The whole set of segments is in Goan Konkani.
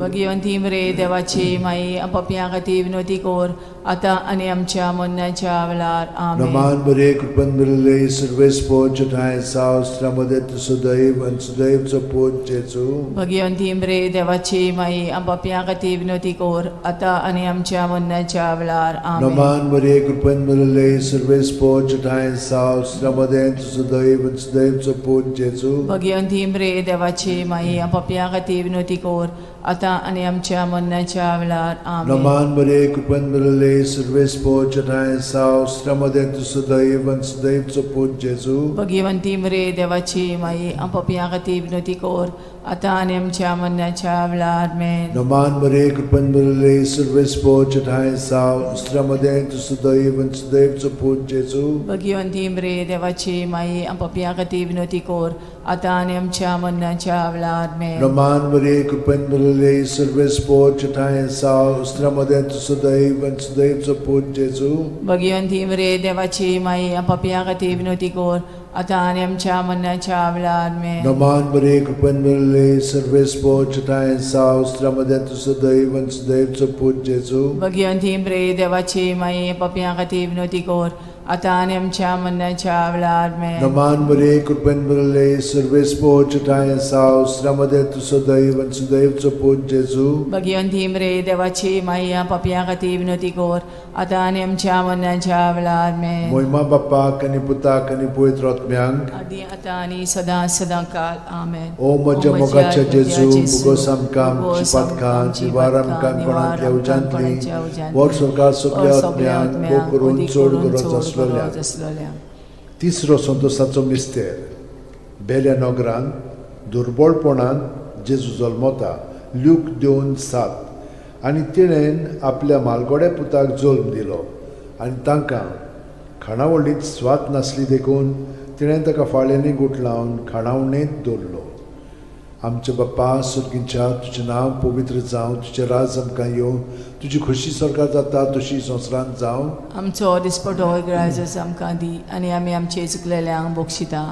भगवंती मरे देवाची माई पापयां खातीर विनवती कर आतां आनी आमच्या मरणाच्या वेळार. आमेन. नमान बरे कृपन मिळले सर्वेस्पोर ठांय साव मध्ये सुदैव आनी सुदैवचो पूत जेजू. भगवंती मरे देवाची माई पापयां खातीर विनवती कर आतां आनी आमच्या मरणाच्या वेळार. आमेन. नमान बरे कृपन मिळले सर्वेस्पोर ठांय साव मध्ये सुदैव आनी सुदैवचो पूत जेजू. भगवंती मरे देवाची माई पापयां खातीर विनवती कर आतां आनी आमच्या मरणाच्या वेळार. आमेन. नमान बरे कृपन मिळले सर्वेस्पोर ठांय साव मध्ये सुदैव आनी सुदैवचो पूत जेजू. भगवंती मरे देवाची माई पापयां खातीर विनवती कर आतां आनी आमच्या मरणाच्या वेळार. आमेन. नमान बरे कृपन मिळले सर्वेस्पोर ठांय साव मध्ये सुदैव आनी सुदैवचो पूत जेजू. भगवंती मरे देवाची माई पापयां खातीर विनवती कर आतां आनी आमच्या मरणाच्या वेळार. आमेन. नमान बरे कृपन मिळले सर्वेस्पोर ठांय साव मध्ये सुदैव आनी सुदैवचो पूत जेजू. भगवंती मरे देवाची माई पापयां खातीर विनवती कर आतां आनी आमच्या मरणाच्या वेळार. आमेन. नमान बरे कृपन मिळले सर्वेस्पोर ठांय साव मध्ये सुदैव आनी सुदैवचो पूत जेजू. भगवंती मरे देवाची माई पापयां खातीर विनवती कर आतां आनी आमच्या मरणाच्या वेळार. आमेन. नमान बरे कृपन मिळले सर्वेस्पोर ठांय साव मध्ये सुदैव आनी सुदैवचो पूत जेजू. भगवंती मरे देवाची माई पापयां खातीर विनवती कर आतां आनी आमच्या मरणाच्या वेळार. आमेन. मोहिमा बाप्पाक आनी पुताक आनी पवित्र आत्म्यांक. आदी आतां आनी सदां सदां काल. आमेन. ओ म्हज्या मोगाच्या जेजू, मुगोस आमकां आमची पातकां निवार आमकां कोणांतल्या उज्यांतली वर सरकार सगल्या आत्म्यांक भोग करून चड गरज आसलेल्या. आसलेल्या. तिसरो संतोसाचो मिस्तेर. बेल्या नगरान दुर्बळपणान जेजू जल्मता. ल्यूक 2:7. आनी तिणेन आपल्या मालगोड्या पुताक जल्म दिलो आनी तांकां खाणावळींत स्वाद नासली देखून तिणें ताका फाळ्यांनी गुठलावन खाणावणेंत दवरलो. आमच्या बाप्पा सुर्गींच्या, तुजें नांव पवित्र जावं, तुजें राज आमकां येवं, तुजी खोशी सरकार जाता तशी संवसारांत जावं. आमचो दिसपटो ग्राजस आमकां दी आनी आमी आमचे चुकलेल्यांक बक्षिता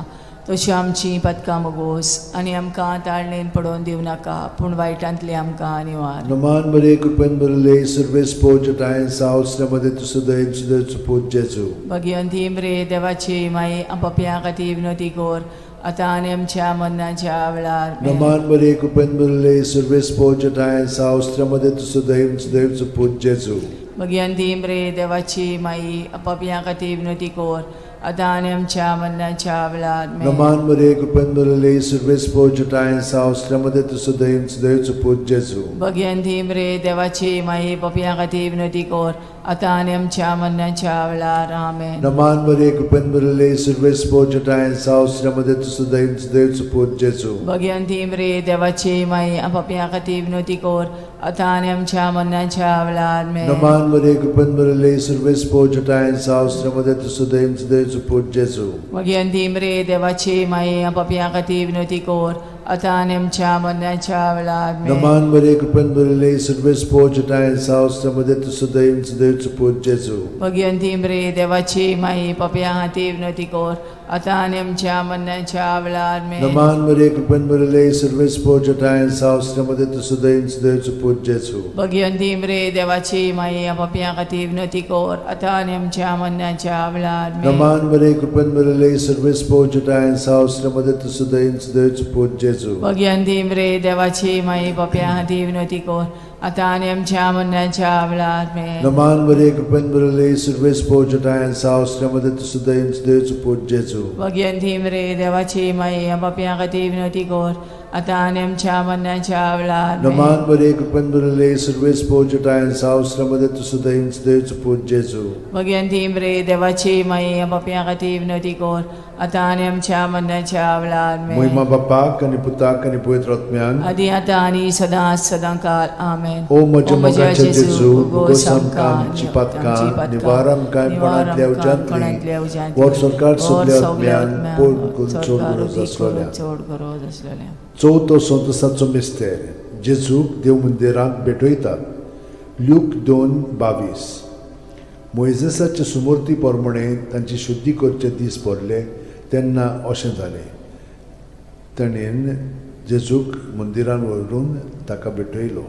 तशी आमची पदकां मोगोस आनी आमकां ताळणेन पडोवन दिवं नाका पूण वायटांतली आमकां निवार. नमान बरे कृपेन भरले सर्वेस्पोर ठांय साव मध्ये सुदैव सुदैवचो पूत जेजू. भगवंती मरे देवाची माई पापयां खातीर विनवती कर आतां आनी आमच्या मरणाच्या वेळार. आमेन. नमान बरे कृपेन भरले सर्वेस्पोर ठांय साव मध्ये सुदैव सुदैवचो पूत जेजू. भगवंती मरे देवाची माई पापयां खातीर विनवती कर आतां आनी आमच्या मरणाच्या वेळार. आमेन. नमान बरे कृपेन भरले सर्वेस्पोर ठांय साव मध्ये सुदैव सुदैवचो पूत जेजू. भगवंती मरे देवाची माई पापयां खातीर विनवती कर आतां आनी आमच्या मरणाच्या वेळार. आमेन. नमान बरे कृपेन भरले सर्वेस्पोर ठांय साव मध्ये सुदैव सुदैवचो पूत जेजू. भगवंती मरे देवाची माई पापयां खातीर विनवती कर आतां आनी आमच्या मरणाच्या वेळार. आमेन. नमान बरे कृपेन भरले सर्वेस्पोर ठांय साव मध्ये सुदैव सुदैवचो पूत जेजू. भगवंती मरे देवाची माई पापयां खातीर विनवती कर आतां आनी आमच्या मरणाच्या वेळार. आमेन. नमान बरे कृपेन भरले सर्वेस्पोर ठांय साव मध्ये सुदैव सुदैवचो पूत जेजू. भगवंती मरे देवाची माई पापयां खातीर विनवती कर आतां आनी आमच्या मरणाच्या वेळार. आमेन. नमान बरे कृपेन भरले सर्वेस्पोर ठांय साव मध्ये सुदैव सुदैवचो पूत जेजू. भगवंती मरे देवाची माई पापयां खातीर विनवती कर आतां आनी आमच्या मरणाच्या वेळार. आमेन. नमान बरे कृपेन भरले सर्वेस्पोर ठांय साव मध्ये सुदैव सुदैवचो पूत जेजू. भगवंती मरे देवाची माई पापयां खातीर विनवती कर आतां आनी आमच्या मरणाच्या वेळार. आमेन. नमान बरे कृपेन भरले सर्वेस्पोर ठांय साव मध्ये सुदैव सुदैवचो पूत जेजू. भगवंती मरे देवाची माई पापयां खातीर विनवती कर आतां आनी आमच्या मरणाच्या वेळार. आमेन. नमान बरे कृपेन भरले सर्वेस्पोर ठांय साव मध्ये सुदैव सुदैवचो पूत जेजू. भगवंती मरे देवाची माई पापयां खातीर विनवती कर आतां आनी आमच्या मरणाच्या वेळार. आमेन. मोहिमा बाप्पाक आनी पुताक आनी पवित्र आत्म्यांक. आदी आतां आनी सदां सदां काल. आमेन. ओ म्हज्या मोगाच्या जेजू, मुगोस आमकां आमची पातकां निवार आमकां कोणांतल्या उज्यांतली वर सरकार सगल्या आत्म्यांक पोट करून चड गरज आसलेल्या. चड गरज आसलेल्या. चवथो संतोसाचो मिस्तेर. जेजूक देव मंदिरांत भेटयतात. ल्यूक 2:22. मोयजेसाचे सुमूर्ती प्रमाणे तांची शुद्धी करचे दीस पडले तेन्ना अशें जालें, ताणें जेजूक मंदिरान व्हरून ताका भेटयलो.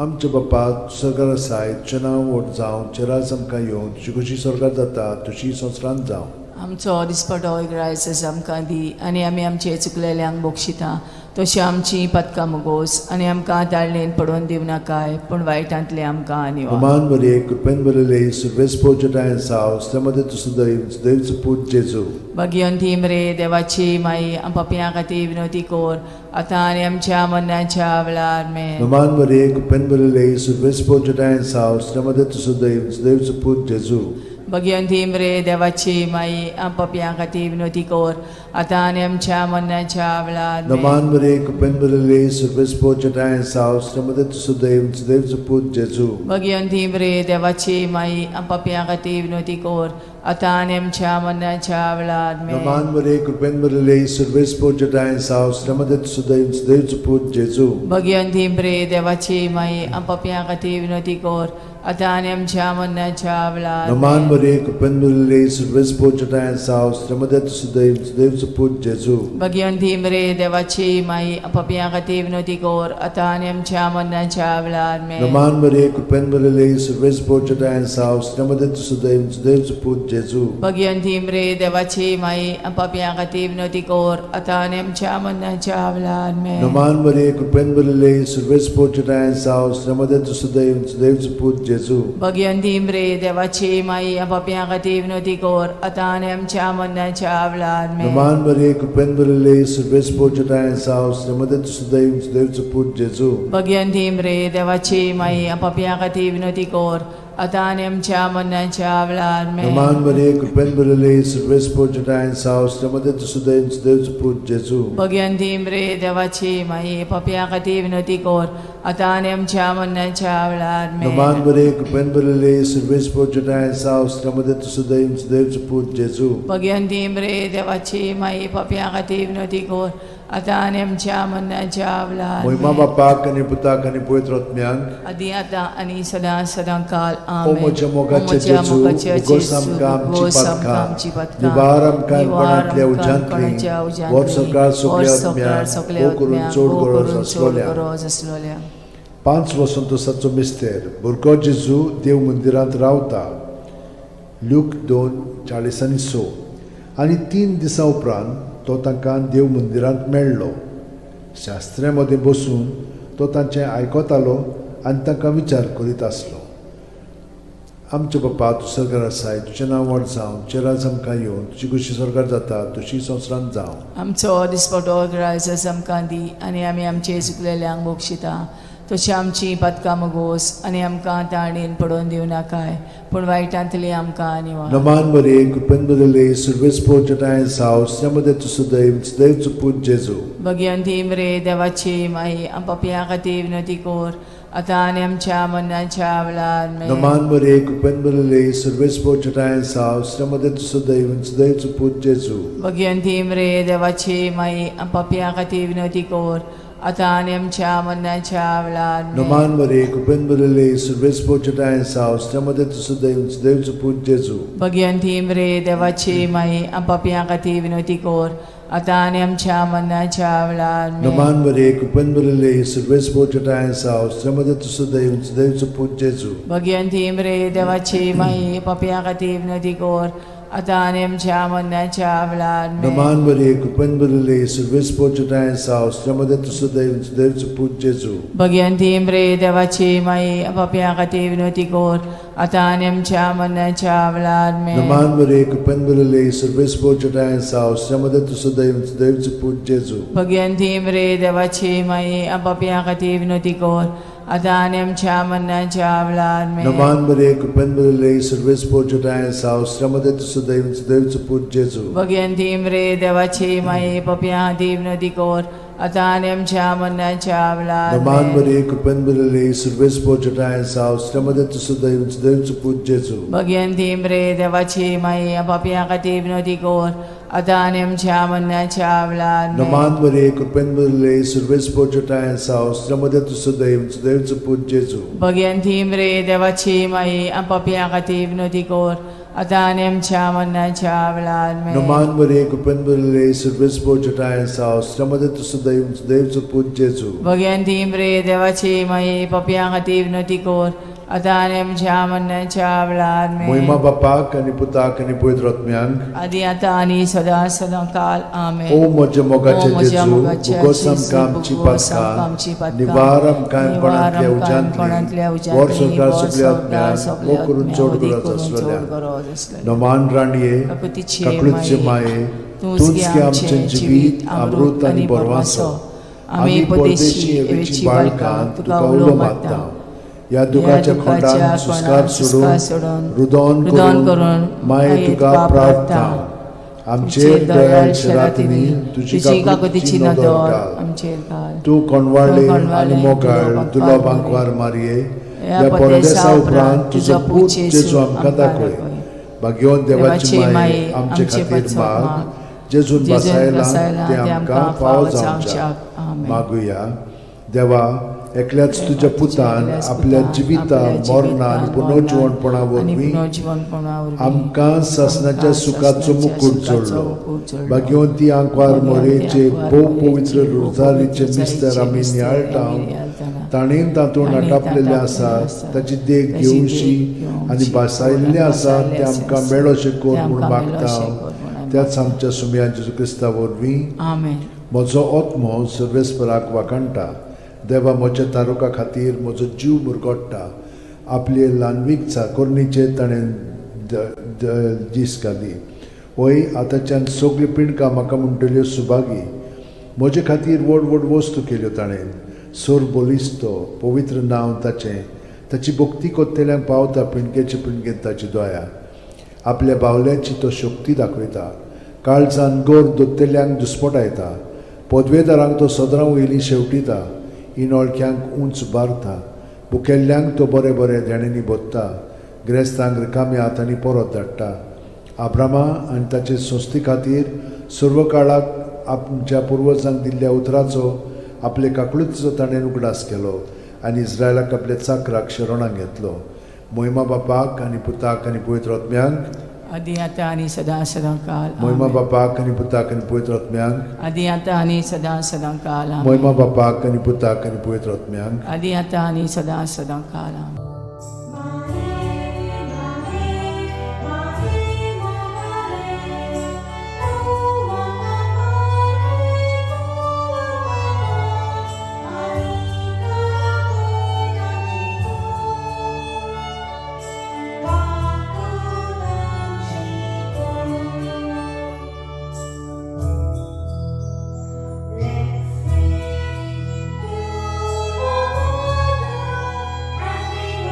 आमच्या बापा सरकार आसाय, तुजें नांव व्हड जावं, तुजें राज आमकां येवं, तुजी खोशी स्वर्गार जाता तशी संवसारांत जावं. आमचो दिसपटो इग्रायस आमकां दी आनी आमी आमचे चुकलेल्यांक बक्षिता तशी आमची पदकां मुगोस आनी आमकां ताळणेन पडोवन दिवनाकाय पूण वायटांतले आमकां निवार. नमान मरिये, कृपेन भरिल्ले, सर्वेस्पर तुज्या साव, स्त्रियां तूं सुदैव, सुदैवचो पूत जेजू. भगिवंती मरे देवाची माई, आम पापयां खातीर विनवती कोर आतां आनी आमच्या मरणाच्या वेळार. आमेन. नमान मरिये, कृपेन भरिल्ले, सर्वेस्पर तुज्या साव, स्त्रियां तूं सुदैव, सुदैवचो पूत जेजू. भगिवंती मरे देवाची माई, आम पापयां खातीर विनवती कोर आतां आनी आमच्या मरणाच्या वेळार. आमेन. नमान मरिये, कृपेन भरिल्ले, सर्वेस्पर तुज्या साव, स्त्रियां तूं सुदैव, सुदैवचो पूत जेजू. भगिवंती मरे देवाची माई, आम पापयां खातीर विनवती कोर आतां आनी आमच्या मरणाच्या वेळार. आमेन. नमान मरिये, कृपेन भरिल्ले, सर्वेस्पर तुज्या साव, स्त्रियां तूं सुदैव, सुदैवचो पूत जेजू. भगिवंती मरे देवाची माई, आम पापयां खातीर विनवती कोर आतां आनी आमच्या मरणाच्या वेळार. नमान आमेन. मरिये, कृपेन भरिल्ले, सर्वेस्पर तुज्या साव, स्त्रियां तूं सुदैव, सुदैवचो पूत जेजू. भगिवंती मरे देवाची माई, आम पापयां खातीर विनवती कोर आतां आनी आमच्या मरणाच्या वेळार. आमेन. नमान मरिये, कृपेन भरिल्ले, सर्वेस्पर तुज्या साव, स्त्रियां तूं सुदैव, सुदैवचो पूत जेजू. भगिवंती मरे देवाची माई, आम पापयां खातीर विनवती कोर आतां आनी आमच्या मरणाच्या वेळार. आमेन. नमान मरिये, कृपेन भरिल्ले, सर्वेस्पर तुज्या साव, स्त्रियां तूं सुदैव, सुदैवचो पूत जेजू. भगिवंती मरे देवाची माई, आम पापयां खातीर विनवती कोर आतां आनी आमच्या मरणाच्या वेळार. आमेन. नमान मरिये, कृपेन भरिल्ले, सर्वेस्पर तुज्या साव, स्त्रियां तूं सुदैव, सुदैवचो पूत जेजू. भगिवंती मरे देवाची माई, आम पापयां खातीर विनवती कोर आतां आनी आमच्या मरणाच्या वेळार. आमेन. नमान मरिये, कृपेन भरिल्ले, सर्वेस्पर तुज्या साव, स्त्रियां तूं सुदैव, सुदैवचो पूत जेजू. भगिवंती मरे देवाची माई, पापयां खातीर विनवती कोर आतां आनी आमच्या मरणाच्या वेळार. आमेन. नमान मरिये, कृपेन भरिल्ले, सर्वेस्पर तुज्या साव, स्त्रियां तूं सुदैव, सुदैवचो पूत जेजू. भगिवंती मरे देवाची माई, पापयां खातीर विनवती कोर आतां आनी आमच्या मरणाच्या वेळार. मोहिमा आमेन. बापाक आनी पुताक आनी पवित्र आत्म्याक. आदी आतां आनी सदां सदां काल. ओ आमेन. म्हज्या मोगाचे ओ म्हज्या जेजू, मोगाचे उगोस जेजू, आमकां आमची उगोस आमकां पातकां, आमची पातकां, निवार आमकां निवार कोणांतल्या आमकां उज्यांतली, कोणाच्या उज्यांतली, व्हर सकाळ सगल्या व्हर सकाळ आत्म्यांक, सगल्या भोव करून आत्म्यांक, चड भोव गरज करून चड आसलोल्या. गरज आसलोल्या. 5 वसंतोसाचो मिस्तेर, भुरगो जेजू देव मंदिरांत रावता. ल्यूक 2:46. आनी 3 दिसां उपरांत तो तांकां देव मंदिरांत मेळ्ळो. शास्त्र्यां मदें बसून तो तांचें आयकतालो आनी तांकां विचार करीत आसलो. आमच्या बापा, तूं सरकार आसाय, तुजें नांव व्हड जावं, तुजें राज आमकां येवं, तुजी खोशी सरकार जाता तशी संवसारांत जावं. आमचो दिसपटो ग्रायस आमकां दी आनी आमी आमचे चुकलेल्यांक बक्षिता तशी आमची पातकां मुगोस आनी आमकां ताणेन पडोवन दिवनाकाय पूण वायटांतली आमकां निवार. नमान मरिये, कृपेन भरिल्ले, सर्वेस्पर तुज्या साव, स्त्रियां मदें तूं सुदैव, सुदैवचो पूत जेजू. भगिवंती मरे देवाची माई, आम पापयां खातीर विनवती कोर आतां आनी आमच्या मरणाच्या वेळार. आमेन. नमान मरिये, कृपेन भरिल्ले, सर्वेस्पर तुज्या साव, स्त्रियां मदें तूं सुदैव, सुदैवचो पूत जेजू. भगिवंती मरे देवाची माई, आम पापयां खातीर विनवती कोर आतां आनी आमच्या मरणाच्या वेळार. आमेन. नमान मरिये, कृपेन भरिल्ले, सर्वेस्पर तुज्या साव, स्त्रियां मदें तूं सुदैव, सुदैवचो पूत जेजू. भगिवंती मरे देवाची माई, आम पापयां खातीर विनवती कोर आतां आनी आमच्या मरणाच्या वेळार. आमेन. नमान मरिये, कृपेन भरिल्ले, सर्वेस्पर तुज्या साव, स्त्रियां मदें तूं सुदैव, सुदैवचो पूत जेजू. भगिवंती मरे देवाची माई, पापयां खातीर विनवती कोर आतां आनी आमच्या मरणाच्या वेळार. आमेन. नमान मरिये, कृपेन भरिल्ले, सर्वेस्पर तुज्या साव, स्त्रियां मदें तूं सुदैव, सुदैवचो पूत जेजू. भगिवंती मरे देवाची माई, पापयां खातीर विनवती कोर आतां आनी आमच्या मरणाच्या वेळार. आमेन. नमान मरिये, कृपेन भरिल्ले, सर्वेस्पर तुज्या साव, स्त्रियां मदें तूं सुदैव, सुदैवचो पूत जेजू. भगिवंती मरे देवाची माई, पापयां खातीर विनवती कोर आतां आनी आमच्या मरणाच्या वेळार. आमेन. नमान मरिये, कृपेन भरिल्ले, सर्वेस्पर तुज्या साव, स्त्रियां मदें तूं सुदैव, सुदैवचो पूत जेजू. भगिवंती मरे देवाची माई, पापयां खातीर विनवती कोर आतां आनी आमच्या मरणाच्या वेळार. नमान आमेन. मरिये, कृपेन भरिल्ले, सर्वेस्पर तुज्या साव, स्त्रियां मदें तूं सुदैव, सुदैवचो पूत जेजू. भगिवंती मरे देवाची माई, पापयां खातीर विनवती कोर आतां आनी आमच्या मरणाच्या वेळार. आमेन. नमान मरिये, कृपेन भरिल्ले, सर्वेस्पर तुज्या साव, स्त्रियां मदें तूं सुदैव, सुदैवचो पूत जेजू. भगिवंती मरे देवाची माई, पापयां खातीर विनवती कोर आतां आनी आमच्या मरणाच्या वेळार आमेन. नमान मरे कृपेन भरिल्ले सर्वेस्पर जटाय आसा श्रमदे तुजो दैव दैवचो पूत जेजू. भगयान रे देवाची माये पपया खातीर विनवती कर आतां आनी आमच्या मरणाच्या वेळार आमेन. मोहिमा बापाक आनी पुताक आनी पवित्र आत्म्यांक. आदी आतां आनी सदां सदां काल आमेन. ओ म्हज्या ओ मोगाचे म्हज्या जेजू, मोगाच्या भोगोस जेजू, आमकां आमची भोगोस आमकां आमची पातकां, पातकां, निवार आमकां निवार कोणांतल्या आमकां कोणांतल्या उज्यांतली, वर उज्यांतली, संवसार वर सगल्या संवसार आत्म्यांक, सगल्या मोग करून आत्म्यांक, चड वदी गरज करून चड आसलेल्या. गरज आसलेल्या. नमान राणये, काकुतीचे काकळूतचे माये, माये, तूंच तूंच गे गे आमचें आमचें जिवीत, अमृत आनी बरवासो. आमी परदेशी एवेची बाळकां तुका उलो मारता. ह्या दुखाच्या खोंडान सुस्कार सोडून, रुदोन रुदोन करून करून माये तुका प्रार्थना. आमचेर दयाळ शेरातिनी तुजी काकुतीची काकुतीची नदर नदर घाल. आमचेर घाल. तूं कोणवाळे तूं कोणवाळे आनी मोगाळ दुलो दुलो बांकवार बांकवार मारये, ह्या ह्या परदेसा परदेसा उपरांत उपरांत तुजो तुजो पूत पूत जेजू जेजू आमकां आमकां दाखय. दाखय. भाग्यवंत देवाची देवाची माये माये आमचे आमचे खातीर पासत माग, माग, जेजून जेजून बसायला बसायला ते आमकां फावो जावच्याक. आमेन. मागुया. देवा, एकल्याच तुज्या पुतान एकल्याच आपल्या पुतान जिविता आपल्या मरणान जिवितान, पुनर्जिवणपणा मरणान आनी वरवीं पुनर्जिवणपणा वरवीं आमकां सासणाच्या आमकां सुखाचो सासणाच्या मुकूट सुखाचो जोडलो. मुकूट जोडलो. भाग्यवंती आंकवार भाग्यवंती मोरेचे आंकवार भोव मोरेचे पवित्र भोव रोजारीचे पवित्र मिस्तर रोजारीचे आमी मिस्तर नियाळटा, आमी नियाळटाना, ताणें तातूंत ताणें नाटापलेलें तातूंत आसा आसा, ताची देख ताची देख घेवशी घेवशी आनी भासायल्लें आनी आसा भासायल्लें तें आमकां आसा, मेळोशें कर तें म्हूण आमकां मागता मेळोशें कर म्हूण आमी त्याच आमच्या सुमया जेजू क्रिस्ता वरवीं. आमेन. म्हजो आत्मो सर्वेस्पराक वाखाणटा, देवा म्हज्या तारुका खातीर म्हजो जीव मुरगोट्टा. आपले ल्हानवीक चाकोरणीचेर ताणें दीस घाली. वय आतांच्यान सगळीं पिंडकां म्हाका म्हणटल्यो सुभागी. म्हजे खातीर व्हड व्हड वस्तू केल्यो ताणें. सोर बलिस्तो पवित्र नांव ताचें, ताची भक्ती कोत्तेल्यांक पावता पिंडकेचे पिंडकेंत ताची दया. आपल्या बावल्याची तो शक्ती दाखयता, काळजान गोर दोत्तेल्यांक दुस्पटायता. पदवेदारांक तो सदरां वयली शेवटिता, इनोळख्यांक उंच बारता. भुकेल्ल्यांक तो बरें बरें देण्यांनी भोत्ता, ग्रेस्तांक रिकाम्या हातांनी परत धाडटा. आब्रामा आनी ताचे संस्थे खातीर सर्व काळाक आमच्या पुर्वजांक दिल्ल्या उतराचो आपले काकळुतीचो ताणें उगडास केलो आनी इस्रायलाक आपल्या चाकराक शरणाक घेतलो. मोहिमा बापाक आनी पुताक आनी पवित्र आत्म्यांक. आदी आतां आनी सदां सदां काल. मोहिमा आमेन. बापाक आनी पुताक आनी पवित्र आत्म्यांक. आदी आतां आनी सदां सदां काल. आमेन. मोहिमा बापाक आनी पुताक आनी पवित्र आत्म्यांक. आदी आतां आनी सदां सदां काल. आमेन. Let's sing to the Mother as we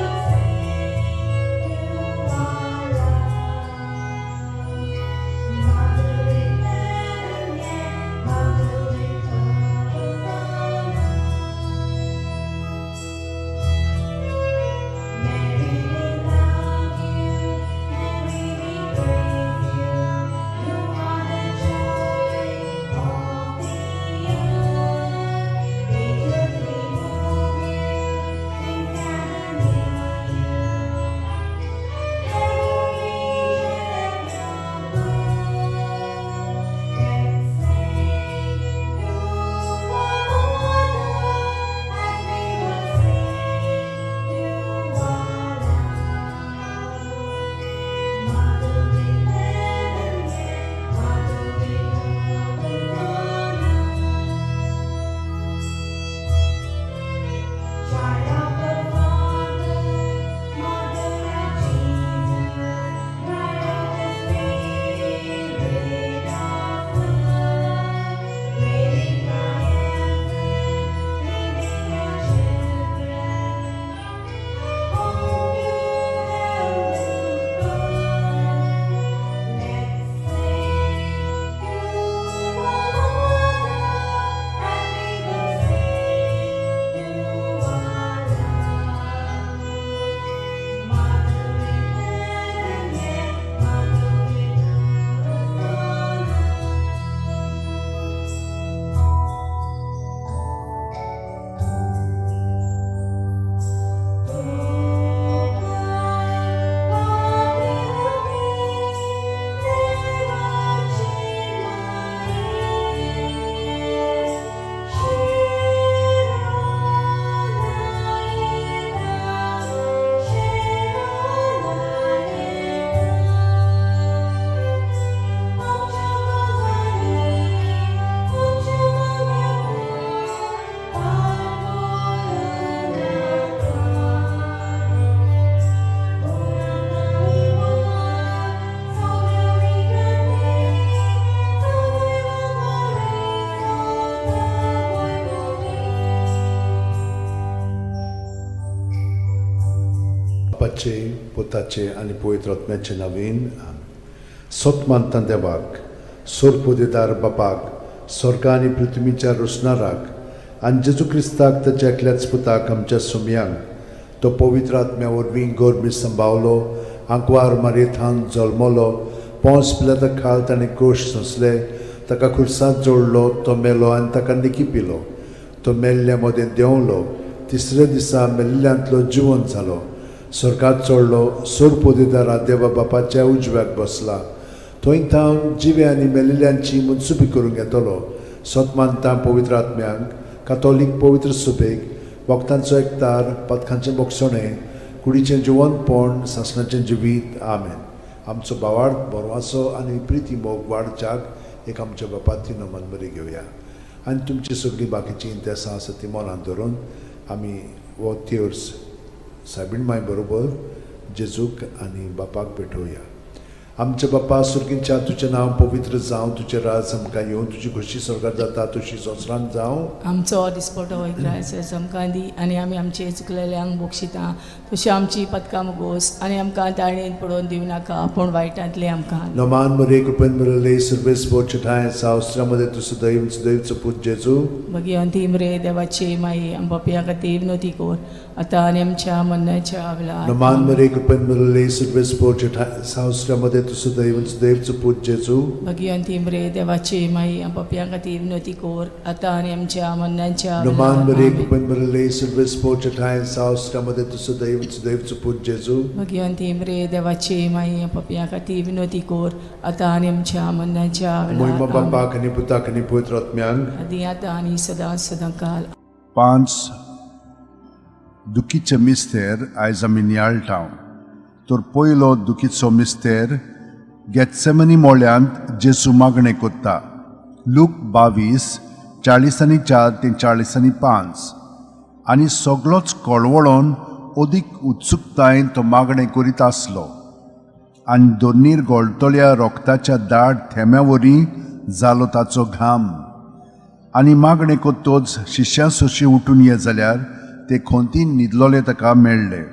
बापाचे, पुताचे आनी पवित्र आत्म्याचे नवीन. सत मानता देवाक, सोरपोदेदार बापाक, स्वर्गा आनी पृथ्वीच्या रोसणाराक, आनी जेजू क्रिस्ताक, ताच्या एकल्याच पुताक, आमच्या सुमयांक, तो पवित्र आत्म्या वरवीं गर्भी संभावलो, आंकवार मारयेथान जल्मलो, पोंस पिलाता खाल ताणें कोश सोंसले, ताका खुर्सांत जोडलो, तो मेलो आनी ताका निकी पिलो, तो मेल्ल्या मदें देंवलो, तिसऱ्या दिसा मेल्ल्यांतलो जिवन जालो, स्वर्गात चडलो, सोरपोदेदारा देवा बापाच्या उजव्याक बसला, थंय थावन जिवे आनी मेलिल्ल्यांची मनसुबी करूंक येतलो. सत मानता पवित्र आत्म्यांक, कातोलीक पवित्र सुबेक, वखदांचो एकतार, पथकांचें बोगसणें, कुडीचें जिवनपण, सासणाचें जिवीत. आमेन. आमचो बावार्थ, बरवासो आनी प्रिती मोग वाडच्याक एक आमच्या बापाती नमन बरी घेवया आनी तुमची सगळीं बाकीचीं इंतेसां आसा ती मनांत धरून आमी हो तेर्स सायबीण माय बरोबर जेजूक आनी बापाक भेटोवया. आमच्या बापा सुर्गींच्या, तुजें नांव पवित्र जावं, तुजें राज आमकां येवं, तुजी खोशी स्वर्गार जाता तशी संवसारांत जावं. आमचो दिसपटो इग्रायस आमकां दी आनी आमी आमचे चुकलेल्यांक बक्षिता तशी आमची पदकां मुगोस आनी आमकां ताळणेन पडोवन दिवं नाका, पूण वायटांतले आमकां. नमान मरे, कृपेन बरले, सर्वेस बोचठाय सावस्त्रामध्ये तूं सदैव सदैवचो पूत जेजू. भगिवंती मरे देवाची माई, आम पापया खातीर विनवती कर, आतां आनी आमच्या मरणाच्या वेळार. नमान मरे, कृपेन बरले, सर्वेस बोचठाय सावस्त्रामध्ये तूं सदैव सदैवचो पूत जेजू. भगिवंती मरे देवाची माई, आम पापया खातीर विनवती कर, आतां आनी आमच्या मरणाच्या नमान वेळार. मरे, आमेन. कृपेन बरले, सर्वेस बोचठाय सावस्त्रामध्ये तूं सदैव सदैवचो पूत जेजू. भगिवंती मरे देवाची माई, आम पापया खातीर विनवती कर, आतां आनी आमच्या मरणाच्या मोहिमा वेळार. आमेन. बापाक आनी पुताक आनी पवित्र आत्म्यांक. आदी आतां आनी सदां सदां काल. पांच दुखीचे मिस्तेर आयज आमी नियाळटा. तर पयलो दुखीचो मिस्तेर, गेत्सेमनी मोळ्यांत जेजू मागणें कोत्ता, लूक 22:44 ते 45. आनी सगलोच कळवळोन अदीक उत्सुकतायेन तो मागणें करीत आसलो आनी दोनीर गोळटल्या रोगताच्या दाट थेंब्या वरी जालो ताचो घाम. आनी मागणें कोत्तोच शिश्यां सोशी उठून ये जाल्यार ते खोंतीन न्हिदलोले ताका मेळ्ळे.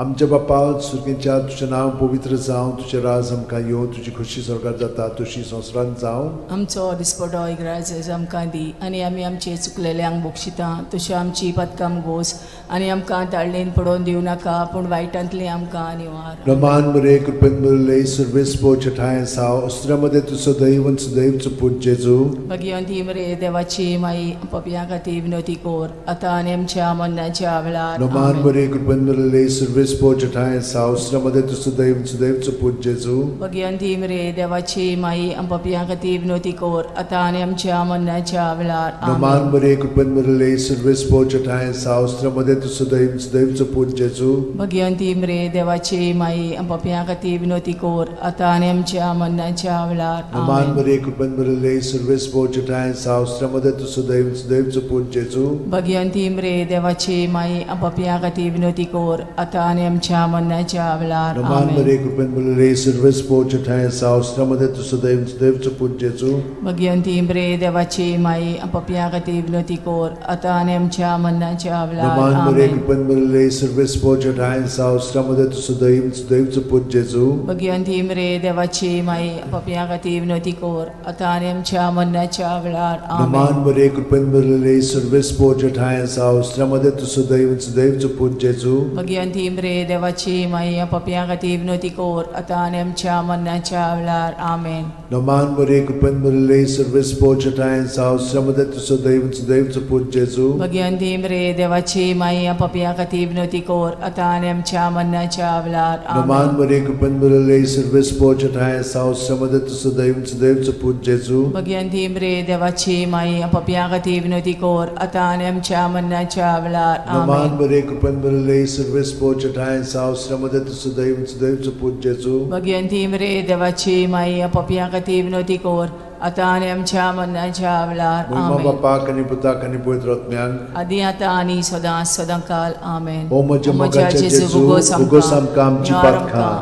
आमच्या बापा सुर्गेच्या, तुजें नांव पवित्र जावं, तुजें राज आमकां येवं, तुजी खोशी स्वर्गार जाता तशी संवसारांत जावं. आमचो दिसपटो इग्राज आमकां दी आनी आमी आमचे चुकलेल्यांक बक्षिता तशी आमची पदकां गोस आनी आमकां ताळणेन पडोवन दिवं नाका, पूण वायटांतली आमकां निवार. रमान मरे, कृपेन बरले, सर्वेस ठांय साव अस्त्रामध्ये तूं सदैव सदैवचो पूत जेजू. भगिवंती मरे देवाची माई, पपया खातीर विनवती कर, आतां आनी आमच्या मरणाच्या वेळार. रमान आमेन. मरे, कृपेन बरले, सर्वेस ठांय साव अस्त्रामध्ये तूं सदैव सदैवचो पूत जेजू. भगिवंती मरे देवाची माई, पपया खातीर विनवती कर, आतां आनी आमच्या मरणाच्या वेळार. रमान आमेन. मरे, कृपेन बरले, सर्वेस ठांय साव अस्त्रामध्ये तूं सदैव सदैवचो पूत जेजू. भगिवंती मरे देवाची माई, पपया खातीर विनवती कर, आतां आनी आमच्या मरणाच्या वेळार. रमान आमेन. मरे, कृपेन बरले, सर्वेस ठांय साव अस्त्रामध्ये तूं सदैव सदैवचो पूत जेजू. भगिवंती मरे देवाची माई, पपया खातीर विनवती कर, आतां आनी आमच्या मरणाच्या वेळार. रमान आमेन. मरे, कृपेन बरले, सर्वेस ठांय साव अस्त्रामध्ये तूं सदैव सदैवचो पूत जेजू. भगिवंती मरे देवाची माई, पपया खातीर विनवती कर, आतां आनी आमच्या मरणाच्या वेळार. रमान मरे, आमेन. कृपेन बरले, सर्वेस ठांय साव अस्त्रामध्ये तूं सदैव सदैवचो पूत जेजू. भगिवंती मरे देवाची माई, पपया खातीर विनवती कर, आतां आनी आमच्या मरणाच्या वेळार. रमान आमेन. मरे, कृपेन बरले, सर्वेस ठांय साव अस्त्रामध्ये तूं सदैव सदैवचो पूत जेजू. भगिवंती मरे देवाची माई, पपया खातीर विनवती कर, आतां आनी आमच्या मरणाच्या वेळार. आमेन. रमान मरे, कृपेन बरले, सर्वेस ठांय साव अस्त्रामध्ये तूं सदैव सदैवचो पूत जेजू. भगिवंती मरे देवाची माई, पपया खातीर विनवती कर, आतां आनी आमच्या मरणाच्या वेळार. रमान आमेन. मरे, कृपेन बरले, सर्वेस ठांय साव अस्त्रामध्ये तूं सदैव सदैवचो पूत जेजू. भगिवंती मरे देवाची माई, पपया खातीर विनवती कर, आतां आनी आमच्या मरणाच्या वेळार. रमान आमेन. मरे, कृपेन बरले, सर्वेस ठांय साव अस्त्रामध्ये तूं सदैव सदैवचो पूत जेजू. भगिवंती मरे देवाची माई, पपया खातीर विनवती कर, आतां आनी आमच्या मरणाच्या वेळार. मोहिमा आमेन. बापाक आनी पुताक आनी पवित्र आत्म्याक. आदी आतां आनी सदां सदां काल. आमेन. ओ म्हज्या मोगाच्या जेजू, उगोस आमकां आमची पातकां,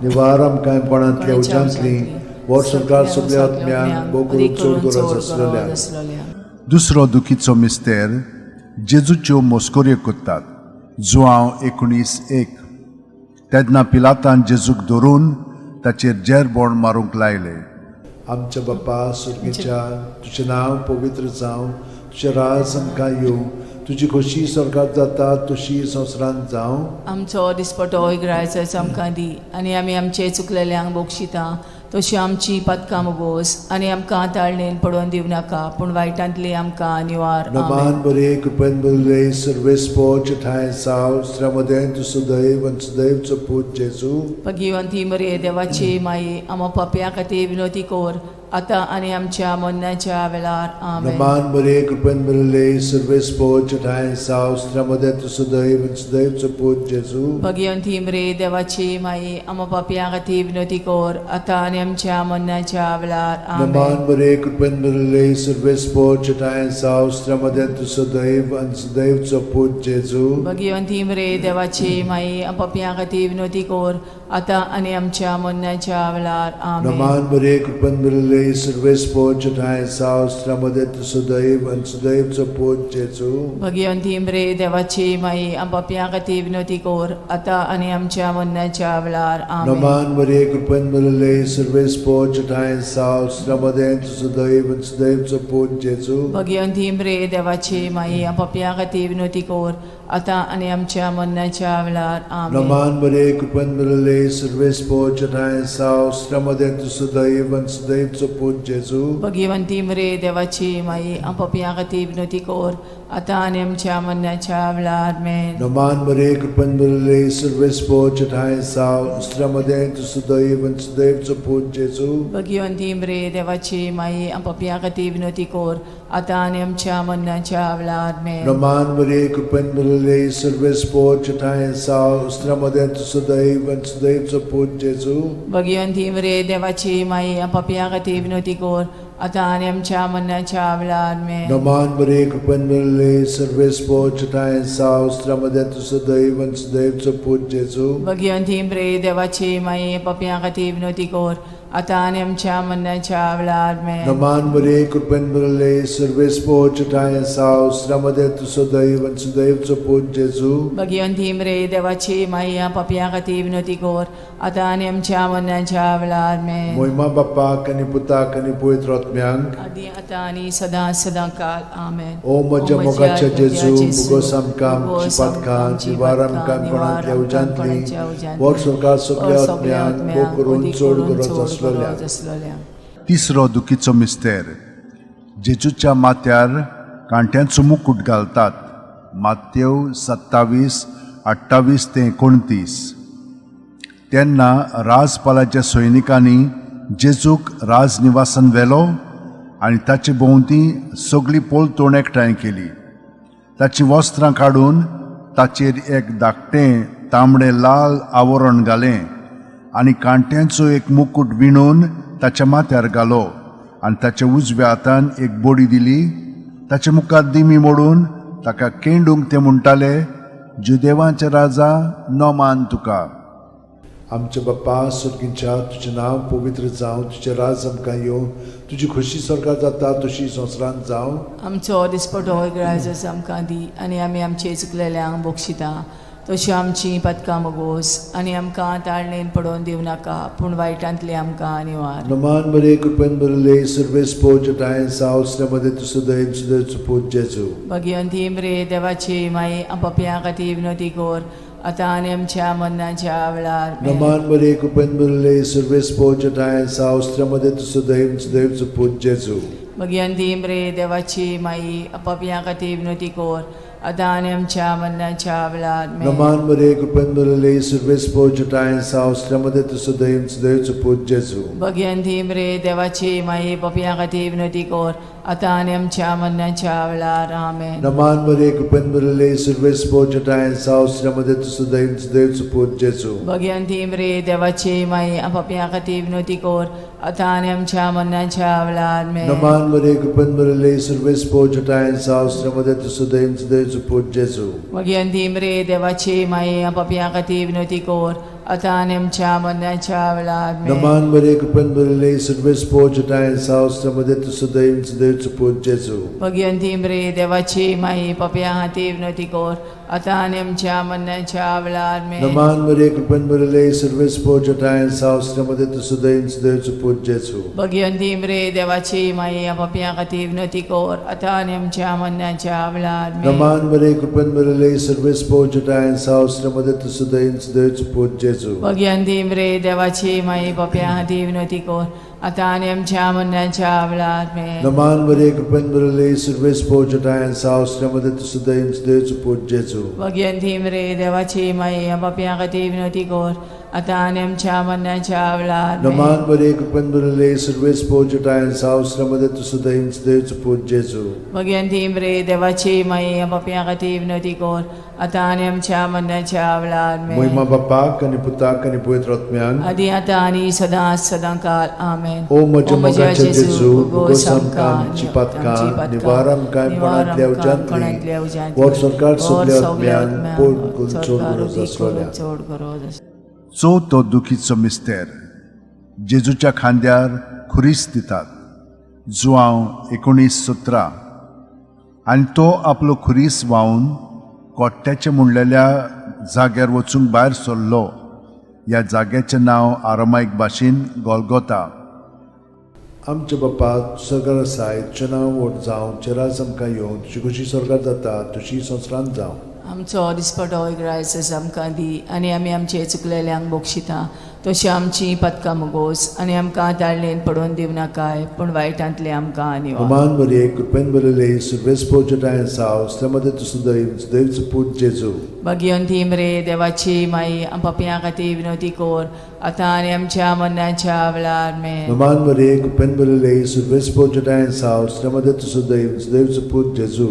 निवार आमकां कोणांतल्या उज्यांतली, वर्स संवसार सगल्या आत्म्यांक, भोव चड गरज आसलेल्या. दुसरो दुखीचो मिस्तेर, जेजूच्यो मस्कऱ्यो करतात, जुआंव 19:1. तेन्ना पिलातान जेजूक धरून ताचेर जेरबोण मारूंक लायले. आमच्या बाप्पा सुर्गीच्या, तुजें नांव पवित्र जावं, तुजें राज आमकां येवं, तुजी खोशी स्वर्गात जाता तशी संवसारांत जावं. आमचो दिसपटो इगरायचो आमकां दी आनी आमी आमचे चुकलेल्यांक बक्षिता तशी आमची पदकां मुगोस आनी आमकां ताळणेन पडोवन दिवं नाका पूण वायटांतली आमकां निवार. आमेन. नमान बरे कृपेन बरले सर्वेस्पोच ठांय साव श्रमदें तूं सदैव आनी सदैवचो पूत जेजू. भगिवंती मरे देवाची माई, आमा पापया खातीर विनोती कोर आतां आनी आमच्या मरणाच्या वेळार. आमेन. नमान बरे कृपेन बरले सर्वेस्पोच ठांय साव श्रमदें तूं सदैव आनी सदैवचो पूत जेजू. भगिवंती मरे देवाची माई, आमा पापया खातीर विनोती कोर आतां आनी आमच्या मरणाच्या वेळार. आमेन. नमान बरे कृपेन बरले सर्वेस्पोच ठांय साव श्रमदें तूं सदैव आनी सदैवचो पूत जेजू. भगिवंती मरे देवाची माई, पापया खातीर विनोती कोर आतां आनी आमच्या मरणाच्या वेळार. आमेन. नमान बरे कृपेन बरले सर्वेस्पोच ठांय साव श्रमदें तूं सदैव आनी सदैवचो पूत जेजू. भगिवंती मरे देवाची माई, पापया खातीर विनोती कोर आतां आनी आमच्या मरणाच्या वेळार. आमेन. नमान बरे कृपेन बरले सर्वेस्पोच ठांय साव श्रमदें तूं सदैव आनी सदैवचो पूत जेजू. भगिवंती मरे देवाची माई, पापया खातीर विनोती कोर आतां आनी आमच्या मरणाच्या वेळार. आमेन. नमान बरे कृपेन बरले सर्वेस्पोच ठांय साव श्रमदें तूं सदैव आनी सदैवचो पूत जेजू. भगिवंती मरे देवाची माई, पापया खातीर विनोती कोर आतां आनी आमच्या मरणाच्या वेळार. आमेन. नमान बरे कृपेन बरले सर्वेस्पोच ठांय साव श्रमदें तूं सदैव आनी सदैवचो पूत जेजू. भगिवंती मरे देवाची माई, पापया खातीर विनोती कोर आतां आनी आमच्या मरणाच्या वेळार. आमेन. नमान बरे कृपेन बरले सर्वेस्पोच ठांय साव श्रमदें तूं सदैव आनी सदैवचो पूत जेजू. भगिवंती मरे देवाची माई, पापया खातीर विनोती कोर आतां आनी आमच्या मरणाच्या वेळार. आमेन. नमान बरे कृपेन बरले सर्वेस्पोच ठांय साव श्रमदें तूं सदैव आनी सदैवचो पूत जेजू. भगिवंती मरे देवाची माई, पापया खातीर विनोती कोर आतां आनी आमच्या मरणाच्या वेळार. आमेन. नमान बरे कृपेन बरले सर्वेस्पोच ठांय साव श्रमदें तूं सदैव आनी सदैवचो पूत जेजू. भगिवंती मरे देवाची माई, पापया खातीर विनोती कोर आतां आनी आमच्या मरणाच्या वेळार. आमेन. मोहिमा बाप्पाक आनी पुताक आनी पवित्र आत्म्यांक, आदी आतां आनी सदां सदां काल. आमेन. ओ म्हज्या मोगाच्या जेजू, मुगोस आमकां आमची पातकां निवार आमकां कोणांतल्या उज्यांतली, वर स्वर्गात सगल्या आत्म्यांक भोग करून चड गरज आसलेल्या. आसलेल्या. तिसरो दुखीचो मिस्तेर. जेजूच्या माथ्यार कांट्यांचो मुकूट घालतात. मातेव 27:28 ते 29. तेन्ना राजपालाच्या सैनिकांनी जेजूक राजनिवासान व्हेलो आनी ताचे भोंवती सगळी पोलतोण एकठांय केली. ताचीं वस्त्रां काडून ताचेर एक धाकटें तांबडें लाल आवरण घालें आनी कांट्यांचो एक मुकूट विणून ताच्या माथ्यार घालो आनी ताच्या उजव्या हातान एक बडी दिली. ताच्या मुखार दिमी मोडून ताका केंडूंक ते म्हणटाले, जुदेवांचे राजा, नमान तुका. आमच्या बाप्पा सुर्गींच्या, तुजें नांव पवित्र जावं, तुजें राज आमकां येवं, तुजी खोशी स्वर्गात जाता तशी संवसारांत जावं. आमचो दिसपटो इगरायजस आमकां दी आनी आमी आमचे चुकलेल्यांक बक्षिता तशी आमची पदकां मगोस आनी आमकां ताळणेन पडोवन दिवं नाका पूण वायटांतली आमकां निवार. नमान बरे कृपेन बरले सर्वेस्पोच ठांय साव श्रमदें तूं सदैव सदैवचो पूत जेजू. भगिवंती मरे देवाची माई, पापया खातीर विनोती कोर आतां आनी आमच्या मरणाच्या वेळार. आमेन. नमान बरे कृपेन बरले सर्वेस्पोच ठांय साव श्रमदें तूं सदैव सदैवचो पूत जेजू. भगिवंती मरे देवाची माई, पापया खातीर विनोती कोर आतां आनी आमच्या मरणाच्या वेळार. आमेन. नमान बरे कृपेन बरले सर्वेस्पोच ठांय साव श्रमदें तूं सदैव सदैवचो पूत जेजू. भगिवंती मरे देवाची माई, पापया खातीर विनोती कोर आतां आनी आमच्या मरणाच्या वेळार. आमेन. नमान बरे कृपेन बरले सर्वेस्पोच ठांय साव श्रमदें तूं सदैव सदैवचो पूत जेजू. भगिवंती मरे देवाची माई, पापया खातीर विनोती कोर आतां आनी आमच्या मरणाच्या वेळार. आमेन. नमान बरे कृपेन बरले सर्वेस्पोच ठांय साव श्रमदें तूं सदैव सदैवचो पूत जेजू. भगिवंती मरे देवाची माई, पापया खातीर विनोती कोर आतां आनी आमच्या मरणाच्या वेळार. आमेन. नमान बरे कृपेन बरले सर्वेस्पोच ठांय साव श्रमदें तूं सदैव सदैवचो पूत जेजू. भगिवंती मरे देवाची माई, पापया खातीर विनोती कोर आतां आनी आमच्या मरणाच्या वेळार आमेन. नमान मरिये, कृपेन भरिल्ले, सर्वेस पोर तुज्या ठांय साव मध्ये तूं सुदैव सुदैवचो पूत जेजू. भगिवंती मरे देवाची माई, पापयां खातीर विनवती कर आतां आनी आमच्या मरणाच्या वेळार आमेन. नमान मरिये, कृपेन भरिल्ले, सर्वेस पोर तुज्या ठांय साव मध्ये तूं सुदैव सुदैवचो पूत जेजू. भगिवंती मरे देवाची माई, पापयां खातीर विनवती कर आतां आनी आमच्या मरणाच्या वेळार आमेन. नमान मरिये, कृपेन भरिल्ले, सर्वेस पोर तुज्या ठांय साव मध्ये तूं सुदैव सुदैवचो पूत जेजू. भगिवंती मरे देवाची माई, पापयां खातीर विनवती कर आतां आनी आमच्या मरणाच्या वेळार आमेन. नमान मरिये, कृपेन भरिल्ले, सर्वेस पोर तुज्या ठांय साव मध्ये तूं सुदैव सुदैवचो पूत जेजू. भगिवंती मरे देवाची माई, पापयां खातीर विनवती कर आतां आनी आमच्या मरणाच्या वेळार आमेन. महिमा बापाक आनी पुताक आनी पवित्र आत्म्याक. आदी आतां आनी सदां सदां काल आमेन. ओ म्हज्या मोगाच्या जेजू, भोगोस आमकां आमची पातकां, निवार आमकां कोणांतल्या उज्यांतली, वर सरकार सगल्या आत्म्यान पोट करून चड गरज आसलोल्या. चड गरज आसलोल्या. चवथो दुखीचो मिस्तेर, जेजूच्या खांद्यार खुरीस दितात, जुआंव 19:17. आनी तो आपलो खुरीस व्हांवन कोट्ट्याचे म्हणलेल्या जाग्यार वचूंक भायर सरलो. ह्या जाग्याचें नांव आरामायक भाशेन गोलगोता. आमच्या बापा सरकार आसाय, तुजें नांव व्हड जावं, तुजें राज आमकां येवं, तुजी खुशी सरकार जाता तुजी संवसारांत जावं. आमचो दिसपटो इग्रायस आमकां दी आनी आमी आमचे चुकलेल्यांक बक्षिता तशी आमची पदकां मुगोस आनी आमकां ताळणेन पडोवन दिवनाकाय, पूण वायटांतले आमकां निवार. नमान मरिये, कृपेन भरिल्ले, सर्वेस पोर तुज्या ठांय साव मध्ये तूं सुदैव सुदैवचो पूत जेजू. भगिवंती मरे देवाची माई, पापयां खातीर विनवती कर आतां आनी आमच्या मरणाच्या वेळार आमेन. नमान मरिये, कृपेन भरिल्ले, सर्वेस पोर तुज्या ठांय साव मध्ये तूं सुदैव सुदैवचो पूत जेजू.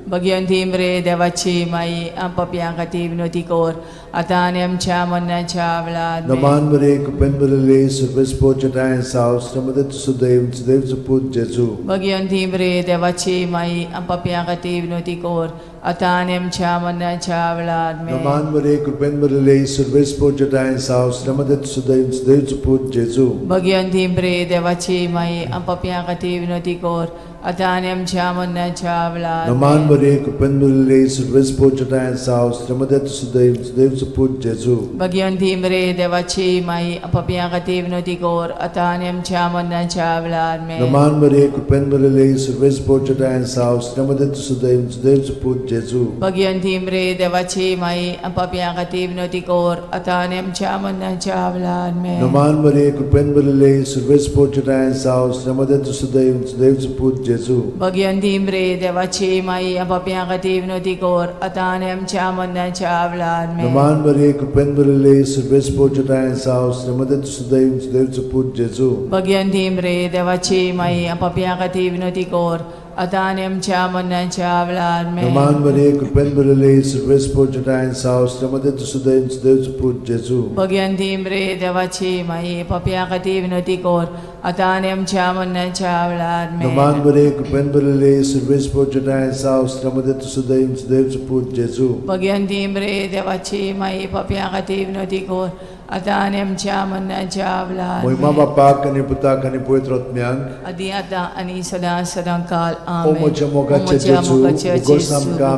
भगिवंती मरे देवाची माई, पापयां खातीर विनवती कर आतां आनी आमच्या मरणाच्या वेळार आमेन. नमान मरिये, कृपेन भरिल्ले, सर्वेस पोर तुज्या ठांय साव मध्ये तूं सुदैव सुदैवचो पूत जेजू. भगिवंती मरे देवाची माई, पापयां खातीर विनवती कर आतां आनी आमच्या मरणाच्या वेळार आमेन. नमान मरिये, कृपेन भरिल्ले, सर्वेस पोर तुज्या ठांय साव मध्ये तूं सुदैव सुदैवचो पूत जेजू. भगिवंती मरे देवाची माई, पापयां खातीर विनवती कर आतां आनी आमच्या मरणाच्या वेळार नमान आमेन. मरिये, कृपेन भरिल्ले, सर्वेस पोर तुज्या ठांय साव मध्ये तूं सुदैव सुदैवचो पूत जेजू. भगिवंती मरे देवाची माई, पापयां खातीर विनवती कर आतां आनी आमच्या मरणाच्या वेळार आमेन. नमान मरिये, कृपेन भरिल्ले, सर्वेस पोर तुज्या ठांय साव मध्ये तूं सुदैव सुदैवचो पूत जेजू. भगिवंती मरे देवाची माई, पापयां खातीर विनवती कर आतां आनी आमच्या मरणाच्या वेळार आमेन. नमान मरिये, कृपेन भरिल्ले, सर्वेस पोर तुज्या ठांय साव मध्ये तूं सुदैव सुदैवचो पूत जेजू. भगिवंती मरे देवाची माई, पापयां खातीर विनवती कर आतां आनी आमच्या मरणाच्या वेळार आमेन. नमान मरिये, कृपेन भरिल्ले, सर्वेस पोर तुज्या ठांय साव मध्ये तूं सुदैव सुदैवचो पूत जेजू. भगिवंती मरे देवाची माई, पापयां खातीर विनवती कर आतां आनी आमच्या मरणाच्या वेळार आमेन. नमान मरिये, कृपेन भरिल्ले, सर्वेस पोर तुज्या ठांय साव मध्ये तूं सुदैव सुदैवचो पूत जेजू. भगिवंती मरे देवाची माई, पापयां खातीर विनवती कर आतां आनी आमच्या मरणाच्या वेळार आमेन. नमान मरिये, कृपेन भरिल्ले, सर्वेस पोर तुज्या ठांय साव मध्ये तूं सुदैव सुदैवचो पूत जेजू. भगिवंती मरे देवाची माई, पापयां खातीर विनवती कर आतां आनी आमच्या मरणाच्या वेळार महिमा आमेन. बापाक आनी पुताक आनी पवित्र आत्म्याक. आदी आतां आनी सदां सदां काल ओ आमेन. म्हज्या मोगाच्या जेजू, उगोस आमकां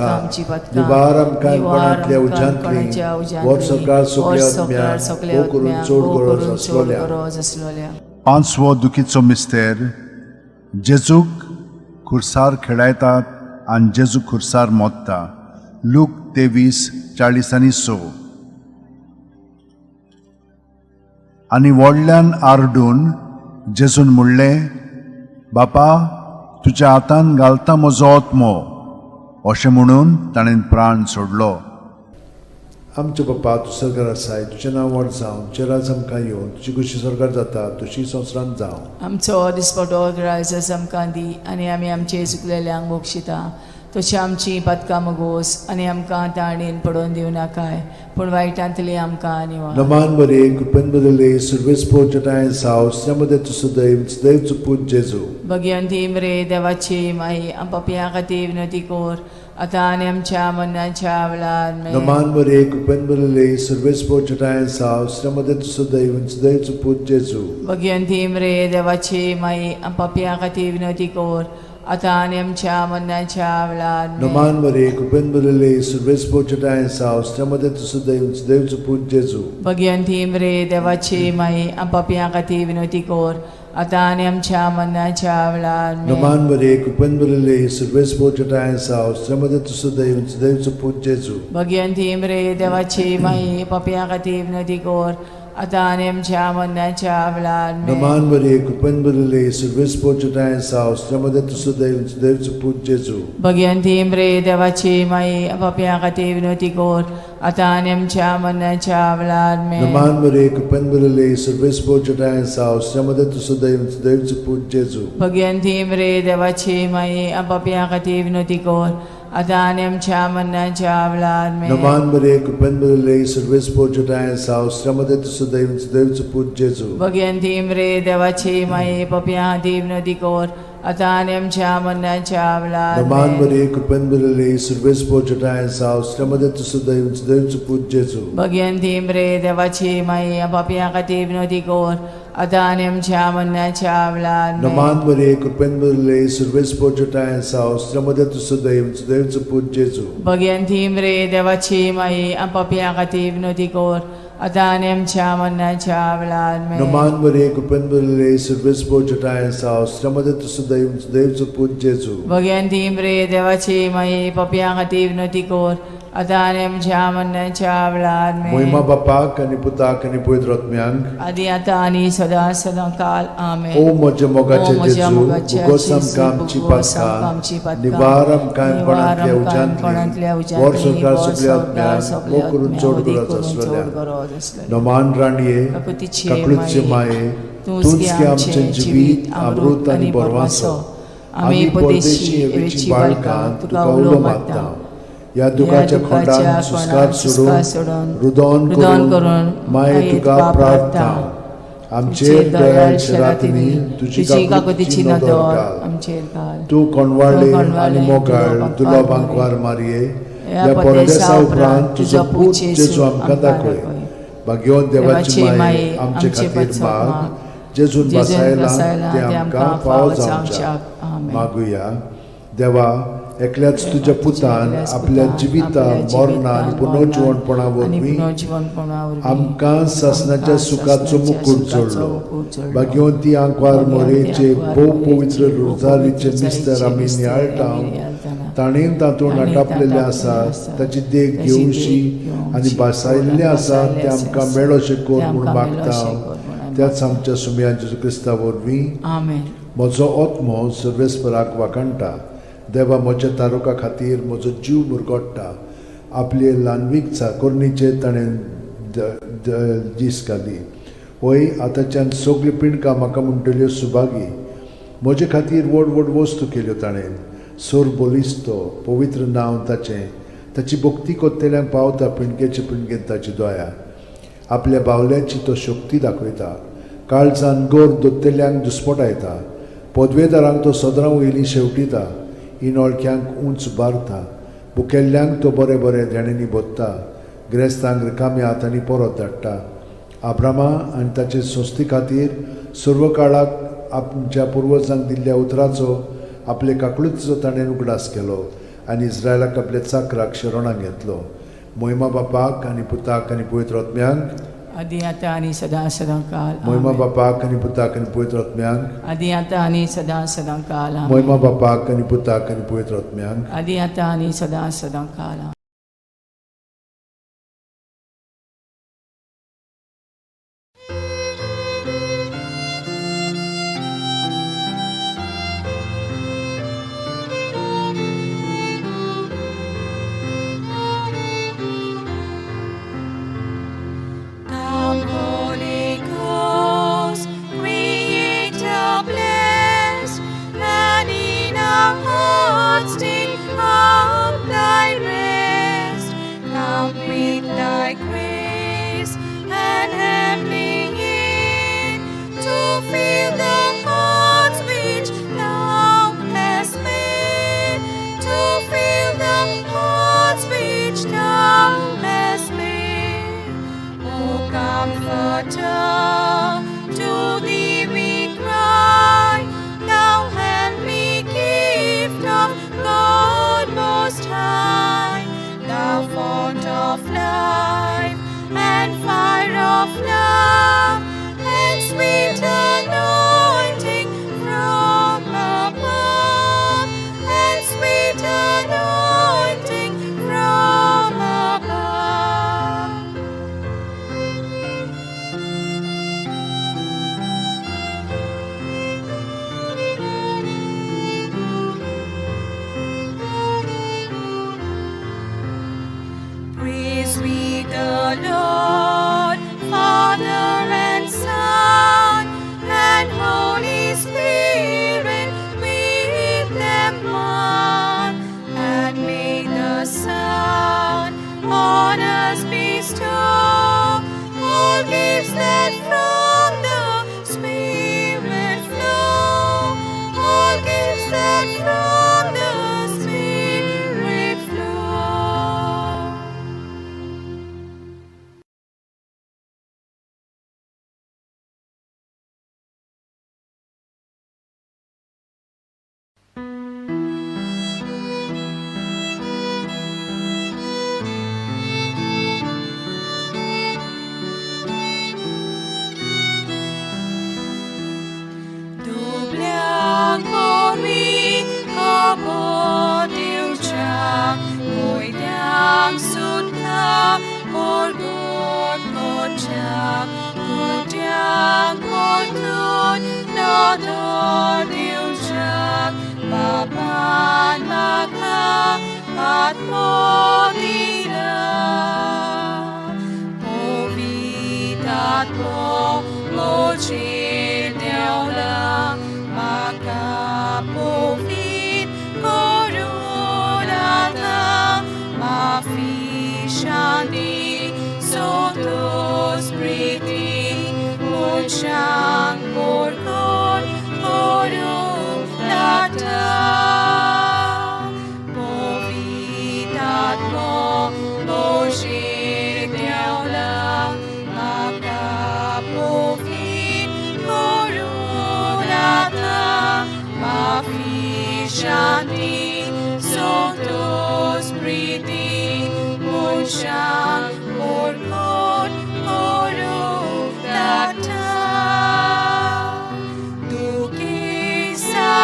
आमची पातकां, निवार आमकां कोणांतल्या उज्यांतली, वर सरकार सगल्या आत्म्यांक, भोव करून चड गरज आसलोल्या. गरज आसलोल्या. पांचवो दुखीचो मिस्तेर, जेजूक खुर्सार खेळायतात आनी जेजू खुर्सार मोत्ता, लूक 23:46. आनी व्हडल्यान आरडून जेजून म्हणलें, बापा, तुज्या हातान घालता म्हजो आत्मो. अशें म्हणून ताणें प्राण सोडलो. आमच्या बापा, तूं सरकार आसाय, तुजें नांव व्हड जावं, तुजें राज आमकां येवं, तुजी खुशी सरकार जाता तुजी संवसारांत जावं. आमचो दिसपटो ग्रायस आमकां दी आनी आमी आमचे चुकलेल्यांक बक्षिता तशी आमची पातकां मगोस आनी आमकां ताणेन पडोवन दिवनाकाय, पूण वायटांतली आमकां निवार. नमान मरिये, कृपेन भरिल्ले, सर्वेस पोर तुज्या ठांय साव मध्ये तूं सुदैव सुदैवचो पूत जेजू. भगिवंती मरे देवाची माई, पापयां खातीर विनवती कर आतां आनी आमच्या मरणाच्या वेळार आमेन. नमान मरिये, कृपेन भरिल्ले, सर्वेस पोर तुज्या ठांय साव मध्ये तूं सुदैव सुदैवचो पूत जेजू. भगिवंती मरे देवाची माई, पापयां खातीर विनवती कर आतां आनी आमच्या मरणाच्या वेळार आमेन. नमान मरे कृपेन भरिल्ले सुर्वेस पोचटाय सावस्त्या मदें तूं सुदैव देवचो पूत जेजू. भगवंती मरे देवाची माई, पापयां खातीर विनवती कर, आतां आनी आमच्या मरणाच्या वेळार आमेन. नमान मरे कृपेन भरिल्ले सुर्वेस पोचटाय सावस्त्या मदें तूं सुदैव देवचो पूत जेजू. भगवंती मरे देवाची माई, पापयां खातीर विनवती कर, आतां आनी आमच्या मरणाच्या वेळार आमेन. नमान मरे कृपेन भरिल्ले सुर्वेस पोचटाय सावस्त्या मदें तूं सुदैव देवचो पूत जेजू. भगवंती मरे देवाची माई, पापयां खातीर विनवती कर, आतां आनी आमच्या मरणाच्या वेळार आमेन. नमान मरे कृपेन भरिल्ले सुर्वेस पोचटाय सावस्त्या मदें तूं सुदैव देवचो पूत जेजू. भगवंती मरे देवाची माई, पापयां खातीर विनवती कर, आतां आनी आमच्या मरणाच्या वेळार आमेन. नमान मरे कृपेन भरिल्ले सुर्वेस पोचटाय सावस्त्या मदें तूं सुदैव देवचो पूत जेजू. भगवंती मरे देवाची माई, पापयां खातीर विनवती कर, आतां आनी आमच्या मरणाच्या वेळार नमान आमेन. मरे कृपेन भरिल्ले सुर्वेस पोचटाय सावस्त्या मदें तूं सुदैव देवचो पूत जेजू. भगवंती मरे देवाची माई, पापयां खातीर विनवती कर, आतां आनी आमच्या मरणाच्या वेळार आमेन. नमान मरे कृपेन भरिल्ले सुर्वेस पोचटाय सावस्त्या मदें तूं सुदैव देवचो पूत जेजू. भगवंती मरे देवाची माई, पापयां खातीर विनवती कर, आतां आनी आमच्या मरणाच्या वेळार आमेन. नमान मरे कृपेन भरिल्ले सुर्वेस पोचटाय सावस्त्या मदें तूं सुदैव देवचो पूत जेजू. भगवंती मरे देवाची माई, पापयां खातीर विनवती कर, आतां आनी आमच्या मरणाच्या वेळार आमेन. मोहिमा बापाक आनी पुताक आनी पवित्र आत्म्यांक, आदी आतां आनी सदां सदां काल आमेन. ओ म्हज्या मोगाचे ओ म्हज्या जेजू, मोगाचे भुगोस जेजू, आमकां आमची भुगोस आमकां आमची पातकां, पातकां, निवार आमकां निवार कोणांतल्या आमकां कोणांतल्या उज्यांतली, उज्यांतली, वर संवसार वर सगल्या संवसार आत्म्यांक, सगल्या भोव करून आत्म्यांक, चड अदीक गरज करून चड आसलेल्या. गरज आसलेल्या. नमान राणये, काकुतीचे काकळूतचे माये, माये, तूंच तूंच गे गे आमचें आमचें जिवीत, अमृत आनी बरवासो. आमी परदेशी एवेची बाळकां तुका उलो मारता. ह्या दुखाच्या खोंडान सुस्कार सोडून, रुदोन रुदोन करून करून माये तुका प्रार्थना. आमचेर दयाळ शेरातिनी तुजी तुजी काकुतीची काकुतीची नदर नदर घाल. आमचेर घाल. तूं कोणवाळे तूं कोणवाळे आनी मोगाळ तुलो तुलो बांकवार बांकवार मारये, ह्या ह्या परदेसा परदेसा उपरांत तुजो पूत जेजू जेजू आमकां दाखय. भाग्यवंत देवाची माये, आमचे खातीर माग, जेजून जेजून बसायला बसायला ते आमकां फावो जावच्या. आमेन. मागुया. देवा, एकल्याच तुज्या पुतान एकल्याच आपल्या पुतान जिविता आपल्या मरणा आनी जिवितान, पुनर्जिवणपणा आनी वरवीं पुनर्जिवणपणा वरवीं आमकां सासणाच्या आमकां सुखाचो सासणाच्या मुकूट सुखाचो जोडलो. मुकूट जोडलो. भाग्यवंती आंकवार भाग्यवंती मोरेचे आंकवार भोव मोरेचे पवित्र भोव रोजारीचे पवित्र मिस्तर आमी रोजारीचे नियाळटा, मिस्तर आमी नियाळटाना, ताणें तातूंत ताणें नाटापलेलें तातूंत आसा आसा, ताची देख ताची देख घेवशी घेवची आनी भासायल्लें आसा भासायल्लें तें आमकां आसा, मेळोशें कर तें म्हूण आमकां मागता. मेळोशें कर म्हूण आमी त्याच आमच्या सुमया जेजू क्रिस्ता वरवीं. आमेन. म्हजो आत्मो सर्वेस्पराक वाखाणटा. देवा म्हज्या तारुका खातीर म्हजो जीव मुरगोट्टा. आपले ल्हानवीक चाकोरणीचेर ताणें दीस घाली. वय आतांच्यान सगळ्यो पिंडकां म्हाका म्हणटल्यो सुभागी. म्हजे खातीर व्हड व्हड वस्तू केल्यो ताणें. सोर बोलिस्तो पवित्र नांव ताचें. ताची भक्ती कोत्तेल्यांक पावता पिंडकेचे पिंडकेन ताची दया. आपल्या बावल्याची तो शक्ती दाखयता. काळजान गोर दोत्तेल्यांक दुस्पटायता. पदवेदारांक तो सदरां वयलीं शेवटिता. इनोळक्यांक उंच बारता. बुकेल्ल्यांक तो बरें बरें देण्यांनी भोत्ता. ग्रेस्तांक रिकाम्या हातांनी परत धाडटा. आब्रामा आनी ताचे संस्थे खातीर सर्व काळाक आमच्या पुर्वजांक दिल्ल्या उतराचो आपले काकळुतीचो ताणें उगडास केलो आनी इस्रायलाक आपल्या चाकराक शरणाक घेतलो. मोहिमा बापाक आनी पुताक आनी पवित्र आत्म्यांक, आदी आतां आनी सदां सदां काल मोहिमा आमेन. बापाक आनी पुताक आनी पवित्र आत्म्यांक, आदी आतां आनी सदां सदां काल आमेन. मोहिमा बापाक आनी पुताक आनी पवित्र आत्म्यांक, आदी आतां आनी सदां सदां काल आमेन. Come, Holy Ghost, Creator bless, and in our hearts take up thy rest. Come with thy grace and heavenly aid to fill the hearts which thou hast made, to fill the hearts which thou hast made. O Comforter, to thee we cry, thou heavenly King. Fount of life and fire of love and sweet anointing from above, and sweet anointing from above. Praise we the Lord, Father and Son, and Holy Spirit, with them one, and may the Son on us bestow all gifts that from the Spirit flow, all gifts that from the Spirit flow. दुबळ्यांक पोरवी खबर दिवच्याक, कोयत्यांक सुटका परगट करच्याक, कुड्यांक परतून नदर दिवच्याक, बाबान म्हाका आत्मो दिला. पवित्र आत्मो म्हजेर देंवला, म्हाका पवित्र करून आतां, माफी शांती संतोष प्रिती मनशांक परगट करूंक लागता. पवित्र आत्मो म्हजेर देंवला, म्हाका पवित्र करून आतां, माफी शांती संतोष प्रिती मनशांक परगट करूंक लागता. दुखेसाली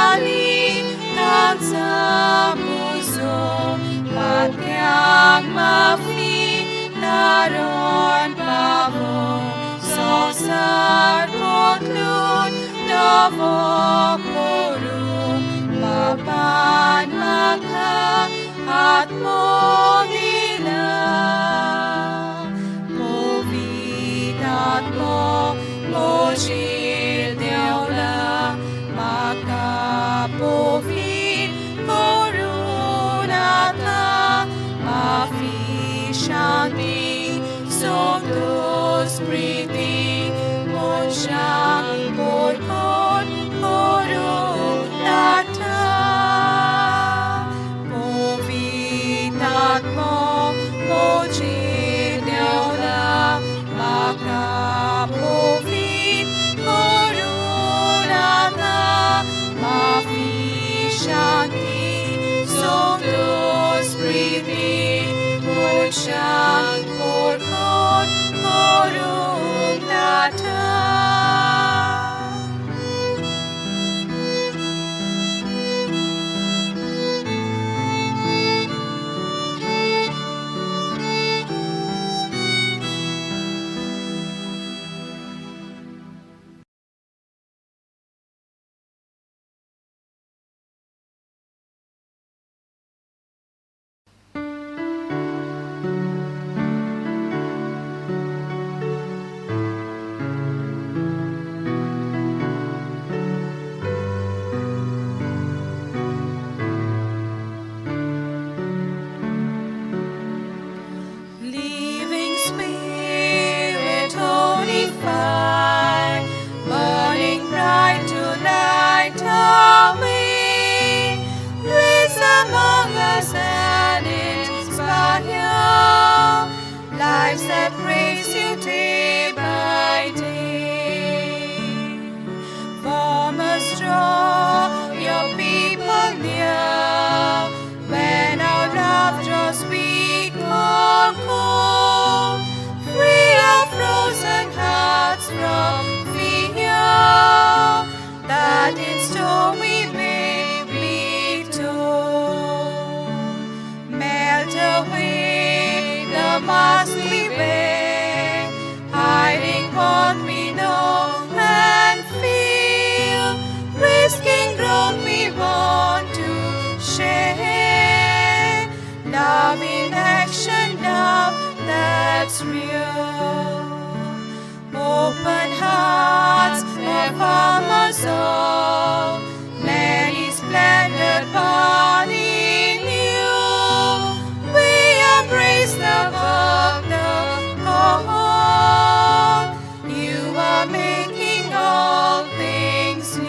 काळजां पुजोवंक, पातक्यांक माफी तारण पावोवंक, संवसार बदलून नवो करूंक, बाबान म्हाका आत्मो दिला. पवित्र आत्मो म्हजेर देंवला, म्हाका पवित्र करून आतां, माफी शांती संतोष प्रिती मनशांक परगट करूंक लागता. पवित्र आत्मो म्हजेर देंवला, म्हाका पवित्र करून आतां, माफी शांती संतोष प्रिती मनशांक परगट करूंक लागता. The mask we wear, hiding what we know and feel, risking growth we want to share. Love in action, love that's real. Open hearts, affirm us all. Many splendid body new. We embrace the work, the call. You are making all things new.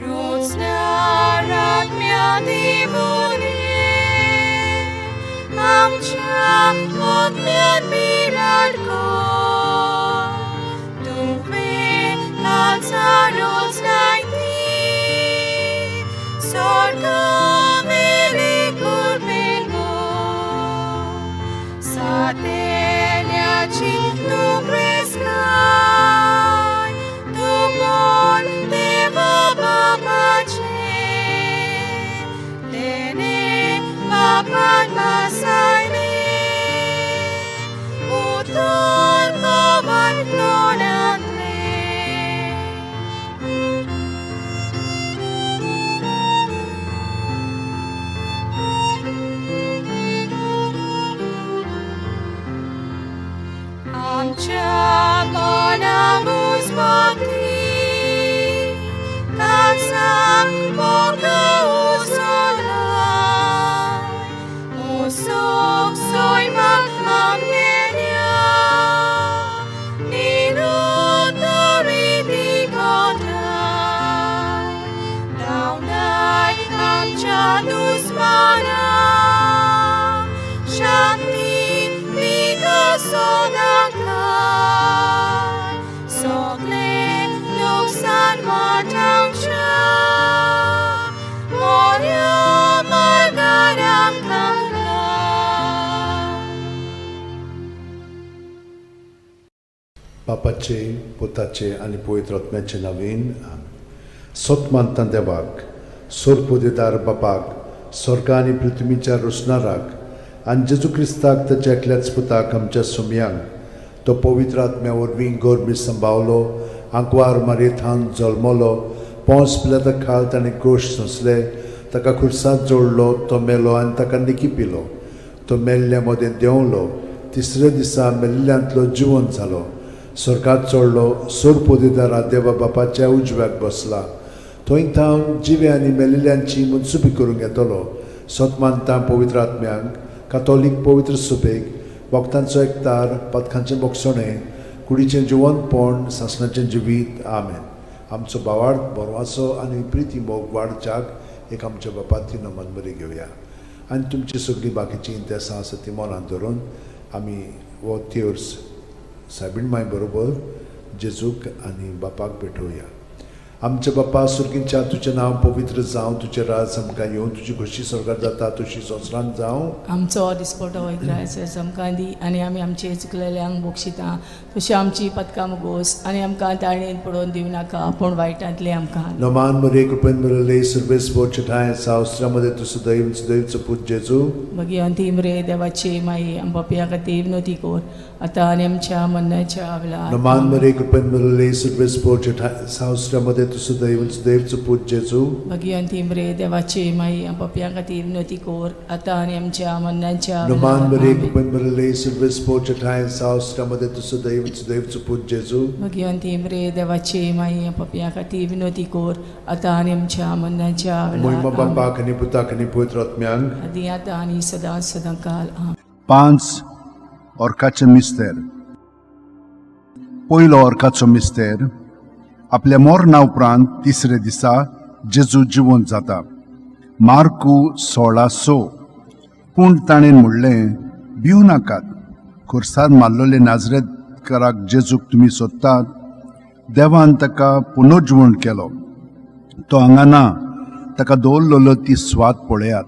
Rootsnaratmya divune, आमच्या आत्म्यान विराट कर. तुवें काळजा रोजनाय दी, स्वर्गावेली कृपेन गो. सातेल्याची तूं प्रेस्काय, तूं मोल देवा बापाचें. तेणें बापान भासायलें, उतर कवन तोंडांतलें. आमच्या मनां उजवाती, काळजाक मोग उसळाय. ओसोक सैमाक आमगेल्या, निरुत्तरी दिगोताय. धांवडाय आमच्या दुस्मानाक, शांती दिगा सदांकाळ. सगळें लुकसाण वाटावच्या, मोऱ्या मार्गार आमकां घाल. बापाचे, पुताचे आनी पवित्र आत्म्याचे नवीन. सत मानता देवाक, सोरपोदेदार बापाक, स्वर्ग आनी पृथ्वीच्या रोसणाराक आनी जेजू क्रिस्ताक ताच्या एकल्याच पुताक आमच्या सुमयांक, तो पवित्र आत्म्या वरवीं गोरमी संभावलो, आंकवार मारयेथान जल्मलो, पोंस पिलाता खाल ताणें क्रोश सोंसले, ताका खुर्सांत जोडलो, तो मेलो आनी ताका निकी पिलो, तो मेल्ल्या मदें देंवलो, तिसऱ्या दिसा मेल्ल्यांतलो जिवन जालो, स्वर्गात चडलो, सोरपोदेदारा देवा बापाच्या उजव्याक बसला, थंय थावन जिवे आनी मेलिल्ल्यांची मनसुबी करूंक येतलो. सत मानता पवित्र आत्म्यांक, कातोलीक पवित्र सुबेक, भक्तांचो एकतार, पदकांचें बोगसणें, कुडीचें जिवनपण, सासणाचें जिवीत. आमेन. आमचो भावार्थ बरवाचो आनी प्रिती मोग वाडच्याक एक आमच्या बापाती नमन बरी घेवया आनी तुमची सगळीं बाकीचीं इंतेसां आसा ती मनांत धरून आमी हो तेर्स सायबीण माय बरोबर जेजूक आनी बापाक भेटोवया. आमच्या बापा सुर्गींच्या, तुजें नांव पवित्र जावं, तुजें राज आमकां येवं, तुजी खोशी स्वर्गात जाता तशी संवसारांत जावं. आमचो दिसपटो इग्रायस आमकां दी आनी आमी आमचे चुकलेल्यांक बक्षिता तशी आमची पदकां मुगोस आनी आमकां ताळणेन पडोवन दिवं नाका पूण वायटांतलें आमकां. नमान मरे कृपेन मिळले सर्वेस बोचठाय सावस्त्रामध्ये तूं सदैव सदैवचो पूत जेजू. मागीर अंतीम रे देवाची माई आम पापया खातीर विनवती कर आतां आनी आमच्या मरणाच्या वेळार. नमान मरे कृपेन मिळले सर्वेस बोचठाय सावस्त्रामध्ये तूं सदैव सदैवचो पूत जेजू. मागीर अंतीम रे देवाची माई आम पापया खातीर विनवती कर आतां आनी आमच्या मरणाच्या नमान वेळार. मरे आमेन. कृपेन मिळले सर्वेस बोचठाय सावस्त्रामध्ये तूं सदैव सदैवचो पूत जेजू. मागीर अंतीम रे देवाची माई आम पापया खातीर विनवती कर आतां आनी आमच्या मरणाच्या मोहिमा वेळार. आमेन. बापाक आनी पुताक आनी पवित्र आत्म्यांक. आदी आतां आनी सदां सदां काल. आमेन. 5 ऑर्काचे मिस्तेर. पयलो ऑर्काचो मिस्तेर, आपल्या मरणा उपरांत तिसरे दिसा जेजू जिवंत जाता. मार्कू 16:6. पूण ताणें म्हणलें, भिवू नाकात, खुर्सार मारलेले नाजरेतकाराक जेजूक तुमी सोदतात. देवान ताका पुनर्जिवण केलो. तो हांगा ना. ताका दवरलेलो ती स्वाद पळयात.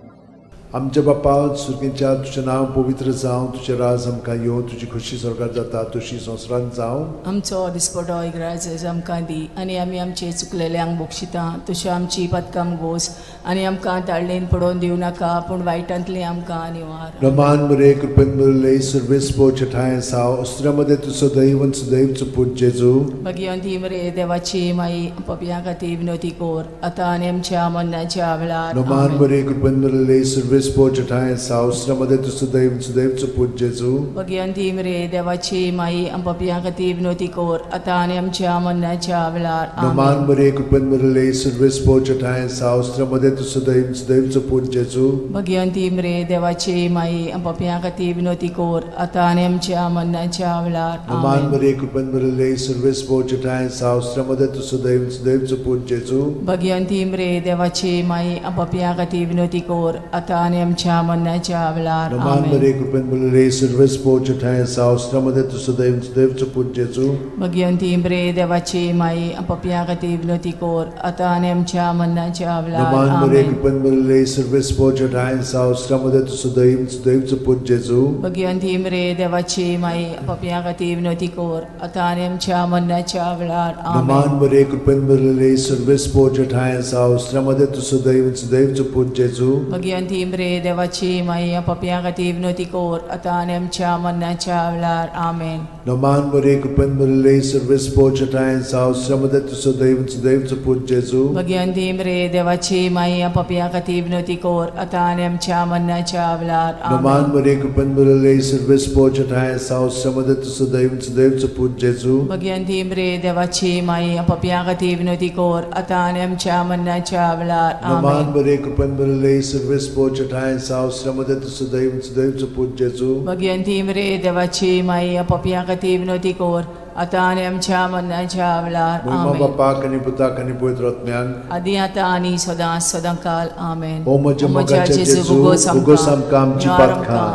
आमच्या बापा सुर्गेच्या, तुजें नांव पवित्र जावं, तुजें राज आमकां येवं, तुजी खोशी स्वर्गात जाता तशी संवसारांत जावं. आमचो दिसपटो इगराज आमकां दी आनी आमी आमचे चुकलेल्यांक बक्षिता तश्यो आमची पदकाम गोस आनी आमकां ताळणेन पडोवन दिवं नाका पूण वायटांतली आमकां निवार. रमान मरे कृपेन भरिल्ले, सर्वेस्पो छठाय साव अस्त्र्यामध्ये तूं सदैव आनी सदैव पूत जेजू. भगिवंती मरे देवाची माई, पपया खातीर विनोती कोर आतां आनी आमच्या मरणाच्या वेळार. रमान आमेन. मरे कृपेन भरिल्ले, सर्वेस्पो छठाय साव अस्त्र्यामध्ये तूं सदैव आनी सदैव पूत जेजू. भगिवंती मरे देवाची माई, पपया खातीर विनोती कोर आतां आनी आमच्या मरणाच्या वेळार. रमान आमेन. मरे कृपेन भरिल्ले, सर्वेस्पो छठाय साव अस्त्र्यामध्ये तूं सदैव आनी सदैव पूत जेजू. भगिवंती मरे देवाची माई, पपया खातीर विनोती कोर आतां आनी आमच्या मरणाच्या वेळार. रमान आमेन. मरे कृपेन भरिल्ले, सर्वेस्पो छठाय साव अस्त्र्यामध्ये तूं सदैव आनी सदैव पूत जेजू. भगिवंती मरे देवाची माई, पपया खातीर विनोती कोर आतां आनी आमच्या मरणाच्या वेळार. रमान आमेन. मरे कृपेन भरिल्ले, सर्वेस्पो छठाय साव अस्त्र्यामध्ये तूं सदैव आनी सदैव पूत जेजू. भगिवंती मरे देवाची माई, पपया खातीर विनोती कोर आतां आनी आमच्या मरणाच्या वेळार. रमान मरे आमेन. कृपेन भरिल्ले, सर्वेस्पो छठाय साव अस्त्र्यामध्ये तूं सदैव आनी सदैव पूत जेजू. भगिवंती मरे देवाची माई, पपया खातीर विनोती कोर आतां आनी आमच्या मरणाच्या वेळार. आमेन. रमान मरे कृपेन भरिल्ले, सर्वेस्पो छठाय साव अस्त्र्यामध्ये तूं सदैव आनी सदैव पूत जेजू. भगिवंती मरे देवाची माई, पपया खातीर विनोती कोर आतां आनी आमच्या मरणाच्या वेळार. आमेन. रमान मरे कृपेन भरिल्ले, सर्वेस्पो छठाय साव अस्त्र्यामध्ये तूं सदैव आनी सदैव पूत जेजू. भगिवंती मरे देवाची माई, पपया खातीर विनोती कोर आतां आनी आमच्या मरणाच्या वेळार. रमान आमेन. मरे कृपेन भरिल्ले, सर्वेस्पो छठाय साव अस्त्र्यामध्ये तूं सदैव आनी सदैव पूत जेजू. भगिवंती मरे देवाची माई, पपया खातीर विनोती कोर आतां आनी आमच्या मरणाच्या वेळार. रमान आमेन. मरे कृपेन भरिल्ले, सर्वेस्पो छठाय साव अस्त्र्यामध्ये तूं सदैव आनी सदैव पूत जेजू. भगिवंती मरे देवाची माई, पपया खातीर विनोती कोर आतां आनी आमच्या मरणाच्या वेळार. महिमा आमेन. बापाक आनी पुताक आनी पवित्र आत्म्याक. आदी आतां आनी सदां सदां काल. आमेन. ओ म्हज्या मोगाच्या जेजू, उगोस आमकां आमची पातकां,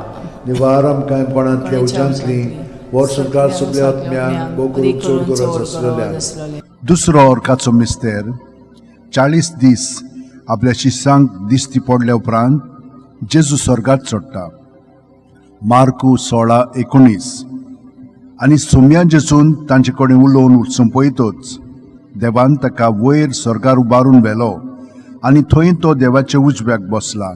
निवार आमकां कोणांतल्या उज्यांतली, वर्स संवसार सगल्या आत्म्यांक, भोव करून चड गरज आसलेल्यांक. दुसरो अर्काचो मिस्तेर. 40 दीस आपल्या शिसांक दिश्टी पडल्या उपरांत जेजू स्वर्गात चडटा. मार्कू 16:19. आनी सोम्या जेजून तांचे कडेन उलोवन सोंपयतच देवान ताका वयर स्वर्गार उबारून व्हेलो आनी थंय तो देवाच्या उजव्याक बसला.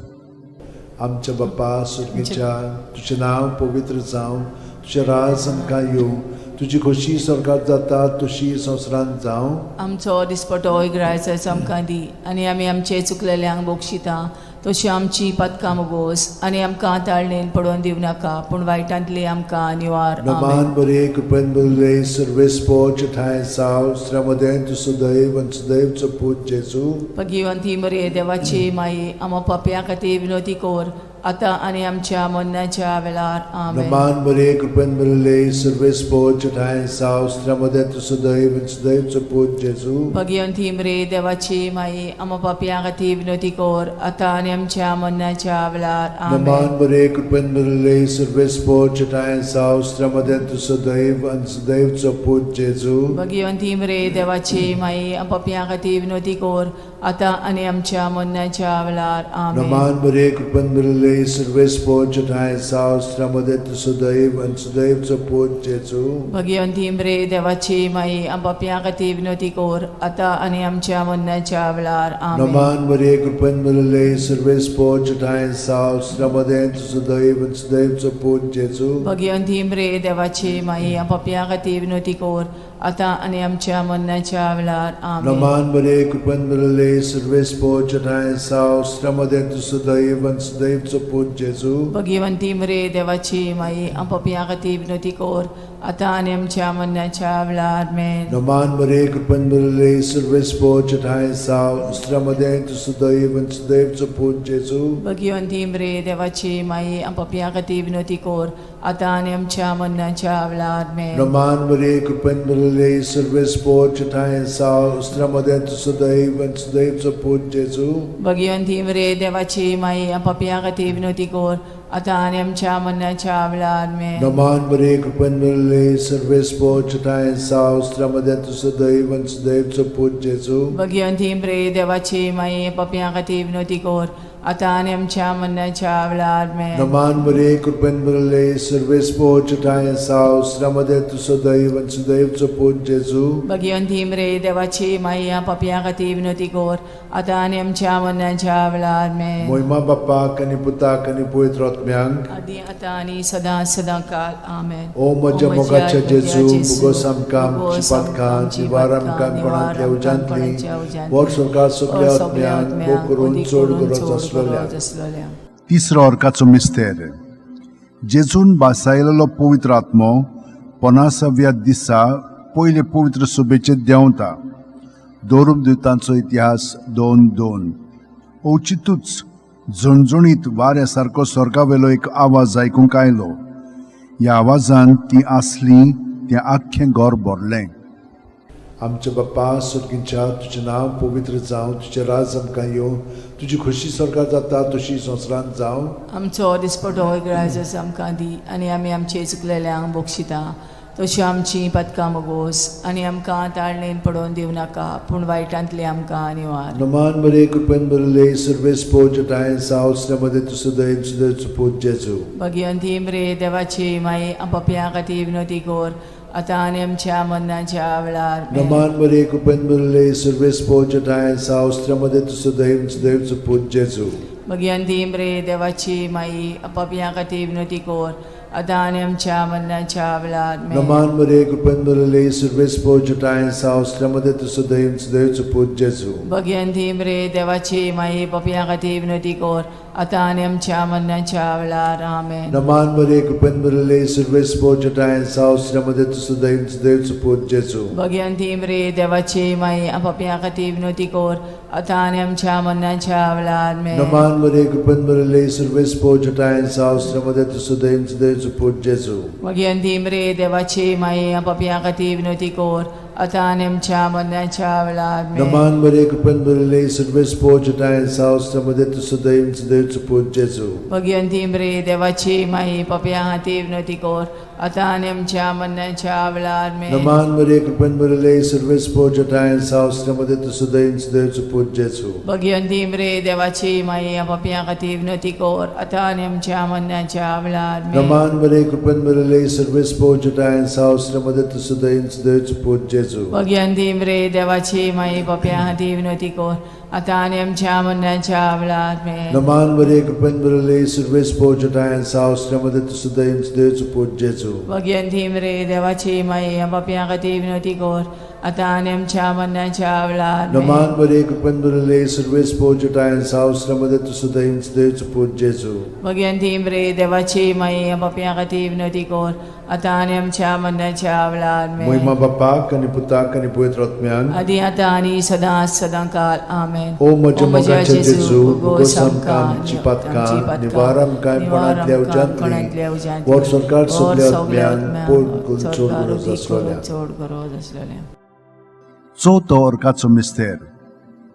आमच्या बापा सुर्गेच्या, तुजें नांव पवित्र जावं, तुजें राज आमकां येवं, तुजी खोशी स्वर्गात जाता तशी संवसारांत जावं. आमचो दिसपटो इगरायचो आमकां दी आनी आमी आमचे चुकलेल्यांक बक्षिता तशी आमची पदकां मोगोस आनी आमकां ताळणेन पडोवन दिवं नाका पूण वायटांतली आमकां निवार. आमेन. नमान बरे कृपेन भरिल्ले, सर्वेस्पो ठांय साव स्त्र्यामदें तूं सदैव आनी सदैवचो पूत जेजू. भगिवंती मरे देवाची माई, आमा पापया खातीर विनोती कोर आतां आनी आमच्या मरणाच्या वेळार. आमेन. नमान बरे कृपेन भरिल्ले, सर्वेस्पो ठांय साव स्त्र्यामदें तूं सदैव आनी सदैवचो पूत जेजू. भगिवंती मरे देवाची माई, आमा पापया खातीर विनोती कोर आतां आनी आमच्या मरणाच्या वेळार. आमेन. नमान बरे कृपेन भरिल्ले, सर्वेस्पो ठांय साव स्त्र्यामदें तूं सदैव आनी सदैवचो पूत जेजू. भगिवंती मरे देवाची माई, पापया खातीर विनोती कोर आतां आनी आमच्या मरणाच्या वेळार. आमेन. नमान बरे कृपेन भरिल्ले, सर्वेस्पो ठांय साव स्त्र्यामदें तूं सदैव आनी सदैवचो पूत जेजू. भगिवंती मरे देवाची माई, पापया खातीर विनोती कोर आतां आनी आमच्या मरणाच्या वेळार. आमेन. नमान मरे कृपेन भरिल्ले, सर्वेस्पो ठांय साव स्त्र्यामदें तूं सदैव आनी सदैवचो पूत जेजू. भगिवंती मरे देवाची माई, पापया खातीर विनोती कोर आतां आनी आमच्या मरणाच्या वेळार. आमेन. नमान बरे कृपेन भरिल्ले, सर्वेस्पो ठांय साव स्त्र्यामदें तूं सदैव आनी सदैवचो पूत जेजू. भगिवंती मरे देवाची माई, पापया खातीर विनोती कोर आतां आनी आमच्या मरणाच्या वेळार. आमेन. नमान मरे कृपेन भरिल्ले, सर्वेस्पो ठांय साव स्त्र्यामदें तूं सदैव आनी सदैवचो पूत जेजू. भगिवंती मरे देवाची माई, पापया खातीर विनोती कोर आतां आनी आमच्या मरणाच्या वेळार. आमेन. नमान मरे कृपेन भरिल्ले, सर्वेस्पो ठांय साव स्त्र्यामदें तूं सदैव आनी सदैवचो पूत जेजू. भगिवंती मरे देवाची माई, पापया खातीर विनोती कोर आतां आनी आमच्या मरणाच्या वेळार. आमेन. नमान मरे कृपेन भरिल्ले, भरले सर्वेस्पोर छटाय साव स्त्रमदे तुजो दैव आनी सुदैवचो पूत जेजू. भगिवंती प्रे देवाची माई पापयां खातीर विनवती कर आतां आनी आमच्या मरणाच्या वेळार आमेन. नमान मरे कृपेन भरले सर्वेस्पोर छटाय साव स्त्रमदे तुजो दैव आनी सुदैवचो पूत जेजू. भगिवंती मरे देवाची माई पापयां खातीर विनवती कर आतां आनी आमच्या मरणाच्या वेळार आमेन. मोहिमा बाप्पाक आनी पुताक आनी पवित्र आत्म्यांक. आदी आतां आनी सदां सदां काल आमेन. ओ म्हज्या मोगाच्या जेजू, मुगोस आमकां आमची पातकां निवार आमकां कोणांतल्या उज्यांतली वर सरकार सगल्या आत्म्यांक भोग करून चड गरज आसलेल्या. आसलेल्या. तिसरो अर्काचो मिस्तेर. जेजून बासायलेलो पवित्र आत्मो पनासाव्या दिसा पयले पवित्र सभेचेर देंवता. दोरूप दुतांचो इतिहास 2:2. अवचितूच झणझणीत वाऱ्या सारको स्वर्गावेलो एक आवाज आयकूंक आयलो. ह्या आवाजान ती आसली तें आख्खें घर भरलें. आमच्या बाप्पा सुर्गींच्या, तुजें नांव पवित्र जावं, तुजें राज आमकां येवं, तुजी खोशी सरकार जाता तशी संवसारांत जावं. आमचो दिसपटो ग्राजस आमकां दी आनी आमी आमचे चुकलेल्यांक बक्षिता तशी आमची पदकां मगोस आनी आमकां ताळणेन पडोवन दिवं नाका पूण वायटांतली आमकां निवार. नमान बरे कृपेन भरले सर्वेस्पोर छटाय साव स्त्रमदे तुजो दैव सुदैवचो पूत जेजू. भगिवंती मरे देवाची माई पापयां खातीर विनवती कर आतां आनी आमच्या मरणाच्या वेळार आमेन. नमान बरे कृपेन भरले सर्वेस्पोर छटाय साव स्त्रमदे तुजो दैव सुदैवचो पूत जेजू. भगिवंती मरे देवाची माई पापयां खातीर विनवती कर आतां आनी आमच्या मरणाच्या वेळार आमेन. नमान मरे कृपेन भरले सर्वेस्पोर छटाय साव स्त्रमदे तुजो दैव सुदैवचो पूत जेजू. भगिवंती मरे देवाची माई पापयां खातीर विनवती कर आतां आनी आमच्या मरणाच्या वेळार आमेन. नमान मरे कृपेन भरले सर्वेस्पोर छटाय साव स्त्रमदे तुजो दैव सुदैवचो पूत जेजू. भगिवंती मरे देवाची माई पापयां खातीर विनवती कर आतां आनी आमच्या मरणाच्या वेळार आमेन. नमान मरे कृपेन भरले सर्वेस्पोर छटाय साव स्त्रमदे तुजो दैव सुदैवचो पूत जेजू. भगिवंती मरे देवाची माई पापयां खातीर विनवती कर आतां आनी आमच्या मरणाच्या वेळार आमेन. नमान मरे कृपेन भरले सर्वेस्पोर छटाय साव स्त्रमदे तुजो दैव सुदैवचो पूत जेजू. भगिवंती मरे देवाची माई पापयां खातीर विनवती कर आतां आनी आमच्या मरणाच्या वेळार आमेन. नमान मरे कृपेन भरले सर्वेस्पोर छटाय साव स्त्रमदे तुजो दैव सुदैवचो पूत जेजू. भगिवंती मरे देवाची माई पापयां खातीर विनवती कर आतां आनी आमच्या मरणाच्या वेळार आमेन. नमान मरे कृपेन भरले सर्वेस्पोर छटाय साव स्त्रमदे तुजो दैव सुदैवचो पूत जेजू. भगिवंती मरे देवाची माई पापयां खातीर विनवती कर आतां आनी आमच्या मरणाच्या वेळार आमेन. नमान मरे कृपेन भरले सर्वेस्पोर छटाय साव स्त्रमदे तुजो दैव सुदैवचो पूत जेजू. भगिवंती मरे देवाची माई पापयां खातीर विनवती कर आतां आनी आमच्या मरणाच्या वेळार आमेन. नमान मरे कृपेन भरले सर्वेस्पोर छटाय साव स्त्रमदे तुजो दैव सुदैवचो पूत जेजू. भगिवंती मरे देवाची माई पापयां खातीर विनवती कर आतां आनी आमच्या मरणाच्या वेळार आमेन. मोहिमा बाप्पाक आनी पुताक आनी पवित्र आत्म्यान. आदी आतां आनी सदां सदां काल आमेन. ओ म्हज्या मोगाच्या जेजू, मुगोस आमकां आमची पातकां निवार आमकां कोणांतल्या उज्यांतली वर सरकार सगल्या आत्म्यान पोट करून चड गरज आसलेल्या. चड गरज आसलेल्या. चवथो अर्काचो मिस्तेर.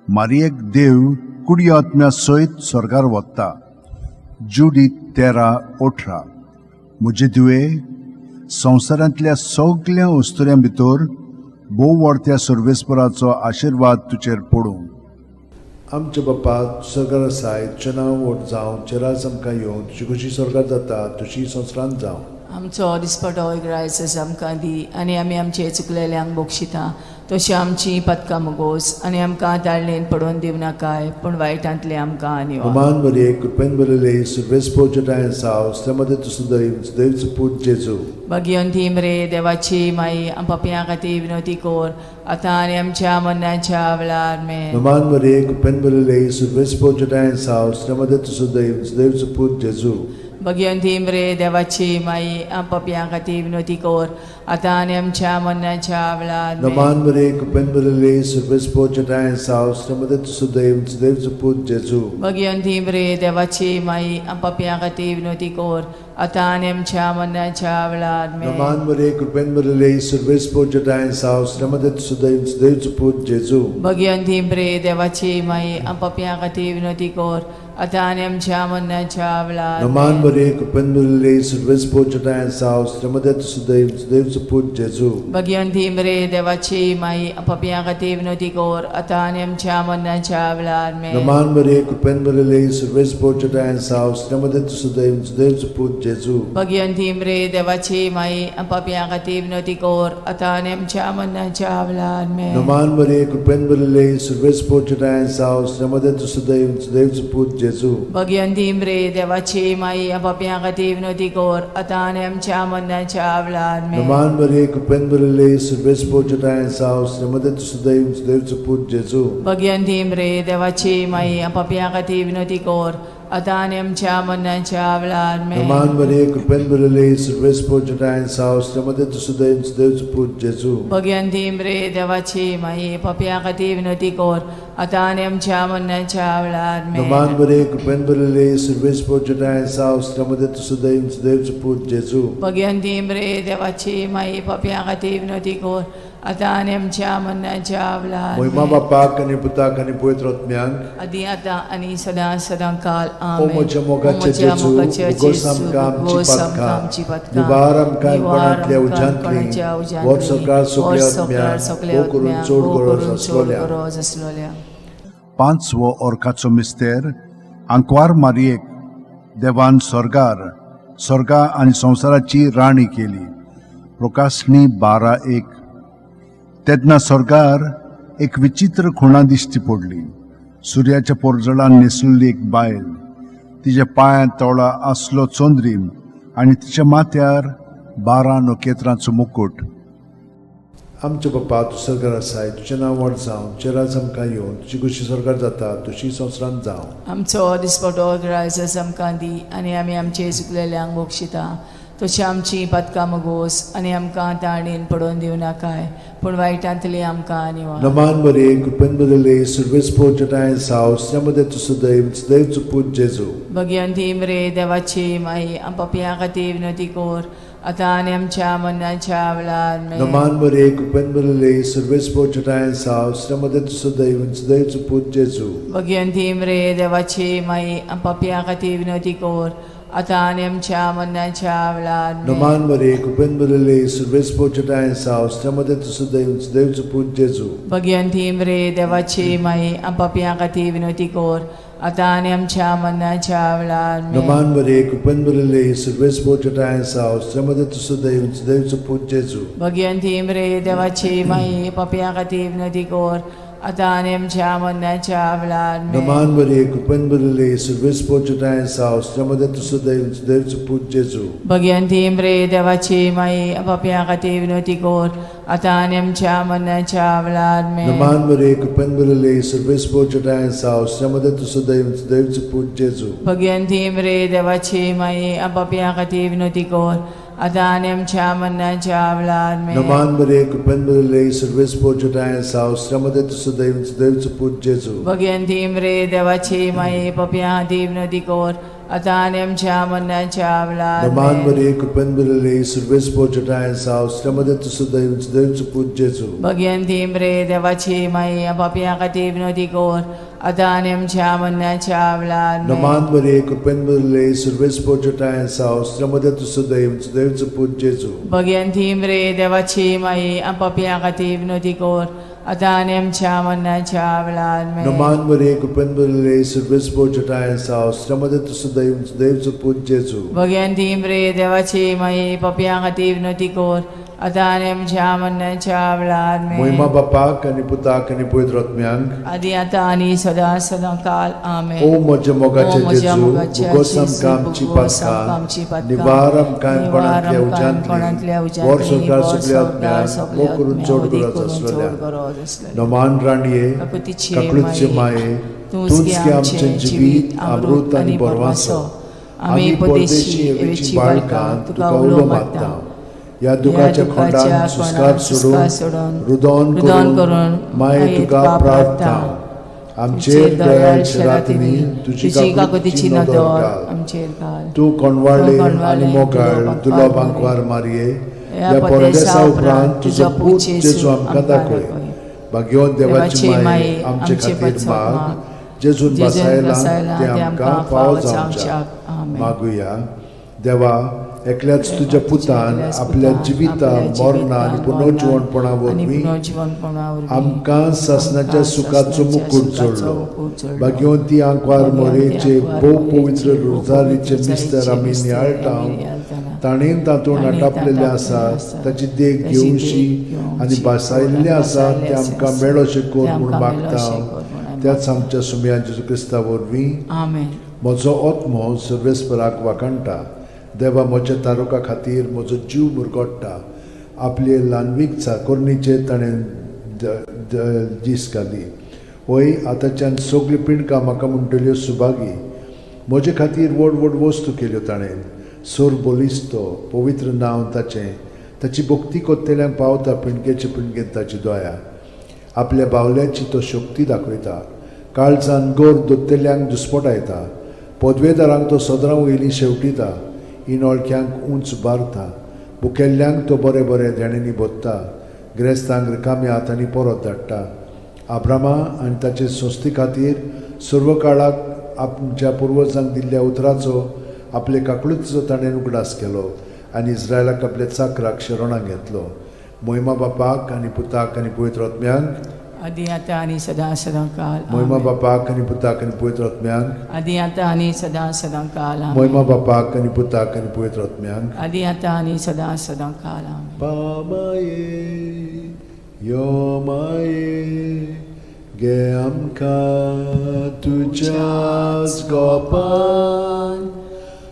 मारियेक देव कुडी आत्म्या सयत स्वर्गार वता. जुडीत 13:18. म्हजे धुवे, संवसारांतल्या सगल्या अस्तुऱ्यां भितर भोव व्हडत्या सर्वेस्पराचो आशिर्वाद तुजेर पडूं. आमच्या बाप्पा सरकार आसाय, तुजें नांव व्हड जावं, तुजें राज आमकां येवं, तुजी खोशी सरकार जाता तशी संवसारांत जावं. आमचो दिसपटो ग्रायस आमकां दी आनी आमी आमचे चुकलेल्यांक बक्षिता तशी आमची पदकां मुगोस आनी आमकां ताळणेन पडोवन दिवं नाकाय पूण वायटांतले आमकां निवार. नमान मरे कृपेन भरले सर्वेस्पोर छटाय साव स्त्रमदे तुजो दैव सुदैवचो पूत जेजू. भगिवंती मरे देवाची माई पापयां खातीर विनवती कर आतां आनी आमच्या मरणाच्या वेळार आमेन. नमान मरे कृपेन भरले सर्वेस्पोर छटाय साव स्त्रमदे तुजो दैव सुदैवचो पूत जेजू. भगिवंती मरे देवाची माई पापयां खातीर विनवती कर आतां आनी आमच्या मरणाच्या वेळार आमेन. नमान मरे कृपेन भरिल्ले सर्वेस्पोर जटाय साव श्रीमदत सुदैव सुदैवचो पूत जेजू. भगिवंती मरे देवाची माई, आम पापयां खातीर विनवती कर, आतां आनी आमच्या मरणाच्या वेळार आमेन. नमान मरे कृपेन भरिल्ले सर्वेस्पोर जटाय साव श्रीमदत सुदैव सुदैवचो पूत जेजू. भगिवंती मरे देवाची माई, आम पापयां खातीर विनवती कर, आतां आनी आमच्या मरणाच्या वेळार नमान आमेन. मरे कृपेन भरिल्ले सर्वेस्पोर जटाय साव श्रीमदत सुदैव सुदैवचो पूत जेजू. भगिवंती मरे देवाची माई, आम पापयां खातीर विनवती कर, आतां आनी आमच्या मरणाच्या वेळार आमेन. नमान मरे कृपेन भरिल्ले सर्वेस्पोर जटाय साव श्रीमदत सुदैव सुदैवचो पूत जेजू. भगिवंती मरे देवाची माई, आम पापयां खातीर विनवती कर, आतां आनी आमच्या मरणाच्या वेळार आमेन. नमान मरे कृपेन भरिल्ले सर्वेस्पोर जटाय साव श्रीमदत सुदैव सुदैवचो पूत जेजू. भगिवंती मरे देवाची माई, आम पापयां खातीर विनवती कर, आतां आनी आमच्या मरणाच्या वेळार आमेन. नमान मरे कृपेन भरिल्ले सर्वेस्पोर जटाय साव श्रीमदत सुदैव सुदैवचो पूत जेजू. भगिवंती मरे देवाची माई, आम पापयां खातीर विनवती कर, आतां आनी आमच्या मरणाच्या वेळार आमेन. नमान मरे कृपेन भरिल्ले सर्वेस्पोर जटाय साव श्रीमदत सुदैव सुदैवचो पूत जेजू. भगिवंती मरे देवाची माई, पापयां खातीर विनवती कर, आतां आनी आमच्या मरणाच्या वेळार आमेन. नमान मरे कृपेन भरिल्ले सर्वेस्पोर जटाय साव श्रीमदत सुदैव सुदैवचो पूत जेजू. भगिवंती मरे देवाची माई, पापयां खातीर विनवती कर, आतां आनी आमच्या मरणाच्या वेळार मोहिमा आमेन. बापाक आनी पुताक आनी पवित्र आत्म्याक. आदी आतां आनी सदां सदां काल ओ आमेन. म्हज्या मोगाचे ओ म्हज्या जेजू, मोगाचे उगोस जेजू, आमकां आमची उगोस आमकां पातकां, आमची पातकां, निवार आमकां निवार कोणांतल्या आमकां उज्यांतली, कोणाच्या उज्यांतली, व्हर सरकार सगल्या व्हर सरकार आत्म्यांक, सगल्या भोव करून आत्म्यांक, चड भोव गरज करून चड आसलोल्या. गरज आसलोल्या. पांचवो ओरखाचो मिस्तेर. आंकवार मारयेक देवान स्वर्गार स्वर्गा आनी संवसाराची राणी केली. प्रकाशणी 12:1. तेन्ना स्वर्गार एक विचित्र खुणा दिश्टी पडली. सुर्याच्या पोरजळान न्हेसलेली एक बायल, तिच्या पांयांत तोळा आसलो चंद्रीम आनी तिच्या माथ्यार 12 नखेत्रांचो मुकूट. आमच्या बापा, तूं सरकार आसाय, तुजें नांव व्हड जावं, तुजें राज आमकां येवन, तुजी खुशी सरकार जाता तुशी संवसारांत जावं. आमचो दिसपटो ग्रायस आमकां दी आनी आमी आमचे चुकलेल्यांक बक्षिता तशी आमची पातकां मगोस आनी आमकां ताणेन पडोवन दिवं नाकाय, पूण वायटांतली आमकां निवार. नमान मरे कृपेन भरिल्ले सर्वेस्पोर जटाय साव श्रीमदत सुदैव सुदैवचो पूत जेजू. भगिवंती मरे देवाची माई, आम पापयां खातीर विनवती कर, आतां आनी आमच्या मरणाच्या वेळार आमेन. नमान मरे कृपेन भरिल्ले सर्वेस्पोर जटाय साव श्रीमदत सुदैव सुदैवचो पूत जेजू. भगिवंती मरे देवाची माई, आम पापयां खातीर विनवती कर, आतां आनी आमच्या मरणाच्या वेळार आमेन. नमान मरे कृपेन भरिल्ले सर्वेस्पोर जटाय साव श्रीमदत सुदैव सुदैवचो पूत जेजू. भगिवंती मरे देवाची माई, आम पापयां खातीर विनवती कर, आतां आनी आमच्या मरणाच्या वेळार आमेन. नमान मरे कृपेन भरिल्ले सर्वेस्पोर जटाय साव श्रीमदत सुदैव सुदैवचो पूत जेजू. भगिवंती मरे देवाची माई, पापयां खातीर विनवती कर, आतां आनी आमच्या मरणाच्या वेळार आमेन. नमान मरे कृपेन भरिल्ले सर्वेस्पोर जटाय साव श्रीमदत सुदैव सुदैवचो पूत जेजू. भगिवंती मरे देवाची माई, पापयां खातीर विनवती कर, आतां आनी आमच्या मरणाच्या वेळार आमेन. नमान मरे कृपेन भरिल्ले सर्वेस्पोर जटाय साव श्रीमदत सुदैव सुदैवचो पूत जेजू. भगिवंती मरे देवाची माई, पापयां खातीर विनवती कर, आतां आनी आमच्या मरणाच्या वेळार आमेन. नमान मरे कृपेन भरिल्ले सर्वेस्पोर जटाय साव श्रीमदत सुदैव सुदैवचो पूत जेजू. भगिवंती मरे देवाची माई, पापयां खातीर विनवती कर, आतां आनी आमच्या मरणाच्या वेळार नमान आमेन. मरे कृपेन भरिल्ले सर्वेस्पोर जटाय साव श्रीमदत सुदैव सुदैवचो पूत जेजू. भगिवंती मरे देवाची माई, पापयां खातीर विनवती कर, आतां आनी आमच्या मरणाच्या वेळार आमेन. नमान मरे कृपेन भरिल्ले सर्वेस्पोर जटाय साव श्रीमदत सुदैव सुदैवचो पूत जेजू. भगिवंती मरे देवाची माई, पापयां खातीर विनवती कर, आतां आनी आमच्या मरणाच्या वेळार आमेन. नमान मरे कृपेन भरिल्ले सर्वेस्पोर जटाय साव श्रीमदत सुदैव सुदैवचो पूत जेजू. भगिवंती मरे देवाची माई, पापयां खातीर विनवती कर, आतां आनी आमच्या मरणाच्या वेळार आमेन. मोहिमा बापाक आनी पुताक आनी पवित्र आत्म्यांक. आदी आतां आनी सदां सदां काल आमेन. ओ म्हज्या ओ मोगाचे म्हज्या जेजू, मोगाच्या उगोस जेजू, आमकां आमची उगोस आमकां आमची पातकां, पातकां, निवार आमकां निवार कोणांतल्या आमकां कोणांतल्या उज्यांतली, व्हर उज्यांतली, सरकार व्हर सगल्या सरकार आत्म्यांक, सगल्या भोव करून आत्म्यांक, चड वदी गरज करून चड आसलेल्या. गरज आसलेल्या. नमान राणये, काकुतीची काकळूतचे माये, माये, तूंच तूंच गे गे आमचें आमचें जिवीत, जिवीत, अमृत अमृत आनी आनी बरवासो. बरवासो. आमी परदेशी एवेची बाळकां तुका उलो मारता. ह्या दुखाच्या खोंडान सुस्कार सोडून रुदोन करून माये तुका प्रार्थना. आमचेर दयाळ शेरातिनी तुजी काकुतीची नदर घाल. आमचेर घाल. तूं कोणवाळे आनी मोगाळ दुलो बांकवार मारये, ह्या परदेसा उपरांत तुजो पूत जेजू आमकां दाखय. भाग्यवंत देवाची माये आमचे खातीर माग, जेजून बसायला ते आमकां फावो जावच्याक. मागुया. देवा, एकल्याच तुज्या पुतान आपल्या जिविता मरणा आनी पुनर्जिवणपणा वरवीं आमकां सासणाच्या सुखाचो मुकूट जोडलो. भाग्यवंती आंकवार मोरेचे भोव पवित्र रोजारीचे मिस्तर आमी नियाळटा, ताणेन तातूंत आटापलेले आसा ताची देख घेवशी आनी भासायल्लें आसा तें आमकां मेळोशें कर म्हूण मागता त्याच आमच्या सुमया जेजू क्रिस्ता वरवीं. आमेन. म्हजो आत्मो सर्वेस्पराक वाखाणटा. देवा, म्हज्या तारुका खातीर म्हजो जीव मुरगोडटा. आपले ल्हानवीक चाकोरणीचेर ताणें दीस घाली. वय आतांच्यान सगळीं पिंडकां म्हाका म्हणटल्यो सुभागी. म्हजे खातीर व्हड व्हड वस्तू केल्यो ताणें. सोर बलिस्तो पवित्र नांव ताचें. ताची भक्ती कोत्तेल्यांक पावता पिंडकेचे पिंडकेन ताची दया. आपल्या बावल्याची तो शक्ती दाखयता. काळजान गोर दोत्तेल्यांक दुस्पटायता. पदवेदारांक तो सदरां वयलीं शेवटिता. इनोळख्यांक उंच बारता. भुकेल्ल्यांक तो बरें बरें देण्यांनी भोत्ता. ग्रेस्तांक रिकाम्या हातांनी परत धाडटा. आब्रामा आनी ताचे संस्थे खातीर सर्व काळाक आमच्या पुर्वजांक दिल्ल्या उतराचो आपले काकळुतीचो ताणें उगडास केलो आनी इस्रायलाक आपल्या चाकराक शरणाक घेतलो. मोहिमा बापाक आनी पुताक आनी पवित्र आत्म्यांक. आदी आतां आनी सदां सदां काल. मोहिमा बापाक आनी पुताक आनी पवित्र आत्म्यांक. आदी आतां आनी सदां सदां काल. मोहिमा बापाक आनी पुताक आनी पवित्र आत्म्यांक. आदी आतां आनी सदां सदां काल. आमेन. पामाये यो माये गे आमकां तुज्याच गोपान.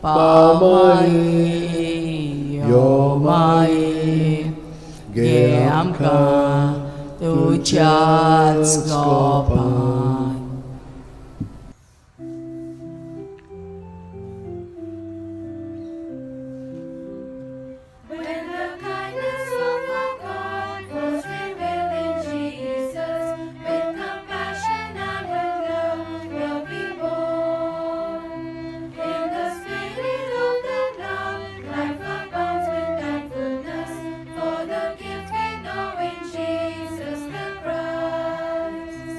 पामाये यो माये गे आमकां तुज्याच गोपान. When the kindness of our God was revealed in Jesus, with compassion and with love were we born. In the spirit of that love, life abounds with thankfulness for the gift we know in Jesus the Christ.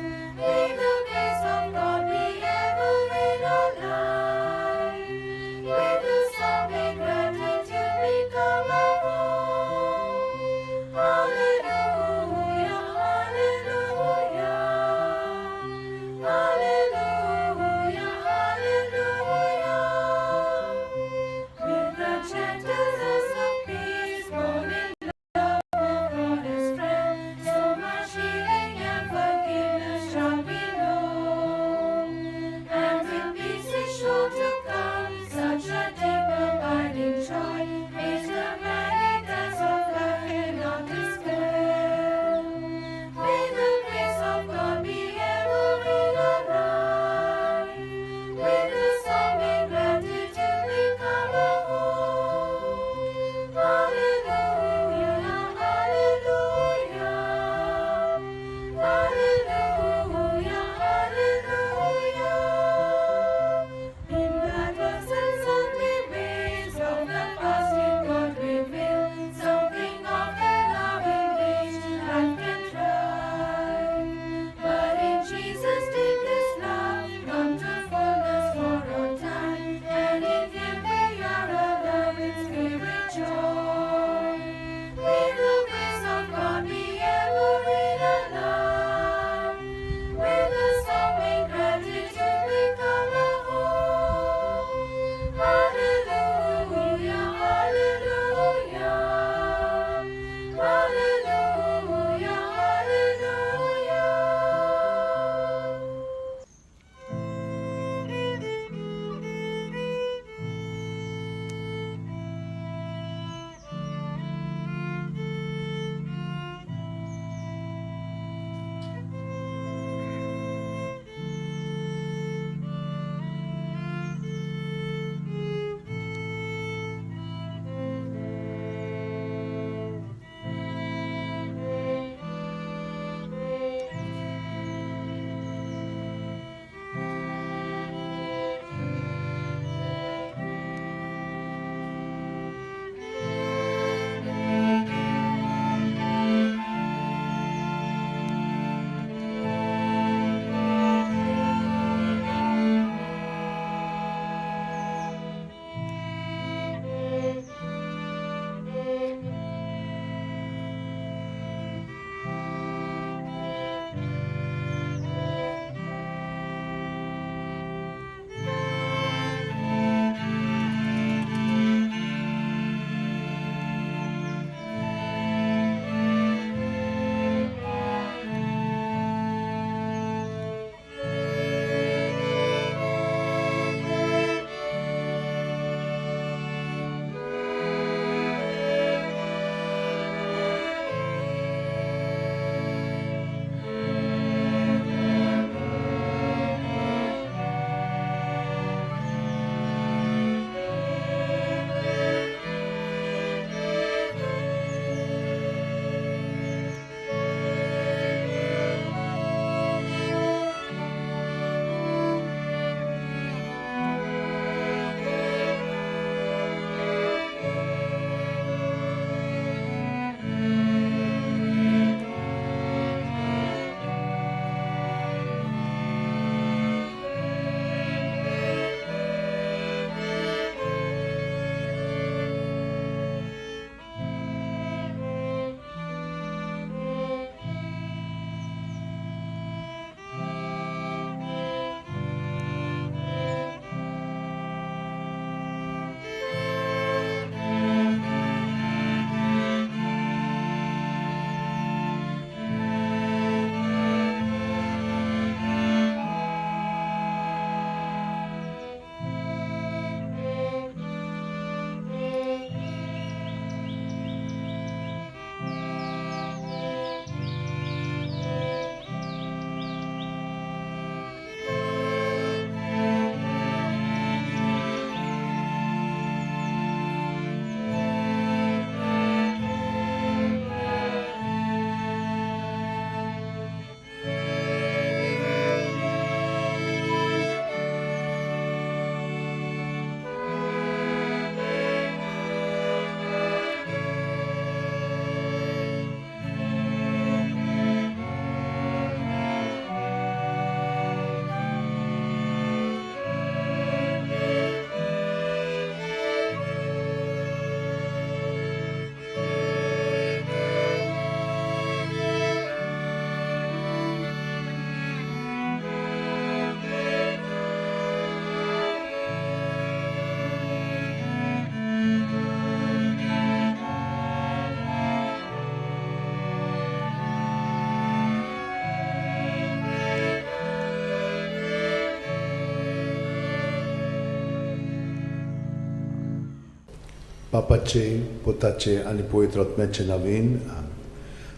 बापाचे, पुताचे आनी पवित्र आत्म्याचे नवीन.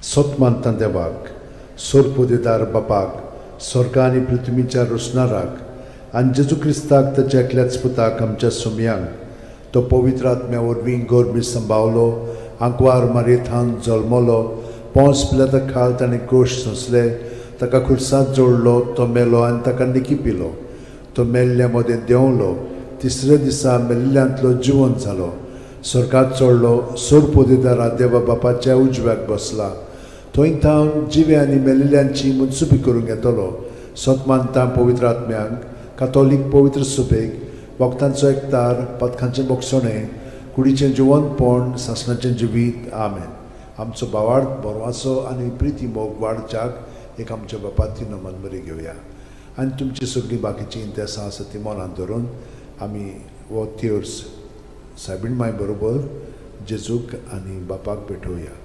सत मानता देवाक, सोरपोदेदार बापाक, स्वर्गा आनी पृथ्वीच्या रोसणाराक, आनी जेजू क्रिस्ताक, ताच्या एकल्याच पुताक, आमच्या सुमयांक, तो पवित्र आत्म्या वरवीं गोरमी संभावलो, आंकवार मारयेथान जल्मलो, पोंस पिलाता खाल ताणें कोश सोंसले, ताका खुर्सांत जोडलो, तो मेलो आनी ताका निकी पिलो, तो मेल्ल्या मदें देंवलो, तिसऱ्या दिसा मेल्ल्यांतलो जिवन जालो, स्वर्गात चडलो, सोरपोदेदारा देवा बापाच्या उजव्याक बसला, थंय थावन जिवे आनी मेल्ल्यांची मुनसुबी करूंक येतलो. सत मानता पवित्र आत्म्यांक, कातोलीक पवित्र सुबेक, वखदांचो एकतार, पदकांचें बोगसणें, कुडीचें जिवनपण, सासणाचें जिवीत. आमेन. आमचो बावाड बरवाचो आनी प्रिती मोग वाडच्याक एक आमच्या बापाती नमन बरी घेवया आनी तुमची सगळीं बाकीचीं इंतेसां आसा ती मनांत धरून आमी हो तेर्स सायबीण माय बरोबर जेजूक आनी बापाक भेटोवया.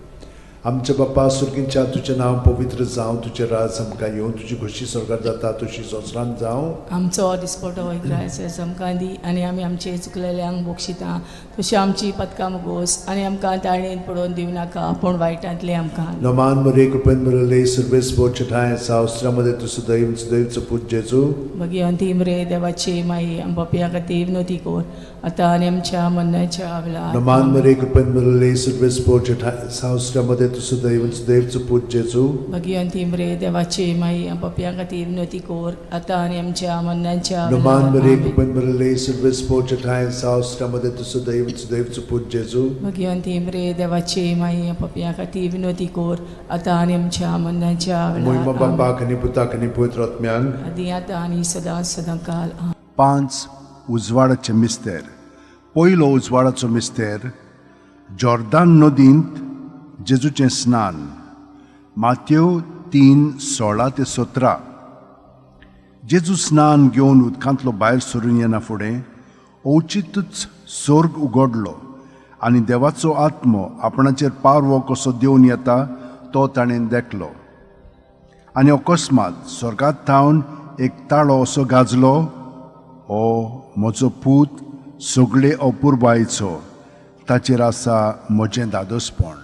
आमच्या बापा सुर्गींच्या, तुजें नांव पवित्र जावं, तुजें राज आमकां येवं, तुजी खोशी स्वर्गात जाता तशी संवसारांत जावं. आमचो दिसपटो इग्रायस आमकां दी आनी आमी आमचे चुकलेल्यांक बक्षिता तशी आमची पदकां मुगोस आनी आमकां ताळणेन पडोवन दिवं नाका, पूण वायटांतलें आमकां. नमान मरे, कृपेन मरले, सर्वेस बोचठाय सावस्त्रामध्ये तूं सदैव सदैवचो पूत जेजू. भगिवंती मरे देवाची माई, आम पापया खातीर विनवती कर, आतां आनी आमच्या मरणाच्या वेळार. नमान मरे, कृपेन मरले, सर्वेस बोचठाय सावस्त्रामध्ये तूं सदैव सदैवचो पूत जेजू. भगिवंती मरे देवाची माई, आम पापया खातीर विनवती कर, आतां आनी आमच्या मरणाच्या नमान वेळार. मरे, आमेन. कृपेन मरले, सर्वेस बोचठाय सावस्त्रामध्ये तूं सदैव सदैवचो पूत जेजू. भगिवंती मरे देवाची माई, आम पापया खातीर विनवती कर, आतां आनी आमच्या मरणाच्या मोहिमा वेळार. आमेन. बापाक आनी पुताक आनी पवित्र आत्म्यांक. आदी आतां आनी सदां सदां काल. आमेन. पांच उजवाडाचे मिस्तेर. पयलो उजवाडाचो मिस्तेर, जॉर्दान नदींत जेजूचें स्नान, मातेव 3:16 ते 17. जेजू स्नान घेवन उदकांतलो भायर सरून येना फुडें अवचितूच सोर्ग उगडलो आनी देवाचो आत्मो आपणाचेर पारवो कसो देवन येता तो ताणें देखलो. आनी अकस्मात स्वर्गात थावन एक ताळो असो गाजलो, हो म्हजो पूत सगळे अपुरबायेचो, ताचेर आसा म्हजें धादोसपण.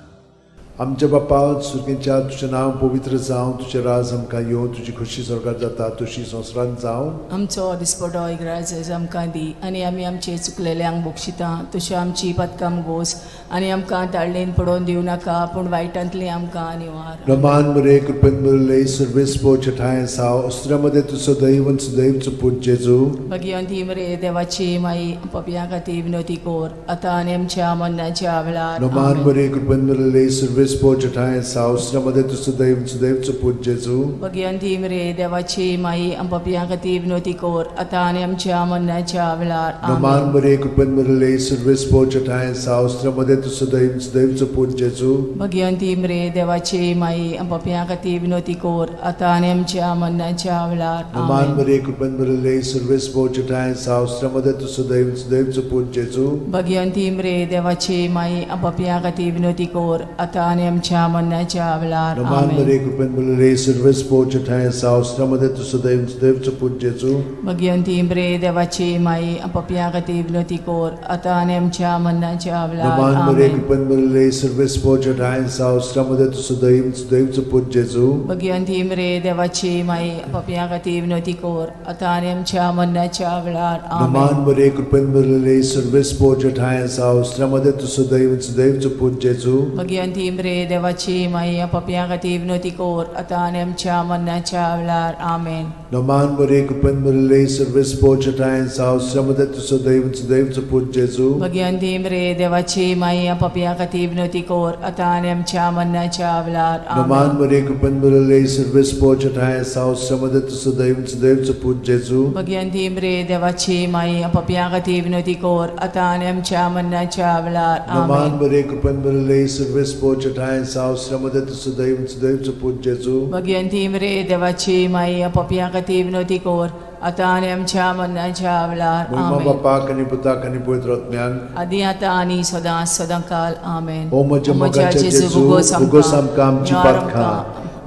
आमच्या बापा सुर्गेच्या, तुजें नांव पवित्र जावं, तुजें राज आमकां येवं, तुजी खोशी स्वर्गात जाता तशी संवसारांत जावं. आमचो दिसपटो इग्राज आमकां दी आनी आमी आमचे चुकलेल्यांक बक्षिता तशी आमची पदकां गोस आनी आमकां ताळणेन पडोवन दिवं नाका, पूण वायटांतली आमकां निवार. रमान मरे, कृपेन मरले, सर्वेस पोचठाय साव अस्त्रामध्ये तूं सदैव सदैवचो पूत जेजू. भगिवंती मरे देवाची माई, पपया खातीर विनवती कर, आतां आनी आमच्या मरणाच्या वेळार. रमान आमेन. मरे, कृपेन मरले, सर्वेस पोचठाय साव अस्त्रामध्ये तूं सदैव सदैवचो पूत जेजू. भगिवंती मरे देवाची माई, पपया खातीर विनवती कर, आतां आनी आमच्या मरणाच्या वेळार. रमान आमेन. मरे, कृपेन मरले, सर्वेस पोचठाय साव अस्त्रामध्ये तूं सदैव सदैवचो पूत जेजू. भगिवंती मरे देवाची माई, पपया खातीर विनवती कर, आतां आनी आमच्या मरणाच्या वेळार. रमान आमेन. मरे, कृपेन मरले, सर्वेस पोचठाय साव अस्त्रामध्ये तूं सदैव सदैवचो पूत जेजू. भगिवंती मरे देवाची माई, पपया खातीर विनवती कर, आतां आनी आमच्या मरणाच्या वेळार. रमान आमेन. मरे, कृपेन मरले, सर्वेस पोचठाय साव अस्त्रामध्ये तूं सदैव सदैवचो पूत जेजू. भगिवंती मरे देवाची माई, पपया खातीर विनवती कर, आतां आनी आमच्या मरणाच्या वेळार. रमान मरे, आमेन. कृपेन मरले, सर्वेस पोचठाय साव अस्त्रामध्ये तूं सदैव सदैवचो पूत जेजू. भगिवंती मरे देवाची माई, पपया खातीर विनवती कर, आतां आनी आमच्या मरणाच्या वेळार. रमान आमेन. मरे, कृपेन मरले, सर्वेस पोचठाय साव अस्त्रामध्ये तूं सदैव सदैवचो पूत जेजू. भगिवंती मरे देवाची माई, पपया खातीर विनवती कर, आतां आनी आमच्या मरणाच्या वेळार. आमेन. रमान मरे, कृपेन मरले, सर्वेस पोचठाय साव अस्त्रामध्ये तूं सदैव सदैवचो पूत जेजू. भगिवंती मरे देवाची माई, पपया खातीर विनवती कर, आतां आनी आमच्या मरणाच्या वेळार. रमान आमेन. मरे, कृपेन मरले, सर्वेस पोचठाय साव अस्त्रामध्ये तूं सदैव सदैवचो पूत जेजू. भगिवंती मरे देवाची माई, पपया खातीर विनवती कर, आतां आनी आमच्या मरणाच्या वेळार. रमान आमेन. मरे, कृपेन मरले, सर्वेस पोचठाय साव अस्त्रामध्ये तूं सदैव सदैवचो पूत जेजू. भगिवंती मरे देवाची माई, पपया खातीर विनवती कर, आतां आनी आमच्या मरणाच्या वेळार. मोहिमा आमेन. बापाक आनी पुताक आनी पवित्र आत्म्याक. आदी आतां आनी सदां सदां काल. आमेन. ओ म्हज्या मोगाच्या जेजू, उगोस आमकां आमची पातकां,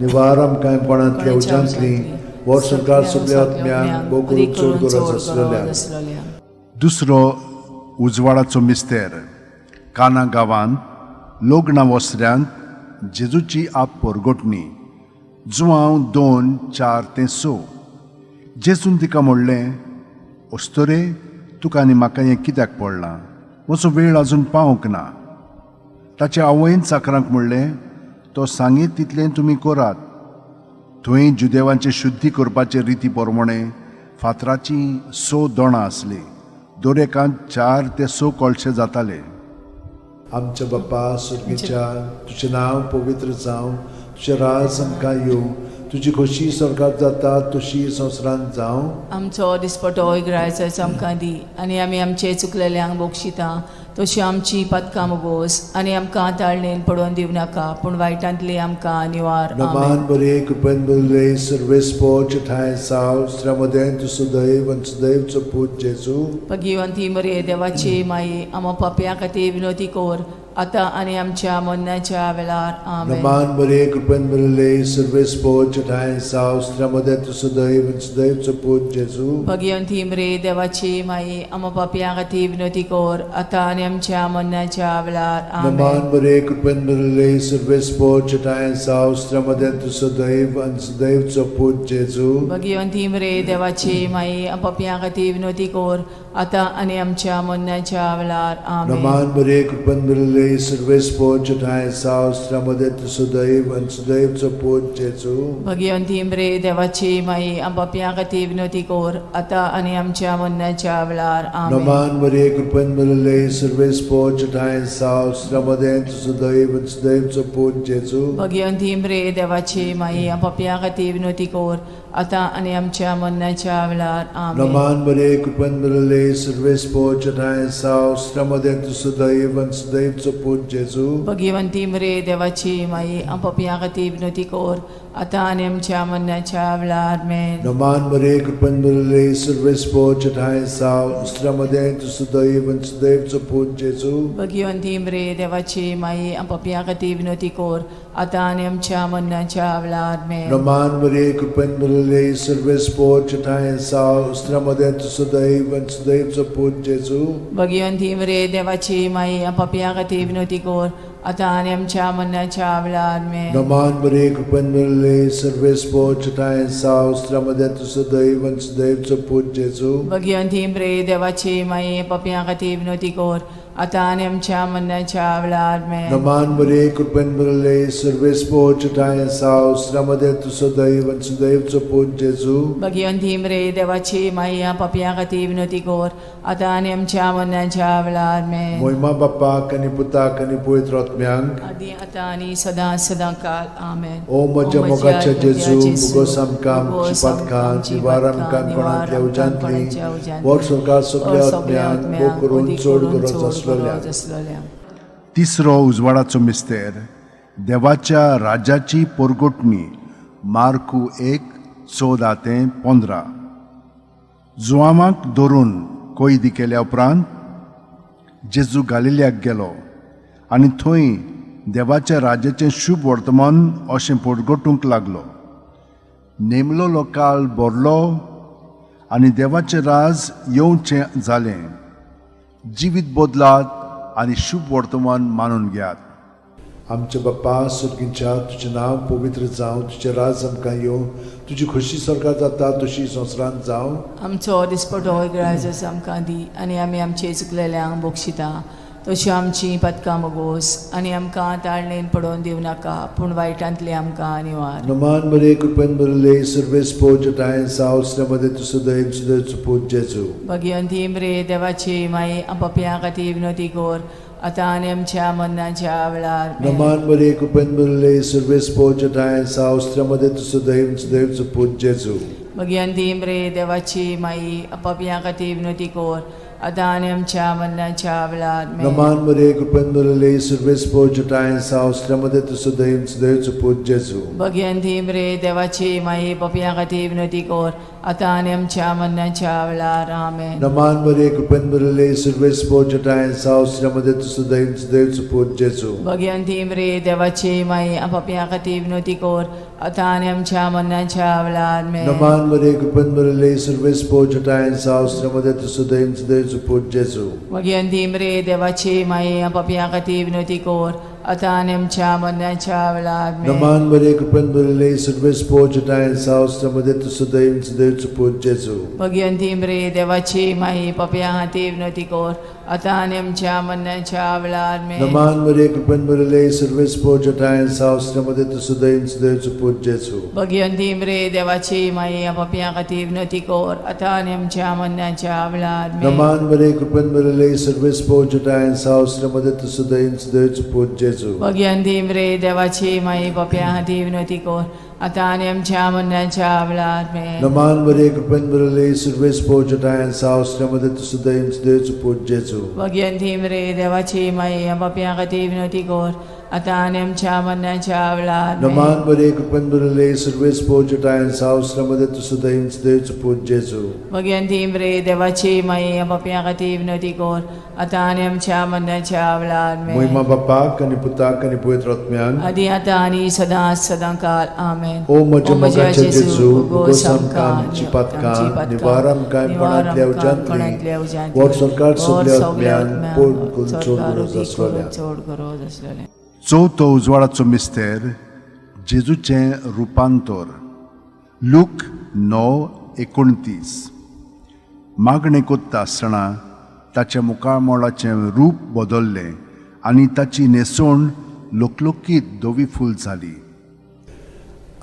निवार आमकां कोणांतल्या उज्यांतली, वर संवसार सगल्या आत्म्यांक, भोव करून चड गरज आसलेल्या. दुसरो उजवाडाचो मिस्तेर, काना गांवांत लग्ना वसऱ्यांत जेजूची आप परगटणी. जुवांव 2:4-6. जेजून तिका म्हणलें, अस्तोरे, तुका आनी म्हाका हें कित्याक पडलां? म्हजो वेळ अजून पावंक ना. ताच्या आवयन चाकरांक म्हणलें, तो सांगीत तितलें तुमी करात. थंय जुदेवांचे शुद्धी करपाचे रिती प्रमाणे फातराचीं 6 दोणां आसलीं. दर एकांत 4 ते 6 कळशे जाताले. आमच्या बाप्पा सुर्गीच्या, तुजें नांव पवित्र जावं, तुजें राज आमकां येवं, तुजी खोशी स्वर्गात जाता तशी संवसारांत जावं. आमचो दिसपटो इगरायचो आमकां दी आनी आमी आमचे चुकलेल्यांक बक्षिता तशी आमची पदकां मुगोस आनी आमकां ताळणेन पडोवन दिवं नाका, पूण वायटांतली आमकां निवार. नमान आमेन. बरे, कृपेन भरिल्ले, सर्वेस्पोर ठांय साव, स्त्र्यामदें तूं सुदैव आनी सुदैवचो पूत जेजू. भगिवंती मरे देवाची माई, आमा पापयां खातीर विनोती कोर, आतां आनी आमच्या मरणाच्या वेळार. आमेन. नमान बरे, कृपेन भरिल्ले, सर्वेस्पोर ठांय साव, स्त्र्यामदें तूं सुदैव आनी सुदैवचो पूत जेजू. भगिवंती मरे देवाची माई, आमा पापयां खातीर विनोती कोर, आतां आनी आमच्या मरणाच्या वेळार. नमान आमेन. बरे, कृपेन भरिल्ले, सर्वेस्पोर ठांय साव, स्त्र्यामदें तूं सुदैव आनी सुदैवचो पूत जेजू. भगिवंती मरे देवाची माई, पापयां खातीर विनोती कोर, आतां आनी आमच्या मरणाच्या वेळार. आमेन. नमान बरे, कृपेन भरिल्ले, सर्वेस्पोर ठांय साव, स्त्र्यामदें तूं सुदैव आनी सुदैवचो पूत जेजू. भगिवंती मरे देवाची माई, पापयां खातीर विनोती कोर, आतां आनी आमच्या मरणाच्या वेळार. आमेन. नमान बरे, कृपेन भरिल्ले, सर्वेस्पोर ठांय साव, स्त्र्यामदें तूं सुदैव आनी सुदैवचो पूत जेजू. भगिवंती मरे देवाची माई, पापयां खातीर विनोती कोर, आतां आनी आमच्या मरणाच्या वेळार. आमेन. नमान बरे, कृपेन भरिल्ले, सर्वेस्पोर ठांय साव, स्त्र्यामदें तूं सुदैव आनी सुदैवचो पूत जेजू. भगिवंती मरे देवाची माई, पापयां खातीर विनोती कोर, आतां आनी आमच्या मरणाच्या वेळार. आमेन. नमान बरे, कृपेन भरिल्ले, सर्वेस्पोर ठांय साव, स्त्र्यामदें तूं सुदैव आनी सुदैवचो पूत जेजू. भगिवंती मरे देवाची माई, पापयां खातीर विनोती कोर, आतां आनी आमच्या मरणाच्या वेळार. आमेन. नमान बरे, कृपेन भरिल्ले, सर्वेस्पोर ठांय साव, स्त्र्यामदें तूं सुदैव आनी सुदैवचो पूत जेजू. भगिवंती मरे देवाची माई, पापयां खातीर विनोती कोर, आतां आनी आमच्या मरणाच्या वेळार. आमेन. नमान बरे, कृपेन भरिल्ले, सर्वेस्पोर ठांय साव, स्त्र्यामदें तूं सुदैव आनी सुदैवचो पूत जेजू. भगिवंती मरे देवाची माई, पापयां खातीर विनोती कोर, आतां आनी आमच्या मरणाच्या वेळार. आमेन. नमान बरे, कृपेन भरिल्ले, सर्वेस्पोर ठांय साव, स्त्र्यामदें तूं सुदैव आनी सुदैवचो पूत जेजू. भगिवंती मरे देवाची माई, पापयां खातीर विनोती कोर, आतां आनी आमच्या मरणाच्या वेळार. आमेन. मोहिमा बाप्पाक आनी पुताक आनी पवित्र आत्म्यांक, आदी आतां आनी सदां सदां काल. आमेन. ओ म्हज्या मोगाच्या जेजू, मुगोस आमकां आमची पातकां निवार आमकां कोणांतल्या उज्यांतली, वर स्वर्गात सगल्या आत्म्यांक भोग करून चड गरज आसलेल्या. आसलोल्या. तिसरो उजवाडाचो मिस्तेर, देवाच्या राज्याची परगटणी. मार्कू 1:14-15. जुवामाक धरून कैदी केल्या उपरांत जेजू गालिल्याक गेलो आनी थंय देवाच्या राज्याचें शुभ वर्तमान अशें परगटूंक लागलो. नेमलोलो काळ भरलो आनी देवाचें राज येवचें जालें. जिवीत बदलात आनी शुभ वर्तमान मानून घेयात. आमच्या बाप्पा सुर्गींच्या, तुजें नांव पवित्र जावं, तुजें राज आमकां येवं, तुजी खोशी स्वर्गात जाता तशी संवसारांत जावं. आमचो दिसपटो इगरायजस आमकां दी आनी आमी आमचे चुकलेल्यांक बक्षिता तशी आमची पदकां मगोस आनी आमकां ताळणेन पडोवन दिवं नाका, पूण वायटांतली आमकां निवार. नमान बरे, कृपेन भरिल्ले, सर्वेस्पोर ठांय साव, स्त्र्यामदें तूं सुदैव सुदैवचो पूत जेजू. भगिवंती मरे देवाची माई, पापयां खातीर विनोती कोर, आतां आनी आमच्या मरणाच्या वेळार. आमेन. नमान बरे, कृपेन भरिल्ले, सर्वेस्पोर ठांय साव, स्त्र्यामदें तूं सुदैव सुदैवचो पूत जेजू. भगिवंती मरे देवाची माई, पापयां खातीर विनोती कोर, आतां आनी आमच्या मरणाच्या वेळार. आमेन. नमान बरे, कृपेन भरिल्ले, सर्वेस्पोर ठांय साव, स्त्र्यामदें तूं सुदैव सुदैवचो पूत जेजू. भगिवंती मरे देवाची माई, पापयां खातीर विनोती कोर, आतां आनी आमच्या मरणाच्या वेळार. आमेन. नमान बरे, कृपेन भरिल्ले, सर्वेस्पोर ठांय साव, स्त्र्यामदें तूं सुदैव सुदैवचो पूत जेजू. भगिवंती मरे देवाची माई, पापयां खातीर विनोती कोर, आतां आनी आमच्या मरणाच्या वेळार आमेन. नमान मरे कृपेन भरिल्ले सर्वेस्पोर जटायन साव श्रीमदे सुदैव सुदैव पूत जेजू. मगे रे देवाची माये, पापयां खातीर विनवती कर, आतां आनी आमच्या मरणाच्या वेळार आमेन. नमान मरे कृपेन भरिल्ले सर्वेस्पोर जटायन साव श्रीमदे सुदैव सुदैव पूत जेजू. भगवंती रे देवाची माई, पापयां खातीर विनवती कर, आतां आनी आमच्या मरणाच्या वेळार आमेन. नमान मरे कृपेन भरिल्ले सर्वेस्पोर जटायन साव श्रीमदे सुदैव सुदैव पूत जेजू. भगवंती रे देवाची माई, पापयां खातीर विनवती कर, आतां आनी आमच्या मरणाच्या वेळार आमेन. नमान मरे कृपेन भरिल्ले सर्वेस्पोर जटायन साव श्रीमदे सुदैव सुदैव पूत जेजू. भगवंती रे देवाची माई, पापयां खातीर विनवती कर, आतां आनी आमच्या मरणाच्या वेळार आमेन. नमान मरे कृपेन भरिल्ले सर्वेस्पोर जटायन साव श्रीमदे सुदैव सुदैव पूत जेजू. भगवंती रे देवाची माई, पापयां खातीर विनवती कर, आतां आनी आमच्या मरणाच्या वेळार आमेन. नमान मरे कृपेन भरिल्ले सर्वेस्पोर जटायन साव श्रीमदे सुदैव सुदैव पूत जेजू. भगवंती रे देवाची माई, पापयां खातीर विनवती कर, आतां आनी आमच्या मरणाच्या वेळार आमेन. महिमा बापाक आनी पुताक आनी पवित्र आत्म्याक. आदी आतां आनी सदां सदां काल आमेन. ओ म्हज्या मोगाच्या जेजू, भोगोस आमकां आमची पातकां, निवार आमकां कोणांतल्या उज्यांतली, वर सरकार सगल्या आत्म्यान पोड करून चड गरज आसलोल्या. चड गरज आसलेलें. चवथो उजवाडाचो मिस्तेर, जेजूचें रुपांतर, लूक 9:29. मागणें कोत्ता आसतना ताच्या मुखामळाचें रूप बदल्लें आनी ताची न्हेसवण लोकलोकीत धवी फूल जाली.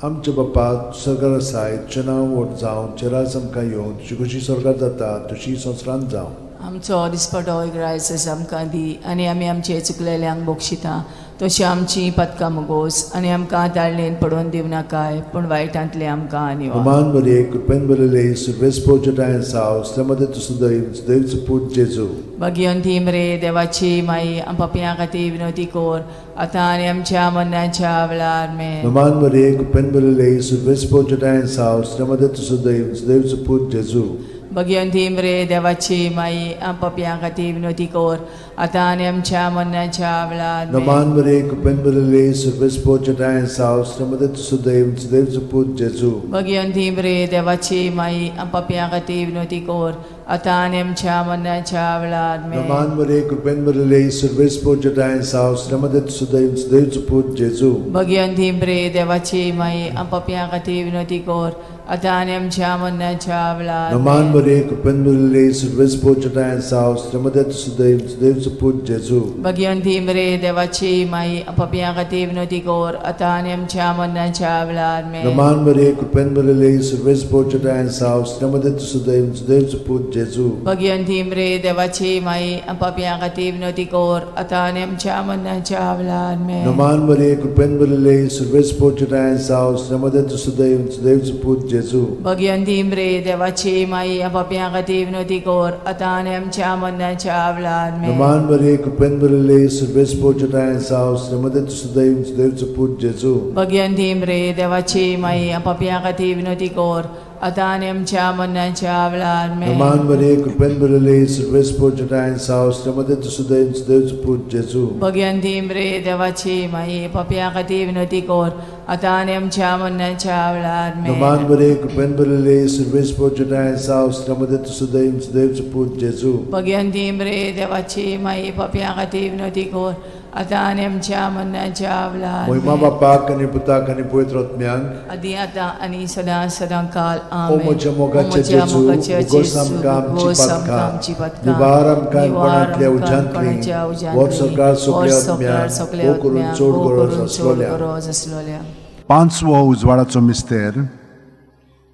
आमच्या बापा सरकार आसाय, तुजें नांव व्हड जावं, तुजें राज आमकां येवं, तुजी खुशी स्वर्गात जाता तशी संवसारांत जावं. आमचो दिसपटो इग्रायस आमकां दी आनी आमी आमचे चुकलेल्यांक बक्षिता तशी आमची पदकां मुगोस आनी आमकां ताळणेन पडोवन दिवनाकाय, पूण वायटांतलें आमकां निवार. नमान मरे कृपेन भरिल्ले सर्वेस्पोर जटायन साव श्रीमदे सुदैव सुदैव पूत जेजू. भगवंती रे देवाची माई, पापयां खातीर विनवती कर, आतां आनी आमच्या मरणाच्या वेळार आमेन. नमान मरे कृपेन भरिल्ले सर्वेस्पोर जटायन साव श्रीमदे सुदैव सुदैव पूत जेजू. भगवंती रे देवाची माई, पापयां खातीर विनवती कर, आतां आनी आमच्या मरणाच्या वेळार आमेन. नमान मरे कृपेन भरिल्ले सर्वेस्पोर जटायन साव श्रीमदे सुदैव सुदैव पूत जेजू. भगवंती रे देवाची माई, पापयां खातीर विनवती कर, आतां आनी आमच्या मरणाच्या वेळार आमेन. नमान मरे कृपेन भरिल्ले सर्वेस्पोर जटायन साव श्रीमदे सुदैव सुदैव पूत जेजू. भगवंती रे देवाची माई, पापयां खातीर विनवती कर, आतां आनी आमच्या मरणाच्या वेळार नमान आमेन. मरे कृपेन भरिल्ले सर्वेस्पोर जटायन साव श्रीमदे सुदैव सुदैव पूत जेजू. भगवंती रे देवाची माई, पापयां खातीर विनवती कर, आतां आनी आमच्या मरणाच्या वेळार आमेन. नमान मरे कृपेन भरिल्ले सर्वेस्पोर जटायन साव श्रीमदे सुदैव सुदैव पूत जेजू. भगवंती रे देवाची माई, पापयां खातीर विनवती कर, आतां आनी आमच्या मरणाच्या वेळार आमेन. नमान मरे कृपेन भरिल्ले सर्वेस्पोर जटायन साव श्रीमदे सुदैव सुदैव पूत जेजू. भगवंती रे देवाची माई, पापयां खातीर विनवती कर, आतां आनी आमच्या मरणाच्या वेळार आमेन. नमान मरे कृपेन भरिल्ले सर्वेस्पोर जटायन साव श्रीमदे सुदैव सुदैव पूत जेजू. भगवंती रे देवाची माई, पापयां खातीर विनवती कर, आतां आनी आमच्या मरणाच्या वेळार आमेन. नमान मरे कृपेन भरिल्ले सर्वेस्पोर जटायन साव श्रीमदे सुदैव सुदैव पूत जेजू. भगवंती रे देवाची माई, पापयां खातीर विनवती कर, आतां आनी आमच्या मरणाच्या वेळार आमेन. नमान मरे कृपेन भरिल्ले सर्वेस्पोर जटायन साव श्रीमदे सुदैव सुदैव पूत जेजू. भगवंती रे देवाची माई, पापयां खातीर विनवती कर, आतां आनी आमच्या मरणाच्या वेळार महिमा आमेन. बापाक आनी पुताक आनी पवित्र आत्म्याक. आदी आतां आनी सदां सदां काल ओ आमेन. म्हज्या मोगाच्या ओ म्हज्या जेजू, मोगाच्या भोगोस जेजू, आमकां आमची भोगोस आमकां पातकां, आमची पातकां, निवार आमकां निवार कोणांतल्या आमकां उज्यांतली, कोणाच्या उज्यांतली, वर सरकार सगल्या वर सरकार आत्म्याक, सगल्या भोव करून आत्म्याक, चड भोव गरज करून चड आसलोल्या. गरज आसलोल्या. पांचवो उजवाडाचो मिस्तेर,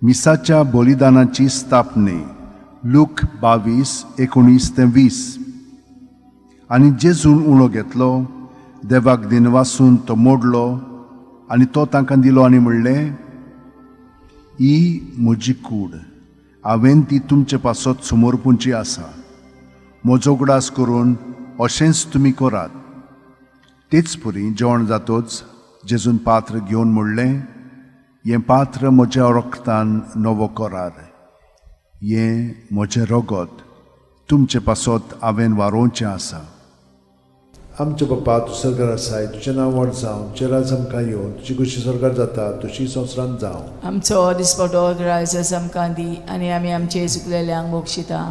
मिसाच्या बलिदानाची स्थापने, लूक 22:19 ते 20. आनी जेजून उणो घेतलो, देवाक दिनवासून तो मोडलो आनी तो तांकां दिलो आनी म्हणलें, ही म्हजी कूड, हांवें ती तुमचे पासत समर्पूंची आसा. म्हजो उगडास करून अशेंच तुमी करात. तेच परी जेवण जातोच जेजून पात्र घेवन म्हणलें, हें पात्र म्हज्या रक्तान नवो करार, हें म्हजें रगत तुमचे पासत हांवें वारोवचें आसा. आमचे बापा, तूं सरकार आसाय, तुजें नांव व्हड जावं, तुजें राज आमकां येवं, तुजी खुशी सरकार जाता तशी संवसारांत जावं. आमचो दिसपटो ग्रायस आमकां दी आनी आमी आमचे चुकलेल्यांक बक्षिता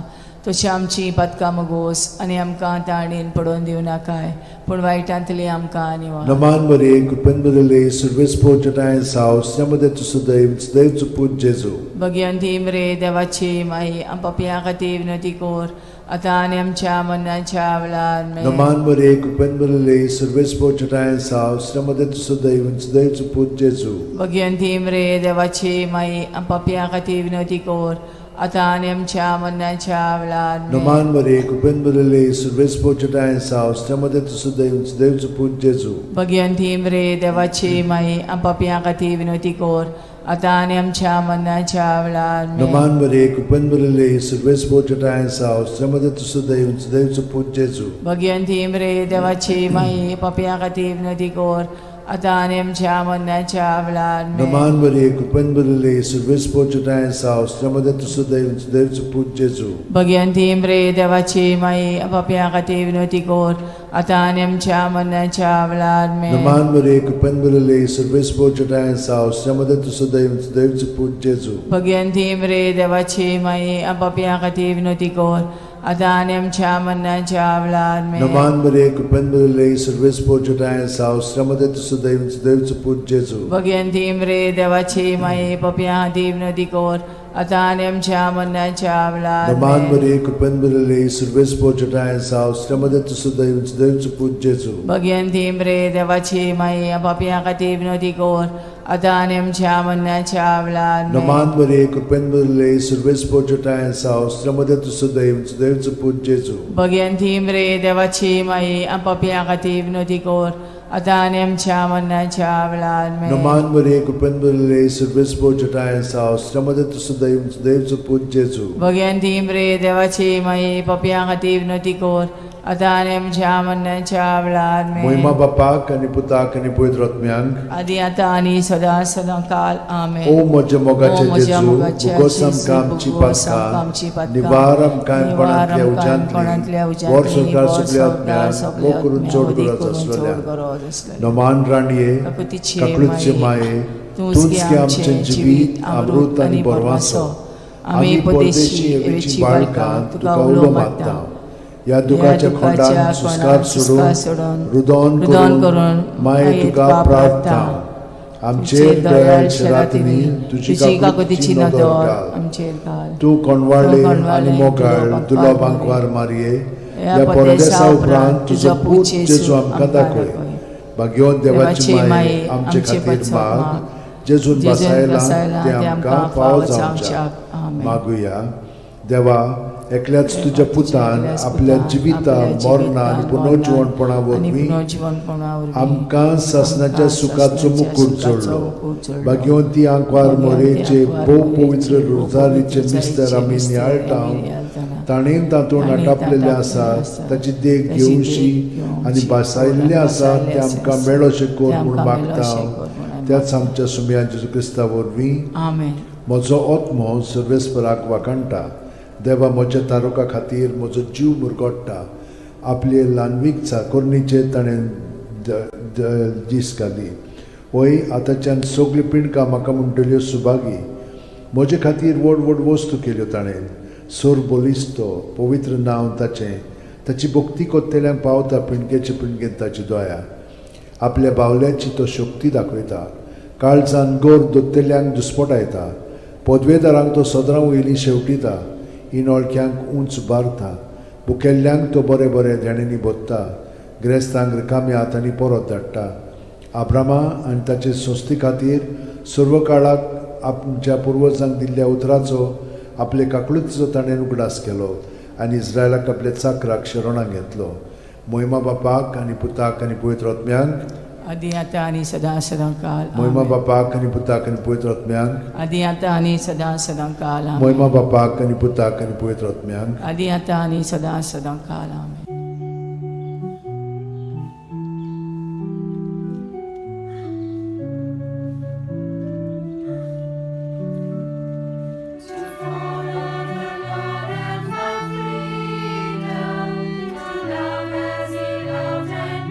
तशी आमची पातकां मगोस आनी आमकां ताणेन पडोवन दिवं नाकाय पूण वायटांतली आमकां निवार. नमान बरे कृपेन बरले सुरवेस पोचटाय साव मध्ये तूं सदैव सदैव पूत जेजू. भगवंती मरे देवाची माई आम पापयां खातीर विनवती कर आतां आनी आमच्या मरणाच्या वेळार आमेन. नमान बरे कृपेन बरले सुरवेस पोचटाय साव मध्ये तूं सदैव सदैव पूत जेजू. भगवंती मरे देवाची माई आम पापयां खातीर विनवती कर आतां आनी आमच्या मरणाच्या वेळार आमेन. नमान बरे कृपेन बरले सुरवेस पोचटाय साव मध्ये तूं सदैव सदैव पूत जेजू. भगवंती मरे देवाची माई आम पापयां खातीर विनवती कर आतां आनी आमच्या मरणाच्या वेळार आमेन. नमान बरे कृपेन बरले सुरवेस पोचटाय साव मध्ये तूं सदैव सदैव पूत जेजू. भगवंती मरे देवाची माई पापयां खातीर विनवती कर आतां आनी आमच्या मरणाच्या वेळार आमेन. नमान बरे कृपेन बरले सुरवेस पोचटाय साव मध्ये तूं सदैव सदैव पूत जेजू. भगवंती मरे देवाची माई पापयां खातीर विनवती कर आतां आनी आमच्या मरणाच्या वेळार आमेन. नमान बरे कृपेन बरले सुरवेस पोचटाय साव मध्ये तूं सदैव सदैव पूत जेजू. भगवंती मरे देवाची माई पापयां खातीर विनवती कर आतां आनी आमच्या मरणाच्या वेळार आमेन. नमान बरे कृपेन बरले सुरवेस पोचटाय साव मध्ये तूं सदैव सदैव पूत जेजू. भगवंती मरे देवाची माई पापयां खातीर विनवती कर आतां आनी आमच्या मरणाच्या वेळार नमान आमेन. बरे कृपेन बरले सुरवेस पोचटाय साव मध्ये तूं सदैव सदैव पूत जेजू. भगवंती मरे देवाची माई पापयां खातीर विनवती कर आतां आनी आमच्या मरणाच्या वेळार आमेन. नमान बरे कृपेन बरले सुरवेस पोचटाय साव मध्ये तूं सदैव सदैव पूत जेजू. भगवंती मरे देवाची माई पापयां खातीर विनवती कर आतां आनी आमच्या मरणाच्या वेळार आमेन. नमान बरे कृपेन बरले सुरवेस पोचटाय साव मध्ये तूं सदैव सदैव पूत जेजू. भगवंती मरे देवाची माई पापयां खातीर विनवती कर आतां आनी आमच्या मरणाच्या वेळार आमेन. मोहिमा बापाक आनी पुताक आनी पवित्र आत्म्यांक आदी आतां आनी सदां सदां काल आमेन. ओ म्हज्या ओ मोगाचे म्हज्या जेजू, मोगाच्या भोगोस जेजू, आमकां आमची भोगोस आमकां आमची पातकां, पातकां, निवार आमकां निवार कोणांतल्या आमकां कोणांतल्या उज्यांतली, वर उज्यांतली, संवसार वर सगल्या संवसार आत्म्यांक, सगल्या मोग करून आत्म्यांक, चड वदी गरज करून चड आसलेल्या. गरज आसलेल्या. नमान राणये, काकुतीचे काकळूतचे माये, माये, तूंच तूंच गे गे आमचें आमचें जिवीत, अमृत आनी बरवासो. आमी परदेशी एवेची बाळकां तुका उलो मारता. ह्या दुखाच्या खोंडान सुस्कार सोडून, रुदोन रुदोन करून करून माये तुका प्रार्थना. आमचेर दयाळ शरातींनी तुजी काकुतीची नदर घाल. आमचेर घाल. तूं कोणवाळे तूं कोणवाळे, आनी मोगाळ दुलो दुलो बांकवार बांकवार मारये, ह्या ह्या परदेसा परदेसा उपरांत तुजो पूत जेजू आमकां दाखय. भाग्यवंत देवाची माये, आमचे खातीर माग, जेजून जेजून बसायला बसायला ते आमकां फावो जावच्याक. आमेन. मागुया. देवा, एकल्याच तुज्या पुतान एकल्याच आपल्या पुतान जिविता आपल्या मरणा आनी जिविता, पुनर्जिवणपणा आनी वरवीं पुनर्जिवणपणा वरवीं आमकां सासणाच्या आमकां सुखाचो सासणाच्या मुकूट सुखाचो जोडलो. मुकूट जोडलो. भाग्यवंती आंकवार भाग्यवंती मोरेचे आंकवार भोव मोरेचे पवित्र भोव रोजारीचे पवित्र मिस्तर आमी मिस्तर नियाळटा, आमी नियाळटाना, ताणें तातूंत ताणें आटापलेलें तातूंत आसा आसा, ताची देख ताची देख घेवशी घेवशी आनी भासायल्लें आसा भासायल्लें तें आमकां आसा, मेळोशें कर तें म्हूण आमकां मागता. मेळोशें कर म्हूण आमी त्याच आमच्या सुमया जेजू क्रिस्ता वरवीं. आमेन. म्हजो आत्मो सर्वेस्पराक वाखाणटा, देवा म्हज्या तारुका खातीर म्हजो जीव मुरगोट्टा. आपले ल्हानवीक चाकोरणीचेर ताणें दीस घाली. वय आतांच्यान सगळीं पिंडकां म्हाका म्हणटल्यो सुभागी. म्हजे खातीर व्हड व्हड वस्तू केल्यो ताणें. सोर बलिस्तो पवित्र नांव ताचें. ताची भक्ती कोत्तेल्यांक पावता पिंडकेचे पिंडकेन ताची दया. आपल्या बावल्याची तो शक्ती दाखयता, काळजान गोर दोत्तेल्यांक दुस्पटायता. पदवेदारांक तो सदरां वयली शेवटिता, इनोळख्यांक उंच बारता. भुकेल्ल्यांक तो बरें बरें देण्यांनी भोत्ता, ग्रेस्तांक रिकाम्या हातांनी परत धाडटा. आब्रामा आनी ताचे संस्थे खातीर सर्व काळाक आमच्या पुर्वजांक दिल्ल्या उतराचो आपले काकळुतीचो ताणें उगडास केलो आनी इस्रायलाक आपल्या चाकराक शरणाक घेतलो. मोहिमा बापाक आनी पुताक आनी पवित्र आत्म्यांक, आदी आतां आनी सदां सदां काल मोहिमा आमेन. बापाक आनी पुताक आनी पवित्र आत्म्यांक, आदी आतां आनी सदां सदां काल आमेन. मोहिमा बापाक आनी पुताक आनी पवित्र आत्म्यांक, आदी आतां आनी सदां सदां काल आमेन. To follow the Lord and find freedom, to love as He loved and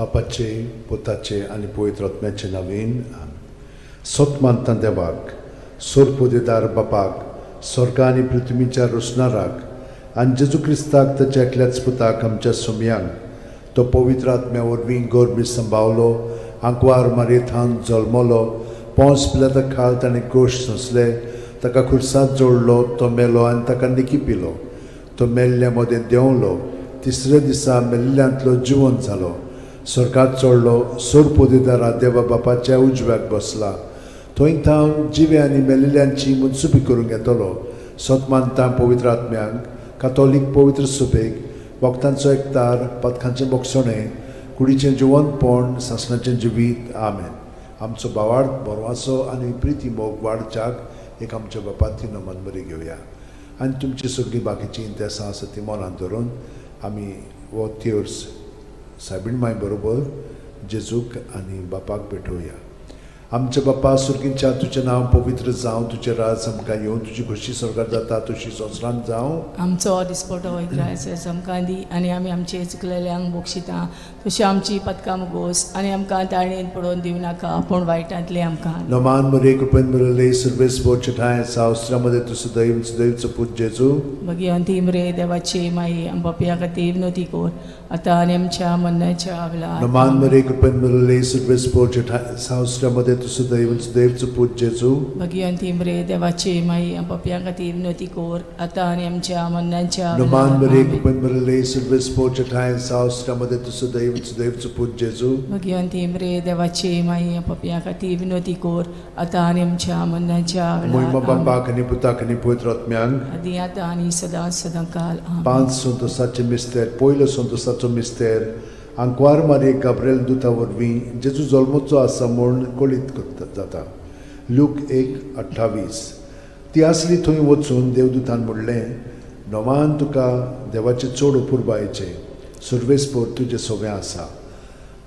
बापाचे, पुताचे आनी पवित्र आत्म्याचे नवीन. सत मानता देवाक, सोरपोदेदार बापाक, स्वर्गा आनी पृथ्वीच्या रोसणाराक, आनी जेजू क्रिस्ताक ताच्या एकल्याच पुताक, आमच्या सोमयांक, तो पवित्र आत्म्या वरवीं गर्भी संभावलो, आंकवार मारयेथान जल्मलो, पोंस पिलाता खाल ताणें गोश्ट सोंसले, ताका खुर्सात जोडलो, तो मेलो आनी ताका निकी पिलो, तो मेल्ल्या मदें देंवलो, तिसऱ्या दिसा मेल्ल्यांतलो जिवंत जालो, स्वर्गात चडलो, सोरपोदेदारा देवा बापाच्या उजव्याक बसला, थंय थावन जिवे आनी मेल्ल्यांची मनसुबी करूंक येतलो. सत मानता पवित्र आत्म्यांक, कातोलीक पवित्र सुबेक, वखदांचो एकतार, पथकांचें बोगसणें, कुडीचें जिवंतपण, सासणाचें जिवीत. आमेन. आमचो बावार्थ बरवाचो आनी प्रिती मोग वाडच्याक एक आमच्या बापाती नमन बरी घेवया आनी तुमची सगळीं बाकीचीं इंतेसां आसा ती मनांत धरून आमी हो तेर्स सायबीण माय बरोबर जेजूक आनी बापाक भेटोवया. आमच्या बापा सुर्गींच्या, तुजें नांव पवित्र जावं, तुजें राज आमकां येवं, तुजी खोशी स्वर्गार जाता तशी संवसारांत जावं. आमचो दिसपटो इग्रायस आमकां दी आनी आमी आमचे चुकलेल्यांक बक्षिता तशी आमची पदकां मुगोस आनी आमकां ताळणेन पडोवन दिवं नाका, पूण वायटांतलें आमकां. नमान मरे, कृपेन बरले सर्वेस बोचठाय सावस्त्रामध्ये तूं सदैव सदैवचो पूत जेजू. भगिवंती मरे देवाची माई, आमच्या खातीर विनवती कर, आतां आनी आमच्या मरणाच्या वेळार. नमान मरे, कृपेन बरले सर्वेस बोचठाय सावस्त्रामध्ये तूं सदैव सदैवचो पूत जेजू. भगिवंती मरे देवाची माई, आमच्या खातीर विनवती कर, आतां आनी आमच्या मरणाच्या नमान वेळार. मरे, आमेन. कृपेन बरले सर्वेस बोचठाय सावस्त्रामध्ये तूं सदैव सदैवचो पूत जेजू. भगिवंती मरे देवाची माई, आमच्या खातीर विनवती कर, आतां आनी आमच्या मरणाच्या मोहिमा वेळार. आमेन. बापाक आनी पुताक आनी पवित्र आत्म्यांक. आदी आतां आनी सदां सदां काल. आमेन. पांच संतोसाचे मिस्तेर. पयलो संतोसाचो मिस्तेर, आंकवार मारये गाब्रेल दुता वरवीं जेजू जल्मचो आसा म्हूण कळीत करता जाता. लूक 1:28. ती आसली थंय वचून देवदूतान म्हणलें, नवान तुका देवाचें चड अपुरबायेचें, सुर्वेसपोर तुजें सवें आसा.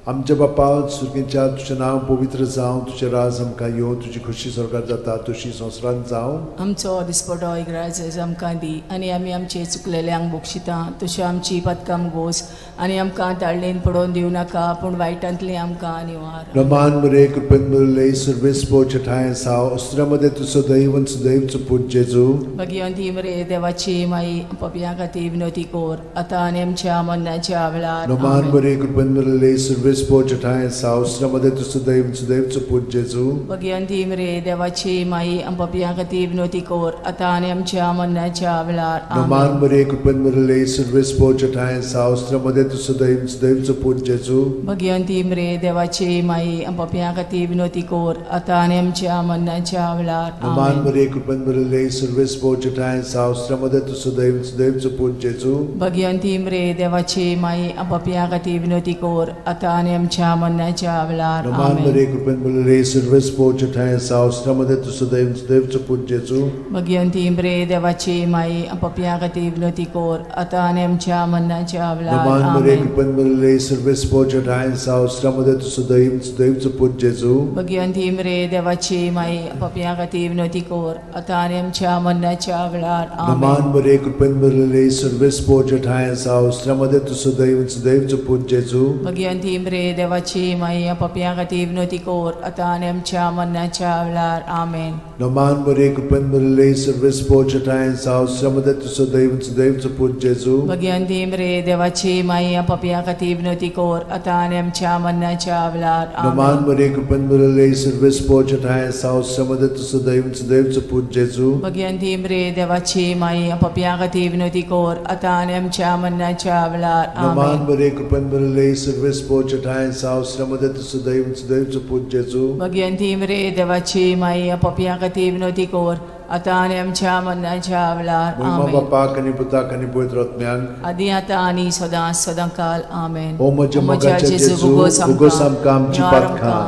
आमच्या बापा सुर्गीच्या, तुजें नांव पवित्र जावं, तुजें राज आमकां येवं, तुजी खोशी स्वर्गार जाता तशी संवसारांत जावं. आमचो दिसपटो इग्राज आमकां दी आनी आमी आमचे चुकलेल्यांक बक्षिता तशी आमची पदकां गोस आनी आमकां ताळणेन पडोवन दिवं नाका, पूण वायटांतलें आमकां निवार. रमान मरे, कृपेन भरले सर्वेस ठाय साव अस्त्रामध्ये तूं सदैव सदैवचो पूत जेजू. भगिवंती मरे देवाची माई, पपया खातीर विनवती कर, आतां आनी आमच्या मरणाच्या वेळार. रमान आमेन. मरे, कृपेन भरले सर्वेस ठाय साव अस्त्रामध्ये तूं सदैव सदैवचो पूत जेजू. भगिवंती मरे देवाची माई, पपया खातीर विनवती कर, आतां आनी आमच्या मरणाच्या वेळार. रमान आमेन. मरे, कृपेन भरले सर्वेस ठाय साव अस्त्रामध्ये तूं सदैव सदैवचो पूत जेजू. भगिवंती मरे देवाची माई, पपया खातीर विनवती कर, आतां आनी आमच्या मरणाच्या वेळार. रमान आमेन. मरे, कृपेन भरले सर्वेस ठाय साव अस्त्रामध्ये तूं सदैव सदैवचो पूत जेजू. भगिवंती मरे देवाची माई, पपया खातीर विनवती कर, आतां आनी आमच्या मरणाच्या वेळार. रमान आमेन. मरे, कृपेन भरले सर्वेस ठाय साव अस्त्रामध्ये तूं सदैव सदैवचो पूत जेजू. भगिवंती मरे देवाची माई, पपया खातीर विनवती कर, आतां आनी आमच्या मरणाच्या वेळार. नमान मरे, आमेन. कृपेन भरले सर्वेस ठाय साव अस्त्रामध्ये तूं सदैव सदैवचो पूत जेजू. भगिवंती मरे देवाची माई, पपया खातीर विनवती कर, आतां आनी आमच्या मरणाच्या वेळार. नमान आमेन. मरे, कृपेन भरले सर्वेस ठाय साव अस्त्रामध्ये तूं सदैव सदैवचो पूत जेजू. भगिवंती मरे देवाची माई, पपया खातीर विनवती कर, आतां आनी आमच्या मरणाच्या वेळार. आमेन. नमान मरे, कृपेन भरले सर्वेस ठाय साव अस्त्रामध्ये तूं सदैव सदैवचो पूत जेजू. भगिवंती मरे देवाची माई, पपया खातीर विनवती कर, आतां आनी आमच्या मरणाच्या वेळार. नमान आमेन. मरे, कृपेन भरले सर्वेस ठाय साव अस्त्रामध्ये तूं सदैव सदैवचो पूत जेजू. भगिवंती मरे देवाची माई, पपया खातीर विनवती कर, आतां आनी आमच्या मरणाच्या वेळार. नमान आमेन. मरे, कृपेन भरले सर्वेस ठाय साव अस्त्रामध्ये तूं सदैव सदैवचो पूत जेजू. भगिवंती मरे देवाची माई, पपया खातीर विनवती कर, आतां आनी आमच्या मरणाच्या वेळार. मोहिमा आमेन. बापाक आनी पुताक आनी पवित्र आत्म्याक. आदी आतां आनी सदां सदां काल. आमेन. ओ म्हज्या मोगाच्या जेजू, उगोस आमकां आमची पातकां,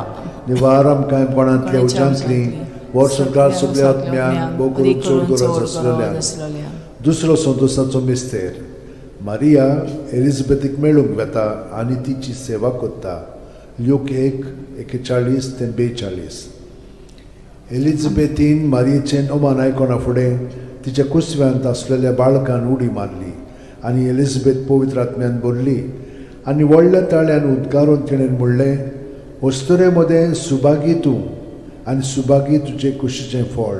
निवार आमकां कोणांतल्या उज्यांतली, वर्सभर सगळ्या आत्म्यांक, भोव करून चड गरज आसलेल्या. दुसरो संतोसाचो मिस्तेर, मारिया एलिझाबेथीक मेळूंक वेता आनी तिची सेवा करता. ल्यूक 1:41 ते 42. एलिझाबेथीन मारियेचें अमान आयकना फुडें तिच्या कुसव्यांत आसलेल्या बाळकान उडी मारली आनी एलिझाबेथ पवित्र आत्म्यान भरली. आनी व्हडल्या ताळ्यान उद्गारून तिणें म्हणलें, अस्तुरे मदें सुभागी तूं आनी सुभागी तुजे कुशीचें फळ.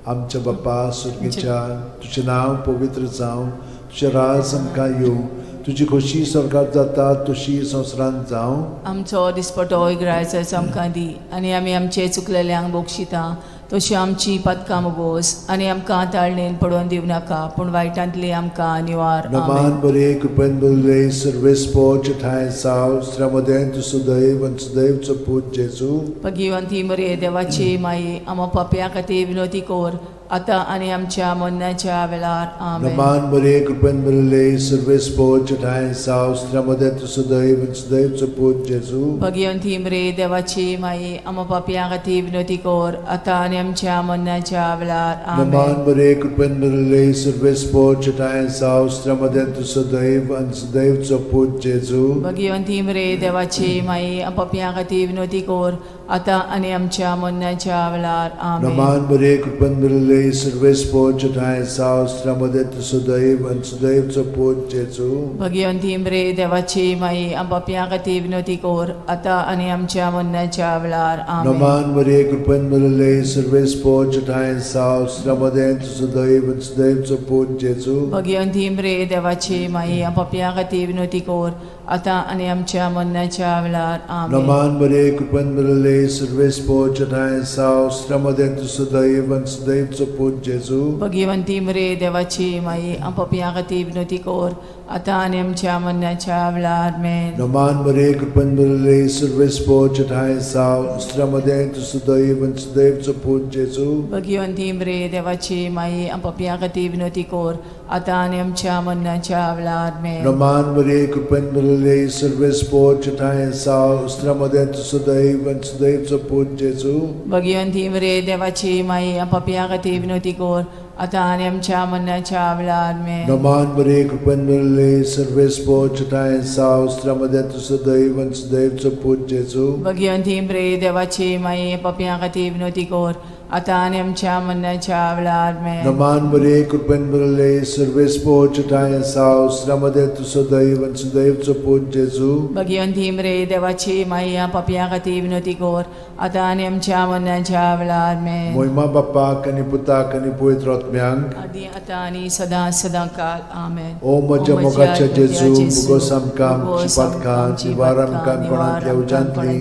आमच्या बापा सुर्गीच्या, तुजें नांव पवित्र जावं, तुजें राज आमकां येवं, तुजी खोशी स्वर्गात जाता तशी संवसारांत जावं. आमचो दिसपटो इगरायचो आमकां दी आनी आमी आमचे चुकलेल्यांक बक्षिता तशी आमची पदकां मोगोस आनी आमकां ताळणेन पडोवन दिवं नाका पूण वायटांतली आमकां निवार. नमान आमेन. बरे कृपेन बरले सर्वेस्पोच ठांय साव स्त्र्यामदें तूं सुदैव आनी सुदैवचो पूत जेजू. भगिवंती मरे देवाची माई, आमा पापया खातीर विनोती कोर आतां आनी आमच्या मरणाच्या वेळार. आमेन. नमान बरे कृपेन बरले सर्वेस्पोच ठांय साव स्त्र्यामदें तूं सुदैव आनी सुदैवचो पूत जेजू. भगिवंती मरे देवाची माई, आमा पापया खातीर विनोती कोर आतां आनी आमच्या मरणाच्या वेळार. आमेन. नमान बरे कृपेन बरले सर्वेस्पोच ठांय साव स्त्र्यामदें तूं सुदैव आनी सुदैवचो पूत जेजू. भगिवंती मरे देवाची माई, पापया खातीर विनोती कोर आतां आनी आमच्या मरणाच्या वेळार. आमेन. नमान बरे कृपेन बरले सर्वेस्पोच ठांय साव स्त्र्यामदें तूं सुदैव आनी सुदैवचो पूत जेजू. भगिवंती मरे देवाची माई, पापया खातीर विनोती कोर आतां आनी आमच्या मरणाच्या वेळार. आमेन. नमान मरिये कृपेन भरिल्ले सर्वेस्पोच ठांय साव स्त्र्यामदें तूं सुदैव आनी सुदैवचो पूत जेजू. भगिवंती मरे देवाची माई, पापया खातीर विनोती कोर आतां आनी आमच्या मरणाच्या वेळार. आमेन. नमान मरिये कृपेन भरिल्ले सर्वेस्पोच ठांय साव स्त्र्यामदें तूं सुदैव आनी सुदैवचो पूत जेजू. भगिवंती मरे देवाची माई, पापया खातीर विनोती कोर आतां आनी आमच्या मरणाच्या वेळार. आमेन. नमान मरिये कृपेन भरिल्ले सर्वेस्पोच ठांय साव स्त्र्यामदें तूं सुदैव आनी सुदैवचो पूत जेजू. भगिवंती मरे देवाची माई, पापया खातीर विनोती कोर आतां आनी आमच्या मरणाच्या वेळार. आमेन. नमान मरिये कृपेन भरिल्ले सर्वेस्पोच ठांय साव स्त्र्यामदें तूं सुदैव आनी सुदैवचो पूत जेजू. भगिवंती मरे देवाची माई, पापया खातीर विनोती कोर आतां आनी आमच्या मरणाच्या वेळार. आमेन. नमान मरिये कृपेन भरिल्ले सर्वेस्पोच ठांय साव स्त्र्यामदें तूं सुदैव आनी सुदैवचो पूत जेजू. भगिवंती मरे देवाची माई, पापया खातीर विनोती कोर आतां आनी आमच्या मरणाच्या वेळार. आमेन. नमान मरिये कृपेन भरिल्ले सर्वेस्पोच ठांय साव स्त्र्यामदें तूं सुदैव आनी सुदैवचो पूत जेजू. भगिवंती मरे देवाची माई, पापया खातीर विनोती कोर आतां आनी आमच्या मरणाच्या वेळार. आमेन. मोहिमा बाप्पाक आनी पुताक आनी पवित्र आत्म्यांक, आदी आतां आनी सदां सदां काल. आमेन. ओ म्हज्या मोगाच्या जेजू, मुगोस आमकां आमची पातकां निवार आमकां कोणांतल्या उज्यांतली,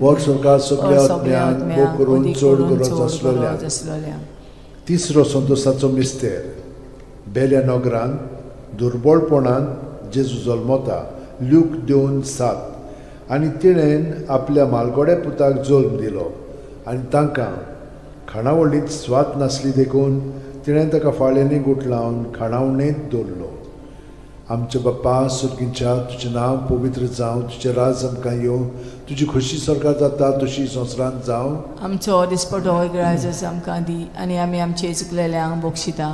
वर सरकार सगल्या आत्म्यांक मोग करून चड गरज आसलेल्या. आसलोल्या. तिसरो संतोसाचो मिस्तेर. बेल्या नगरांत दुर्बळपणान जेजू जल्मता, ल्यूक 2:7. आनी तिणेन आपल्या मालगोड्या पुताक जल्म दिलो आनी तांकां खाणावळींत स्वाद नासली देखून तिणें ताका फाळ्यांनी गुठलावन खाणावणेंत दवरलो. आमच्या बाप्पा सुर्गीच्या, तुजें नांव पवित्र जावं, तुजें राज आमकां येवं, तुजी खोशी स्वर्गात जाता तशी संवसारांत जावं. आमचो दिसपटो इगराजस आमकां दी आनी आमी आमचे चुकलेल्यांक बक्षिता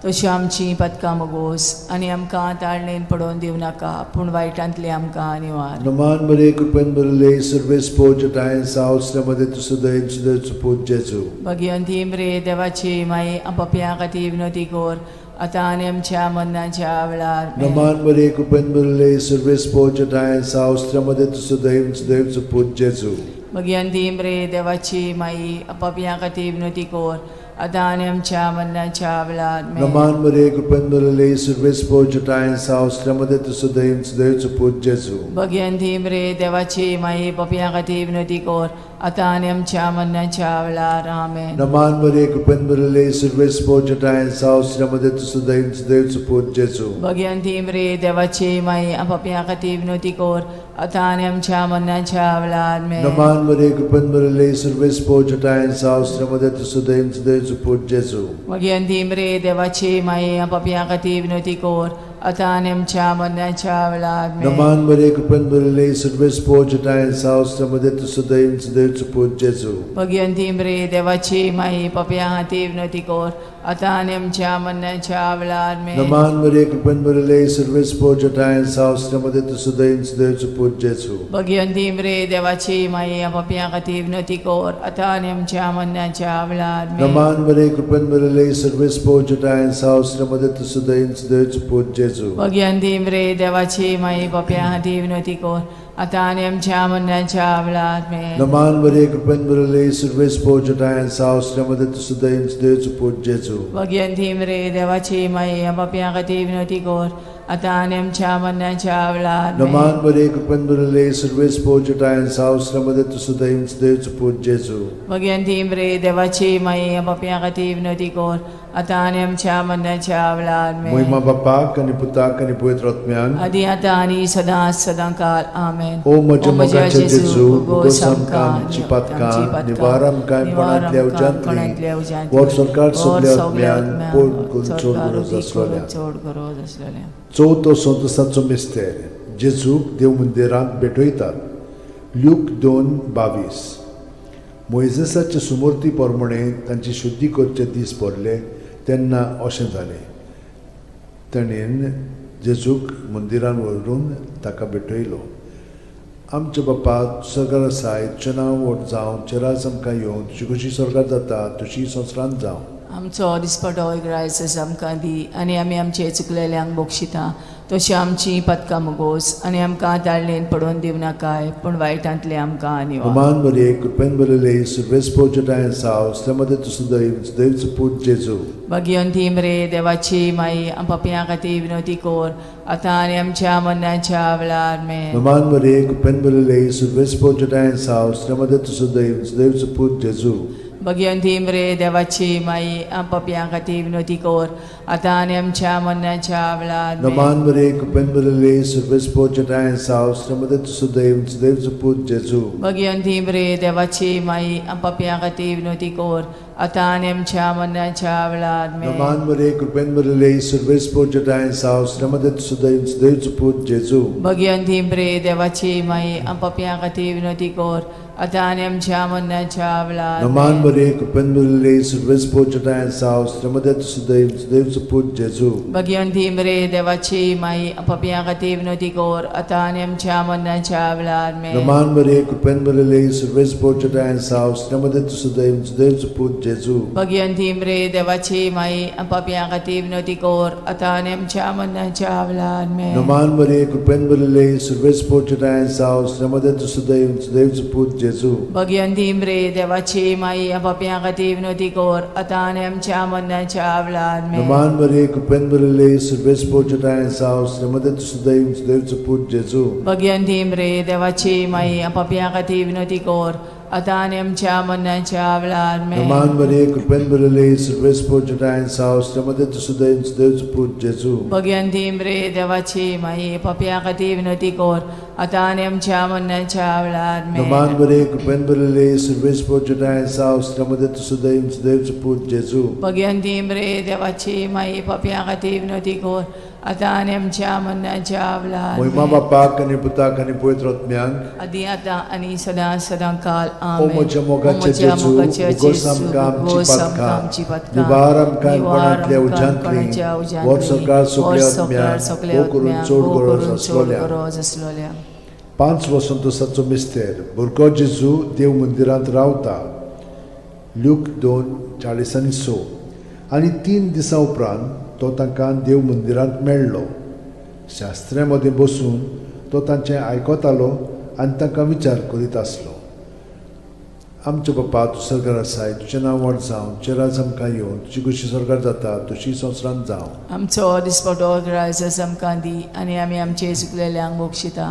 तशी आमची पदकां मोगोस आनी आमकां ताळणेन पडोवन दिवं नाका पूण वायटांतली आमकां निवार. नमान मरिये कृपेन भरिल्ले सर्वेस्पोच ठांय साव स्त्र्यामदें तूं सुदैव सुदैवचो पूत जेजू. भगिवंती मरे देवाची माई, पापया खातीर विनोती कोर आतां आनी आमच्या मरणाच्या वेळार. आमेन. नमान मरिये कृपेन भरिल्ले सर्वेस्पोच ठांय साव स्त्र्यामदें तूं सुदैव सुदैवचो पूत जेजू. भगिवंती मरे देवाची माई, पापया खातीर विनोती कोर आतां आनी आमच्या मरणाच्या वेळार. आमेन. नमान मरिये कृपेन भरिल्ले सर्वेस्पोच ठांय साव स्त्र्यामदें तूं सुदैव सुदैवचो पूत जेजू. भगिवंती मरे देवाची माई, पापया खातीर विनोती कोर आतां आनी आमच्या मरणाच्या वेळार. आमेन. नमान मरिये कृपेन भरिल्ले सर्वेस्पोच ठांय साव स्त्र्यामदें तूं सुदैव सुदैवचो पूत जेजू. भगिवंती मरे देवाची माई, पापया खातीर विनोती कोर आतां आनी आमच्या मरणाच्या वेळार. आमेन. नमान मरिये कृपेन भरिल्ले सर्वेस्पोच ठांय साव स्त्र्यामदें तूं सुदैव सुदैवचो पूत जेजू. भगिवंती मरे देवाची माई, पापया खातीर विनोती कोर आतां आनी आमच्या मरणाच्या वेळार. आमेन. नमान मरिये कृपेन भरिल्ले सर्वेस्पोच ठांय साव स्त्र्यामदें तूं सुदैव सुदैवचो पूत जेजू. भगिवंती मरे देवाची माई, पापया खातीर विनोती कोर आतां आनी आमच्या मरणाच्या वेळार. आमेन. नमान मरिये कृपेन भरिल्ले सर्वेस्पोच ठांय साव स्त्र्यामदें तूं सुदैव सुदैवचो पूत जेजू. भगिवंती मरे देवाची माई, पापया खातीर विनोती कोर आतां आनी आमच्या मरणाच्या वेळार. आमेन. नमान मरिये कृपेन भरिल्ले सर्वेस्पोच ठांय साव स्त्र्यामदें तूं सुदैव सुदैवचो पूत जेजू. जेजू. भगियंती रे देवाची माई पप्या हाती विनोती कोर आतां आनी आमच्या मरणाच्या वेळार आमेन. नमान मरिये, कृपेन भरिल्ले, सुरवेस पोजटायन साव श्रीमती तुसुदयन देवचो पूत जेजू. भगियंती रे देवाची माई पप्या खातीर विनोती कोर आतां आनी आमच्या मरणाच्या वेळार आमेन. नमान मरिये, कृपेन भरिल्ले, सुरवेस पोजटायन साव श्रीमती तुसुदयन देवचो पूत जेजू. भगियंती रे देवाची माई पप्या खातीर विनोती कोर आतां आनी आमच्या मरणाच्या वेळार आमेन. मोहिमा बापाक आनी पुताक आनी पवित्र आत्म्याक. आदी आतां आनी सदां सदां काल आमेन. ओ म्हज्या मोगाचे जेजू, उगोस आमकां आमची पातकां, निवार आमकां कोणांतल्या उज्यांतली, वर सरकार सगल्या आत्म्यान पोट करून चड गरज आसलेल्या. चड गरज आसलेल्या. चवथो संतोसाचो मिस्तेर, जेजूक देव मंदिरांत भेटयतात. ल्यूक 2:22. मोयजेसाचे सुमूर्ती प्रमाणे तांची शुद्धी करचे दीस भरले तेन्ना अशें जालें, ताणें जेजूक मंदिरान व्हरून ताका भेटयलो. आमच्या बापा सरकार आसाय, तुजें नांव व्हड जावं, तुजें राज आमकां येवं, तुजी कशी सरकार जाता तशी संवसारांत जावं. आमचो दिसपटो एक आमकां दी आनी आमी आमचे चुकलेल्यांक बक्षिता तशी आमची पदकां मुगोस आनी आमकां ताळणेन पडोवन दिवं नाकाय पूण वायटांतले आमकां निवार. अमान मरिये, कृपेन भरिल्ले, सुरवेस पोजटायन साव श्रीमती तुसुदैव देवचो पूत जेजू. भगियंती रे देवाची माई पपयां खातीर विनोती कोर आतां आनी आमच्या मरणाच्या वेळार आमेन. नमान मरिये, कृपेन भरिल्ले, सुरवेस पोजटायन साव श्रीमती तुसुदैव देवचो पूत जेजू. भगियंती रे देवाची माई पपयां खातीर विनोती कोर आतां आनी आमच्या मरणाच्या वेळार आमेन. नमान मरिये, कृपेन भरिल्ले, सुरवेस पोजटायन साव श्रीमती तुसुदैव देवचो पूत जेजू. भगियंती रे देवाची माई पपयां खातीर विनोती कोर आतां आनी आमच्या मरणाच्या वेळार आमेन. नमान मरिये, कृपेन भरिल्ले, सुरवेस पोजटायन साव श्रीमती तुसुदैव देवचो पूत जेजू. भगियंती रे देवाची माई पपयां खातीर विनोती कोर आतां आनी आमच्या मरणाच्या वेळार नमान आमेन. मरिये, कृपेन भरिल्ले, सुरवेस पोजटायन साव श्रीमती तुसुदैव देवचो पूत जेजू. भगियंती रे देवाची माई पपयां खातीर विनोती कोर आतां आनी आमच्या मरणाच्या वेळार आमेन. नमान मरिये, कृपेन भरिल्ले, सुरवेस पोजटायन साव श्रीमती तुसुदैव देवचो पूत जेजू. भगियंती रे देवाची माई पपयां खातीर विनोती कोर आतां आनी आमच्या मरणाच्या वेळार आमेन. नमान मरिये, कृपेन भरिल्ले, सुरवेस पोजटायन साव श्रीमती तुसुदैव देवचो पूत जेजू. भगियंती रे देवाची माई पपयां खातीर विनोती कोर आतां आनी आमच्या मरणाच्या वेळार आमेन. नमान मरिये, कृपेन भरिल्ले, सुरवेस पोजटायन साव श्रीमती तुसुदैव देवचो पूत जेजू. भगियंती रे देवाची माई पपयां खातीर विनोती कोर आतां आनी आमच्या मरणाच्या वेळार आमेन. नमान मरिये, कृपेन भरिल्ले, सुरवेस पोजटायन साव श्रीमती तुसुदैव देवचो पूत जेजू. भगियंती रे देवाची माई पपयां खातीर विनोती कोर आतां आनी आमच्या मरणाच्या वेळार आमेन. नमान मरिये, कृपेन भरिल्ले, सुरवेस पोजटायन साव श्रीमती तुसुदैव देवचो पूत जेजू. भगियंती रे देवाची माई पपयां खातीर विनोती कोर आतां आनी आमच्या मरणाच्या वेळार मोहिमा आमेन. बापाक आनी पुताक आनी पवित्र आत्म्याक. आदी आतां आनी सदां सदां काल ओ आमेन. म्हज्या मोगाचे ओ म्हज्या जेजू, मोगाचे उगोस जेजू, आमकां आमची उगोस आमकां पातकां, आमची पातकां, निवार आमकां निवार कोणांतल्या आमकां उज्यांतली, कोणाच्या उज्यांतली, वर सरकार सगल्या वर सरकार आत्म्यांक, सगल्या भोव करून आत्म्यांक, चड भोव गरज करून चड आसलोल्या. गरज आसलोल्या. पांच वसंतोसाचो मिस्तेर, भुरगो जेजू देव मंदिरांत रावता. ल्यूक 2:46. आनी 3 दिसां उपरांत तो तांकां देव मंदिरांत मेळ्ळो. शास्त्र्या मदें बसून तो तांचें आयकतालो आनी तांकां विचार करीत आसलो. आमच्या बापा, तूं सरकार आसाय, तुजें नांव व्हड जावं, तुजें राज आमकां येवं, तुजी कशी सरकार जाता तशी संवसारांत जावं. आमचो दिसपटो ग्रायस आमकां दी आनी आमी आमचे चुकलेल्यांक बक्षिता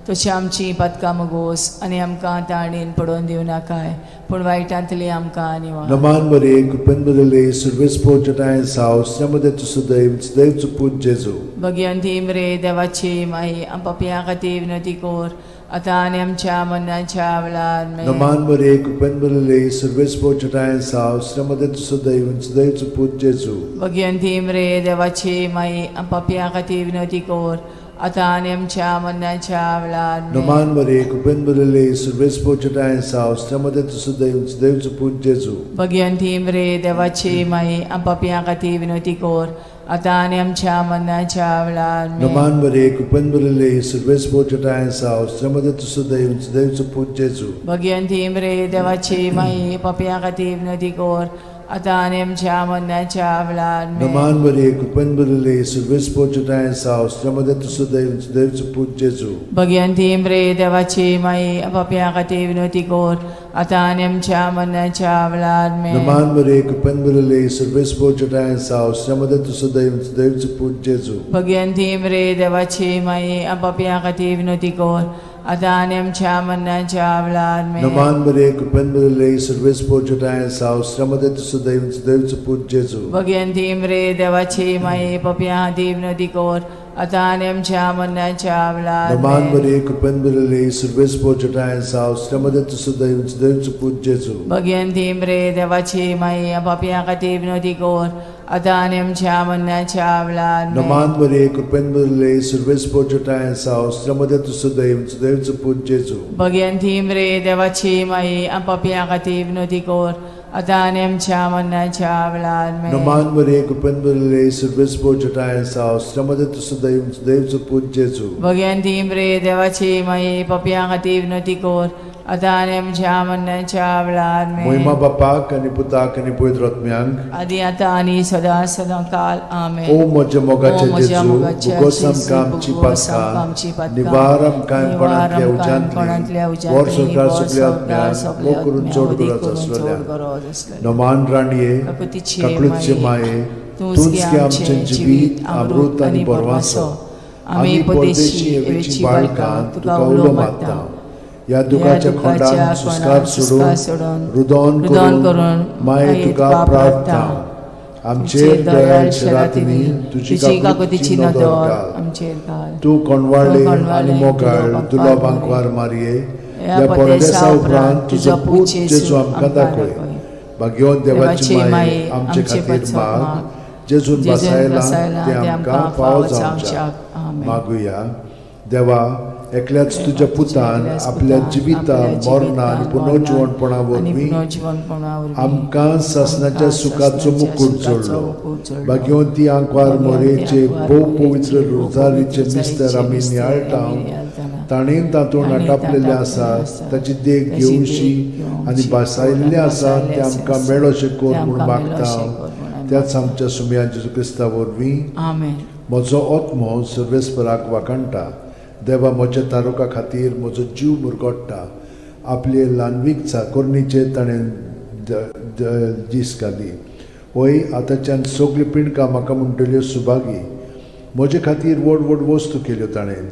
तशी आमची पातकां मुगोस आनी आमकां ताणेन पडोवन दिवं नाकाय पूण वायटांतली आमकां निवार. नमान मरिये, कृपेन भरिल्ले, सुरवेस पोजटायन साव श्रीमती तुसुदैव देवचो पूत जेजू. भगियंती रे देवाची माई पपयां खातीर विनोती कोर आतां आनी आमच्या मरणाच्या वेळार आमेन. नमान मरिये, कृपेन भरिल्ले, सुरवेस पोजटायन साव श्रीमती तुसुदैव देवचो पूत जेजू. भगियंती रे देवाची माई पपयां खातीर विनोती कोर आतां आनी आमच्या मरणाच्या वेळार आमेन. नमान मरिये, कृपेन भरिल्ले, सुरवेस पोजटायन साव श्रीमती तुसुदैव देवचो पूत जेजू. भगियंती रे देवाची माई पपयां खातीर विनोती कोर आतां आनी आमच्या मरणाच्या वेळार आमेन. नमान मरिये, कृपेन भरिल्ले, सुरवेस पोजटायन साव श्रीमती तुसुदैव देवचो पूत जेजू. भगियंती रे देवाची माई पपयां खातीर विनोती कोर आतां आनी आमच्या मरणाच्या वेळार आमेन. नमान मरिये, कृपेन भरिल्ले, सर्वेस्पर तुजो आसा, स्त्रियां मदीं तूं सुदैव, सुदैवचो पूत जेजू. भगवंती मरे देवाची माई, पापयां खातीर विनवती कर, आतां आनी आमच्या मरणाच्या वेळार आमेन. नमान मरिये, कृपेन भरिल्ले, सर्वेस्पर तुजो आसा, स्त्रियां मदीं तूं सुदैव, सुदैवचो पूत जेजू. भगवंती मरे देवाची माई, पापयां खातीर विनवती कर, आतां आनी आमच्या मरणाच्या वेळार आमेन. नमान मरिये, कृपेन भरिल्ले, सर्वेस्पर तुजो आसा, स्त्रियां मदीं तूं सुदैव, सुदैवचो पूत जेजू. भगवंती मरे देवाची माई, पापयां खातीर विनवती कर, आतां आनी आमच्या मरणाच्या वेळार नमान आमेन. मरिये, कृपेन भरिल्ले, सर्वेस्पर तुजो आसा, स्त्रियां मदीं तूं सुदैव, सुदैवचो पूत जेजू. भगवंती मरे देवाची माई, पापयां खातीर विनवती कर, आतां आनी आमच्या मरणाच्या वेळार आमेन. नमान मरिये, कृपेन भरिल्ले, सर्वेस्पर तुजो आसा, स्त्रियां मदीं तूं सुदैव, सुदैवचो पूत जेजू. भगवंती मरे देवाची माई, पापयां खातीर विनवती कर, आतां आनी आमच्या मरणाच्या वेळार आमेन. नमान मरिये, कृपेन भरिल्ले, सर्वेस्पर तुजो आसा, स्त्रियां मदीं तूं सुदैव, सुदैवचो पूत जेजू. भगवंती मरे देवाची माई, पापयां खातीर विनवती कर, आतां आनी आमच्या मरणाच्या वेळार आमेन. मोहिमा बापाक आनी पुताक आनी पवित्र आत्म्यांक, आदी आतां आनी सदां सदां काल आमेन. ओ म्हज्या मोगाचे ओ म्हज्या जेजू, मोगाचे भुगोस जेजू, आमकां आमची भुगोस आमकां आमची पातकां, पातकां, निवार आमकां निवार कोणांतल्या आमकां कोणांतल्या उज्यांतली, उज्यांतली, वर संवसार वर सगल्या संवसार आत्म्यांक, सगल्या वो करून आत्म्यांक, चड वदी गरज करून चड आसलेल्या. गरज आसलेल्या. नमान राणये, काकुतीचे काकळूतचे माये, तूंच तूंच गे आमचें जिवीत, अमृत आनी बरवासो. आमी परदेशी एवेची बाळकां तुका उलो मारता. ह्या दुखाच्या खोंडान सुस्कार सोडून, रुदोन रुदोन करून करून माये तुका प्रार्थना. आमचेर दयाळ रातींनी तुजी तुजी काकुतीची काकुतीची नदर नदर घाल. आमचेर घाल. तूं कोणवाळे तूं कोणवाळे आनी मोगाळ दुलो दुलो बांकवार बांकवार मारये, ह्या ह्या परदेसा परदेसा उपरांत तुजो पूत जेजू आमकां दाखय. भाग्यवंत देवाची माये, आमचे खातीर माग, जेजून जेजून बसायला बसायला ते आमकां फावो जावच्याक. आमेन. मागुया. देवा, एकल्याच तुज्या पुतान आपल्या जिविता, मरणा आनी पुनर्जिवणपणा आनी वरवीं पुनर्जिवणपणा वरवीं आमकां सासणाच्या आमकां सुखाचो सासणाच्या मुकूट सुखाचो जोडलो. मुकूट जोडलो. भाग्यवंती आंकवार भाग्यवंती मोरेचे आंकवार भोव मोरेचे पवित्र भोव रोजारीचे पवित्र मिस्तर आमी रोजारीचे नियाळटा, मिस्तर आमी नियाळटाना, ताणें तातूंत ताणें आटापलेलें तातूंत आसा, आसा, ताची देख ताची देख घेवची घेवची आनी भासायल्लें आसा भासायल्लें तें आमकां आसा, मेळोशें कर तें म्हूण आमकां मागता. मेळोशें कर म्हूण आमी त्याच आमच्या सुमया जेजू क्रिस्ता वरवीं. आमेन. म्हजो आत्मो सर्वेस्पराक वाखाणटा, देवा म्हज्या तारुका खातीर म्हजो जीव मुरगोडटा. आपले ल्हानवीक चाकोरणीचेर ताणें दीस घाली. वय, आतांच्यान सगल्यो पिंडकां म्हाका म्हणटल्यो सुभागी. म्हजे खातीर व्हड व्हड वस्तू केल्यो ताणें.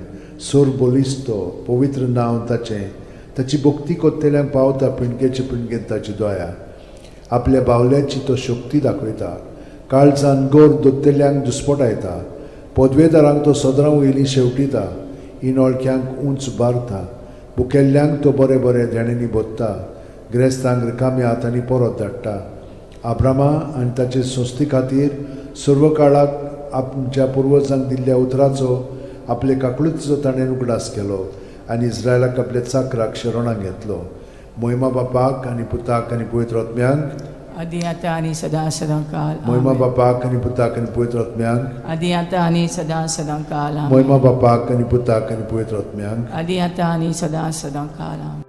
सोर बलिस्तो पवित्र नांव ताचें. ताची भक्ती कोत्तेल्यांक पावता पिंडकेचे पिंडकेन ताची दया. आपल्या बावल्याची तो शक्ती दाखयता, काळजान गोर दोत्तेल्यांक दुस्पटायता. पदवेदारांक तो सदरां वयलीं शेवटिता, इनोळख्यांक उंच बारता. बुकेल्ल्यांक तो बरें बरें देण्यांनी भरता, ग्रेस्तांक रिकाम्या हातांनी परत धाडटा. आब्रामा आनी ताचे संस्थे खातीर सर्व काळाक आमच्या पुर्वजांक दिल्ल्या उतराचो आपले काकळुतीचो ताणें उगडास केलो आनी इस्रायलाक आपल्या चाकराक शरणाक घेतलो. मोहिमा बापाक आनी पुताक आनी पवित्र आत्म्यांक, आदी आतां आनी सदां सदां काल मोहिमा आमेन. बापाक आनी पुताक आनी पवित्र आत्म्यांक, आदी आतां आनी सदां सदां काल आमेन. मोहिमा बापाक आनी पुताक आनी पवित्र आत्म्यांक, आदी आतां आनी सदां सदां काल आमेन.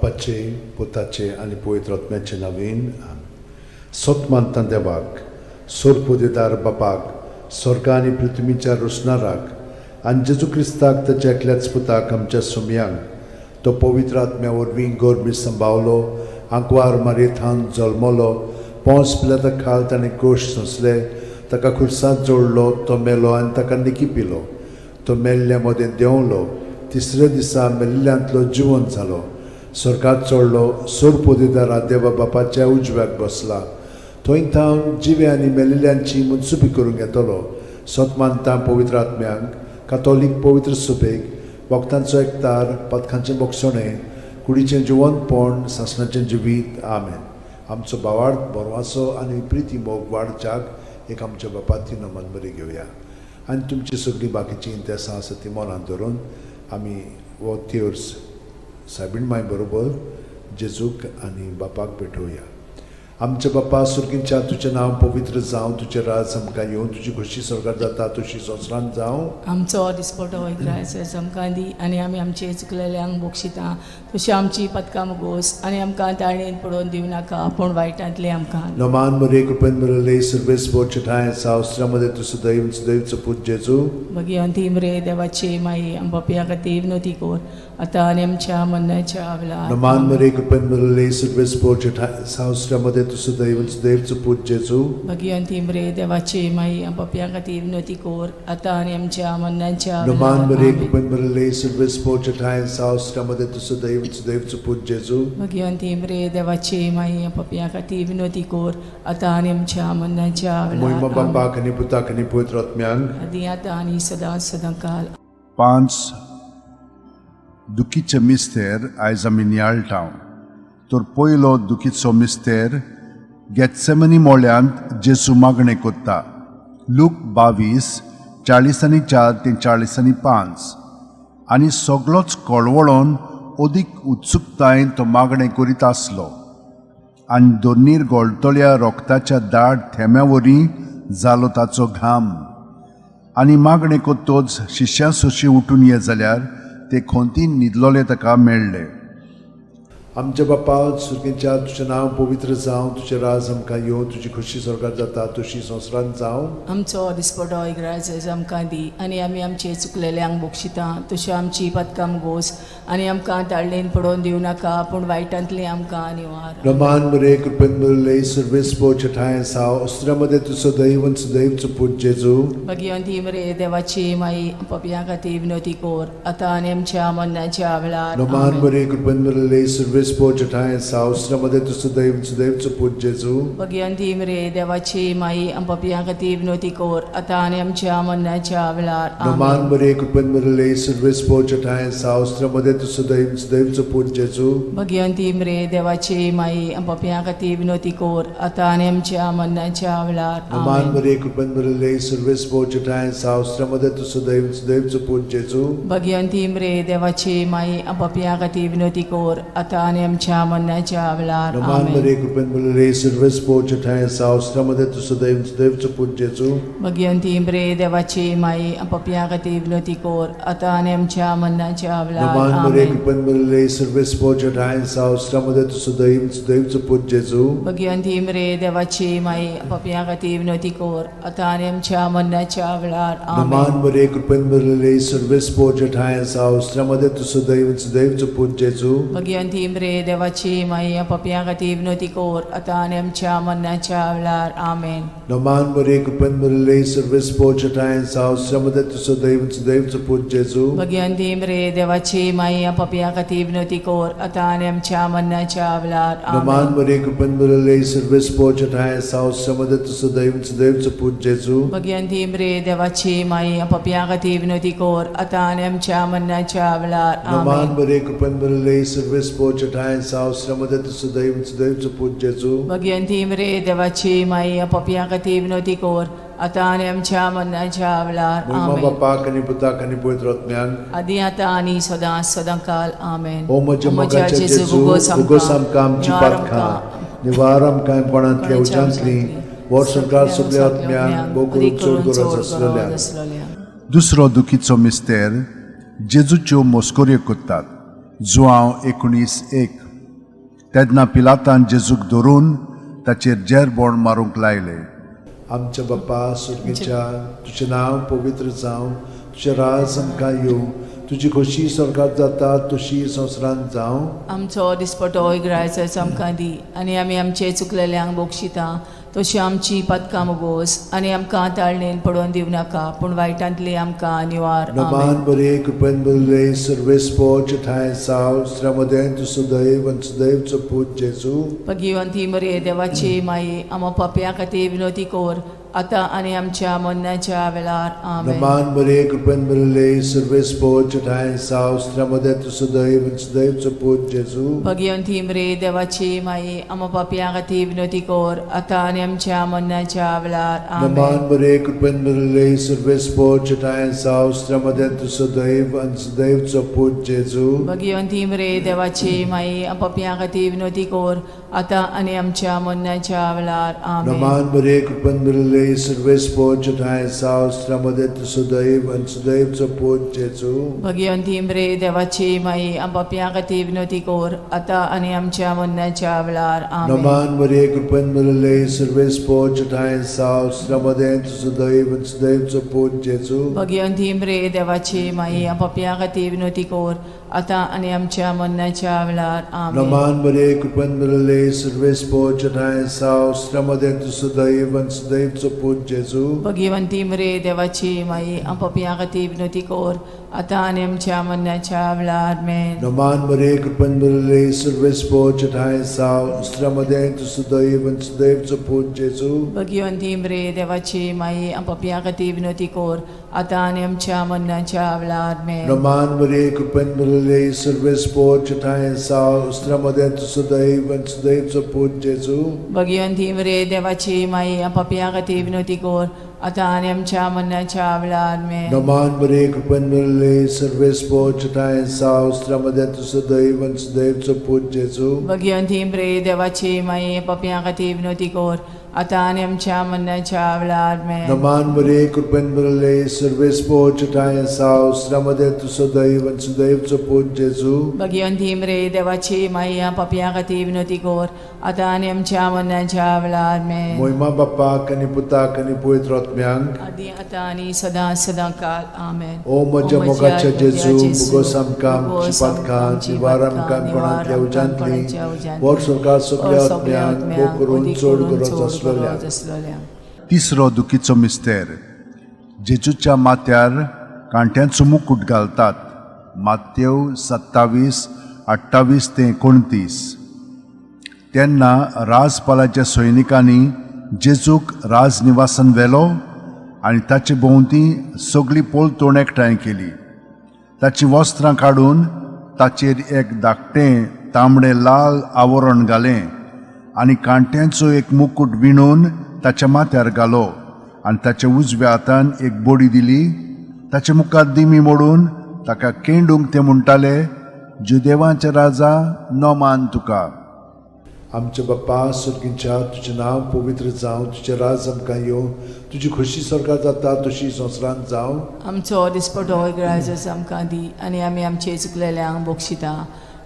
बापाचे, पुताचे आनी पवित्र आत्म्याचे नवीन. सत मानता देवाक, सोरपुदेदार बापाक, स्वर्गा आनी पृथ्वीच्या रोसणाराक, आनी जेजू क्रिस्ताक, ताच्या एकल्याच पुताक, आमच्या सुमयांक, तो पवित्र आत्म्या वरवीं गोरमी संभावलो, आंकवार मारयेथावन जल्मलो, पोंस पिलाता खाल ताणें कोश सोंसले, ताका खुर्सांत जोडलो, तो मेलो आनी ताका निकी पिलो, तो मेल्ल्या मदें देंवलो, तिसऱ्या दिसा मेल्ल्यांतलो जिवंत जालो, स्वर्गात चडलो, सोरपोदेदारा देवा बापाच्या उजव्याक बसला, थंय थावन जिवे आनी मेलिल्ल्यांची मनसुबी करूंक येतलो. सत मानता पवित्र आत्म्यांक, कातोलीक पवित्र सुबेक, भक्तांचो एकतार, पथकांचें बोगसणें, कुडीचें जिवंतपण, सासणाचें जिवीत. आमेन. आमचो भावार्थ, बरवासो आनी प्रिती मोग वाडच्याक एक आमच्या बापाती नमन बरी घेवया आनी तुमची सगळीं बाकीचीं इंतेसां आसा ती मनांत धरून आमी हो तेर्स सायबीण माय बरोबर जेजूक आनी बापाक भेटोवया. आमच्या बापा सुर्गींच्या, तुजें नांव पवित्र जावं, तुजें राज आमकां येवं, तुजी खोशी स्वर्गार जाता तशी संवसारांत जावं. आमचो दिसपटो इग्रायस आमकां दी आनी आमी आमचे चुकलेल्यांक बक्षिता तशी आमची पदकां मुगोस आनी आमकां ताळेन पडोवन दिवं नाका, पूण वायटांतलें आमकां. नमान मरे, कृपेन बरले सर्वेस बोचठाय सावस्त्रामध्ये तूं सदैव सदैवचो पूत जेजू. भगिवंती मरे देवाची माई, आमच्या खातीर विनोती कर, आतां आनी आमच्या मरणाच्या वेळार. नमान मरे, कृपेन बरले सर्वेस बोचठाय सावस्त्रामध्ये तूं सदैव सदैवचो पूत जेजू. भगिवंती मरे देवाची माई, आमच्या खातीर विनोती कर, आतां आनी आमच्या मरणाच्या नमान वेळार. मरे, आमेन. कृपेन बरले सर्वेस बोचठाय सावस्त्रामध्ये तूं सदैव सदैवचो पूत जेजू. भगिवंती मरे देवाची माई, आमच्या खातीर विनोती कर, आतां आनी आमच्या मरणाच्या मोहिमा वेळार. आमेन. बापाक आनी पुताक आनी पवित्र आत्म्यांक. आदी आतां आनी सदां सदां काल. पांच दुखीचे मिस्तेर आयज आमी नियाळटा. तर पयलो दुखीचो मिस्तेर, गेत्सेमनी मोळ्यांत जेजू मागणें कोत्ता. लूक 22, 44 ते 45. आनी सगलोच कळवळोन अदीक उत्सुकतायेन तो मागणें करीत आसलो आनी दोनीर गोळटल्या रोगताच्या दाट थेंब्या वरी जालो ताचो घाम. आनी मागणें कोत्तोच शिश्यां सोशी उठून ये जाल्यार ते खोंतीन न्हिदलोले ताका मेळ्ळे. आमच्या बापा सुर्गेच्या, तुजें नांव पवित्र जावं, तुजें राज आमकां येवं, तुजी खोशी स्वर्गार जाता तशी संवसारांत जावं. आमचो दिसपटो इग्राज आमकां दी आनी आमी आमचे चुकलेल्यांक बक्षिता तशी आमची पदकां गोस आनी आमकां ताळणेन पडोवन दिवं नाका, पूण वायटांतलें आमकां निवार. रमान मरे, कृपेन बरले सर्वेस पोचठाय साव अस्त्रामध्ये तूं सदैव सदैवचो पूत जेजू. भगिवंती मरे देवाची माई, पपया खातीर विनोती कोर, आतां आनी आमच्या मरणाच्या वेळार. रमान आमेन. मरे, कृपेन बरले सर्वेस पोचठाय साव अस्त्रामध्ये तूं सदैव सदैवचो पूत जेजू. भगिवंती मरे देवाची माई, पपया खातीर विनोती कोर, आतां आनी आमच्या मरणाच्या वेळार. रमान आमेन. मरे, कृपेन बरले सर्वेस पोचठाय साव अस्त्रामध्ये तूं सदैव सदैवचो पूत जेजू. भगिवंती मरे देवाची माई, पपया खातीर विनोती कोर, आतां आनी आमच्या मरणाच्या वेळार. रमान आमेन. मरे, कृपेन बरले सर्वेस पोचठाय साव अस्त्रामध्ये तूं सदैव सदैवचो पूत जेजू. भगिवंती मरे देवाची माई, पपया खातीर विनोती कोर, आतां आनी आमच्या मरणाच्या वेळार. रमान आमेन. मरे, कृपेन बरले सर्वेस पोचठाय साव अस्त्रामध्ये तूं सदैव सदैवचो पूत जेजू. भगिवंती मरे देवाची माई, पपया खातीर विनोती कोर, आतां आनी आमच्या मरणाच्या वेळार. रमान मरे, आमेन. कृपेन बरले सर्वेस पोचठाय साव अस्त्रामध्ये तूं सदैव सदैवचो पूत जेजू. भगिवंती मरे देवाची माई, पपया खातीर विनोती कोर, आतां आनी आमच्या मरणाच्या वेळार. रमान आमेन. मरे, कृपेन बरले सर्वेस पोचठाय साव अस्त्रामध्ये तूं सदैव सदैवचो पूत जेजू. भगिवंती मरे देवाची माई, पपया खातीर विनोती कोर, आतां आनी आमच्या मरणाच्या वेळार. आमेन. रमान मरे, कृपेन बरले सर्वेस पोचठाय साव अस्त्रामध्ये तूं सदैव सदैवचो पूत जेजू. भगिवंती मरे देवाची माई, पपया खातीर विनोती कोर, आतां आनी आमच्या मरणाच्या वेळार. रमान आमेन. मरे, कृपेन बरले सर्वेस पोचठाय साव अस्त्रामध्ये तूं सदैव सदैवचो पूत जेजू. भगिवंती मरे देवाची माई, पपया खातीर विनोती कोर, आतां आनी आमच्या मरणाच्या वेळार. रमान आमेन. मरे, कृपेन बरले सर्वेस पोचठाय साव अस्त्रामध्ये तूं सदैव सदैवचो पूत जेजू. भगिवंती मरे देवाची माई, पपया खातीर विनोती कोर, आतां आनी आमच्या मरणाच्या वेळार. मोहिमा आमेन. बापाक आनी पुताक आनी पवित्र आत्म्याक. आदी आतां आनी सदां सदां काल. आमेन. ओ म्हज्या मोगाच्या जेजू, उगोस आमकां आमची पातकां, निवार आमकां कोणांतल्या उज्यांतली, वर्सभर सगल्या आत्म्यांक भोव करून चड गरज आसलेल्या. दुसरो दुखीचो मिस्तेर, जेजूच्यो मोस्कोऱ्यो कोत्तात. जुआंव 19:1. तेन्ना पिलातान जेजूक धरून ताचेर जेरबोण मारूंक लायले. आमच्या बाप्पा सुर्गीच्या, तुजें नांव पवित्र जावं, तुजें राज आमकां येवं, तुजी खोशी स्वर्गात जाता तशी संवसारांत जावं. आमचो दिसपटो इगरायचो आमकां दी आनी आमी आमचे चुकलेल्यांक बक्षिता तशी आमची पदकां मुगोस आनी आमकां ताळणेन पडोवन दिवं नाका पूण वायटांतली आमकां निवार. आमेन. नमान बरे कृपेन बरले सर्वेस्पोच ठांय साव श्रमदें तूं सुदैव आनी सुदैवचो पूत जेजू. भगिवंती मरे देवाची माई, आमा पापया खातीर विनोती कोर आतां आनी आमच्या मरणाच्या वेळार. आमेन. नमान बरे कृपेन बरले सर्वेस्पोच ठांय साव श्रमदें तूं सुदैव आनी सुदैवचो पूत जेजू. भगिवंती मरे देवाची माई, आमा पापया खातीर विनोती कोर आतां आनी आमच्या मरणाच्या वेळार. आमेन. नमान बरे कृपेन बरले सर्वेस्पोच ठांय साव श्रमदें तूं सुदैव आनी सुदैवचो पूत जेजू. भगिवंती मरे देवाची माई, पापया खातीर विनोती कोर आतां आनी आमच्या मरणाच्या वेळार. आमेन. नमान बरे कृपेन बरले सर्वेस्पोच ठांय साव श्रमदें तूं सुदैव आनी सुदैवचो पूत जेजू. भगिवंती मरे देवाची माई, पापया खातीर विनोती कोर आतां आनी आमच्या मरणाच्या वेळार. आमेन. नमान मरे कृपेन भरले सर्वेस्पोच ठांय साव श्रमदें तूं सुदैव आनी सुदैवचो पूत जेजू. भगिवंती मरे देवाची माई, पापया खातीर विनोती कोर आतां आनी आमच्या मरणाच्या वेळार. आमेन. नमान मरे कृपेन भरले सर्वेस्पोच ठांय साव श्रमदें तूं सुदैव आनी सुदैवचो पूत जेजू. भगिवंती मरे देवाची माई, पापया खातीर विनोती कोर आतां आनी आमच्या मरणाच्या वेळार. आमेन. नमान मरे कृपेन भरले सर्वेस्पोच ठांय साव श्रमदें तूं सुदैव आनी सुदैवचो पूत जेजू. भगिवंती मरे देवाची माई, पापया खातीर विनोती कोर आतां आनी आमच्या मरणाच्या वेळार. आमेन. नमान मरे कृपेन भरले सर्वेस्पोच ठांय साव श्रमदें तूं सुदैव आनी सुदैवचो पूत जेजू. भगिवंती मरे देवाची माई, पापया खातीर विनोती कोर आतां आनी आमच्या मरणाच्या वेळार. आमेन. नमान मरे कृपेन भरले सर्वेस्पोच ठांय साव श्रमदें तूं सुदैव आनी सुदैवचो पूत जेजू. भगिवंती मरे देवाची माई, पापया खातीर विनोती कोर आतां आनी आमच्या मरणाच्या वेळार. आमेन. नमान मरे कृपेन भरले सर्वेस्पोच ठांय साव श्रमदें तूं सुदैव आनी सुदैवचो पूत जेजू. भगिवंती मरे देवाची माई, पापया खातीर विनोती कोर आतां आनी आमच्या मरणाच्या वेळार. आमेन. मोहिमा बाप्पाक आनी पुताक आनी पवित्र आत्म्यांक, आदी आतां आनी सदां सदां काल. आमेन. ओ म्हज्या मोगाच्या जेजू, मुगोस आमकां आमची पातकां निवार आमकां कोणांतल्या उज्यांतली, वर स्वर्गात सगळ्या आत्म्यांक भोग करून चड गरज आसलेल्या. आसलोल्या. तिसरो दुखीचो मिस्तेर. जेजूच्या माथ्यार कांट्यांचो मुकूट घालतात. मातेव 27:28 ते 29. तेन्ना राजपालाच्या सैनिकांनी जेजूक राजनिवासान व्हेलो आनी ताचे भोंवती सगळी पलतोण एकठांय केली. ताचीं वस्त्रां काडून ताचेर एक धाकटें तांबडें लाल आवरण घालें आनी कांट्यांचो एक मुकूट विणून ताच्या माथ्यार घालो आनी ताच्या उजव्या हातान एक बडी दिली. ताचे मुखार दिमी मोडून ताका केंडूंक ते म्हणटाले, जुदेवांचे राजा, नमान तुका. आमच्या बाप्पा स्वर्गींच्या, तुजें नांव पवित्र जावं, तुजें राज आमकां येवं, तुजी खोशी स्वर्गात जाता तशी संवसारांत जावं. आमचो दिसपटो इगरायचो आमकां दी आनी आमी आमचे चुकलेल्यांक बक्षिता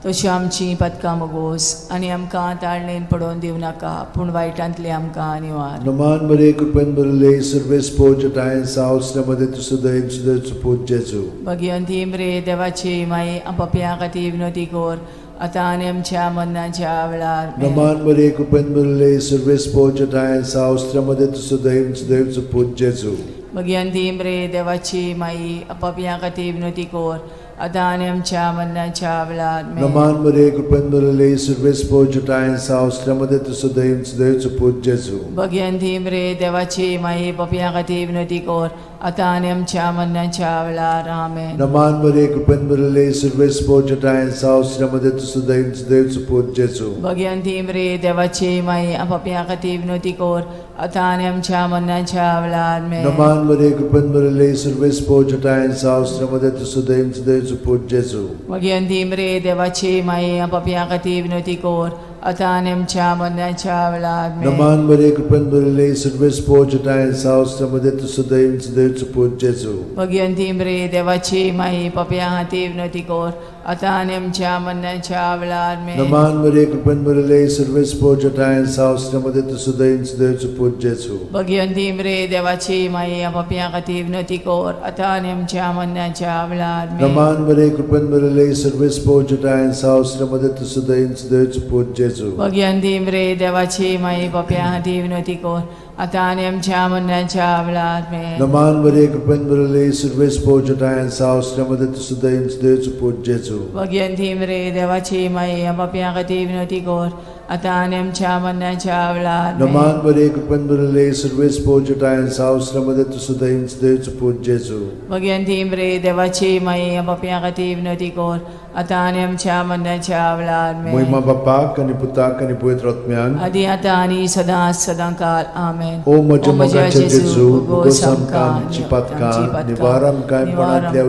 तशी आमची पदकां मगोस आनी आमकां ताळणेन पडोवन दिवं नाका पूण वायटांतली आमकां निवार. नमान मरे कृपेन भरले सर्वेस्पोच ठांय साव श्रमदें तूं सुदैव सुदैवचो पूत जेजू. भगिवंती मरे देवाची माई, पापया खातीर विनोती कोर आतां आनी आमच्या मरणाच्या वेळार. आमेन. नमान मरे कृपेन भरले सर्वेस्पोच ठांय साव श्रमदें तूं सुदैव सुदैवचो पूत जेजू. भगिवंती मरे देवाची माई, पापया खातीर विनोती कोर आतां आनी आमच्या मरणाच्या वेळार. आमेन. नमान मरे कृपेन भरले सर्वेस्पोच ठांय साव श्रमदें तूं सुदैव सुदैवचो पूत जेजू. भगिवंती मरे देवाची माई, पापया खातीर विनोती कोर आतां आनी आमच्या मरणाच्या वेळार. आमेन. नमान मरे कृपेन भरले सर्वेस्पोच ठांय साव श्रमदें तूं सुदैव सुदैवचो पूत जेजू. भगिवंती मरे देवाची माई, पापया खातीर विनोती कोर आतां आनी आमच्या मरणाच्या वेळार. आमेन. नमान मरे कृपेन भरले सर्वेस्पोच ठांय साव श्रमदें तूं सुदैव सुदैवचो पूत जेजू. भगिवंती मरे देवाची माई, पापया खातीर विनोती कोर आतां आनी आमच्या मरणाच्या वेळार. आमेन. नमान मरे कृपेन भरले सर्वेस्पोच ठांय साव श्रमदें तूं सुदैव सुदैवचो पूत जेजू. भगिवंती मरे देवाची माई, पापया खातीर विनोती कोर आतां आनी आमच्या मरणाच्या वेळार आमेन. नमान मरिये, कृपेन भरिल्ले, सर्वेस पोर तुज्या ठांय साव मध्ये तूं सुदैन सुदैवचो पूत जेजू. भगिवंती मरे देवाची माई, पापयां खातीर विनवती कर आतां आनी आमच्या मरणाच्या वेळार आमेन. नमान मरिये, कृपेन भरिल्ले, सर्वेस पोर तुज्या ठांय साव मध्ये तूं सुदैन सुदैवचो पूत जेजू. भगिवंती मरे देवाची माई, पापयां खातीर विनवती कर आतां आनी आमच्या मरणाच्या वेळार आमेन. नमान मरिये, कृपेन भरिल्ले, सर्वेस पोर तुज्या ठांय साव मध्ये तूं सुदैन सुदैवचो पूत जेजू. भगिवंती मरे देवाची माई, पापयां खातीर विनवती कर आतां आनी आमच्या मरणाच्या वेळार आमेन. नमान मरिये, कृपेन भरिल्ले, सर्वेस पोर तुज्या ठांय साव मध्ये तूं सुदैन सुदैवचो पूत जेजू. भगिवंती मरे देवाची माई, पापयां खातीर विनवती कर आतां आनी आमच्या मरणाच्या वेळार आमेन. महिमा बापाक आनी पुताक आनी पवित्र आत्म्याक. आदी आतां आनी सदां सदां काल आमेन. ओ म्हज्या मोगाचे जेजू, उगोस आमकां आमची पातकां, निवार आमकां कोणांतल्या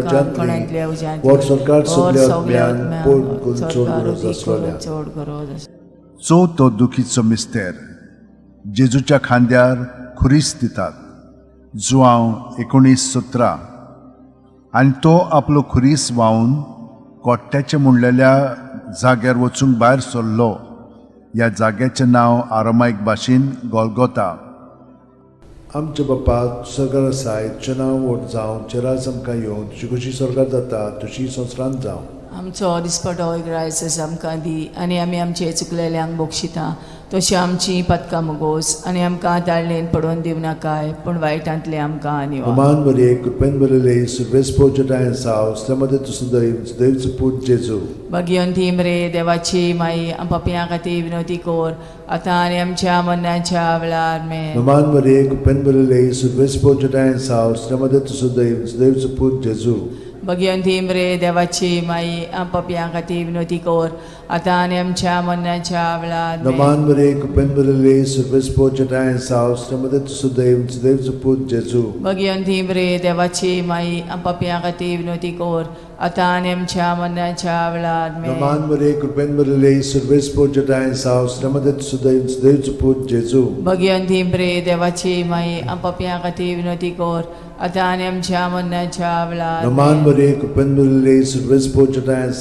उज्यांतली, वर सरकार सगल्या आत्म्यान पोट करून चड गरज आसलोल्या. चड गरज आसलोल्या. चवथो दुखीचो मिस्तेर, जेजूच्या खांद्यार खुरीस दितात, जुआंव 19:17. आनी तो आपलो खुरीस व्हांवन कोट्ट्याचें म्हणलेल्या जाग्यार वचूंक भायर सरलो. ह्या जाग्याचें नांव आरामायक भाशेन गोलगोता. आमच्या बापा सरकार आसाय, तुजें नांव व्हड जावं, तुजें राज आमकां येवं, तुजी खुशी सरकार जाता तुजी संवसारांत जावं. आमचो दिसपटो ग्रायस आमकां दी आनी आमी आमचे चुकलेल्यांक बक्षिता तशी आमची पदकां मुगोस आनी आमकां ताळणेन पडोवन दिवं नाकाय, पूण वायटांतलें आमकां निवार. अमान मरिये, कृपेन भरिल्ले, सुर्वेस पोर साव मध्ये तूं सुदैव सुदैवचो पूत जेजू. भगिवंती मरे देवाची माई, पापयां खातीर विनवती कर आतां आनी आमच्या मरणाच्या वेळार आमेन. नमान मरिये, कृपेन भरिल्ले, सुर्वेस पोर साव मध्ये तूं सुदैव सुदैवचो पूत जेजू. भगिवंती मरे देवाची माई, पापयां खातीर विनवती कर आतां आनी आमच्या मरणाच्या वेळार आमेन. नमान मरिये, कृपेन भरिल्ले, सुर्वेस पोर साव मध्ये तूं सुदैव सुदैवचो पूत जेजू. भगिवंती मरे देवाची माई, पापयां खातीर विनवती कर आतां आनी आमच्या मरणाच्या वेळार आमेन. नमान मरिये, कृपेन भरिल्ले, सुर्वेस पोर साव मध्ये तूं सुदैव सुदैवचो पूत जेजू. भगिवंती मरे देवाची माई, पापयां खातीर विनवती कर आतां आनी आमच्या मरणाच्या वेळार नमान आमेन. मरिये, कृपेन भरिल्ले, सुर्वेस पोर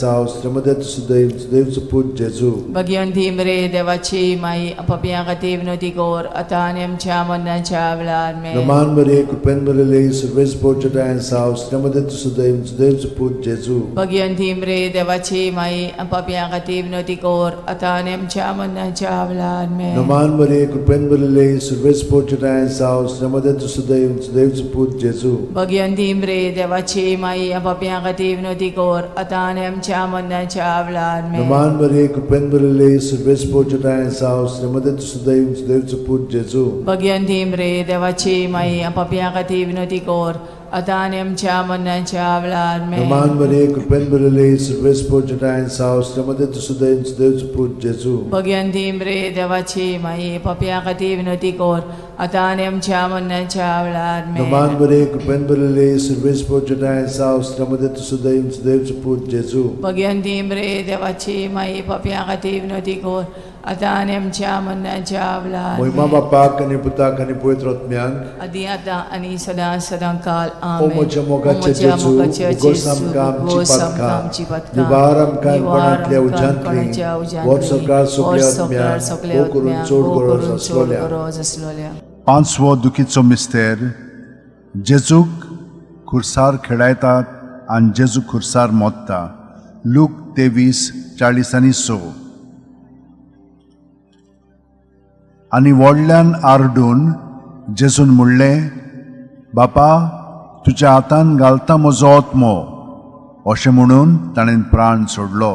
साव मध्ये तूं सुदैव सुदैवचो पूत जेजू. भगिवंती मरे देवाची माई, पापयां खातीर विनवती कर आतां आनी आमच्या मरणाच्या वेळार आमेन. नमान मरिये, कृपेन भरिल्ले, सुर्वेस पोर साव मध्ये तूं सुदैव सुदैवचो पूत जेजू. भगिवंती मरे देवाची माई, पापयां खातीर विनवती कर आतां आनी आमच्या मरणाच्या वेळार आमेन. नमान मरिये, कृपेन भरिल्ले, सुर्वेस पोर साव मध्ये तूं सुदैव सुदैवचो पूत जेजू. भगिवंती मरे देवाची माई, पापयां खातीर विनवती कर आतां आनी आमच्या मरणाच्या वेळार आमेन. नमान मरिये, कृपेन भरिल्ले, सुर्वेस पोर साव मध्ये तूं सुदैव सुदैवचो पूत जेजू. भगिवंती मरे देवाची माई, पापयां खातीर विनवती कर आतां आनी आमच्या मरणाच्या वेळार आमेन. नमान मरिये, कृपेन भरिल्ले, सुर्वेस पोर साव मध्ये तूं सुदैव सुदैवचो पूत जेजू. भगिवंती मरे देवाची माई, पापयां खातीर विनवती कर आतां आनी आमच्या मरणाच्या वेळार आमेन. नमान मरिये, कृपेन भरिल्ले, सुर्वेस पोर साव मध्ये तूं सुदैव सुदैवचो पूत जेजू. भगिवंती मरे देवाची माई, पापयां खातीर विनवती कर आतां आनी आमच्या मरणाच्या वेळार महिमा आमेन. बापाक आनी पुताक आनी पवित्र आत्म्याक. आदी आतां आनी सदां सदां काल ओ आमेन. म्हज्या मोगाचे जेजू, उगोस आमकां आमची पातकां, निवार आमकां कोणांतल्या उज्यांतली, वर सरकार सगल्या आत्म्याक हो करून चड गरज आसलोल्या. गरज आसलोल्या. पांचवो दुखीचो मिस्तेर, जेजूक खुर्सार खेळायतात आनी जेजू खुर्सार मोत्ता, लूक 23:46. आनी व्हडल्यान आरडून जेजून म्हणलें, बापा, तुज्या हातान घालता म्हजो आत्मो. अशें म्हणून ताणें प्राण सोडलो.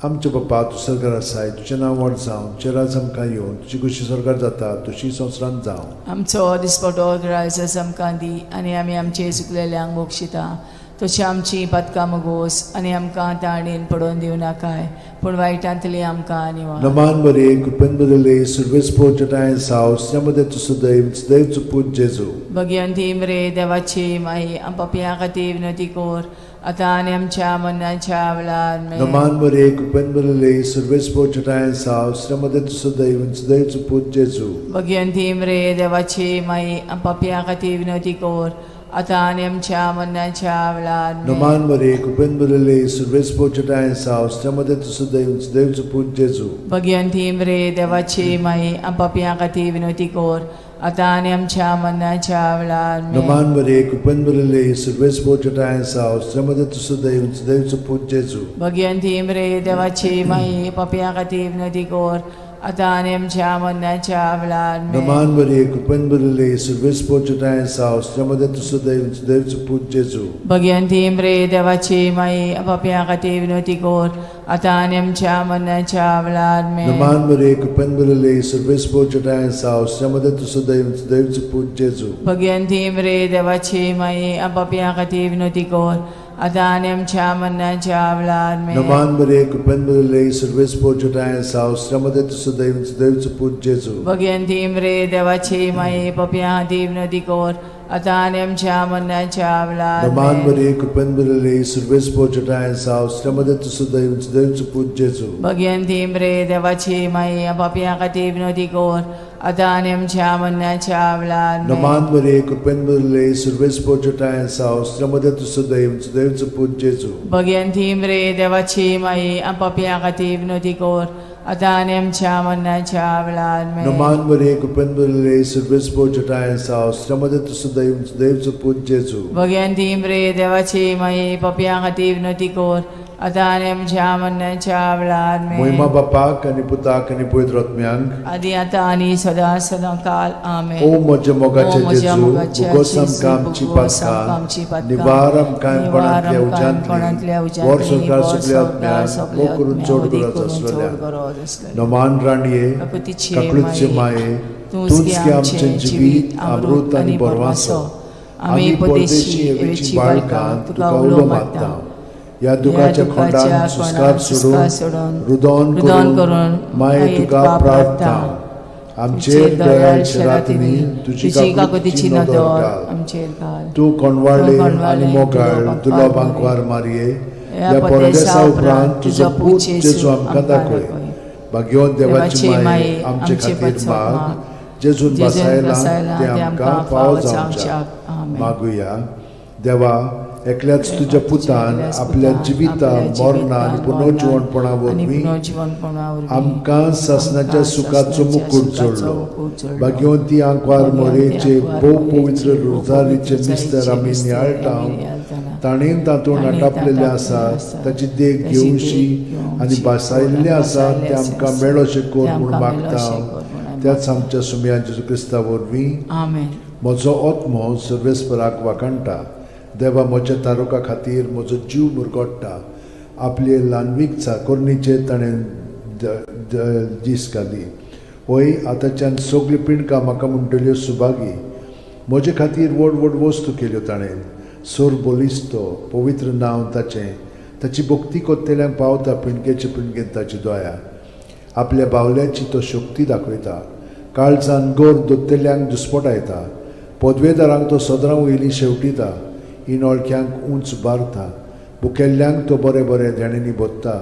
आमच्या बापा, तूं सरकार आसाय, तुजें नांव व्हड जावं, तुजें राज आमकां येवं, तुजी खुशी सरकार जाता तुजी संवसारांत जावं. आमचो दिसपटो ग्रायस आमकां दी आनी आमी आमचे चुकलेल्यांक बक्षिता तशी आमची पातकां मुगोस आनी आमकां ताणेन पडोवन दिवं नाकाय, पूण वायटांतली आमकां निवार. नमान मरिये, कृपेन भरिल्ले, सुर्वेस पोर साव मध्ये तूं सुदैव सुदैवचो पूत जेजू. भगिवंती मरे देवाची माई, पापयां खातीर विनवती कर आतां आनी आमच्या मरणाच्या वेळार आमेन. नमान मरिये, कृपेन भरिल्ले, सुर्वेस पोर साव मध्ये तूं सुदैव सुदैवचो पूत जेजू. भगिवंती मरे देवाची माई, पापयां खातीर विनवती कर आतां आनी आमच्या मरणाच्या वेळार आमेन. नमान मरे कृपेन भरिल्ले सुर्वेस पोचटाय सावस्त्या मध्ये तूं सदैव देवचो पूत जेजू. भगवंती मरे देवाची माई, पापयां खातीर विनवती कर, आतां आनी आमच्या मरणाच्या वेळार आमेन. नमान मरे कृपेन भरिल्ले सुर्वेस पोचटाय सावस्त्या मध्ये तूं सदैव देवचो पूत जेजू. भगवंती मरे देवाची माई, पापयां खातीर विनवती कर, आतां आनी आमच्या मरणाच्या वेळार आमेन. नमान मरे कृपेन भरिल्ले सुर्वेस पोचटाय सावस्त्या मध्ये तूं सदैव देवचो पूत जेजू. भगवंती मरे देवाची माई, पापयां खातीर विनवती कर, आतां आनी आमच्या मरणाच्या वेळार आमेन. नमान मरे कृपेन भरिल्ले सुर्वेस पोचटाय सावस्त्या मध्ये तूं सदैव देवचो पूत जेजू. भगवंती मरे देवाची माई, पापयां खातीर विनवती कर, आतां आनी आमच्या मरणाच्या वेळार आमेन. नमान मरे कृपेन भरिल्ले सुर्वेस पोचटाय सावस्त्या मध्ये तूं सदैव देवचो पूत जेजू. भगवंती मरे देवाची माई, पापयां खातीर विनवती कर, आतां आनी आमच्या मरणाच्या वेळार नमान आमेन. मरे कृपेन भरिल्ले सुर्वेस पोचटाय सावस्त्या मध्ये तूं सदैव देवचो पूत जेजू. भगवंती मरे देवाची माई, पापयां खातीर विनवती कर, आतां आनी आमच्या मरणाच्या वेळार आमेन. नमान मरे कृपेन भरिल्ले सुर्वेस पोचटाय सावस्त्या मध्ये तूं सदैव देवचो पूत जेजू. भगवंती मरे देवाची माई, पापयां खातीर विनवती कर, आतां आनी आमच्या मरणाच्या वेळार आमेन. नमान मरे कृपेन भरिल्ले सुर्वेस पोचटाय सावस्त्या मध्ये तूं सदैव देवचो पूत जेजू. भगवंती मरे देवाची माई, पापयां खातीर विनवती कर, आतां आनी आमच्या मरणाच्या वेळार आमेन. मोहिमा बापाक आनी पुताक आनी पवित्र आत्म्यांक, आदी आतां आनी सदां सदां काल आमेन. ओ म्हज्या मोगाचे ओ म्हज्या जेजू, मोगाचे भुगोस जेजू, आमकां आमची भुगोस आमकां आमची पातकां, पातकां, निवार आमकां निवार कोणांतल्या आमकां कोणांतल्या उज्यांतली, उज्यांतली, वर संवसार वर सगल्या संवसार आत्म्यांक, सगल्या भोव करून आत्म्यांक, चड वदी गरज करून आसलेल्या. चड गरज आसलेल्या. नमान राणये, काकुतीचे काकळूतचे माये, माये, तूंच तूंच गे गे आमचें आमचें जिवीत, अमृत आनी बरवासो. आमी परदेशी एवेची बाळकां तुका उलो मारता. ह्या दुखाच्या खोंडान सुस्कार सोडून, रुदोन रुदोन करून करून माये तुका प्रार्थना. आमचेर दयाळ शेरातिनी तुजी तुजी काकुतीची काकुतीची नदर नदर घाल. आमचेर घाल. तूं कोणवाळे तूं आनी कोणवाळे, मोगाळ तुजो तुलो बांकवार बांकवार मारये, ह्या ह्या परदेसा परदेसा उपरांत तुजो पूत जेजू आमकां आमकां दाखय. दाखय. भाग्यवंत देवाची देवाची माये, माये, आमचे आमचे खातीर पासत माग, माग, जेजून जेजून बसायला बसायला तें तें आमकां आमकां फावो फावो जावच्याक. जावच्याक. आमेन. मागुया. देवा, एकल्याच तुज्या पुतान एकल्याच आपल्या पुतान जिविता आपल्या मरणा आनी जिवितान, पुनर्जिवणपणा मरणान आनी वरवीं पुनर्जिवणपणा वरवीं आमकां सासणाच्या आमकां सुखाचो सासणाच्या मुकूट सुखाचो जोडलो. मुकूट जोडलो. भाग्यवंती आंकवार भाग्यवंती मोरेचे आंकवार भोव मोरेचे पवित्र भोव रोजारीचे पवित्र मिस्तर रोजारीचे आमी मिस्तर नियाळटा, आमी नियाळटाना, ताणें तातूंत ताणें आटापलेलें तातूंत आसा, आसा, ताची देख ताची देख घेवशी आनी घेवची, बसायल्लें आसा बसायल्लें तें आमकां आसा, मेळोशें कर तें म्हूण आमकां मागता. मेळोशें कर म्हूण आमी त्याच आमच्या सुमया जेजू क्रिस्ता वरवीं. आमेन. म्हजो आत्मो सर्वेस्पराक वाखाणटा, देवा म्हज्या तारुका खातीर म्हजो जीव मुरगोट्टा. आपले ल्हानवीक चाकोरणीचेर ताणें दीस घाली. हय, आतांच्यान सगल्यो पिंडकां म्हाका म्हणटल्यो सुभागी. म्हजे खातीर व्हड व्हड वस्तू केल्यो ताणें. सोर बलिस्तो पवित्र नांव ताचें, ताची भक्ती कोत्तेल्यांक पावता पिंडकेचे पिंडकेन ताची दया. आपल्या बावल्याची तो शक्ती दाखयता, काळजान गोर दोत्तेल्यांक दुस्पटायता. पदवेदारांक तो सदरां वयली शेवटिता, इनोळख्यांक उंच बारता. भुकेल्ल्यांक तो बरें बरें देण्यांनी भोत्ता,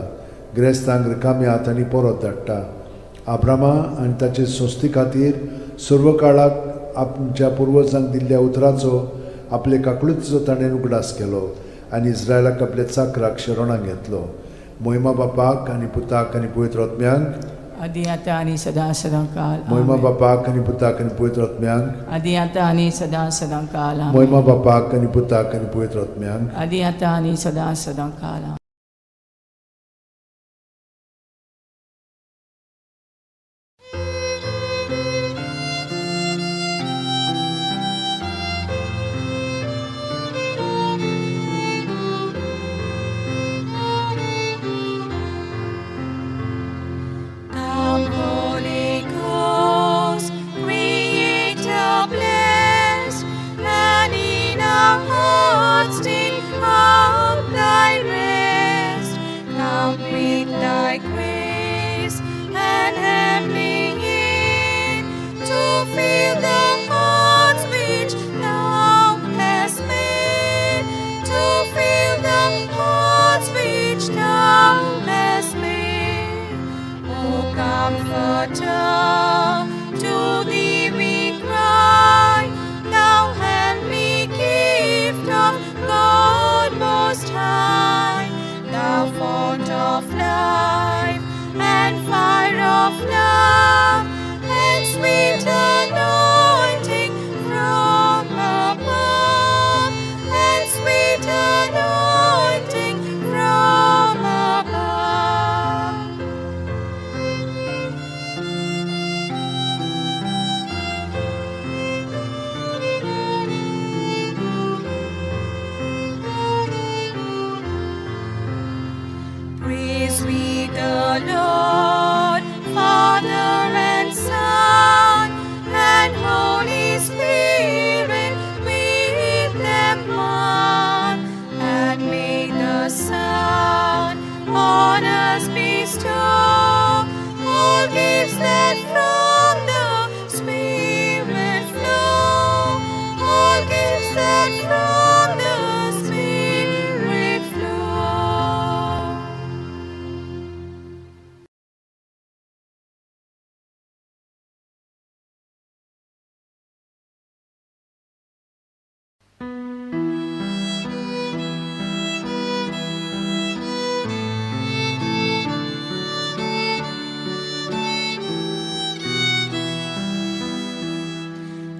ग्रेस्तांक रिकाम्या हातांनी परत धाडटा. आब्रामा आनी ताचे संस्थे खातीर सर्व काळाक आमच्या पुर्वजांक दिल्ल्या उतराचो आपले काकळुतीचो ताणें उगडास केलो आनी इस्रायलाक आपल्या चाकराक शरणाक घेतलो. मोहिमा बापाक आनी पुताक आनी पवित्र आत्म्यांक, आदी आतां आनी सदां सदां काल मोहिमा आमेन. बापाक आनी पुताक आनी पवित्र आत्म्यांक, आदी आतां आनी सदां सदां काल आमेन. मोहिमा बापाक आनी पुताक आनी पवित्र आत्म्यांक, आदी आतां आनी सदां सदां काल आमेन. Come, Holy Ghost, Creator bless, and in our hearts take up thy rest. Come with thy grace and heavenly aid to fill the hearts which thou hast made, to fill the hearts which thou hast made. O Comforter, to thee we cry, thou heavenly King. Font of life and fire of love and sweet anointing from above, and sweet anointing from above. Praise we the Lord, Father and Son, and Holy Spirit, with them one, and may the Son on us bestow all gifts that from the Spirit flow, all gifts that from the Spirit flow.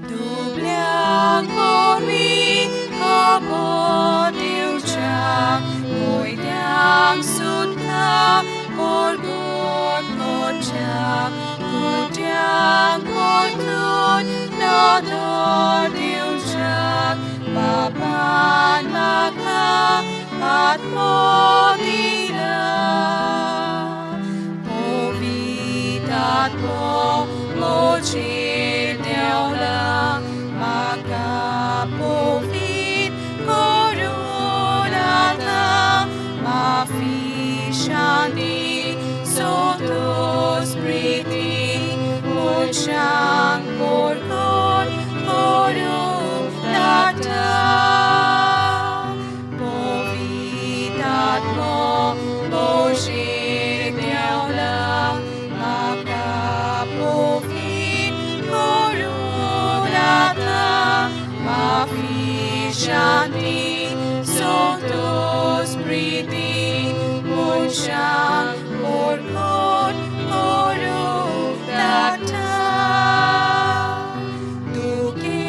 दुबळ्यांक वरवीं खबर दिवच्याक, कोयत्यांक सुद्दां परगट करच्याक, कुड्ड्यांक परतून नदर दिवच्याक, बाबान म्हाका आत्मो दिला. पवित्र आत्मो म्हजेर देंवला, म्हाका पवित्र करून आतां, माफी, शांती, संतोष, प्रिती, मनशांक परगट करूंक धाडटा. पवित्र आत्मो म्हजेर देंवला, म्हाका पवित्र करून आतां, माफी, शांती, संतोष, प्रिती, मनशांक परगट करूंक धाडटा.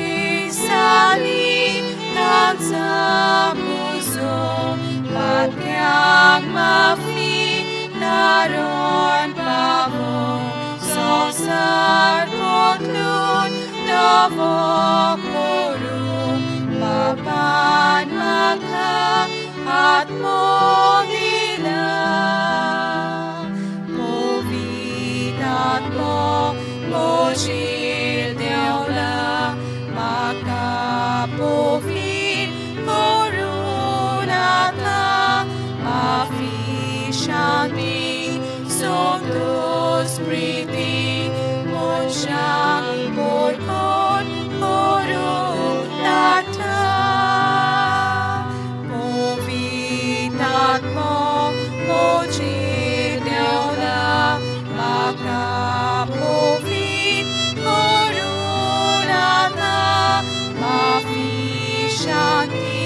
दुखेस्तांनी तांचां पुजोवन, पाप्यांक माफी दारून पावोवन, संवसार बदलून नवो करूंक, बाबान म्हाका आत्मो दिला. पवित्र आत्मो म्हजेर देंवला, म्हाका पवित्र करून आतां, माफी, शांती, संतोष, प्रिती, मनशांक परगट करूंक धाडटा. पवित्र आत्मो म्हजेर देंवला, म्हाका पवित्र करून आतां, माफी, शांती,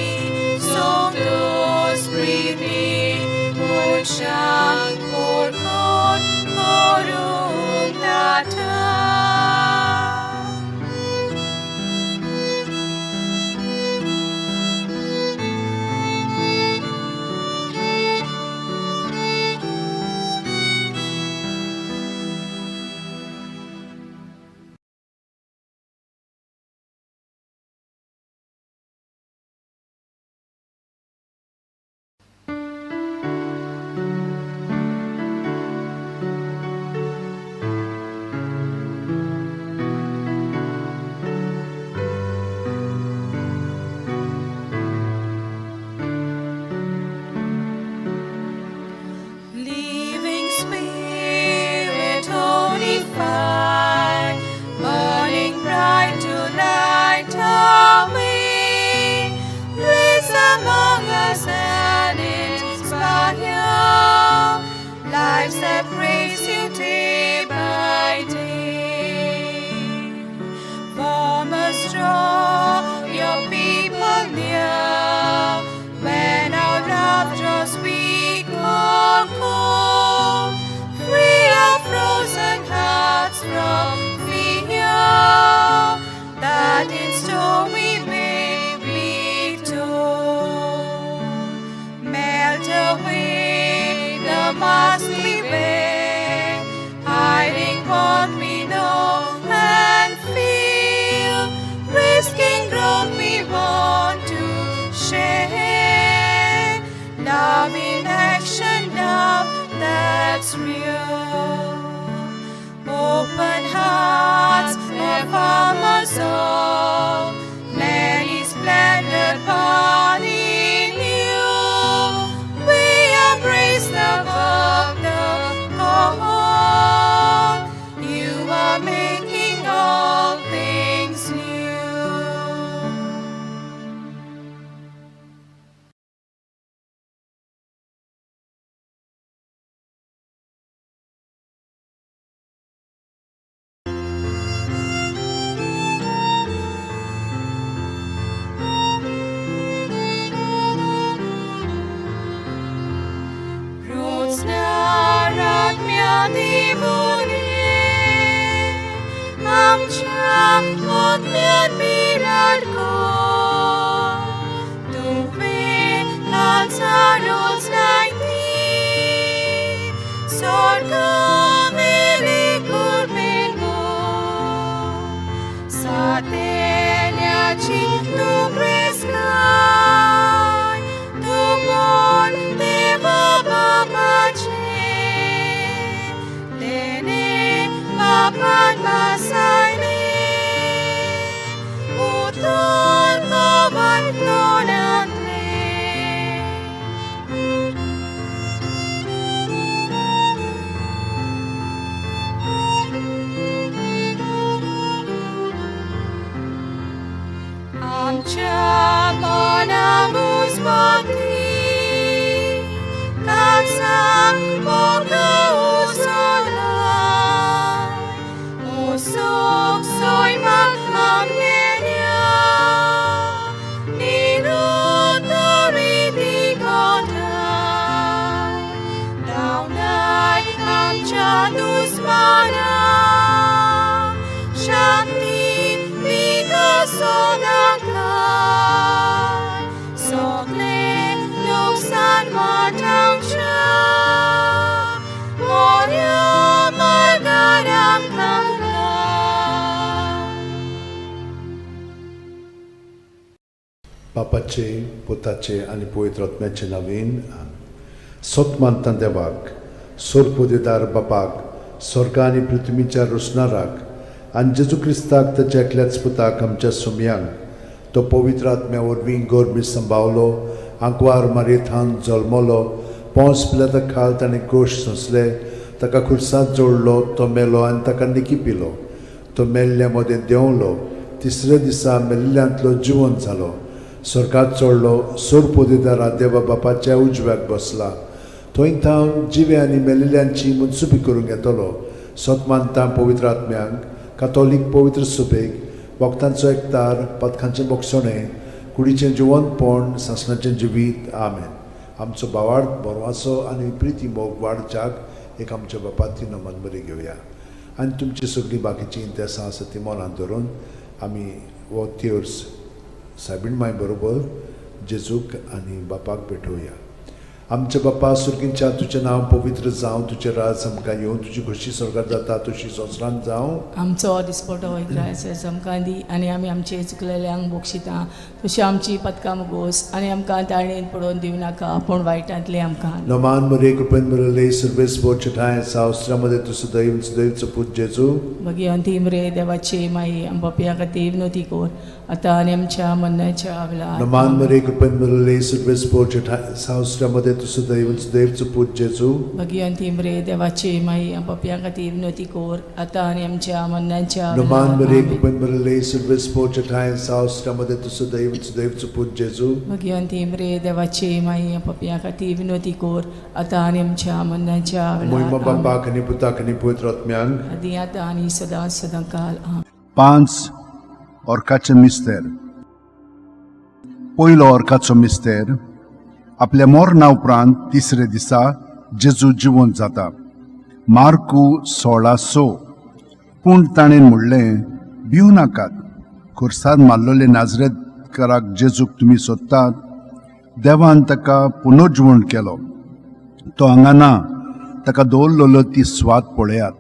संतोष, प्रिती, मनशांक परगट करूंक धाडटा. सोर्गावेली कुर्बेन गो सातेल्याची तूं क्रिस्तान तूं बोल देवा बाबाचे तेणे बापान बसायले उतर गोवन तोंडांतले. आमच्या मना मुजमती काळजाक मोग उसळा ओसोक सैमाक आमगेल्या निरुतरी दिगोता धांवडाय आमच्या दुस्माना शांती दिता सदांकाळ सगळें लुकसाण वाटावच्या मोऱ्या मार्गार आमकां घाल. बापाचे पुताचे आनी पवित्र आत्म्याचे नवीन सत मानता देवाक सोरपोदेदार बापाक स्वर्ग आनी पृथ्वीच्या रोसणाराक आनी जेजू क्रिस्ताक ताच्या एकल्याच पुताक आमच्या सुमयांक तो पवित्र आत्म्या वरवीं गोरमी संभावलो आंकवार मारयेथान जल्मलो पोंस पिलाता खाल ताणें गोश सोंसले ताका खुर्सांत जोडलो तो मेलो आनी ताका निकी पिलो तो मेल्ल्या मदें देंवलो तिसऱ्या दिसा मेल्ल्यांतलो जिवंत जालो स्वर्गात चडलो सोरपोदेदारा देवा बापाच्या उजव्याक बसला थंय थावन जिवे आनी मेल्ल्यांची मनसुबी करूंक येतलो सत मानता पवित्र आत्म्यांक कातोलीक पवित्र सुबेक वखदांचो एकतार पथकांचें बोगसणें कुडीचें जिवंतपण सासणाचें जिवीत. आमेन. आमचो भावार्थ बरवाचो आनी प्रिती मोग वाडच्याक एक आमच्या बापाती नमन बरी घेवया आनी तुमची सगळीं बाकीचीं इंतेसां आसा ती मनांत धरून आमी हो तेर्स सायबीण माय बरोबर जेजूक आनी बापाक भेटोवया. आमच्या बापा सुर्गींच्या तुजें नांव पवित्र जावं, तुजें राज आमकां येवं, तुजी खोशी स्वर्गार जाता तशी संवसारांत जावं. आमचो दिसपटो इग्रायस आमकां दी आनी आमी आमचे चुकलेल्यांक बक्षिता तशी आमची पदकां मुगोस आनी आमकां ताळणेन पडोवन दिवं नाका पूण वायटांतले आमकां. नमान मरे कृपेन बरले सर्वेस बोचठाय सावस्त्रामध्ये तूं सदैव सदैवचो पूत जेजू. मागीर अंतीम रे देवाची माई आम पापया खातीर विनवती कर आतां आनी आमच्या मरणाच्या वेळार. नमान मरे कृपेन बरले सर्वेस बोचठाय सावस्त्रामध्ये तूं सदैव सदैवचो पूत जेजू. मागीर अंतीम रे देवाची माई आम पापया खातीर विनवती कर आतां आनी आमच्या मरणाच्या नमान वेळार. मरे कृपेन बरले सर्वेस बोचठाय सावस्त्रामध्ये तूं सदैव सदैवचो पूत जेजू. मागीर अंतीम रे देवाची माई आम पापया खातीर विनवती कर आतां आनी आमच्या मरणाच्या मोहिमा वेळार. आमेन. बापाक आनी पुताक आनी पवित्र आत्म्यांक. आदी आतां आनी सदां सदां काल. आमेन. 5 ऑर्काचे मिस्तेर. पयलो ऑर्काचो मिस्तेर आपल्या मरणा उपरांत तिसरे दिसा जेजू जिवंत जाता. मार्कू 16:6. पूण ताणें म्हणलें, भिवू नाकात, खुर्सार मारलेले नाजरेतकाराक जेजूक तुमी सोदतात. देवान ताका पुनर्जिवण केलो. तो हांगा ना, ताका दवरलेलो ती स्वाद पळयात.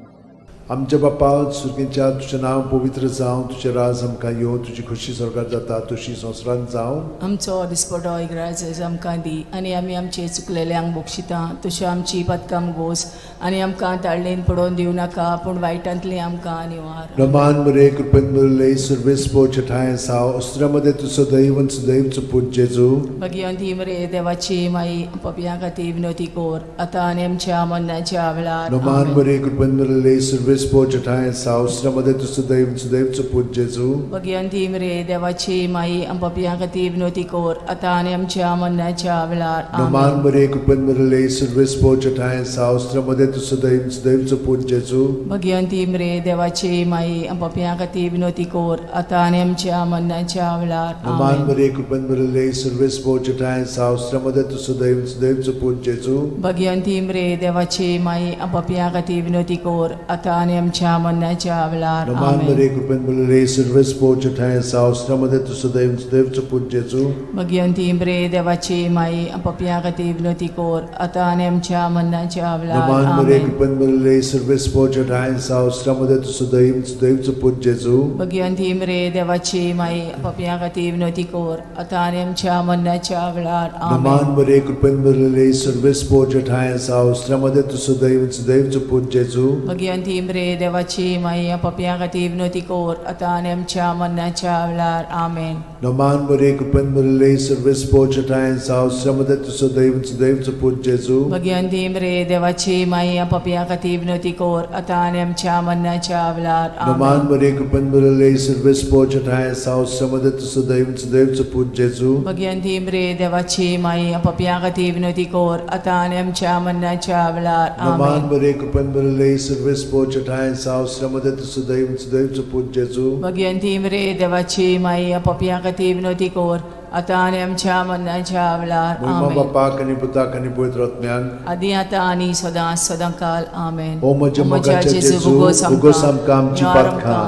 आमच्या बापा सुर्गीच्या तुजें नांव पवित्र जावं, तुजें राज आमकां येवं, तुजी खोशी स्वर्गार जाता तशी संवसारांत जावं. आमचो दिसपटो इग्राज आमकां दी आनी आमी आमचे चुकलेल्यांक बक्षिता तशी आमची पदकां गोस आनी आमकां ताळणेन पडोवन दिवं नाका पूण वायटांतली आमकां निवार. रमान मरे कृपेन भरिल्ले सर्वेस्पो छठाय साव अस्त्रामध्ये तूं सदैव सदैवचो पूत जेजू. भगिवंती मरे देवाची माई पपयां खातीर विनवती कोर आतां आनी आमच्या मरणाच्या वेळार. रमान आमेन. मरे कृपेन भरिल्ले सर्वेस्पो छठाय साव अस्त्रामध्ये तूं सदैव सदैवचो पूत जेजू. भगिवंती मरे देवाची माई पपयां खातीर विनवती कोर आतां आनी आमच्या मरणाच्या वेळार. रमान आमेन. मरे कृपेन भरिल्ले सर्वेस्पो छठाय साव अस्त्रामध्ये तूं सदैव सदैवचो पूत जेजू. भगिवंती मरे देवाची माई पपयां खातीर विनवती कोर आतां आनी आमच्या मरणाच्या वेळार. रमान आमेन. मरे कृपेन भरिल्ले सर्वेस्पो छठाय साव अस्त्रामध्ये तूं सदैव सदैवचो पूत जेजू. भगिवंती मरे देवाची माई पपयां खातीर विनवती कोर आतां आनी आनी आमच्या मरणाच्या वेळार. नमान आमेन. मरे कृपेन भरलेले सर्वेस पोच ठांय सावस्त्रामध्ये तूं सदैव सदैवचो पूत जेजू. भगिवंती मरे देवाची माई, पपया खातीर विनवती कोर आतां आनी आमच्या मरणाच्या वेळार. नमान मरे आमेन. कृपेन भरलेले सर्वेस पोच ठांय सावस्त्रामध्ये तूं सदैव सदैवचो पूत जेजू. भगिवंती मरे देवाची माई, पपया खातीर विनवती कोर आतां आनी आमच्या मरणाच्या वेळार. आमेन. नमान मरे कृपेन भरलेले सर्वेस पोच ठांय सावस्त्रामध्ये तूं सदैव सदैवचो पूत जेजू. भगिवंती मरे देवाची माई, पपया खातीर विनवती कोर आतां आनी आमच्या मरणाच्या वेळार. आमेन. नमान मरे कृपेन भरलेले सर्वेस पोच ठांय सावस्त्रामध्ये तूं सदैव सदैवचो पूत जेजू. भगिवंती मरे देवाची माई, पपया खातीर विनवती कोर आतां आनी आमच्या मरणाच्या वेळार. नमान आमेन. मरे कृपेन भरलेले सर्वेस पोच ठांय सावस्त्रामध्ये तूं सदैव सदैवचो पूत जेजू. भगिवंती मरे देवाची माई, पपया खातीर विनवती कोर आतां आनी आमच्या मरणाच्या वेळार. नमान आमेन. मरे कृपेन भरलेले सर्वेस पोच ठांय सावस्त्रामध्ये तूं सदैव सदैवचो पूत जेजू. भगिवंती मरे देवाची माई, पपया खातीर विनवती कोर आतां आनी आमच्या मरणाच्या वेळार. महिमा आमेन. बापाक आनी पुताक आनी पवित्र आत्म्याक. आदी आतां आनी सदां सदां काल. आमेन. ओ म्हज्या मोगाच्या जेजू, उगोस आमकां आमची पातकां,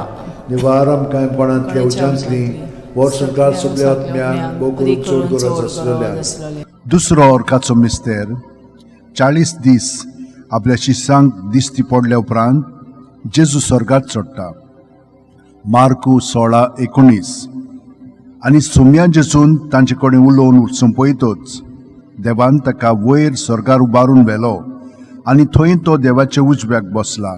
निवार आमकां कोणांतल्या उज्यांतली, वर्सभर सगल्या आत्म्यांक भोव करून चड गरज आसलेल्या. दुसरो अर्काचो मिस्तेर. 40 दीस आपल्या शिसांक दिश्टी पडल्या उपरांत जेजू स्वर्गात चडटा. मार्कू 16:19. आनी सुम्या जेजून तांचे कडेन उलोवन सोंपयतच देवान ताका वयर स्वर्गार उबारून व्हेलो आनी थंय तो देवाच्या उजव्याक बसला.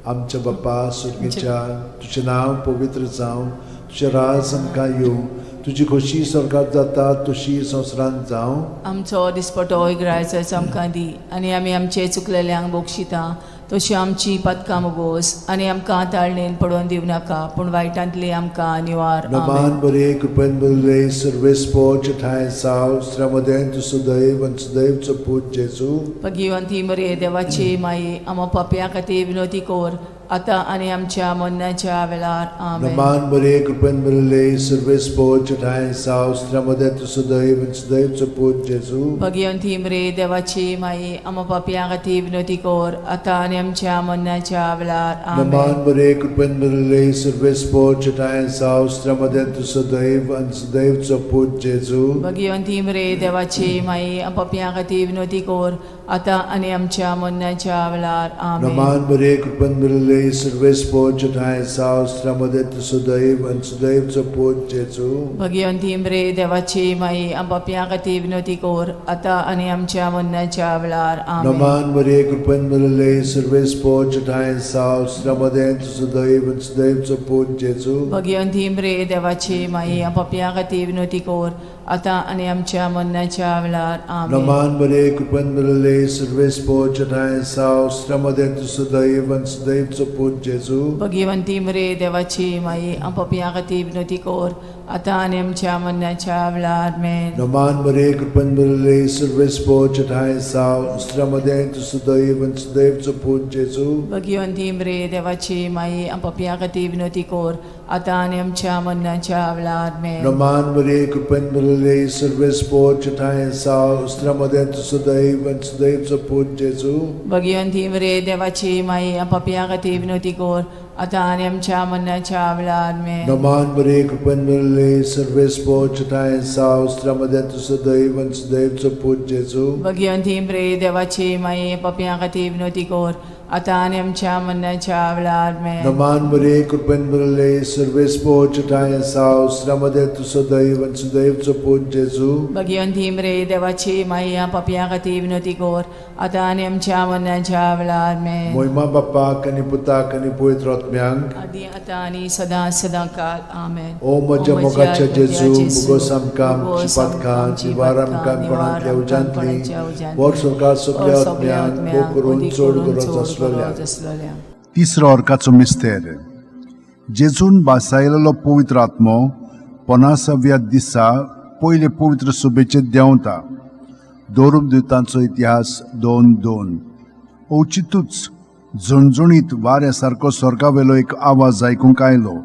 आमच्या बाप्पा सुर्गीच्या, तुजें नांव पवित्र जावं, तुजें राज आमकां येवं, तुजी खोशी स्वर्गात जाता तशी संवसारांत जावं. आमचो दिसपटो इगरायचो आमकां दी आनी आमी आमचे चुकलेल्यांक बक्षिता तशी आमची पदकां मुगोस आनी आमकां ताळणेन पडोवन दिवं नाका, पूण वायटांतली आमकां निवार. आमेन. नमान बरे कृपेन भरले सर्वेस पोच ठांय साव श्रमदें तूं सदैव आनी सदैवचो पूत जेजू. भगिवंती मरे देवाची माई, आमा पापया खातीर विनवती कोर आतां आनी आमच्या मरणाच्या वेळार. आमेन. नमान बरे कृपेन भरले सर्वेस पोच ठांय साव श्रमदें तूं सदैव आनी सदैवचो पूत जेजू. भगिवंती मरे देवाची माई, आमा पापया खातीर विनवती कोर आतां आनी आमच्या मरणाच्या वेळार. आमेन. नमान बरे कृपेन भरले सर्वेस पोच ठांय साव श्रमदें तूं सदैव आनी सदैवचो पूत जेजू. भगिवंती मरे देवाची माई, पापया खातीर विनवती कोर आतां आनी आमच्या मरणाच्या वेळार. आमेन. नमान बरे कृपेन भरले सर्वेस पोच ठांय साव श्रमदें तूं सदैव आनी सदैवचो पूत जेजू. भगिवंती मरे देवाची माई, पापया खातीर विनवती कोर आतां आनी आमच्या मरणाच्या वेळार. आमेन. नमान मरे कृपेन भरले सर्वेस पोच ठांय साव श्रमदें तूं सदैव आनी सदैवचो पूत जेजू. भगिवंती मरे देवाची माई, पापया खातीर विनवती कोर आतां आनी आमच्या मरणाच्या वेळार. आमेन. नमान मरे कृपेन भरले सर्वेस पोच ठांय साव श्रमदें तूं सदैव आनी सदैवचो पूत जेजू. भगिवंती मरे देवाची माई, पापया खातीर विनवती कोर आतां आनी आमच्या मरणाच्या वेळार. आमेन. नमान मरे कृपेन भरले सर्वेस पोच ठांय साव श्रमदें तूं सदैव आनी सदैवचो पूत जेजू. भगिवंती मरे देवाची माई, पापया खातीर विनवती कोर आतां आनी आमच्या मरणाच्या वेळार. आमेन. नमान मरे कृपेन भरले सर्वेस पोच ठांय साव श्रमदें तूं सदैव आनी सदैवचो पूत जेजू. भगिवंती मरे देवाची माई, पापया खातीर विनवती कोर आतां आनी आमच्या मरणाच्या वेळार. आमेन. नमान मरे कृपेन भरले सर्वेस पोच ठांय साव श्रमदें तूं सदैव आनी सदैवचो पूत जेजू. भगिवंती मरे देवाची माई, पापया खातीर विनवती कोर आतां आनी आमच्या मरणाच्या वेळार. आमेन. नमान मरे कृपेन भरले सर्वेस पोच ठांय साव श्रमदें तूं सदैव आनी सदैवचो पूत जेजू. भगिवंती मरे देवाची माई, पापया खातीर विनवती कोर आतां आनी आमच्या मरणाच्या वेळार. आमेन. मोहिमा बाप्पाक आनी पुताक आनी पवित्र आत्म्यांक. आदी आतां आनी सदां सदां काल. आमेन. ओ म्हज्या मोगाच्या जेजू, मुगोस आमकां आमची पातकां, निवार आमकां कोणांतल्या उज्यांतली, वर्सभर सगल्या आत्म्यांक भोव करून चड गरज आसलेल्या. आसलेल्या. तिसरो अर्काचो मिस्तेर. जेजून बासायलेलो पवित्र आत्मो 50व्या दिसा पयले पवित्र सभेचेर देंवता. दोरुमदुतांचो इतिहास 2:2. अवचितूच झणझणीत वाऱ्या सारको स्वर्गावेलो एक आवाज आयकूंक आयलो.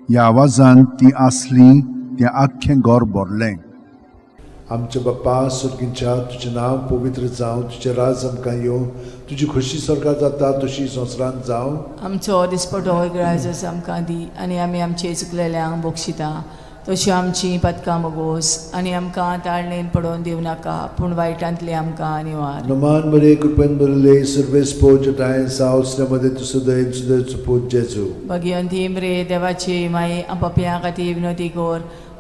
ह्या आवाजान ती आसली तें आख्खें घर भरलें. आमच्या बाप्पा सुर्गींच्या, तुजें नांव पवित्र जावं, तुजें राज आमकां येवं, तुजी खोशी सरकार जाता तशी संवसारांत जावं. आमचो दिसपटो ग्रायजस आमकां दी आनी आमी आमचे चुकलेल्यांक बक्षिता तश्यो आमची पदकां मगोस आनी आमकां ताळणेन पडोवन दिवं नाका पूण वायटांतली आमकां निवार. नमान मरे कृपेन भरिल्ले सर्वेस पोजटाय सावसल्या मध्ये तुजो दयेन सुदैचो पूत जेजू. भगिवंती मरे देवाची माई पपया खातीर विनोती कोर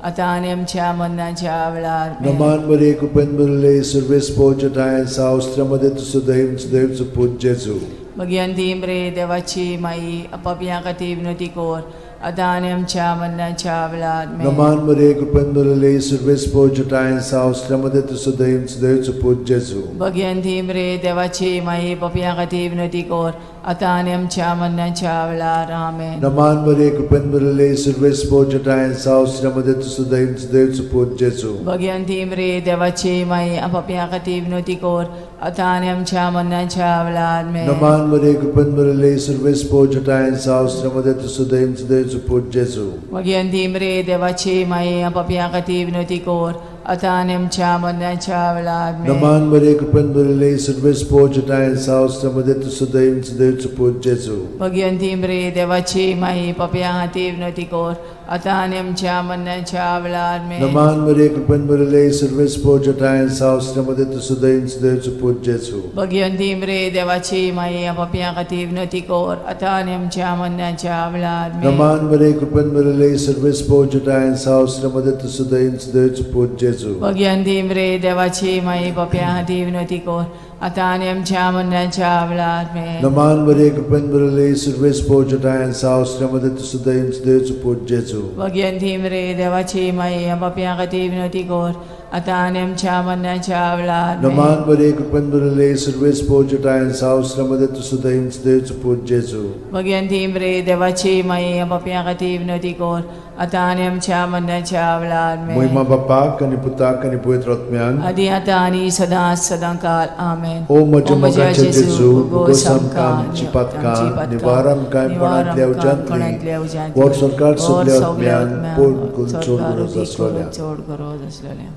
आतां आनी आमच्या मरणाच्या वेळार. नमान मरे कृपेन भरिल्ले सर्वेस पोजटाय सावसल्या मध्ये तुजो दयेन सुदैचो पूत जेजू. भगिवंती मरे देवाची माई पपया खातीर विनोती कोर आतां आनी आमच्या मरणाच्या वेळार. नमान मरे कृपेन भरिल्ले सर्वेस पोजटाय सावसल्या मध्ये तुजो दयेन सुदैचो पूत जेजू. भगिवंती मरे देवाची माई पपया खातीर विनोती कोर आतां आनी आमच्या मरणाच्या वेळार. आमेन. नमान मरे कृपेन भरिल्ले सर्वेस पोजटाय सावसल्या मध्ये तुजो दयेन सुदैचो पूत जेजू. भगिवंती मरे देवाची माई पपया खातीर विनोती कोर आतां आनी आमच्या मरणाच्या वेळार. आमेन. नमान मरे कृपेन भरिल्ले सर्वेस पोजटाय सावसल्या मध्ये तुजो दयेन सुदैचो पूत जेजू. भगिवंती मरे देवाची माई पपया खातीर विनोती कोर आतां आनी आमच्या मरणाच्या वेळार. आमेन. नमान मरे कृपेन भरिल्ले सर्वेस पोजटाय सावसल्या मध्ये तुजो दयेन सुदैचो पूत जेजू. भगिवंती मरे देवाची माई पपया खातीर विनोती कोर आतां आनी आमच्या मरणाच्या वेळार. आमेन. नमान मरे कृपेन भरिल्ले सर्वेस पोजटाय सावसल्या मध्ये तुजो दयेन सुदैचो पूत जेजू. भगिवंती मरे देवाची माई पपया खातीर विनोती कोर आतां आनी आमच्या मरणाच्या वेळार. आमेन. नमान मरे कृपेन भरिल्ले सर्वेस पोजटाय सावसल्या मध्ये तुजो दयेन सुदैचो पूत जेजू. भगिवंती मरे देवाची माई पपया खातीर विनोती कोर आतां आनी आमच्या मरणाच्या वेळार. आमेन. नमान मरे कृपेन भरिल्ले सर्वेस पोजटाय सावसल्या मध्ये तुजो दयेन सुदैचो पूत जेजू. भगिवंती मरे देवाची माई पपया खातीर विनोती कोर आतां आनी आमच्या मरणाच्या वेळार. आमेन. नमान मरे कृपेन भरिल्ले सर्वेस पोजटाय सावसल्या मध्ये तुजो दयेन सुदैचो पूत जेजू. भगिवंती मरे देवाची माई पपया खातीर विनोती कोर आतां आनी आमच्या मरणाच्या वेळार. आमेन. महिमा बापाक आनी पुताक आनी पवित्र आत्म्यान. आदी आतां आनी सदां सदां काल. आमेन. ओ म्हज्या मोगाचे जेजू, उगोस आमकां आमची पातकां, निवार आमकां कोणांतल्या उज्यांतली, वर सरकार सगल्या आत्म्यान पोट करून चड गरज आसलेल्या. चड गरज आसलेल्या.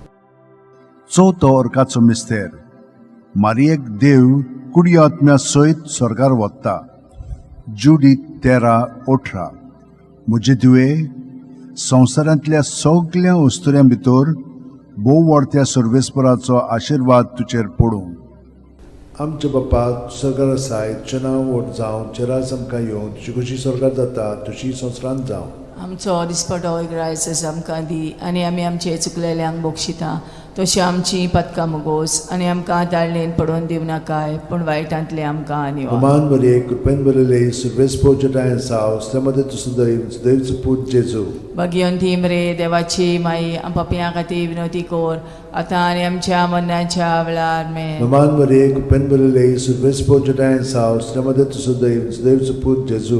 चवथो अर्काचो मिस्तेर. मारियेक देव कुडी आत्म्या सयत स्वर्गार वता. जुडीत 13:18. म्हजे दिवे, संवसारांतल्या सगल्या वस्तुऱ्यां भितर भोव व्हडत्या सर्वेस्पराचो आशिर्वाद तुजेर पडूं. आमच्या बापा सरकार आसाय, तुजें नांव व्हड जावं, तुजें राज आमकां येवं, तुजी खोशी सरकार जाता तशी संवसारांत जावं. आमचो दिसपटो ग्रायसस आमकां दी आनी आमी आमचे चुकलेल्यांक बक्षिता तशी आमची पदकां मुगोस आनी आमकां ताळणेन पडोवन दिवं नाकाय पूण वायटांतले आमकां निवार. नमान मरे कृपेन भरिल्ले सर्वेस पोजटाय सावसल्या मध्ये तुजो दयेन सुदैचो पूत जेजू. भगिवंती मरे देवाची माई पपया खातीर विनोती कोर आतां आनी आमच्या मरणाच्या वेळार. आमेन. नमान मरे कृपेन भरिल्ले सर्वेस पोजटाय सावसल्या मध्ये तुजो दयेन सुदैचो पूत जेजू.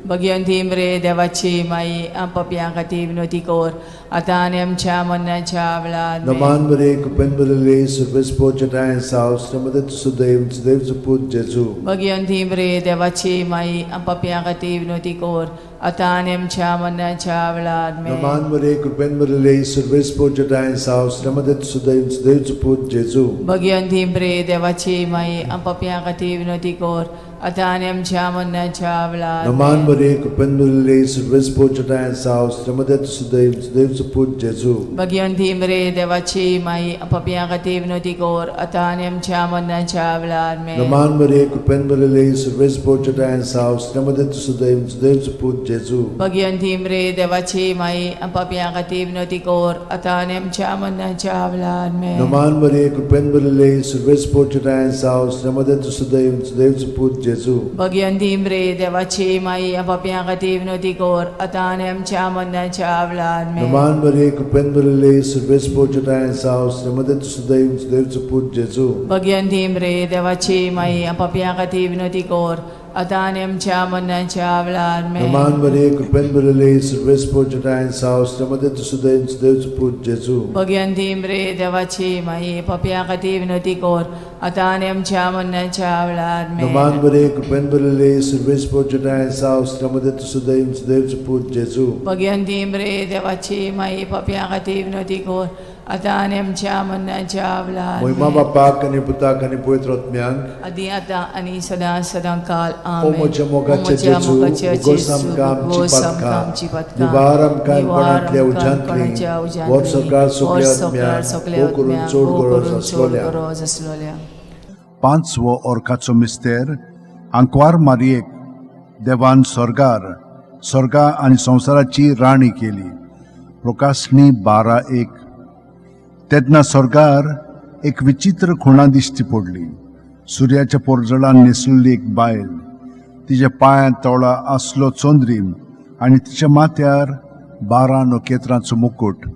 भगिवंती मरे देवाची माई पपया खातीर विनोती कोर आतां आनी आमच्या मरणाच्या वेळार. आमेन. नमान मरे कृपेन भरिल्ले सर्वेस पोजटाय सावसल्या मध्ये तुजो दयेन सुदैचो पूत जेजू. भगिवंती मरे देवाची माई पपया खातीर विनोती कोर आतां आनी आमच्या मरणाच्या वेळार. आमेन. नमान मरे कृपेन भरिल्ले सर्वेस पोजटाय सावसल्या मध्ये तुजो दयेन सुदैचो पूत जेजू. भगिवंती मरे देवाची माई पपया खातीर विनोती कोर आतां आनी आमच्या मरणाच्या वेळार. नमान आमेन. मरे कृपेन भरिल्ले सर्वेस पोजटाय सावसल्या मध्ये तुजो दयेन सुदैचो पूत जेजू. भगिवंती मरे देवाची माई पपया खातीर विनोती कोर आतां आनी आमच्या मरणाच्या वेळार. आमेन. नमान मरे कृपेन भरिल्ले सर्वेस पोजटाय सावसल्या मध्ये तुजो दयेन सुदैचो पूत जेजू. भगिवंती मरे देवाची माई पपया खातीर विनोती कोर आतां आनी आमच्या मरणाच्या वेळार. आमेन. नमान मरे कृपेन भरिल्ले सर्वेस पोजटाय सावसल्या मध्ये तुजो दयेन सुदैचो पूत जेजू. भगिवंती मरे देवाची माई पपया खातीर विनोती कोर आतां आनी आमच्या मरणाच्या वेळार. आमेन. नमान मरे कृपेन भरिल्ले सर्वेस पोजटाय सावसल्या मध्ये तुजो दयेन सुदैचो पूत जेजू. भगिवंती मरे देवाची माई पपया खातीर विनोती कोर आतां आनी आमच्या मरणाच्या वेळार. आमेन. नमान मरे कृपेन भरिल्ले सर्वेस पोजटाय सावसल्या मध्ये तुजो दयेन सुदैचो पूत जेजू. भगिवंती मरे देवाची माई पपया खातीर विनोती कोर आतां आनी आमच्या मरणाच्या वेळार. आमेन. नमान मरे कृपेन भरिल्ले सर्वेस पोजटाय सावसल्या मध्ये तुजो दयेन सुदैचो पूत जेजू. भगिवंती मरे देवाची माई पपया खातीर विनोती कोर आतां आनी आमच्या मरणाच्या वेळार मोहिमा बापाक आनी पुताक आनी पवित्र आत्म्यांक. आदी आतां आनी सदां सदां काल. ओ आमेन. म्हज्या मोगाचे ओ म्हज्या जेजू, मोगाचे उगोस जेजू, आमकां आमची उगोस आमकां पातकां, आमची पातकां, निवार आमकां निवार कोणांतल्या आमकां उज्यांतली, कोणाच्या उज्यांतली, व्हर स्वर्गार सगल्या व्हर स्वर्गार आत्म्यांक, सगल्या भोव करून आत्म्यांक, चड भोव गरज करून चड आसलोल्या. गरज आसलोल्या. पांचवो ओरकाचो मिस्तेर. आंकवार मारयेक देवान स्वर्गार स्वर्गा आनी संवसाराची राणी केली. प्रकाशणी 12:1. तेन्ना स्वर्गार एक विचित्र खुणा दिश्टी पडली. सुर्याच्या पोरजळान न्हेसलेली एक बायल, तिच्या पांयांत तोळा आसलो चंद्रीम आनी तिच्या माथ्यार 12 नखेत्रांचो मुकूट.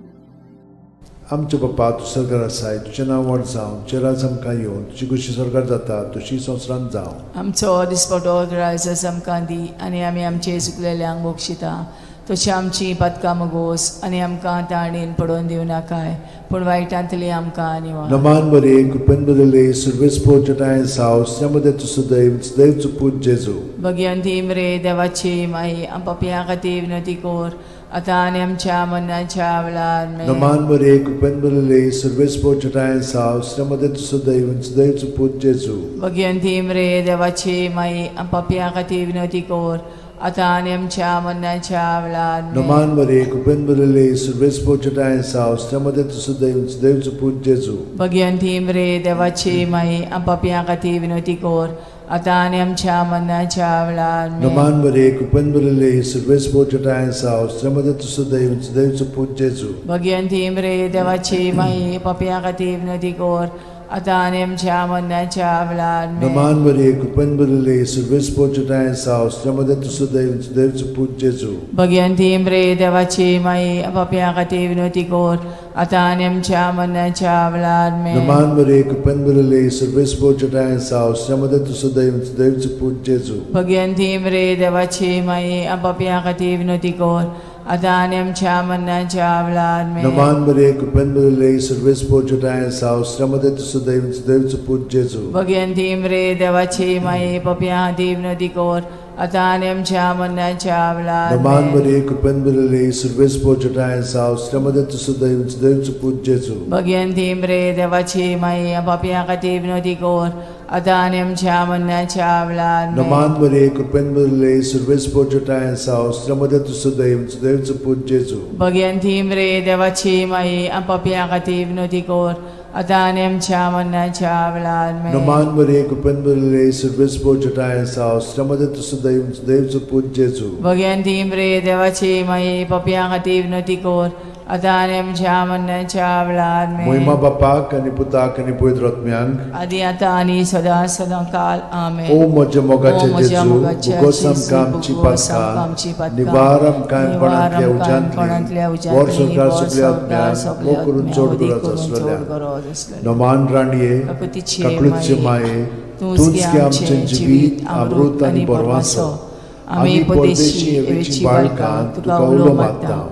आमच्या बापा, तूं सरकार आसाय, तुजें नांव व्हड जावं, तुजें राज आमकां येवन, तुजी खुशी सरकार जाता तशी संवसारांत जावं. आमचो दिसपटो ग्रायस आमकां दी आनी आमी आमचे चुकलेल्यांक बक्षिता तशी आमची पातकां मगोस आनी आमकां ताणेन पडोवन दिवं नाकाय, पूण वायटांतली आमकां निवार. नमान बरे कृपेन बदले सुर्वेस पोचटाय साव मध्ये तूं सदैव सदैव चुपूत जेजू. भगवंती मरे देवाची माई, आम पापयां खातीर विनवती कर आतां आनी आमच्या मरणाच्या वेळार. आमेन. नमान बरे कृपेन बदले सुर्वेस पोचटाय साव मध्ये तूं सदैव सदैव चुपूत जेजू. भगवंती मरे देवाची माई, आम पापयां खातीर विनवती कर आतां आनी आमच्या मरणाच्या वेळार. आमेन. नमान बरे कृपेन बदले सुर्वेस पोचटाय साव मध्ये तूं सदैव सदैव चुपूत जेजू. भगवंती मरे देवाची माई, आम पापयां खातीर विनवती कर आतां आनी आमच्या मरणाच्या वेळार. आमेन. नमान बरे कृपेन बदले सुर्वेस पोचटाय साव मध्ये तूं सदैव सदैव चुपूत जेजू. भगवंती मरे देवाची माई, पापयां खातीर विनवती कर आतां आनी आमच्या मरणाच्या वेळार. आमेन. नमान बरे कृपेन बदले सुर्वेस पोचटाय साव मध्ये तूं सदैव सदैव चुपूत जेजू. भगवंती मरे देवाची माई, पापयां खातीर विनवती कर आतां आनी आमच्या मरणाच्या वेळार. आमेन. नमान बरे कृपेन बदले सुर्वेस पोचटाय साव मध्ये तूं सदैव सदैव चुपूत जेजू. भगवंती मरे देवाची माई, पापयां खातीर विनवती कर आतां आनी आमच्या मरणाच्या वेळार. आमेन. नमान बरे कृपेन बदले सुर्वेस पोचटाय साव मध्ये तूं सदैव सदैव चुपूत जेजू. भगवंती मरे देवाची माई, पापयां खातीर विनवती कर आतां आनी आमच्या मरणाच्या वेळार. नमान आमेन. बरे कृपेन बदले सुर्वेस पोचटाय साव मध्ये तूं सदैव सदैव चुपूत जेजू. भगवंती मरे देवाची माई, पापयां खातीर विनवती कर आतां आनी आमच्या मरणाच्या वेळार. आमेन. नमान बरे कृपेन बदले सुर्वेस पोचटाय साव मध्ये तूं सदैव सदैव चुपूत जेजू. भगवंती मरे देवाची माई, पापयां खातीर विनवती कर आतां आनी आमच्या मरणाच्या वेळार. आमेन. नमान बरे कृपेन बदले सुर्वेस पोचटाय साव मध्ये तूं सदैव सदैव चुपूत जेजू. भगवंती मरे देवाची माई, पापयां खातीर विनवती कर आतां आनी आमच्या मरणाच्या वेळार. आमेन. मोहिमा बापाक आनी पुताक आनी पवित्र आत्म्यांक. आदी आतां आनी सदां सदां काल. आमेन. ओ म्हज्या मोगाचे ओ म्हज्या जेजू, मोगाच्या उगोस जेजू, आमकां आमची उगोस आमकां आमची पातकां, पातकां, निवार आमकां निवार कोणांतल्या आमकां कोणांतल्या उज्यांतली, उज्यांतली, व्हर स्वर्गार व्हर सगल्या स्वर्गार आत्म्यांक, सगल्या भोव करून आत्म्यांक, चड वदी गरज करून चड आसलेल्या. गरज आसलेल्या. नमान राणये, काकुतीचे काकळूतचे माये, माये, तूंच तूंच गे गे आमचें आमचें जिवीत, अमृत आनी बरवासो. आमी परदेशी एवेची बाळकां तुका उलो मारता.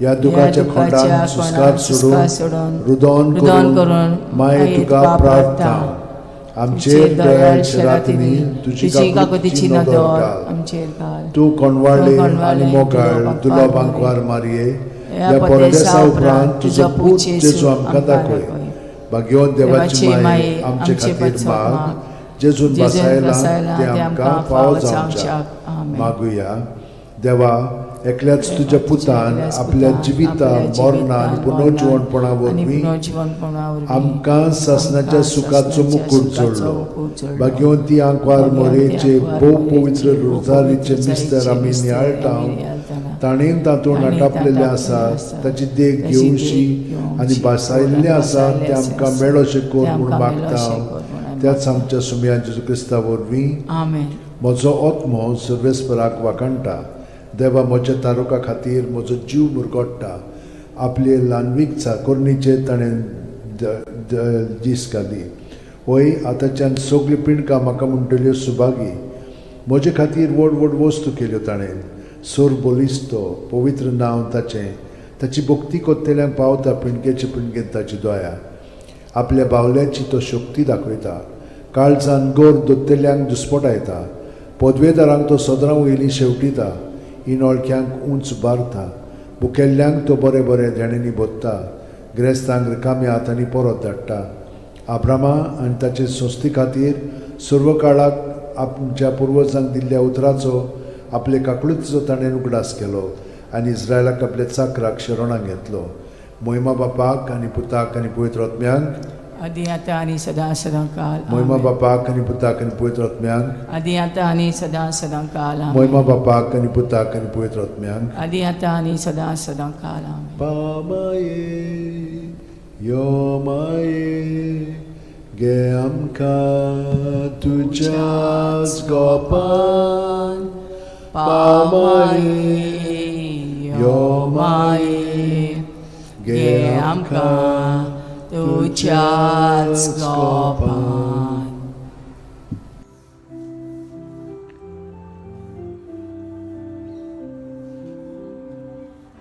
ह्या दुखाच्या खोंडान सुस्कार सोडून, रुदोन रुदोन करून करून माये तुका प्रार्थना. आमचेर दयाळ रातींनी तुजी तुजी काकुतीची काकुतीची नदर नदर घाल. आमचेर घाल. तूं कोणवाळे तूं कोणवाळे आनी मोगाळ दुलो दुलो बांकवार बांकवार मारये, ह्या ह्या परदेसा परदेसा उपरांत उपरांत तुजो तुजो पूत पूत जेजू जेजू आमकां आमकां दाखय. दाखय. भाग्यवंत देवाची देवाची माये, माये, आमचे आमचे खातीर पासत माग, माग, जेजून जेजून बसायला बसायला ते ते आमकां आमकां फावो फावो जावच्याक. जावच्याक. आमेन. मागुया. देवा, एकल्याच तुज्या पुतान एकल्याच आपल्या पुतान जिविता आपल्या मरणा आनी जिवितान, पुनर्जिवणपणा मरणान आनी वरवीं पुनर्जिवणपणा वरवीं आमकां सासणाच्या आमकां सुखाचो सासणाच्या मुकूट सुखाचो जोडलो. मुकूट जोडलो. भाग्यवंती आंकवार भाग्यवंती मोरेचे आंकवार भोव मोरेचे पवित्र भोव रोजारीचे पवित्र मिस्तर आमी मिस्तर नियाळटा, आमी नियाळटाना, ताणें तातूंत ताणें आटापलेलें तातूंत आसा, आसा, ताची देख ताची देख घेवशी घेवशी आनी भासायल्लें आसा भासायल्लें तें आमकां आसा, मेळोशें कर तें म्हूण आमकां मागता. मेळोशें कर म्हूण आमी त्याच आमच्या सुमया जेजू क्रिस्ता वरवीं. आमेन. म्हजो आत्मो सर्वेस्पराक वाखाणटा, देवा म्हज्या तारुका खातीर म्हजो जीव मुरगोट्टा. आपले ल्हानवीक चाकोरणीचेर ताणें दीस घाली. वय, आतांच्यान सगळीं पिंडकां म्हाका म्हणटल्यो सुभागी. म्हजे खातीर व्हड व्हड वस्तू केल्यो ताणें. सोर बलिस्तो पवित्र नांव ताचें. ताची भक्ती कोत्तेल्यांक पावता पिंडकेचे पिंडकेन ताची दया. आपल्या बावल्याची तो शक्ती दाखयता, काळजान गोर दोत्तेल्यांक दुस्पटायता. पदवेदारांक तो सदरां वयलीं शेवटिता, इनोळख्यांक उंच बारता. भुकेल्ल्यांक तो बरें बरें देण्यांनी भरता. ग्रेस्तांक रिकाम्या हातांनी परत धाडटा. आब्रामा आनी ताचे संस्थे खातीर सर्व काळाक आमच्या पुर्वजांक दिल्ल्या उतराचो आपले काकळुतीचो ताणें उगडास केलो आनी इस्रायलाक आपल्या चाकराक शरणाक घेतलो. मोहिमा बापाक आनी पुताक आनी पवित्र आत्म्यांक. आदी आतां आनी सदां सदां काल. मोहिमा आमेन. बापाक आनी पुताक आनी पवित्र आत्म्यांक. आदी आतां आनी सदां सदां काल. आमेन. मोहिमा बापाक आनी पुताक आनी पवित्र आत्म्यांक. आदी आतां आनी सदां सदां काल. आमेन. पामाये यो माये गे आमकां तुज्याच गोपान. पामाये यो माये गे आमकां तुज्याच गोपान.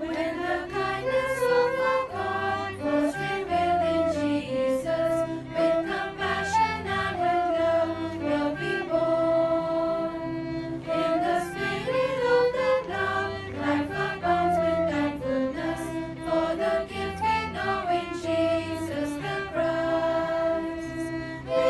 When the kindness of our God was revealed in Jesus, with compassion and with love, will be born. In the spirit of that love, life abounds with thankfulness for the gift we know in Jesus the Christ. We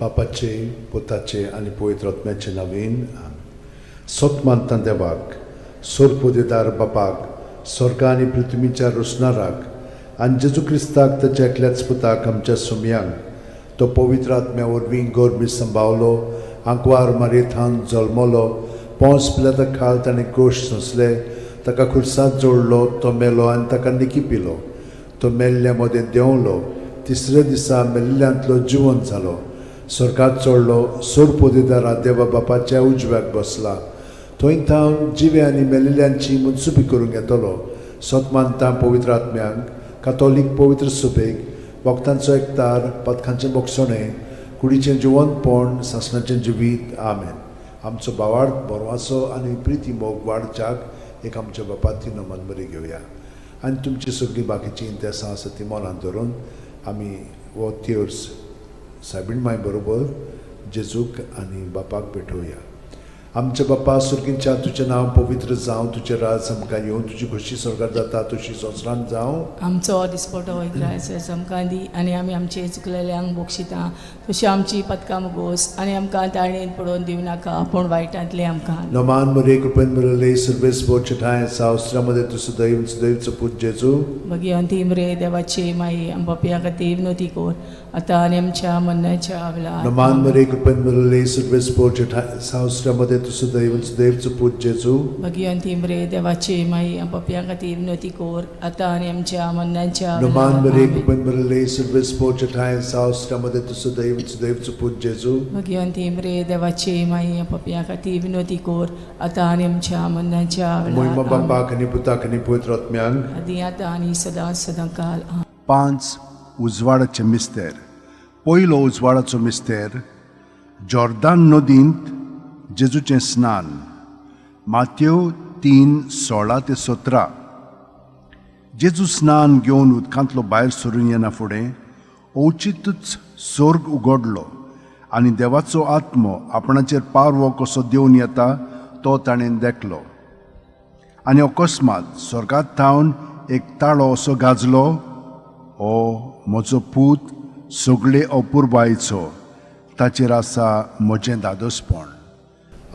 बापाचे, पुताचे आनी पवित्र आत्म्याचे नवीन. सत मानता देवाक, सोरपोदेदार बापाक, स्वर्गा आनी पृथ्वीच्या रोसणाराक, आनी जेजू क्रिस्ताक, ताच्या एकल्याच पुताक, आमच्या सुमयांक, तो पवित्र आत्म्या वरवीं गोरबी संभावलो, आंकवार मारयेथान जल्मलो, पोंस पिलाता खाल ताणें कोश सोंसले, ताका खुर्सांत जोडलो, तो मेलो आनी ताका निकी पिलो, तो मेल्ल्या मदें देंवलो, तिसऱ्या दिसा मेल्ल्यांतलो जिवन जालो, स्वर्गात चडलो, सोरपोदेदारा देवा बापाच्या उजव्याक बसला, थंय थावन जिवे आनी मेलिल्ल्यांची मनसुबी करूंक येतलो. सत मानता पवित्र आत्म्यांक, कातोलीक पवित्र सुबेक, भक्तांचो एकतार, पदकांचें बोगसणें, कुडीचें जिवनपण, सासणाचें जिवीत. आमेन. आमचो भावार्थ, बरवासो आनी प्रिती मोग वाडच्याक एक आमच्या बापाती नमन घेवया आनी तुमची सगळीं बाकीचीं इंतेसां आसा ती मनांत धरून आमी हो तेर्स सायबीण माय बरोबर जेजूक आनी बापाक भेटोवया. आमच्या बापा सुर्गींच्या, तुजें नांव पवित्र जावं, तुजें राज आमकां येवं, तुजी खोशी स्वर्गार जाता तशी संवसारांत जावं. आमचो दिसपटो इग्रायस आमकां दी आनी आमी आमचे चुकलेल्यांक बक्षिता तशी आमची पदकां मुगोस आनी आमकां ताळणेन पडोवन दिवं नाका, पूण वायटांतलें आमकां. नमान मरे, कृपेन मिळले, सर्वेस बोचठाय सावस्त्रामध्ये तूं सदैव सदैवचो पूत जेजू. भगिवंती मरे देवाची माई, आम पापया खातीर विनवती कर, आतां आनी आमच्या मरणाच्या वेळार. नमान मरे, कृपेन मिळले, सर्वेस बोचठाय सावस्त्रामध्ये तूं सदैव सदैवचो पूत जेजू. भगिवंती मरे देवाची माई, आम पापया खातीर विनवती कर, आतां आनी आमच्या मरणाच्या नमान वेळार. मरे, आमेन. कृपेन मिळले, सर्वेस बोचठाय सावस्त्रामध्ये तूं सदैव सदैवचो पूत जेजू. भगिवंती मरे देवाची माई, आम पापया खातीर विनवती कर, आतां आनी आमच्या मरणाच्या मोहिमा वेळार. आमेन. बापाक आनी पुताक आनी पवित्र आत्म्यांक. आदी आतां आनी सदां सदां काल. आमेन. पांच उजवाडाचे मिस्तेर. पयलो उजवाडाचो मिस्तेर, जॉर्दान नदींत जेजूचें स्नान, मातेव 3:16 ते 17. जेजू स्नान घेवन उदकांतलो भायर सरून येना फुडें अवचितूच सोर्ग उगडलो आनी देवाचो आत्मो आपणाचेर पारवो कसो देवन येता तो ताणें देखलो. आनी अकस्मात स्वर्गात थावन एक ताळो असो गाजलो, "हो म्हजो पूत, सगळे अपुरबायेचो, ताचेर आसा म्हजें दादोसपण."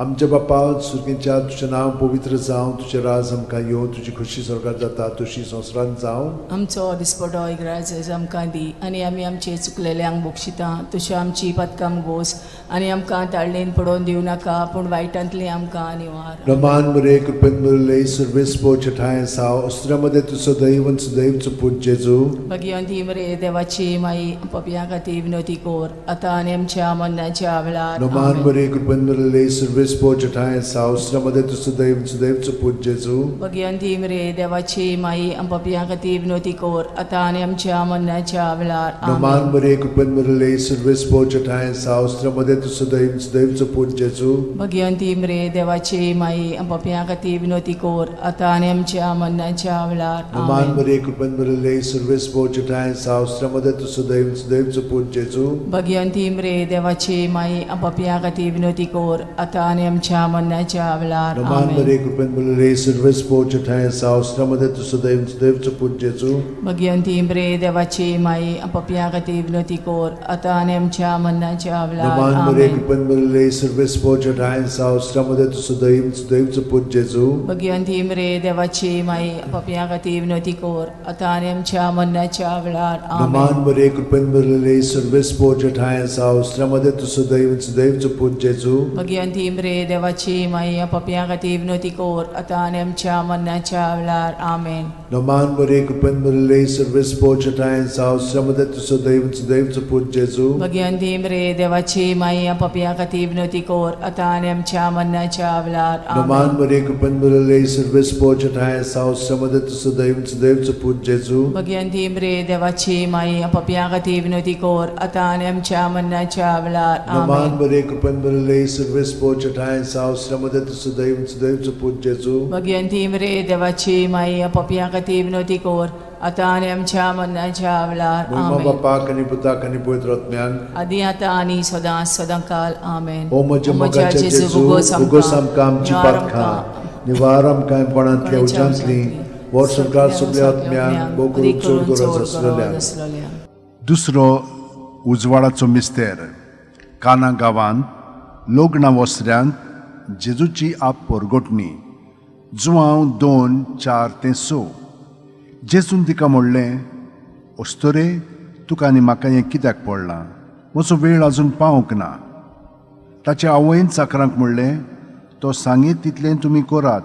आमच्या बापा सुर्गींच्या, तुजें नांव पवित्र जावं, तुजें राज आमकां येवं, तुजी खोशी स्वर्गार जाता तशी संवसारांत जावं. आमचो दिसपटो इग्राज आमकां दी आनी आमी आमचे चुकलेल्यांक बक्षिता तश्यो आमची पदकां गोस आनी आमकां ताळणेन पडोवन दिवं नाका, पूण वायटांतली आमकां निवार. रमान मरे, कृपेन मुरले, सर्वेस ठाय साव अस्त्रामध्ये तूं सदैव सदैवचो पूत जेजू. भगिवंती मरे देवाची माई, पपया खातीर विनवती कोर, आतां आनी आमच्या मरणाच्या वेळार. रमान आमेन. मरे, कृपेन मुरले, सर्वेस ठाय साव अस्त्रामध्ये तूं सदैव सदैवचो पूत जेजू. भगिवंती मरे देवाची माई, पपया खातीर विनवती कोर, आतां आनी आमच्या मरणाच्या वेळार. रमान आमेन. मरे, कृपेन मुरले, सर्वेस ठाय साव अस्त्रामध्ये तूं सदैव सदैवचो पूत जेजू. भगिवंती मरे देवाची माई, पपया खातीर विनवती कोर, आतां आनी आमच्या मरणाच्या वेळार. रमान आमेन. मरे, कृपेन मुरले, सर्वेस ठाय साव अस्त्रामध्ये तूं सदैव सदैवचो पूत जेजू. भगिवंती मरे देवाची माई, पपया खातीर विनवती कोर, आतां आनी आमच्या मरणाच्या वेळार. रमान आमेन. मरे, कृपेन मुरले, सर्वेस ठाय साव अस्त्रामध्ये तूं सदैव सदैवचो पूत जेजू. भगिवंती मरे देवाची माई, पपया खातीर विनवती कोर, आतां आनी आमच्या मरणाच्या वेळार. रमान मरे, आमेन. कृपेन मुरले, सर्वेस ठाय साव अस्त्रामध्ये तूं सदैव सदैवचो पूत जेजू. भगिवंती मरे देवाची माई, पपया खातीर विनवती कोर, आतां आनी आमच्या मरणाच्या वेळार. आमेन. रमान मरे, कृपेन मुरले, सर्वेस ठाय साव अस्त्रामध्ये तूं सदैव सदैवचो पूत जेजू. भगिवंती मरे देवाची माई, पपया खातीर विनवती कोर, आतां आनी आमच्या मरणाच्या वेळार. आमेन. रमान मरे, कृपेन मुरले, सर्वेस ठाय साव अस्त्रामध्ये तूं सदैव सदैवचो पूत जेजू. भगिवंती मरे देवाची माई, पपया खातीर विनवती कोर, आतां आनी आमच्या मरणाच्या वेळार. रमान आमेन. मरे, कृपेन मुरले, सर्वेस ठाय साव अस्त्रामध्ये तूं सदैव सदैवचो पूत जेजू. भगिवंती मरे देवाची माई, पपया खातीर विनवती कोर, आतां आनी आमच्या मरणाच्या वेळार. रमान आमेन. मरे, कृपेन मुरले, सर्वेस ठाय साव अस्त्रामध्ये तूं सदैव सदैवचो पूत जेजू. भगिवंती मरे देवाची माई, पपया खातीर विनवती कोर, आतां आनी आमच्या मरणाच्या वेळार. मोहिमा आमेन. बापाक आनी पुताक आनी पवित्र आत्म्याक. आदी आतां आनी सदां सदां काल. आमेन. ओ म्हज्या मोगाच्या जेजू, उगोस आमकां आमची पातकां, निवार आमकां कोणांतल्या उज्यांतली, वर्स संवसार सगल्या आत्म्यांक, भोव करून चड गरज आसलेल्यांक. दुसरो उजवाडाचो मिस्तेर, काना गांवांत लग्ना वसऱ्यांत जेजूची आप परगटणी. जुवांव 2:4-6. जेजून तिका म्हणलें, अस्तुरे, तुका आनी म्हाका हें कित्याक पडलां? म्हजो वेळ अजून पावंक ना. ताचे आवयन चाकरांक म्हणलें, तो सांगीत तितलें तुमी करात.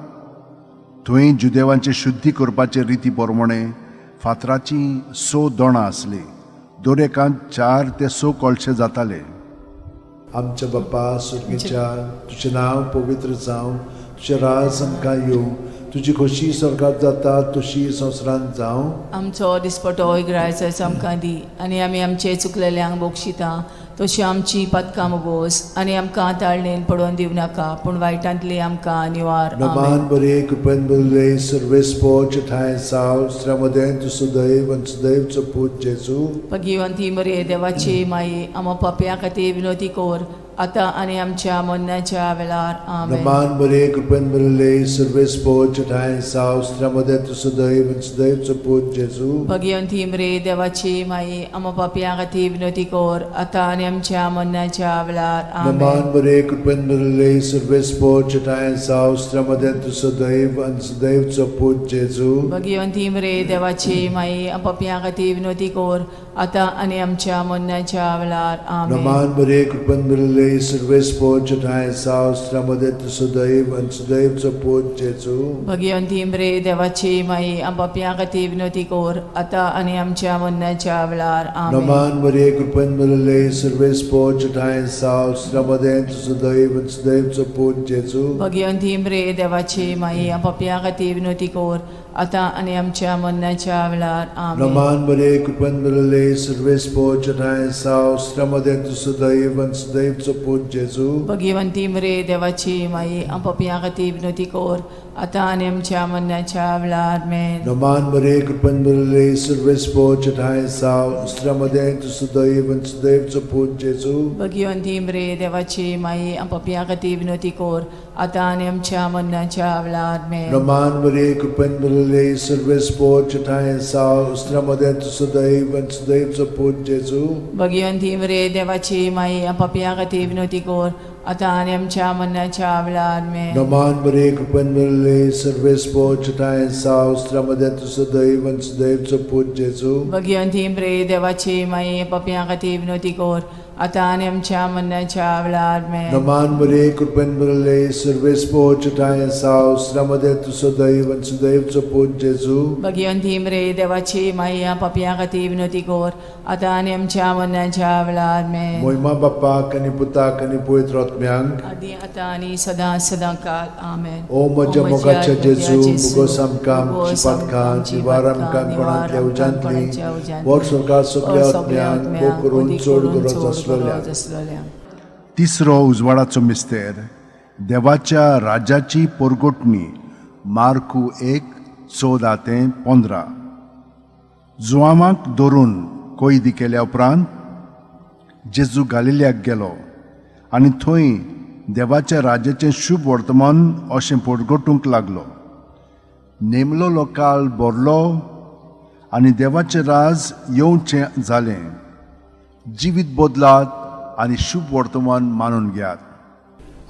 थंय जुदेवांचे शुद्धी करपाचे रिती प्रमाणे फातराचीं 6 दोणां आसलीं. दर एकांत 4 ते 6 कळशे जाताले. आमच्या बाप्पा सुर्गीच्या, तुजें नांव पवित्र जावं, तुजें राज आमकां येवं, तुजी खोशी स्वर्गात जाता तशी संवसारांत जावं. आमचो दिसपटो इगरायचो आमकां दी आनी आमी आमचे चुकलेल्यांक बक्षिता तशी आमची पदकां मोगोस आनी आमकां ताळणेन पडोवन दिवं नाका, पूण वायटांतली आमकां निवार. नमान बरे, कृपेन बरले, सर्वेस्पोच ठांय साव, स्त्र्यामदें तूं सुदैव आनी सुदैवचो पूत जेजू. भगिवंती मरे देवाची माई, आमा पापया खातीर विनोती कोर, आतां आनी आमच्या मरणाच्या वेळार. आमेन. नमान बरे, कृपेन बरले, सर्वेस्पोच ठांय साव, स्त्र्यामदें तूं सुदैव आनी सुदैवचो पूत जेजू. भगिवंती मरे देवाची माई, आमा पापया खातीर विनोती कोर, आतां आनी आमच्या मरणाच्या वेळार. आमेन. नमान बरे, कृपेन बरले, सर्वेस्पोच ठांय साव, स्त्र्यामदें तूं सुदैव आनी सुदैवचो पूत जेजू. भगिवंती मरे देवाची माई, पापया खातीर विनोती कोर, आतां आनी आमच्या मरणाच्या वेळार. आमेन. नमान बरे, कृपेन बरले, सर्वेस्पोच ठांय साव, स्त्र्यामदें तूं सुदैव आनी सुदैवचो पूत जेजू. भगिवंती मरे देवाची माई, पापया खातीर विनोती कोर, आतां आनी आमच्या मरणाच्या वेळार. आमेन. नमान मरे, कृपेन भरले, सर्वेस्पोच ठांय साव, स्त्र्यामदें तूं सुदैव आनी सुदैवचो पूत जेजू. भगिवंती मरे देवाची माई, पापया खातीर विनोती कोर, आतां आनी आमच्या मरणाच्या वेळार. आमेन. नमान मरे, कृपेन भरले, सर्वेस्पोच ठांय साव, स्त्र्यामदें तूं सुदैव आनी सुदैवचो पूत जेजू. भगिवंती मरे देवाची माई, पापया खातीर विनोती कोर, आतां आनी आमच्या मरणाच्या वेळार. आमेन. नमान मरे, कृपेन भरले, सर्वेस्पोच ठांय साव, स्त्र्यामदें तूं सुदैव आनी सुदैवचो पूत जेजू. भगिवंती मरे देवाची माई, पापया खातीर विनोती कोर, आतां आनी आमच्या मरणाच्या वेळार. आमेन. नमान मरे, कृपेन भरले, सर्वेस्पोच ठांय साव, स्त्र्यामदें तूं सुदैव आनी सुदैवचो पूत जेजू. भगिवंती मरे देवाची माई, पापया खातीर विनोती कोर, आतां आनी आमच्या मरणाच्या वेळार. आमेन. नमान मरे, कृपेन भरले, सर्वेस्पोच ठांय साव, स्त्र्यामदें तूं सुदैव आनी सुदैवचो पूत जेजू. भगिवंती मरे देवाची माई, पापया खातीर विनोती कोर, आतां आनी आमच्या मरणाच्या वेळार. आमेन. नमान मरे, कृपेन भरले, सर्वेस्पोच ठांय साव, स्त्र्यामदें तूं सुदैव आनी सुदैवचो पूत जेजू. भगिवंती मरे देवाची माई, पापया खातीर विनोती कोर, आतां आनी आमच्या मरणाच्या वेळार. आमेन. मोहिमा बाप्पाक आनी पुताक आनी पवित्र आत्म्यांक, आदी आतां आनी सदां सदां काल. आमेन. ओ म्हज्या मोगाच्या जेजू, मुगोस आमकां आमची पातकां, निवार आमकां कोणांतल्या उज्यांतली, वर स्वर्गात सगल्या आत्म्यांक, भोग करून चड गरज आसलेल्या. तिसरो उजवाडाचो मिस्तेर, देवाच्या राज्याची परगटणी. मार्कू 1:14-15. जुवामाक धरून कैदी केल्या उपरांत जेजू गालिल्याक गेलो आनी थंय देवाच्या राज्याचें शुभ वर्तमान अशें परगटूंक लागलो. नेमलोलो काळ भरलो आनी देवाचें राज येवचें जालें. जिवीत बदलात आनी शुभ वर्तमान मानून घेयात.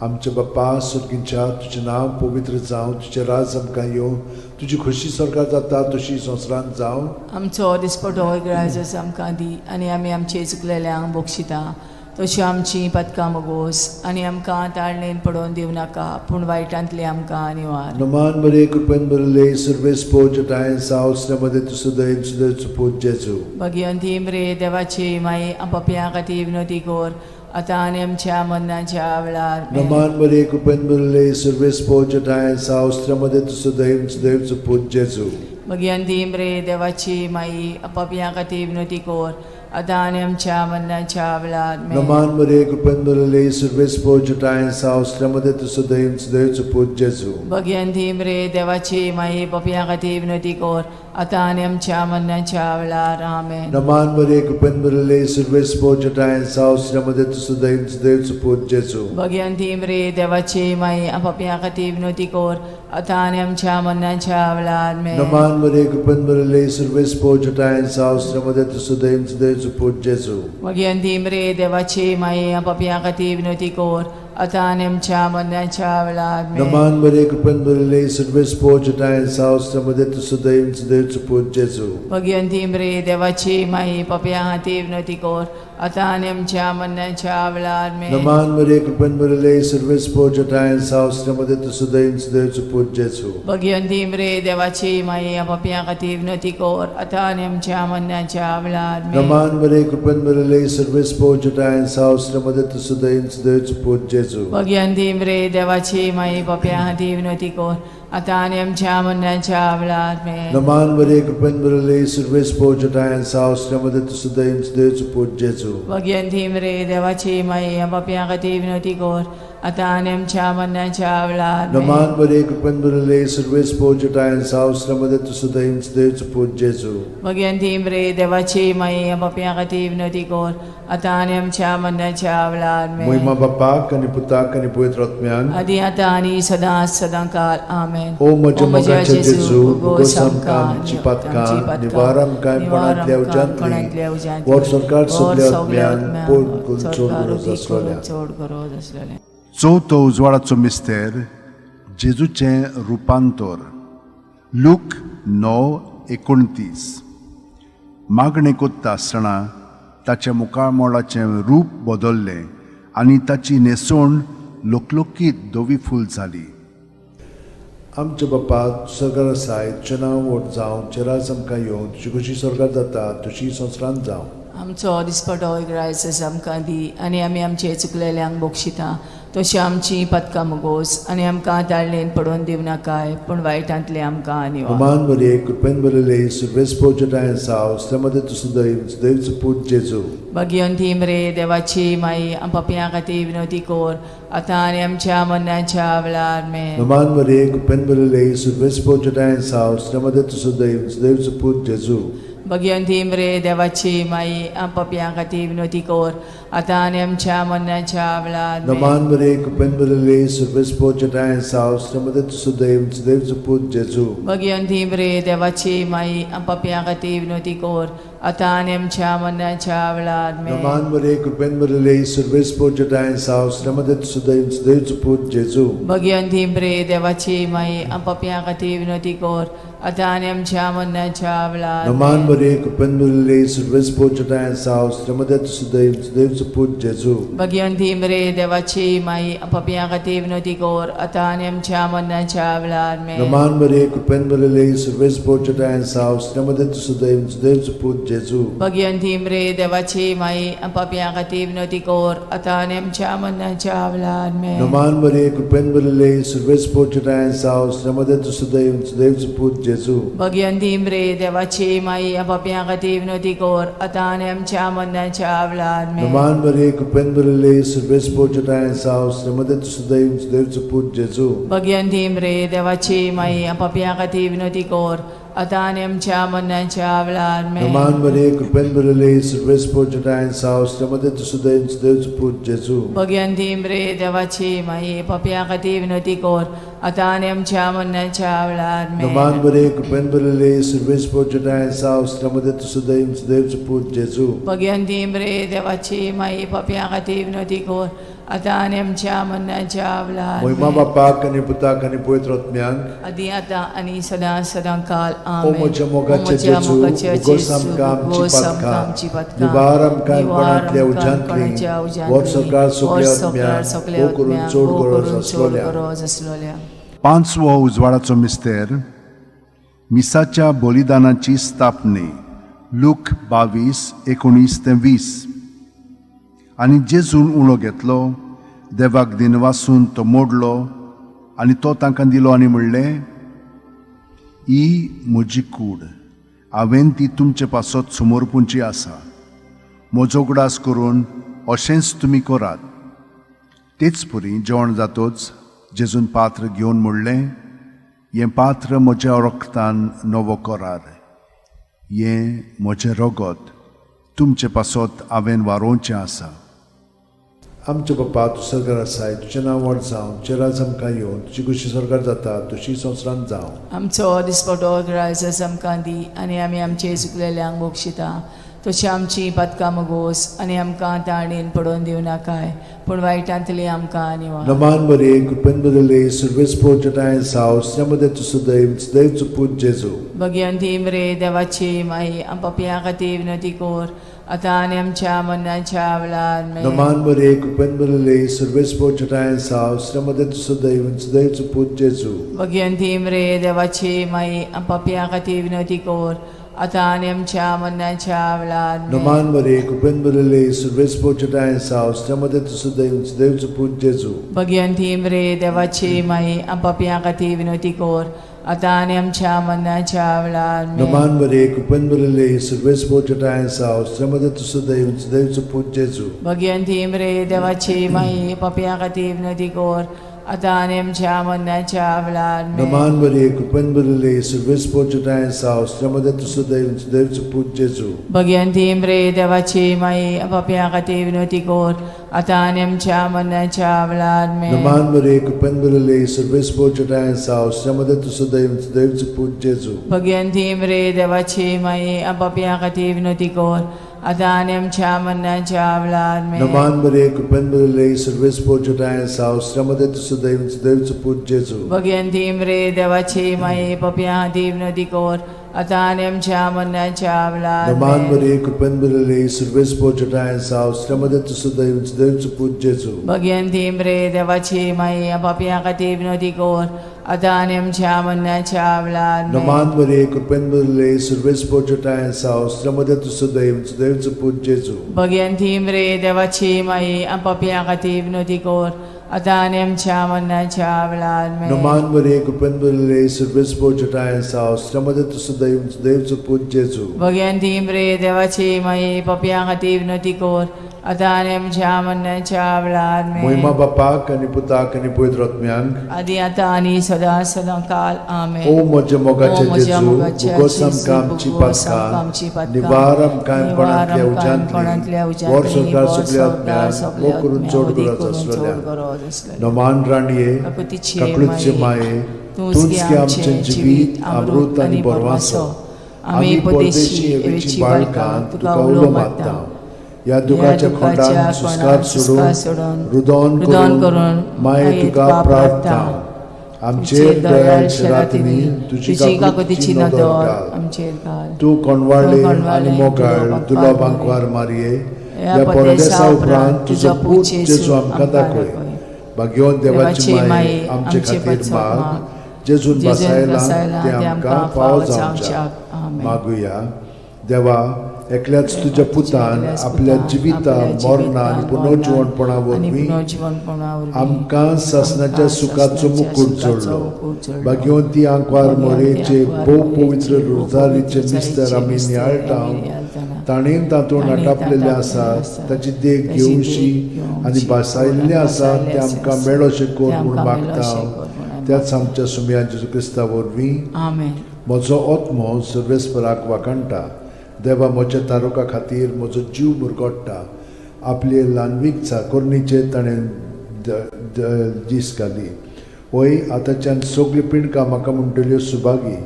आमच्या बाप्पा सुर्गींच्या, तुजें नांव पवित्र जावं, तुजें राज आमकां येवं, तुजी खोशी स्वर्गात जाता तशी संवसारांत जावं. आमचो दिसपटो इगरायजस आमकां दी आनी आमी आमचे चुकलेल्यांक बक्षिता तशी आमची पदकां मोगोस आनी आमकां ताळणेन पडोवन दिवं नाका, पूण वायटांतली आमकां निवार. नमान मरे, कृपेन भरले, सर्वेस्पोच ठांय साव, स्त्र्यामदें तूं सुदैव सुदैवचो पूत जेजू. भगिवंती मरे देवाची माई, पापया खातीर विनोती कोर, आतां आनी आमच्या मरणाच्या वेळार. आमेन. नमान मरे, कृपेन भरले, सर्वेस्पोच ठांय साव, स्त्र्यामदें तूं सुदैव सुदैवचो पूत जेजू. भगिवंती मरे देवाची माई, पापया खातीर विनोती कोर, आतां आनी आमच्या मरणाच्या वेळार. आमेन. नमान मरे, कृपेन भरले, सर्वेस्पोच ठांय साव, स्त्र्यामदें तूं सुदैव सुदैवचो पूत जेजू. भगिवंती मरे देवाची माई, पापया खातीर विनोती कोर, आतां आनी आमच्या मरणाच्या वेळार. आमेन. नमान मरिये, कृपेन भरिल्ले, सुरवेस पोचटाय सावसऱ्या मध्ये तूं सदैव देवचो पूत जेजू. भगिनी मरे देवाची माई, पापया खातीर विनवती कर आतां आनी आमच्या मरणाच्या वेळार. आमेन. नमान मरिये, कृपेन भरिल्ले, सुरवेस पोचटाय सावसऱ्या मध्ये तूं सदैव देवचो पूत जेजू. भगिनी मरे देवाची माई, पापया खातीर विनवती कर आतां आनी आमच्या मरणाच्या वेळार. आमेन. नमान मरिये, कृपेन भरिल्ले, सुरवेस पोचटाय सावसऱ्या मध्ये तूं सदैव देवचो पूत जेजू. भगिनी मरे देवाची माई, पापया खातीर विनवती कर आतां आनी आमच्या मरणाच्या वेळार. आमेन. नमान मरिये, कृपेन भरिल्ले, सुरवेस पोचटाय सावसऱ्या मध्ये तूं सदैव देवचो पूत जेजू. भगिनी मरे देवाची माई, पापया खातीर विनवती कर आतां आनी आमच्या मरणाच्या वेळार. आमेन. नमान मरिये, कृपेन भरिल्ले, सुरवेस पोचटाय सावसऱ्या मध्ये तूं सदैव देवचो पूत जेजू. भगिनी मरे देवाची माई, पापया खातीर विनवती कर आतां आनी आमच्या मरणाच्या वेळार. आमेन. नमान मरिये, कृपेन भरिल्ले, सुरवेस पोचटाय सावसऱ्या मध्ये तूं सदैव देवचो पूत जेजू. भगिनी मरे देवाची माई, पापया खातीर विनवती कर आतां आनी आमच्या मरणाच्या वेळार. आमेन. नमान मरिये, कृपेन भरिल्ले, सुरवेस पोचटाय सावसऱ्या मध्ये तूं सदैव देवचो पूत जेजू. भगिनी मरे देवाची माई, पापया खातीर विनवती कर आतां आनी आमच्या मरणाच्या वेळार. आमेन. मोहिमा बापाक आनी पुताक आनी पवित्र आत्म्यान. आदी आतां आनी सदां सदां काल. आमेन. ओ म्हज्या मोगाच्या जेजू, भोगोस आमकां आमची पातकां, निवार आमकां कोणांतल्या उज्यांतली, वर सरकार सगल्या आत्म्यान पोट करून चड गरज आसलोल्या. चड गरज आसलेल्या. चवथो उजवाडाचो मिस्तेर, जेजूचें रुपांतर, लूक 9:29. मागणें कोत्ता आसतना ताच्या मुखामळाचें रूप बदल्लें आनी ताची न्हेसवण लोकलोकीत धवी फूल जाली. आमच्या बापा, सरकार आसाय, तुजें नांव व्हड जावं, तुजें राज आमकां येवं, तुजी खुशी स्वर्गार जाता तशी संवसारांत जावं. आमचो दिसपटो ग्रायस आमकां दी आनी आमी आमचे चुकलेल्यांक बक्षिता तशी आमची पदकां मुगोस आनी आमकां ताळणेन पडोवन दिवं नाकाय, पूण वायटांतले आमकां निवार. नमान मरिये, कृपेन भरिल्ले, सुरवेस पोचटाय साव, मध्ये तूं सदैव देवचो पूत जेजू. भगिनी मरे देवाची माई, पापयां खातीर विनवती कर आतां आनी आमच्या मरणाच्या वेळार. आमेन. नमान मरिये, कृपेन भरिल्ले, सुरवेस पोचटाय साव, मध्ये तूं सदैव देवचो पूत जेजू. भगिनी मरे देवाची माई, पापयां खातीर विनवती कर आतां आनी आमच्या मरणाच्या वेळार. आमेन. नमान मरिये, कृपेन भरिल्ले, सुरवेस पोचटाय साव, मध्ये तूं सदैव देवचो पूत जेजू. भगिनी मरे देवाची माई, पापयां खातीर विनवती कर आतां आनी आमच्या मरणाच्या वेळार. आमेन. नमान मरिये, कृपेन भरिल्ले, सुरवेस पोचटाय साव, मध्ये तूं सदैव देवचो पूत जेजू. भगिनी मरे देवाची माई, पापयां खातीर विनवती कर आतां आनी आमच्या मरणाच्या वेळार. नमान आमेन. मरिये, कृपेन भरिल्ले, सुरवेस पोचटाय साव, मध्ये तूं सदैव देवचो पूत जेजू. भगिनी मरे देवाची माई, पापयां खातीर विनवती कर आतां आनी आमच्या मरणाच्या वेळार. आमेन. नमान मरिये, कृपेन भरिल्ले, सुरवेस पोचटाय साव, मध्ये तूं सदैव देवचो पूत जेजू. भगिनी मरे देवाची माई, पापयां खातीर विनवती कर आतां आनी आमच्या मरणाच्या वेळार. आमेन. नमान मरिये, कृपेन भरिल्ले, सुरवेस पोचटाय साव, मध्ये तूं सदैव देवचो पूत जेजू. भगिनी मरे देवाची माई, पापयां खातीर विनवती कर आतां आनी आमच्या मरणाच्या वेळार. आमेन. नमान मरिये, कृपेन भरिल्ले, सुरवेस पोचटाय साव, मध्ये तूं सदैव देवचो पूत जेजू. भगिनी मरे देवाची माई, पापयां खातीर विनवती कर आतां आनी आमच्या मरणाच्या वेळार. आमेन. नमान मरिये, कृपेन भरिल्ले, सुरवेस पोचटाय साव, मध्ये तूं सदैव देवचो पूत जेजू. भगिनी मरे देवाची माई, पापयां खातीर विनवती कर आतां आनी आमच्या मरणाच्या वेळार. आमेन. नमान मरिये, कृपेन भरिल्ले, सुरवेस पोचटाय साव, मध्ये तूं सदैव देवचो पूत जेजू. भगिनी मरे देवाची माई, पापयां खातीर विनवती कर आतां आनी आमच्या मरणाच्या वेळार. मोहिमा आमेन. बापाक आनी पुताक आनी पवित्र आत्म्याक. आदी आतां आनी सदां सदां काल. ओ आमेन. म्हज्या मोगाचे ओ म्हज्या जेजू, मोगाचे उगोस जेजू, आमकां आमची उगोस आमकां पातकां, आमची पातकां, निवार आमकां निवार कोणांतल्या आमकां उज्यांतली, कोणाच्या उज्यांतली, वर सरकार वर सगल्या सरकार आत्म्याक, सगल्या भोव करून आत्म्याक, चड भोव गरज करून चड आसलोल्या. गरज आसलोल्या. पांचवो उजवाडाचो मिस्तेर, मिसाच्या बलिदानाची स्थापने, लूक 22:19 ते 20. आनी जेजून उणो घेतलो, देवाक दिनवासून तो मोडलो आनी तो तांकां दिलो आनी म्हणलें, ही म्हजी कूड, हांवें ती तुमचे पासत समर्पूंची आसा. म्हजो उगडास करून अशेंच तुमी करात. तेच परी जेवण जातोच जेजून पात्र घेवन म्हणलें, हें पात्र म्हज्या रक्तान नवो करार. हें म्हजें रगत तुमचे पासत हांवें वारोवचें आसा. आमचे बापा, तूं सरकार आसाय, तुजें नांव व्हड जावं, तुजें राज आमकां येवन, तुजी खुशी सरकार जाता तशी संवसारांत जावं. आमचो दिसपटो ग्रायस आमकां दी आनी आमी आमचे चुकलेल्यांक बक्षिता तशी आमची पातकां मगोस आनी आमकां ताणेन पडोवन दिवं नाकाय पूण वायटांतली आमकां निवार. नमान बरे कृपेन बदले सुर्वेस पोचटाय साव मध्ये तूं सदैव सदैव पूत जेजू. भगवंती मरे देवाची माई आम पापयां खातीर विनवती कर आतां आनी आमच्या मरणाच्या वेळार आमेन. नमान बरे कृपेन बदले सुर्वेस पोचटाय साव मध्ये तूं सदैव सदैव पूत जेजू. भगवंती मरे देवाची माई आम पापयां खातीर विनवती कर आतां आनी आमच्या मरणाच्या वेळार आमेन. नमान बरे कृपेन बदले सुर्वेस पोचटाय साव मध्ये तूं सदैव सदैव पूत जेजू. भगवंती मरे देवाची माई आम पापयां खातीर विनवती कर आतां आनी आमच्या मरणाच्या वेळार आमेन. नमान बरे कृपेन बदले सुर्वेस पोचटाय साव मध्ये तूं सदैव सदैव पूत जेजू. भगवंती मरे देवाची माई पापयां खातीर विनवती कर आतां आनी आमच्या मरणाच्या वेळार आमेन. नमान बरे कृपेन बदले सुर्वेस पोचटाय साव मध्ये तूं सदैव सदैव पूत जेजू. भगवंती मरे देवाची माई पापयां खातीर विनवती कर आतां आनी आमच्या मरणाच्या वेळार आमेन. नमान बरे कृपेन बदले सुर्वेस पोचटाय साव मध्ये तूं सदैव सदैव पूत जेजू. भगवंती मरे देवाची माई पापयां खातीर विनवती कर आतां आनी आमच्या मरणाच्या वेळार आमेन. नमान बरे कृपेन बदले सुर्वेस पोचटाय साव मध्ये तूं सदैव सदैव पूत जेजू. भगवंती मरे देवाची माई पापयां खातीर विनवती कर आतां आनी आमच्या मरणाच्या वेळार नमान आमेन. बरे कृपेन बदले सुर्वेस पोचटाय साव मध्ये तूं सदैव सदैव पूत जेजू. भगवंती मरे देवाची माई पापयां खातीर विनवती कर आतां आनी आमच्या मरणाच्या वेळार आमेन. नमान बरे कृपेन बदले सुर्वेस पोचटाय साव मध्ये तूं सदैव सदैव पूत जेजू. भगवंती मरे देवाची माई पापयां खातीर विनवती कर आतां आनी आमच्या मरणाच्या वेळार आमेन. नमान बरे कृपेन बदले सुर्वेस पोचटाय साव मध्ये तूं सदैव सदैव पूत जेजू. भगवंती मरे देवाची माई पापयां खातीर विनवती कर आतां आनी आमच्या मरणाच्या वेळार आमेन. मोहिमा बापाक आनी पुताक आनी पवित्र आत्म्यांक आदी आतां आनी सदां सदां काल आमेन. ओ म्हज्या मोगाचे ओ म्हज्या जेजू, मोगाच्या भोगोस जेजू, आमकां आमची भोगोस आमकां आमची पातकां, पातकां, निवार आमकां निवार कोणांतल्या आमकां कोणांतल्या उज्यांतली, वर उज्यांतली, संवसार वर सगल्या संवसार आत्म्यांक, सगल्या मोग करून आत्म्यांक, चड उदीक गरज करून चड आसलेल्या. गरज आसलेल्या. नमान राणये, काकुतीची काकळूतचे माये, माये, तूंच तूंच गे गे आमचें आमचें जिवीत, अमृत आनी बरवासो. आमी परदेशी एवेची बाळकां तुका उलो मारता. ह्या दुखाच्या खोंडान सुस्कार सोडून, रुदोन रुदोन करून करून माये तुका प्रार्थना. आमचेर दयाळ शरातींनी तुजी तुजी काकुतीची काकुतीची नदर नदर घाल. आमचेर घाल. तूं कोणवाळे तूं आनी कोणवाळे, मोगाळ दुलो दुलो बांकवार बांकवार मारये, ह्या ह्या परदेसा परदेसा उपरांत उपरांत तुजो तुजो पूत पूत जेजू जेजू आमकां आमकां दाखय. दाखय. भाग्यवंत देवाची देवाची माये, माये, आमचे आमचे खातीर पासत माग, माग, जेजून जेजून बसायला बसायला ते आमकां फावो जावच्याक. आमेन. मागुया. देवा, एकल्याच तुज्या पुतान एकल्याच आपल्या पुतान जिविता आपल्या मरणा आनी जिविता, पुनर्जिवणपणा मरणा आनी वरवीं पुनर्जिवणपणा वरवीं आमकां सासणाच्या आमकां सुखाचो सासणाच्या मुकूट सुखाचो जोडलो. मुकूट जोडलो. भाग्यवंती आंकवार भाग्यवंती मोरेचे आंकवार भोव मोरेचे पवित्र भोव रोजारीचे पवित्र मिस्तर रोजारीचे आमी मिस्तर नियाळटा, आमी नियाळटाना, ताणें तातूंत ताणें नाटापलेलें तातूंत आसा आसा, ताची देख ताची देख घेवशी घेवची आनी भासायल्लें आसा आनी तें आमकां भासायल्लें मेळोशें तें कर म्हूण आमकां मागता मेळोशें कर म्हूण आमी त्याच आमच्या सुमया जेजू क्रिस्ता वरवीं. आमेन. म्हजो आत्मो सर्वेस्पराक वाखाणटा, देवा म्हज्या तारुका खातीर म्हजो जीव मुरगोडटा. आपले ल्हानवीक चाकोरणीचेर ताणें दीस घाली. वय आतांच्यान सगळ्यो पिंडकां म्हाका म्हणटल्यो सुभागी.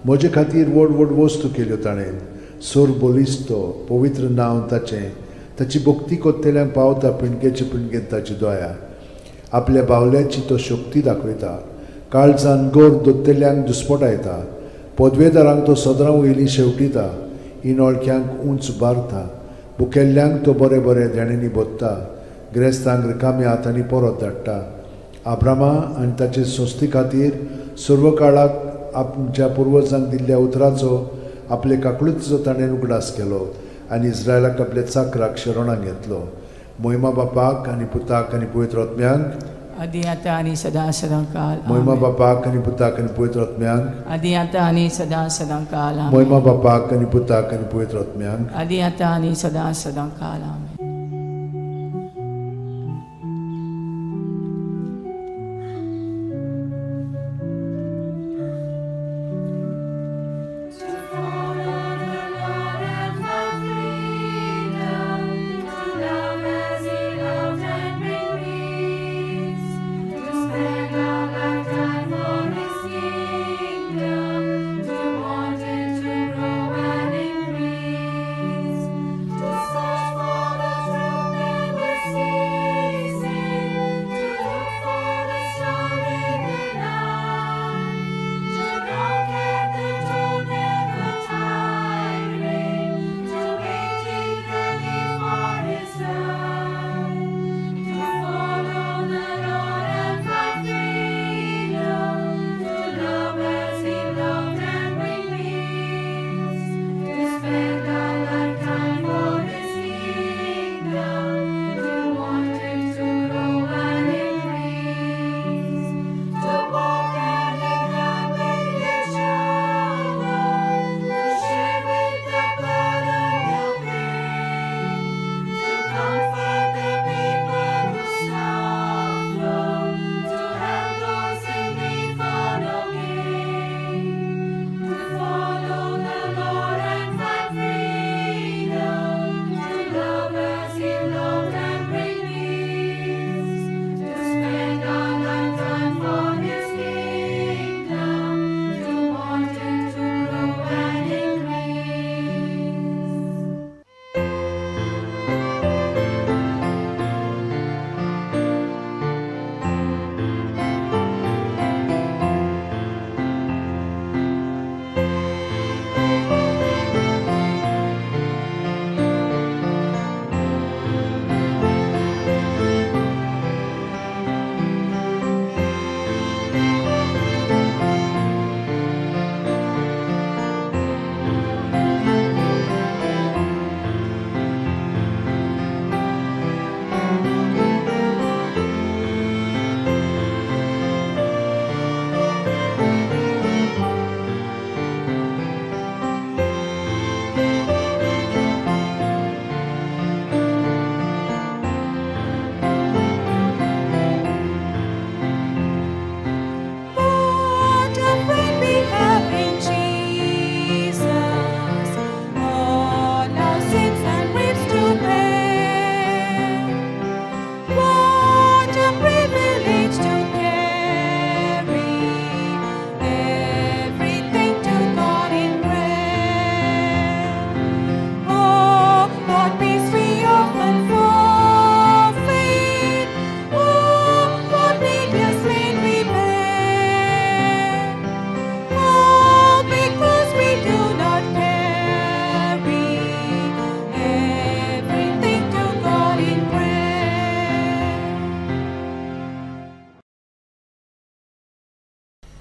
म्हजे खातीर व्हड व्हड वस्तू केल्यो ताणें. सोर बलिस्तो पवित्र नांव ताचें, ताची भक्ती कोत्तेल्यांक पावता पिंडकेचे पिंडकेन ताची दया. आपल्या बावल्याची तो शक्ती दाखयता, काळजान गोर दोत्तेल्यांक दुस्पटायता. पदवेदारांक तो सदरां वयली शेवटिता, इनोळख्यांक उंच बारता. भुकेल्ल्यांक तो बरें बरें देण्यांनी भोत्ता, ग्रेस्तांक रिकाम्या हातांनी परत धाडटा. आब्रामा आनी ताचे संस्थे खातीर सर्व काळाक आमच्या पुर्वजांक दिल्ल्या उतराचो आपले काकळुतीचो ताणें उगडास केलो आनी इस्रायलाक आपल्या चाकराक शरणाक घेतलो. मोहिमा बापाक आनी पुताक आनी पवित्र आत्म्यांक, आदी आतां आनी सदां सदां काल मोहिमा आमेन. बापाक आनी पुताक आनी पवित्र आत्म्यांक, आदी आतां आनी सदां सदां काल आमेन. मोहिमा बापाक आनी पुताक आनी पवित्र आत्म्यांक, आदी आतां आनी सदां सदां काल आमेन. To follow the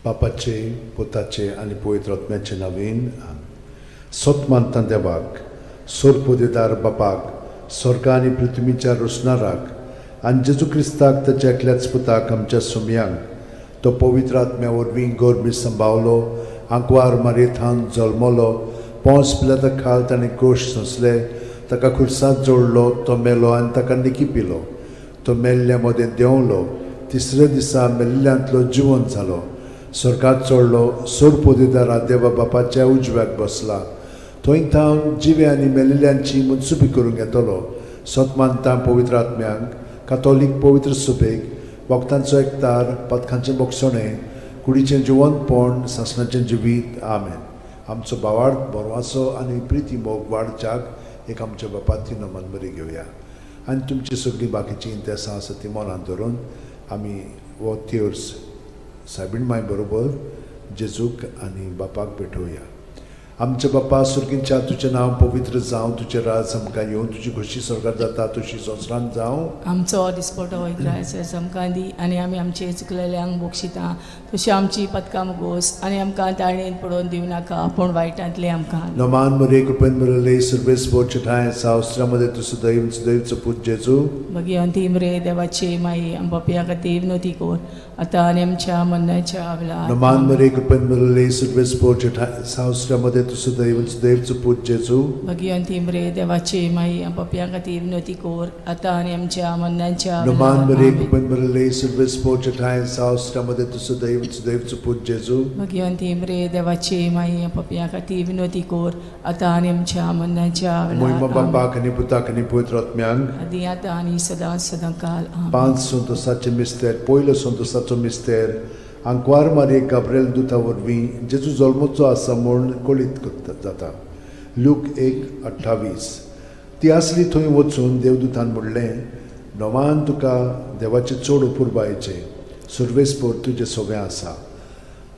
बापाचे, पुताचे आनी पवित्र आत्म्याचे नवीन. सत मानता देवाक, सोरपोदेदार बापाक, स्वर्गा आनी पृथ्वीच्या रोसणाराक, आनी जेजू क्रिस्ताक, ताच्या एकल्याच पुताक, आमच्या सुमयांक, तो पवित्र आत्म्या वरवीं गोरमी संभावलो, आंकवार मारयेथान जल्मलो, पोंस पिलाता खाल ताणें कोश सोंसले, ताका खुर्सात जोडलो, तो मेलो आनी ताका निकी पिलो, तो मेल्ल्या मदें देंवलो, तिसऱ्या दिसा मेल्ल्यांतलो जिवन जालो, स्वर्गात चडलो, सोरपोदेदारा देवा बापाच्या उजव्याक बसला, थंय थावन जिवे आनी मेल्ल्यांची मनसुबी करूंक येतलो. सत मानता पवित्र आत्म्यांक, कातोलीक पवित्र सुबेक, वखदांचो एकतार, पदकांचें बोगसणें, कुडीचें जिवंतपण, सासणाचें जिवीत. आमेन. आमचो बावाड बरवाचो आनी प्रिती मोग वाडच्याक एक आमच्या बापाती नमन बरी घेवया आनी तुमची सगळीं बाकीचीं इंतेसां आसा ती मनांत धरून आमी हो तेर्स सायबीण माय बरोबर जेजूक आनी बापाक भेटोवया. आमच्या बापा सुर्गींच्या, तुजें नांव पवित्र जावं, तुजें राज आमकां येवं, तुजी खोशी स्वर्गार जाता तशी संवसारांत जावं. आमचो दिसपटो इग्रायस आमकां दी आनी आमी आमचे चुकलेल्यांक बक्षिता तशी आमची पदकां मुगोस आनी आमकां ताळणेन पडोवन दिवं नाका पूण वायटांतलें आमकां. नमान मरे, कृपेन बरले, सर्वेस बोचठाय सावस्त्रामध्ये तूं सदैव सदैवचो पूत जेजू. भगिवंती मरे देवाची माई, आम पापया खातीर विनवती कर आतां आनी आमच्या मरणाच्या वेळार. नमान मरे, कृपेन बरले, सर्वेस बोचठाय सावस्त्रामध्ये तूं सदैव सदैवचो पूत जेजू. भगिवंती मरे देवाची माई, आम पापया खातीर विनवती कर आतां आनी आमच्या मरणाच्या नमान वेळार. मरे, आमेन. कृपेन बरले, सर्वेस बोचठाय सावस्त्रामध्ये तूं सदैव सदैवचो पूत जेजू. भगिवंती मरे देवाची माई, आम पापया खातीर विनवती कर आतां आनी आमच्या मरणाच्या मोहिमा वेळार. आमेन. बापाक आनी पुताक आनी पवित्र आत्म्यांक. आदी आतां आनी सदां सदां काल. आमेन. पांच संतोसाचे मिस्तेर. पयलो संतोसाचो मिस्तेर, आंकवार मारये गाब्रेल दुता वरवीं जेजू जल्मचो आसा म्हूण कळीत करता जाता. लूक 1:28. ती आसली थंय वचून देवदूतान म्हणलें, नवान तुका देवाचें चड अपुरबायेचें, सुर्वेसपोर तुजें सोबें आसा.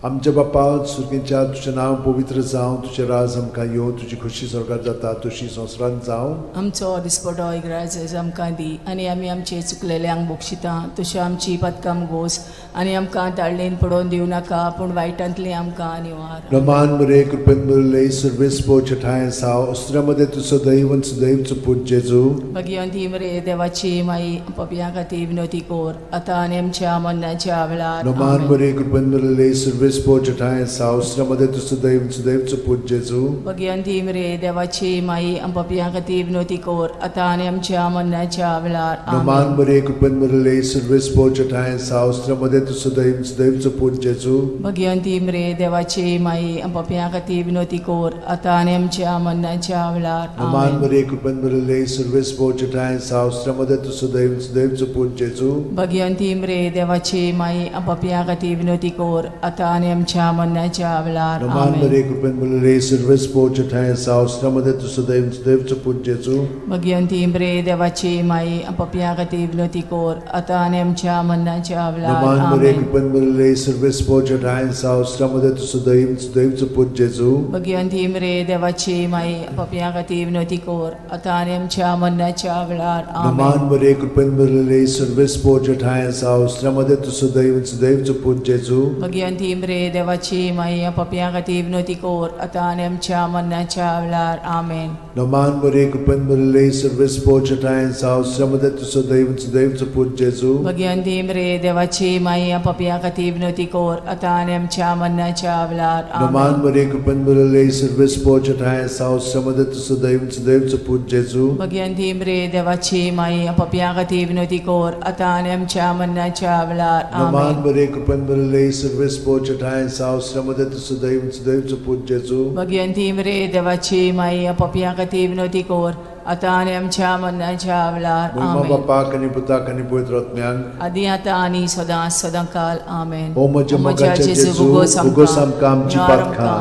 आमच्या बापा सुर्गीच्या, तुजें नांव पवित्र जावं, तुजें राज आमकां येवं, तुजी खोशी स्वर्गार जाता तशी संवसारांत जावं. आमचो दिसपटो इग्राज आमकां दी आनी आमी आमचे चुकलेल्यांक बक्षिता तशी आमची पदकां गोस आनी आमकां ताळणेन पडोवन दिवं नाका पूण वायटांतलें आमकां निवार. रमान मरे, कृपेन बरले, सर्वेस पोचठाय साव अस्त्र्यामध्ये तूं सदैव सदैवचो पूत जेजू. भगिवंती मरे देवाची माई, पापयां खातीर विनवती कर आतां आनी आमच्या मरणाच्या वेळार. रमान आमेन. मरे, कृपेन बरले, सर्वेस पोचठाय साव अस्त्र्यामध्ये तूं सदैव सदैवचो पूत जेजू. भगिवंती मरे देवाची माई, पापयां खातीर विनवती कर आतां आनी आमच्या मरणाच्या वेळार. रमान आमेन. मरे, कृपेन बरले, सर्वेस पोचठाय साव अस्त्र्यामध्ये तूं सदैव सदैवचो पूत जेजू. भगिवंती मरे देवाची माई, पापयां खातीर विनवती कर आतां आनी आमच्या मरणाच्या वेळार. रमान आमेन. मरे, कृपेन बरले, सर्वेस पोचठाय साव अस्त्र्यामध्ये तूं सदैव सदैवचो पूत जेजू. भगिवंती मरे देवाची माई, पापयां खातीर विनवती कर आतां आनी आमच्या मरणाच्या वेळार. रमान आमेन. मरे, कृपेन बरले, सर्वेस पोचठाय साव अस्त्र्यामध्ये तूं सदैव सदैवचो पूत जेजू. भगिवंती मरे देवाची माई, पापयां खातीर विनवती कर आतां आनी आमच्या मरणाच्या वेळार. नमान मरे, आमेन. कृपेन बरले, सर्वेस पोचठाय साव अस्त्र्यामध्ये तूं सदैव सदैवचो पूत जेजू. भगिवंती मरे देवाची माई, पापयां खातीर विनवती कर आतां आनी आमच्या मरणाच्या वेळार. नमान आमेन. मरे, कृपेन बरले, सर्वेस पोचठाय साव अस्त्र्यामध्ये तूं सदैव सदैवचो पूत जेजू. भगिवंती मरे देवाची माई, पापयां खातीर विनवती कर आतां आनी आमच्या मरणाच्या वेळार. आमेन. नमान मरे, कृपेन बरले, सर्वेस पोचठाय साव अस्त्र्यामध्ये तूं सदैव सदैवचो पूत जेजू. भगिवंती मरे देवाची माई, पापयां खातीर विनवती कर आतां आनी आमच्या मरणाच्या वेळार. नमान आमेन. मरे, कृपेन बरले, सर्वेस पोचठाय साव अस्त्र्यामध्ये तूं सदैव सदैवचो पूत जेजू. भगिवंती मरे देवाची माई, पापयां खातीर विनवती कर आतां आनी आमच्या मरणाच्या वेळार. नमान आमेन. मरे, कृपेन बरले, सर्वेस पोचठाय साव अस्त्र्यामध्ये तूं सदैव सदैवचो पूत जेजू. भगिवंती मरे देवाची माई, पापयां खातीर विनवती कर आतां आनी आमच्या मरणाच्या वेळार. मोहिमा आमेन. बापाक आनी पुताक आनी पवित्र आत्म्यांक. आदी आतां आनी सदां सदां काल. आमेन. ओ म्हज्या मोगाच्या जेजू, उगोस आमकां आमची पातकां,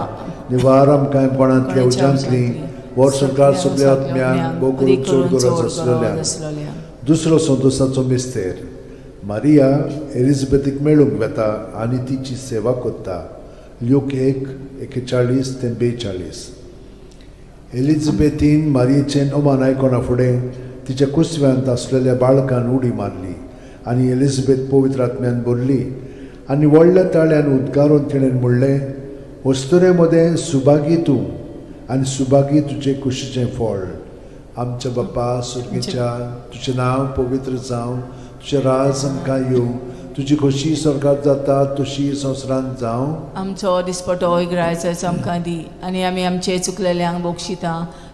निवार आमकां कोणांतल्या उज्यांतली, वर सरकार सगल्या आत्म्यांक, भोव करून चड गरज आसलेल्या. दुसरो संतोसाचो मिस्तेर, मारिया एलिझाबेथीक मेळूंक वेता आनी तिची सेवा करता. ल्यूक 1:41 ते 42. एलिझाबेथीन मारियेचें अमान आयकना फुडें तिच्या कुसव्यांत आसलेल्या बाळकान उडी मारली आनी एलिझाबेथ पवित्र आत्म्यान भरली. आनी व्हडल्या ताळ्यान उद्गारून तिणें म्हणलें, अस्तुरे मदें सुभागी तूं आनी सुभागी तुजे कुशीचें फळ. आमच्या बापा सुर्गीच्या, तुजें नांव पवित्र जावं, तुजें राज आमकां येवं, तुजी खोशी स्वर्गात जाता तशी संवसारांत जावं. आमचो दिसपटो इगरायचो आमकां दी आनी आमी आमचे चुकलेल्यांक बक्षिता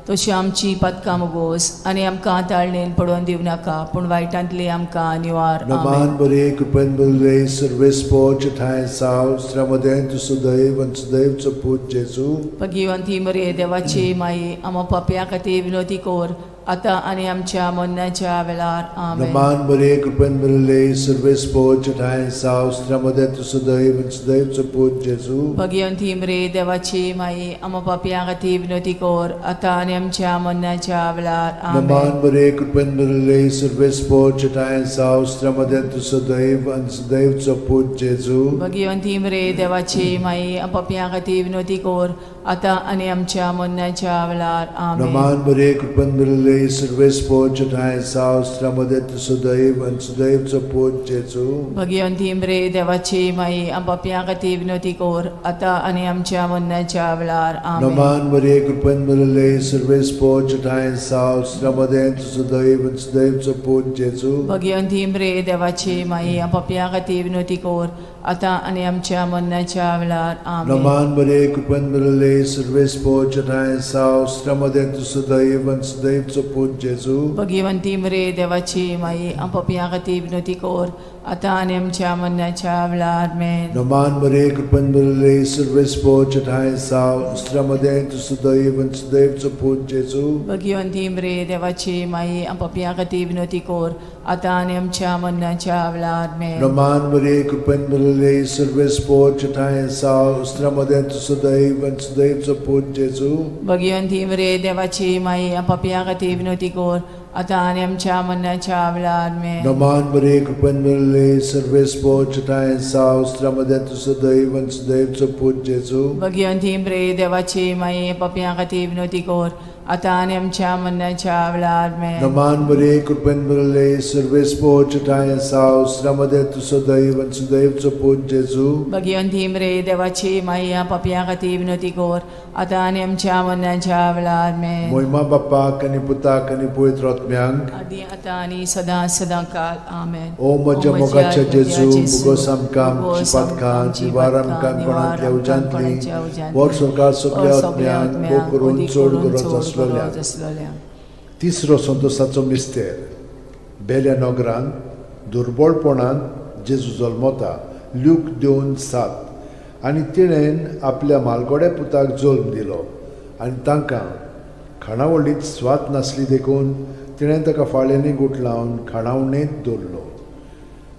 तशी आमची पदकां मुगोस आनी आमकां ताळणेन पडोवन दिवं नाका पूण वायटांतली आमकां निवार. आमेन. नमान बरे कृपेन बरले सर्वेस्पोच ठांय साव स्त्र्यामदें तूं सुदैव आनी सुदैवचो पूत जेजू. भगिवंती मरे देवाची माई, आमा पापया खातीर विनोती कोर आतां आनी आमच्या मरणाच्या वेळार. आमेन. नमान बरे कृपेन बरले सर्वेस्पोच ठांय साव स्त्र्यामदें तूं सुदैव आनी सुदैवचो पूत जेजू. भगिवंती मरे देवाची माई, आमा पापया खातीर विनोती कोर आतां आनी आमच्या मरणाच्या वेळार. आमेन. नमान बरे कृपेन बरले सर्वेस्पोच ठांय साव स्त्र्यामदें तूं सुदैव आनी सुदैवचो पूत जेजू. भगिवंती मरे देवाची माई, पापया खातीर विनोती कोर आतां आनी आमच्या मरणाच्या वेळार. आमेन. नमान बरे कृपेन बरले सर्वेस्पोच ठांय साव स्त्र्यामदें तूं सुदैव आनी सुदैवचो पूत जेजू. भगिवंती मरे देवाची माई, पापया खातीर विनोती कोर आतां आनी आमच्या मरणाच्या वेळार. आमेन. नमान मरे कृपेन भरिल्ले सर्वेस्पोच ठांय साव स्त्र्यामदें तूं सुदैव आनी सुदैवचो पूत जेजू. भगिवंती मरे देवाची माई, पापया खातीर विनोती कोर आतां आनी आमच्या मरणाच्या वेळार. आमेन. नमान मरे कृपेन भरिल्ले सर्वेस्पोच ठांय साव स्त्र्यामदें तूं सुदैव आनी सुदैवचो पूत जेजू. भगिवंती मरे देवाची माई, पापया खातीर विनोती कोर आतां आनी आमच्या मरणाच्या वेळार. आमेन. नमान मरे कृपेन भरिल्ले सर्वेस्पोच ठांय साव स्त्र्यामदें तूं सुदैव आनी सुदैवचो पूत जेजू. भगिवंती मरे देवाची माई, पापया खातीर विनोती कोर आतां आनी आमच्या मरणाच्या वेळार. आमेन. नमान मरे कृपेन भरिल्ले सर्वेस्पोच ठांय साव स्त्र्यामदें तूं सुदैव आनी सुदैवचो पूत जेजू. भगिवंती मरे देवाची माई, पापया खातीर विनोती कोर आतां आनी आमच्या मरणाच्या वेळार. आमेन. नमान मरे कृपेन भरिल्ले सर्वेस्पोच ठांय साव स्त्र्यामदें तूं सुदैव आनी सुदैवचो पूत जेजू. भगिवंती मरे देवाची माई, पापया खातीर विनोती कोर आतां आनी आमच्या मरणाच्या वेळार. आमेन. नमान मरे कृपेन भरिल्ले सर्वेस्पोच ठांय साव स्त्र्यामदें तूं सुदैव आनी सुदैवचो पूत जेजू. भगिवंती मरे देवाची माई, पापया खातीर विनोती कोर आतां आनी आमच्या मरणाच्या वेळार. आमेन. मोहिमा बाप्पाक आनी पुताक आनी पवित्र आत्म्यांक, आदी आतां आनी सदां सदां काल. आमेन. ओ म्हज्या मोगाच्या जेजू, मुगोस आमकां आमची पातकां निवार आमकां कोणांतल्या उज्यांतली, वर सरकार सगल्या आत्म्यांक भोग करून चड गरज आसलोल्या. आसलोल्या. तिसरो संतोसाचो मिस्तेर. बेल्या नगरांत दुर्बळपणांत जेजू जल्मता, ल्यूक 2:7. आनी तिणेन आपल्या मालगोड्या पुताक जल्म दिलो आनी तांकां खाणावळींत स्वाद नासली देखून तिणें ताका फाळ्यांनी गुठलावन खाणावणेंत दवरलो.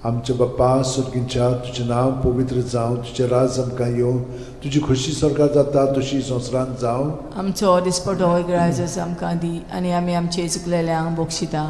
आमच्या बाप्पा सुर्गींच्या, तुजें नांव पवित्र जावं, तुजें राज आमकां येवं, तुजी खोशी स्वर्गात जाता तशी संवसारांत जावं. आमचो दिसपटो इगरायजस आमकां दी आनी आमी आमचे चुकलेल्यांक बक्षिता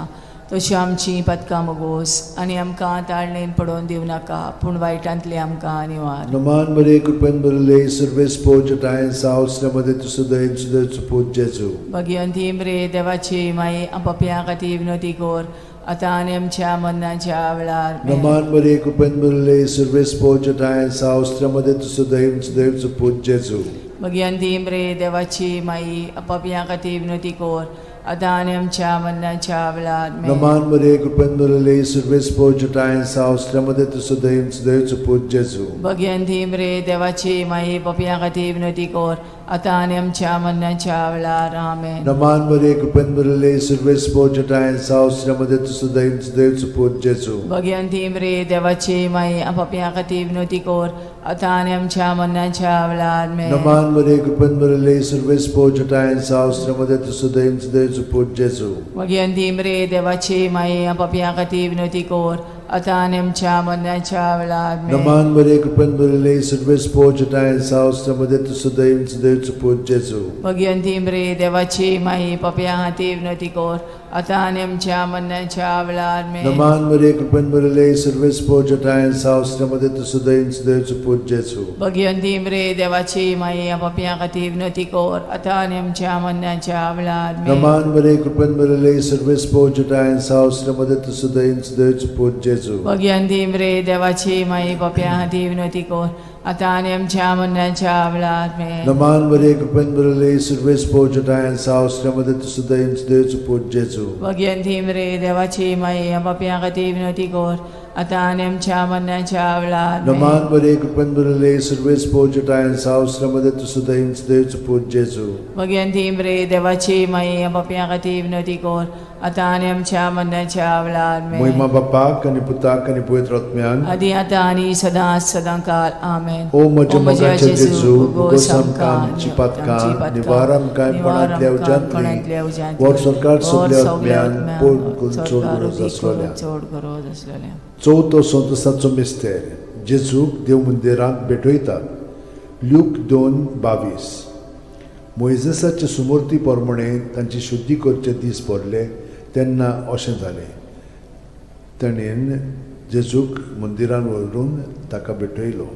तशी आमची पदकां मुगोस आनी आमकां ताळणेन पडोवन दिवं नाका पूण वायटांतली आमकां निवार. नमान बरे कृपेन भरिल्ले सर्वेस्पोज ठांय साव मदें तूं सुदैव सुदैवचो पूत जेजू. भगिवंती मरे देवाची माई, पापयां खातीर विनोती कोर आतां आनी आमच्या मरणाच्या वेळार. आमेन. नमान बरे कृपेन भरिल्ले सर्वेस्पोज ठांय साव मदें तूं सुदैव सुदैवचो पूत जेजू. भगिवंती मरे देवाची माई, पापयां खातीर विनोती कोर आतां आनी आमच्या मरणाच्या वेळार. आमेन. नमान बरे कृपेन भरिल्ले सर्वेस्पोज ठांय साव मदें तूं सुदैव सुदैवचो पूत जेजू. भगिवंती मरे देवाची माई, पापयां खातीर विनोती कोर आतां आनी आमच्या मरणाच्या वेळार. आमेन. नमान बरे कृपेन भरिल्ले सर्वेस्पोज ठांय साव मदें तूं सुदैव सुदैवचो पूत जेजू. भगिवंती मरे देवाची माई, पापयां खातीर विनोती कोर आतां आनी आमच्या मरणाच्या वेळार. आमेन. नमान बरे कृपेन भरिल्ले सर्वेस्पोज ठांय साव मदें तूं सुदैव सुदैवचो पूत जेजू. भगिवंती मरे देवाची माई, पापयां खातीर विनोती कोर आतां आनी आमच्या मरणाच्या वेळार. आमेन. नमान बरे कृपेन भरिल्ले सर्वेस्पोज ठांय साव मदें तूं सुदैव सुदैवचो पूत जेजू. भगिवंती मरे देवाची माई, पापयां खातीर विनोती कोर आतां आनी आमच्या मरणाच्या वेळार. आमेन. नमान बरे कृपेन भरिल्ले सर्वेस्पोज ठांय साव मदें तूं सुदैव सुदैवचो पूत जेजू. भगिवंती मरे देवाची माई, पापयां खातीर विनोती कोर आतां आनी आमच्या मरणाच्या वेळार. आमेन. नमान बरे कृपेन भरिल्ले सर्वेस्पोज ठांय साव मदें तूं सुदैव सुदैवचो पूत जेजू. जेजू. भगियंतीम रे देवाची माई पप्या खातीर विनवती कर आतां आनी आमच्या मरणाच्या वेळार आमेन. नमान मरिये, कृपेन भरिल्ले, सुर्वेस पोजटायन साव, श्रीमती तुसुदयन देवचो पूत जेजू. भगियंतीम रे देवाची माई पप्या खातीर विनवती कर आतां आनी आमच्या मरणाच्या वेळार आमेन. नमान मरिये, कृपेन भरिल्ले, सुर्वेस पोजटायन साव, श्रीमती तुसुदयन देवचो पूत जेजू. भगियंतीम रे देवाची माई पप्या खातीर विनवती कर आतां आनी आमच्या मरणाच्या वेळार आमेन. मोहिमा बापाक आनी पुताक आनी पवित्र आत्म्यान. आदी आतां आनी सदां सदां काल आमेन. ओ म्हज्या मोगाच्या जेजू, उगोस आमकां आमची पातकां, निवार आमकां कोणांतल्या उज्यांतली, वर सरकार सगल्या आत्म्यान पोट करून चड गरज आसलेल्या. चड गरज आसलेल्या. चवथो संतोसाचो मिस्तेर, जेजूक देव मंदिरांत भेटयतात. ल्यूक 2:22. मोयजेसाचे सुमूर्ती प्रमाणे तांची शुद्धी करचे दीस भरले तेन्ना अशें जालें, ताणें जेजूक मंदिरान व्हरून ताका भेटयलो.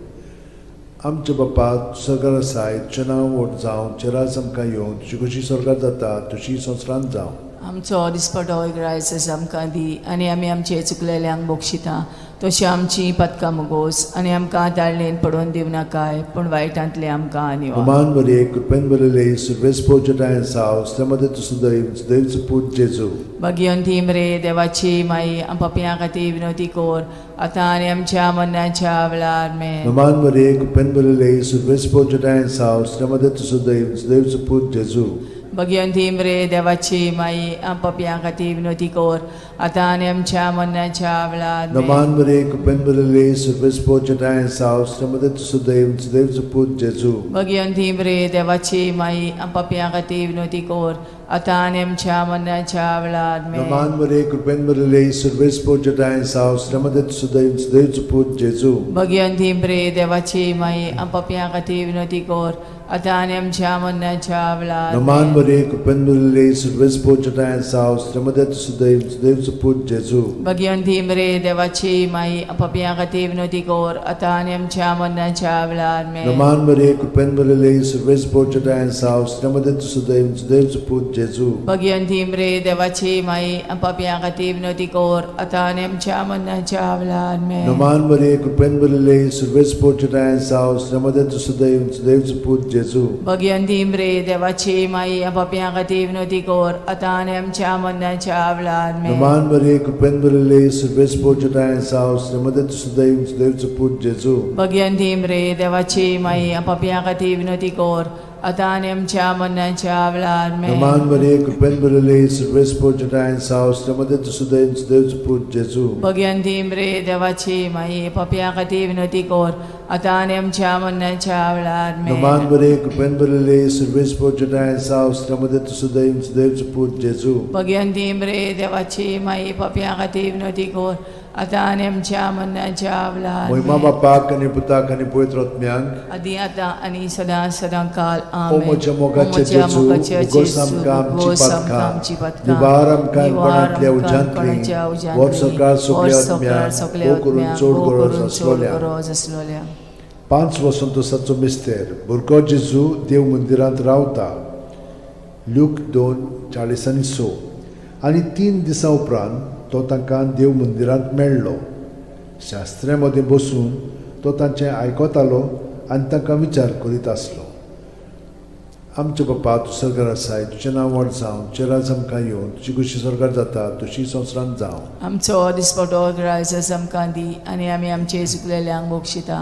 आमच्या बापा, सरकार आसाय, तुजें नांव व्हड जावं, तुजें राज आमकां येवं, तुजी कशी सरकार जाता तशी संवसारांत जावं. आमचो दिसपटो इग्रायस आमकां दी आनी आमी आमचे चुकलेल्यांक बक्षिता तशी आमची पदकां मुगोस आनी आमकां ताळणेन पडोवन दिवनाकाय पूण वायटांतले आमकां निवार. अमान मरिये, कृपेन भरिल्ले, सुर्वेस पोजटायन साव, श्रीमती तुसुदैव, सुदैवचो पूत जेजू. भगियंतीम रे देवाची माई पपयां खातीर विनवती कर आतां आनी आमच्या मरणाच्या वेळार आमेन. नमान मरिये, कृपेन भरिल्ले, सुर्वेस पोजटायन साव, श्रीमती तुसुदैव, सुदैवचो पूत जेजू. भगियंतीम रे देवाची माई पपयां खातीर विनवती कर आतां आनी आमच्या मरणाच्या वेळार आमेन. नमान मरिये, कृपेन भरिल्ले, सुर्वेस पोजटायन साव, श्रीमती तुसुदैव, सुदैवचो पूत जेजू. भगियंतीम रे देवाची माई पपयां खातीर विनवती कर आतां आनी आमच्या मरणाच्या वेळार आमेन. नमान मरिये, कृपेन भरिल्ले, सुर्वेस पोजटायन साव, श्रीमती तुसुदैव, सुदैवचो पूत जेजू. भगियंतीम रे देवाची माई पपयां खातीर विनवती कर आतां आनी आमच्या मरणाच्या वेळार नमान आमेन. मरिये, कृपेन भरिल्ले, सुर्वेस पोजटायन साव, श्रीमती तुसुदैव, सुदैवचो पूत जेजू. भगियंतीम रे देवाची माई पपयां खातीर विनवती कर आतां आनी आमच्या मरणाच्या वेळार आमेन. नमान मरिये, कृपेन भरिल्ले, सुर्वेस पोजटायन साव, श्रीमती तुसुदैव, सुदैवचो पूत जेजू. भगियंतीम रे देवाची माई पपयां खातीर विनवती कर आतां आनी आमच्या मरणाच्या वेळार आमेन. नमान मरिये, कृपेन भरिल्ले, सुर्वेस पोजटायन साव, श्रीमती तुसुदैव, सुदैवचो पूत जेजू. भगियंतीम रे देवाची माई पपयां खातीर विनवती कर आतां आनी आमच्या मरणाच्या वेळार आमेन. नमान मरिये, कृपेन भरिल्ले, सुर्वेस पोजटायन साव, श्रीमती तुसुदैव, सुदैवचो पूत जेजू. भगियंतीम रे देवाची माई पपयां खातीर विनवती कर आतां आनी आमच्या मरणाच्या वेळार आमेन. नमान मरिये, कृपेन भरिल्ले, सुर्वेस पोजटायन साव, श्रीमती तुसुदैव, सुदैवचो पूत जेजू. भगियंतीम रे देवाची माई पपयां खातीर विनवती कर आतां आनी आमच्या मरणाच्या वेळार आमेन. नमान मरिये, कृपेन भरिल्ले, सुर्वेस पोजटायन साव, श्रीमती तुसुदैव, सुदैवचो पूत जेजू. भगियंतीम रे देवाची माई पपयां खातीर विनवती कर आतां आनी आमच्या मरणाच्या वेळार मोहिमा आमेन. बापाक आनी पुताक आनी पवित्र आत्म्याक. आदी आतां आनी सदां सदां काल ओ आमेन. म्हज्या मोगाच्या जेजू, उगोस आमकां आमची पातकां, निवार आमकां कोणांतल्या उज्यांतली, वर सरकार सगल्या आत्म्याक भोव करून चड गरज आसलोल्या. गरज आसलोल्या. पांच वसंतोसाचो मिस्तेर, भुरगो जेजू देव मंदिरांत रावता. ल्यूक 2:46. आनी 3 दिसां उपरांत तो तांकां देव मंदिरांत मेळ्ळो. शास्त्र्या मदें बसून तो तांचें आयकतालो आनी तांकां विचार करीत आसलो. आमच्या बापा, तूं सरकार आसाय, तुजें नांव व्हड जावं, तुजें राज आमकां येवं, तुजी खुशी सरकार जाता तशी संवसारांत जावं. आमचो दिसपटो ग्रायस आमकां दी आनी आमी आमचे चुकलेल्यांक बक्षिता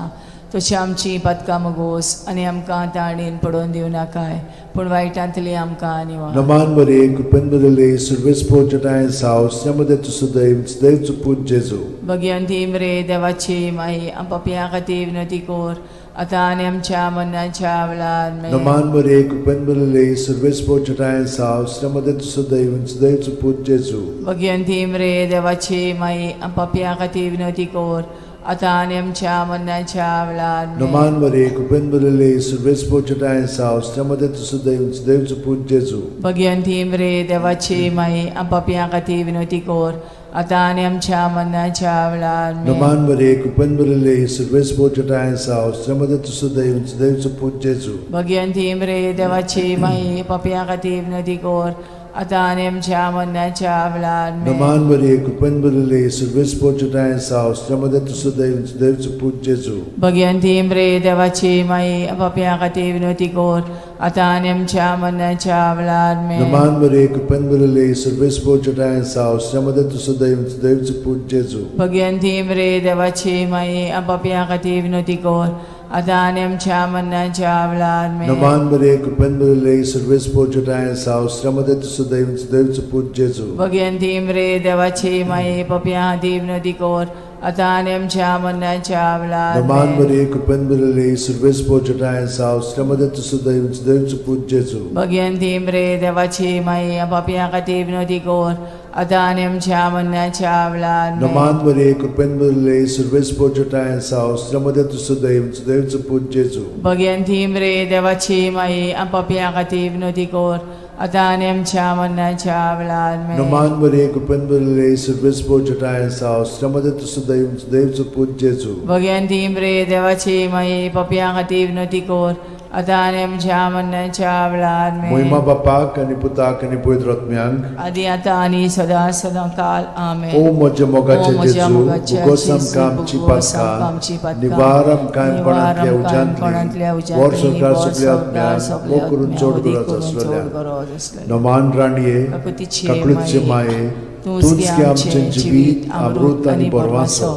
तशी आमची पातकां मगोस आनी आमकां ताणेन पडोवन दिवनाकाय पूण वायटांतली आमकां निवार. नमान मरिये, कृपेन भरिल्ले, सुर्वेस पोजटायन साव, श्रीमती तुसुदैव, सुदैवचो पूत जेजू. भगियंतीम रे देवाची माई पपयां खातीर विनवती कर आतां आनी आमच्या मरणाच्या वेळार आमेन. नमान मरिये, कृपेन भरिल्ले, सुर्वेस पोजटायन साव, श्रीमती तुसुदैव, सुदैवचो पूत जेजू. भगियंतीम रे देवाची माई पपयां खातीर विनवती कर आतां आनी आमच्या मरणाच्या वेळार आमेन. नमान मरिये, कृपेन भरिल्ले, सुर्वेस पोजटायन साव, श्रीमती तुसुदैव, सुदैवचो पूत जेजू. भगियंतीम रे देवाची माई पपयां खातीर विनवती कर आतां आनी आमच्या मरणाच्या वेळार आमेन. नमान मरिये, कृपेन भरिल्ले, सुर्वेस पोजटायन साव, श्रीमती तुसुदैव, सुदैवचो पूत जेजू. भगियंतीम रे देवाची माई पपयां खातीर विनवती कर आतां आनी आमच्या मरणाच्या वेळार आमेन. नमान मरिये, कृपेन भरिल्ले, सर्वेस्पर तुजो आसा, स्त्रियां तूं सुदैव, सुदैवचो पूत जेजू. भगवंती मरे देवाची माई, पापयां खातीर विनवती कर, आतां आनी आमच्या मरणाच्या वेळार आमेन. नमान मरिये, कृपेन भरिल्ले, सर्वेस्पर तुजो आसा, स्त्रियां तूं सुदैव, सुदैवचो पूत जेजू. भगवंती मरे देवाची माई, पापयां खातीर विनवती कर, आतां आनी आमच्या मरणाच्या वेळार आमेन. नमान मरिये, कृपेन भरिल्ले, सर्वेस्पर तुजो आसा, स्त्रियां तूं सुदैव, सुदैवचो पूत जेजू. भगवंती मरे देवाची माई, पापयां खातीर विनवती कर, आतां आनी आमच्या मरणाच्या वेळार नमान आमेन. मरिये, कृपेन भरिल्ले, सर्वेस्पर तुजो आसा, स्त्रियां तूं सुदैव, सुदैवचो पूत जेजू. भगवंती मरे देवाची माई, पापयां खातीर विनवती कर, आतां आनी आमच्या मरणाच्या वेळार आमेन. नमान मरिये, कृपेन भरिल्ले, सर्वेस्पर तुजो आसा, स्त्रियां तूं सुदैव, सुदैवचो पूत जेजू. भगवंती मरे देवाची माई, पापयां खातीर विनवती कर, आतां आनी आमच्या मरणाच्या वेळार आमेन. नमान मरिये, कृपेन भरिल्ले, सर्वेस्पर तुजो आसा, स्त्रियां तूं सुदैव, सुदैवचो पूत जेजू. भगवंती मरे देवाची माई, पापयां खातीर विनवती कर, आतां आनी आमच्या मरणाच्या वेळार आमेन. मोहिमा बापाक आनी पुताक आनी पवित्र आत्म्यांक, आदी आतां आनी सदां सदां काल आमेन. ओ म्हज्या ओ मोगाचे म्हज्या जेजू, मोगाच्या भुगोस जेजू, आमकां आमची भुगोस आमकां आमची पातकां, पातकां, निवार आमकां निवार कोणांतल्या आमकां कोणांतल्या उज्यांतली, वर उज्यांतली, संवसार वर सगल्या संवसार आत्म्यांक, सगल्या मोग करून आत्म्यांक, चड अदीक गरज करून चड आसलेल्या. गरज आसलेल्या. नमान राणये, काकुतीचे काकुळचे माये, माये, तूंच तूंच गे गे आमचें आमचें जिवीत, अमृत आनी बरवासो.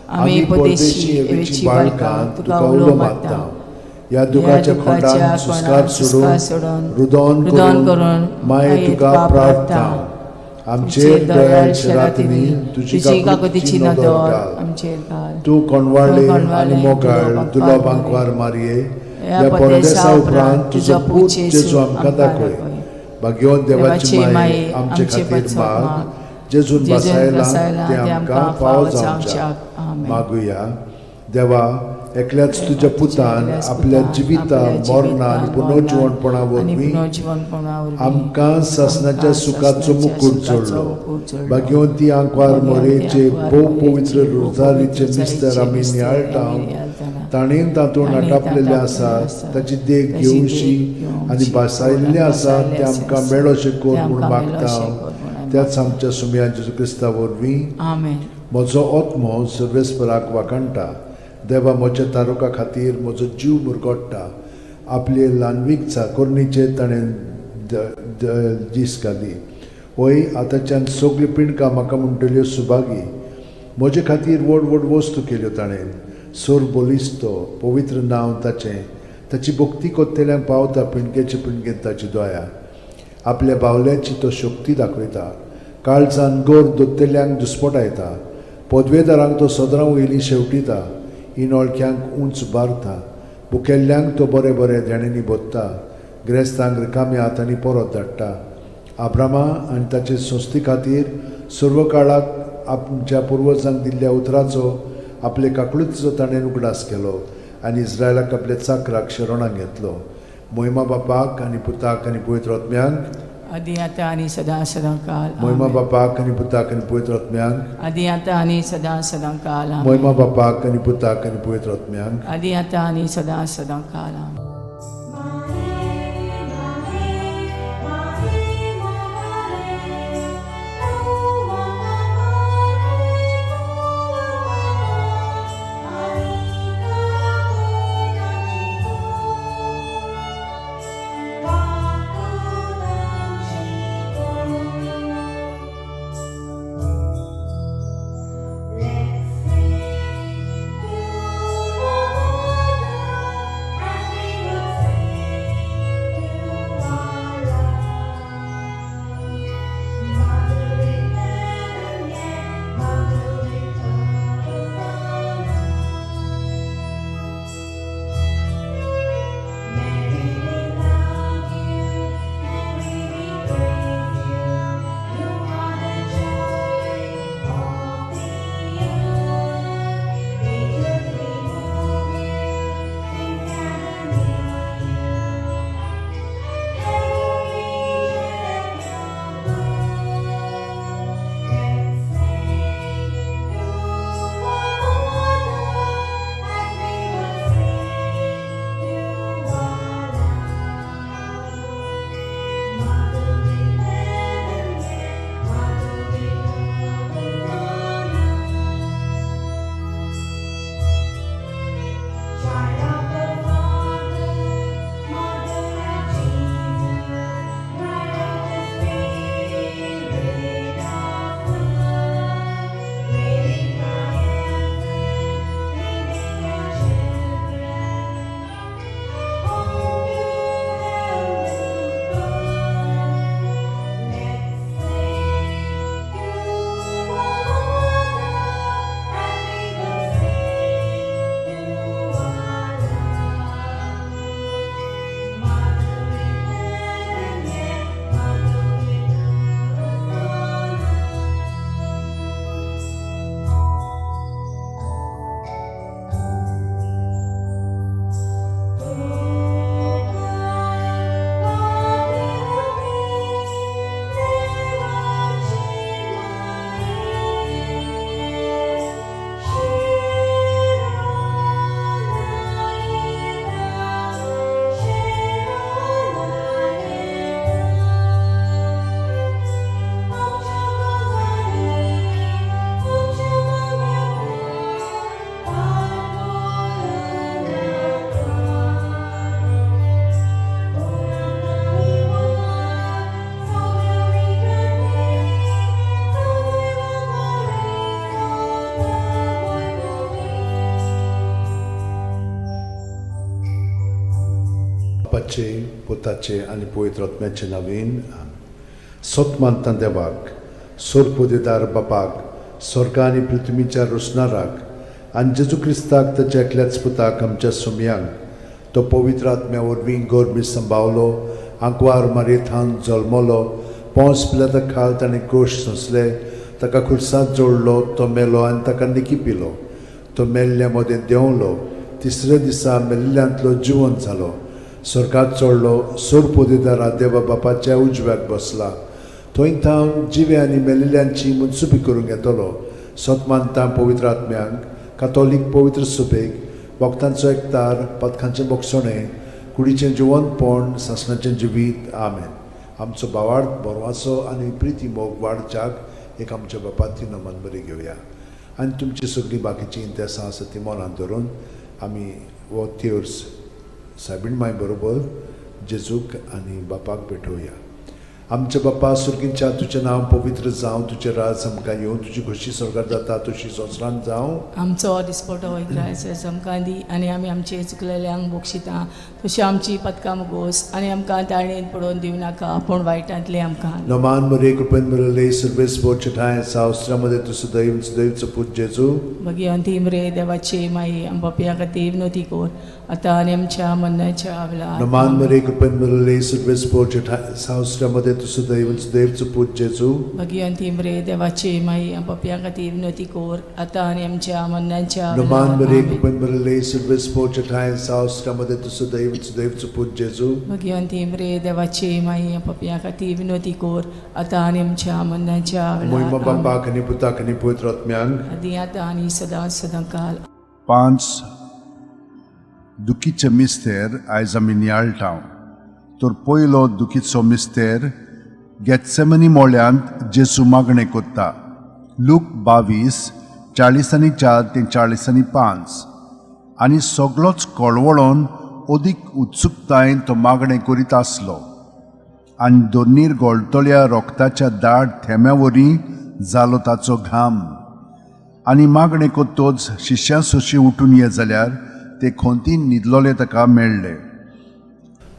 आमी परदेशी एवेची बाळकां, तुका उलो मारता. ह्या दुखाच्या खोंडान सुस्कार सोडून, रुदोन रुदन करून करून माये तुका प्रार्थना. आमचेर दयाळ शरातींनी तुजी तुजी काकुतीची काकुतीची नदर नदर घाल. आमचेर घाल. तूं कोणवाळे तूं आनी कोणवाळे, मोगाळ दुलो दुलो बांकवार बांकवार मारये, ह्या ह्या परदेसा परदेसा उपरांत तुजो पूत जेजू आमकां दाखय. भाग्यवंत देवाची माये, आमचे खातीर माग, जेजून जेजून बसायला बसायला तें आमकां फावो जावच्याक. आमेन. मागुया. देवा, एकल्याच तुज्या पुतान एकल्याच आपल्या पुतान जिविता आपल्या मरणा आनी जिवितान, पुनर्जिवणपणा आनी वरवीं पुनर्जिवणपणा वरवीं आमकां सासणाच्या आमकां सुखाचो सासणाच्या मुकूट सुखाचो जोडलो. मुकूट जोडलो. भाग्यवंती आंकवार भाग्यवंती मोरेचे आंकवार भोव मोरेचे पवित्र भोव रोजारीचे पवित्र मिस्तर आमी मिस्तर नियाळटा, आमी नियाळटाना, ताणें तातूंत ताणें आटापलेलें तातूंत आसा, आसा, ताची देख ताची देख घेवशी घेवची आनी भासायल्लें आसा भासायल्लें तें आमकां आसा, मेळोशें कर तें म्हूण आमकां मागता. मेळोशें कर म्हूण आमी त्याच आमच्या सुमया जेजू क्रिस्ता वरवीं. आमेन. म्हजो आत्मो सर्वेस्पराक वाखाणटा, देवा म्हज्या तारुका खातीर म्हजो जीव मुरगोट्टा. आपले ल्हानवीक चाकोरणीचेर ताणें दीस घाली. वय, आतांच्यान सगळीं पिंडकां म्हाका म्हणटल्यो सुभागी. म्हजे खातीर व्हड व्हड वस्तू केल्यो ताणें. सोर बलिस्तो पवित्र नांव ताचें. ताची भक्ती कोत्तेल्यांक पावता पिंडकेचे पिंडकेन ताची दया. आपल्या बावल्याची तो शक्ती दाखयता, काळजान गोर दोत्तेल्यांक दुस्पटायता. पदवेदारांक तो सदरां वयली शेवटिता, इनोळख्यांक उंच बारता. भुकेल्ल्यांक तो बरें बरें देण्यांनी भोत्ता, ग्रेस्तांक रिकाम्या हातांनी परत धाडटा. आब्रामा आनी ताचे संस्थे खातीर सर्व काळाक आमच्या पुर्वजांक दिल्ल्या उतराचो आपले काकळुतीचो ताणें उगडास केलो आनी इस्रायलाक आपल्या चाकराक शरणाक घेतलो. मोहिमा बापाक आनी पुताक आनी पवित्र आत्म्यांक, आदी आतां आनी सदां सदां काल मोहिमा आमेन. बापाक आनी पुताक आनी पवित्र आत्म्यांक, आदी आतां आनी सदां सदां काल आमेन. मोहिमा बापाक आनी पुताक आनी पवित्र आत्म्यांक, आदी आतां आनी सदां सदां काल आमेन. Let's sing to our mother as we बापाचे, पुताचे आनी पवित्र आत्म्याचे नवीन. सत मानता देवाक, सोरपोदेदार बापाक, स्वर्ग आनी पृथ्वीच्या रोसणाराक, आनी जेजू क्रिस्ताक, ताच्या एकल्याच पुताक, आमच्या सुमयांक, तो पवित्र आत्म्या वरवीं गोरमी संभावलो, आंकवार मारयेथावन जल्मलो, पोंस पिलाता खाल ताणें कोश सोंसले, ताका खुर्सांत जोडलो, तो मेलो आनी ताका निकी पिलो, तो मेल्ल्या मदें देंवलो, तिसऱ्या दिसा मेल्ल्यांतलो जिवंत जालो, स्वर्गात चडलो, सोरपोदेदारा देवा बापाच्या उजव्याक बसला, थंय थावन जिवे आनी मेल्ल्यांची मनसुबी करूंक येतलो. सत मानता पवित्र आत्म्यांक, कातोलीक पवित्र सुबेक, भक्तांचो एकतार, पथकांचें बोगसणें, कुडीचें जिवंतपण, सासणाचें जिवीत. आमेन. आमचो भावार्थ, बरवासो आनी प्रिती मोग वाडच्याक एक आमच्या बापाती नमन बरी घेवया आनी तुमची सगळीं बाकीचीं इंतेसां आसा ती मनांत धरून आमी हो तेर्स सायबीण माय बरोबर जेजूक आनी बापाक भेटोवया. आमच्या बापा सुर्गींच्या, तुजें नांव पवित्र जावं, तुजें राज आमकां येवं, तुजी खोशी स्वर्गार जाता तशी संवसारांत जावं. आमचो दिसपटो इग्रायस आमकां दी आनी आमी आमचे चुकलेल्यांक बक्षिता तशी आमची पदकां मुगोस आनी आमकां ताळेन पडोवन दिवं नाका, पूण वायटांतलें आमकां. नमान मरे, कृपेन भरले, सर्वेस्पर तुजेठांय आसा, स्त्रियां तूं सुदैव, सुदैवचो पूत जेजू. भगिवंती मरे देवाची माई, आम पापयां खातीर विनवती कर, आतां आनी आमच्या मरणाच्या वेळार. नमान मरे, कृपेन भरले, सर्वेस्पर तुजेठांय आसा, स्त्रियां तूं सुदैव, सुदैवचो पूत जेजू. भगिवंती मरे देवाची माई, आम पापयां खातीर विनवती कर, आतां आनी आमच्या मरणाच्या नमान वेळार. मरे, आमेन. कृपेन भरले, सर्वेस्पर तुजेठांय आसा, स्त्रियां तूं सुदैव, सुदैवचो पूत जेजू. भगिवंती मरे देवाची माई, आम पापयां खातीर विनवती कर, आतां आनी आमच्या मरणाच्या मोहिमा वेळार. आमेन. बापाक आनी पुताक आनी पवित्र आत्म्यांक. आदी आतां आनी सदां सदां काल. पांच दुखीचे मिस्तेर आयज आमी नियाळटा. तर पयलो दुखीचो मिस्तेर, गेत्सेमनी मोळ्यांत जेजू मागणें कोत्ता. लूक 22, 44 ते 45. आनी सगळोच कळवळोन अदीक उत्सुकतायेन तो मागणें करीत आसलो आनी दोनीर गोळटल्या रोगताच्या दाट थेंब्या वरी जालो ताचो घाम. आनी मागणें कोत्तोच शिश्यां सोशी उठून ये जाल्यार ते खोंतीन न्हिदलोले ताका मेळ्ळे.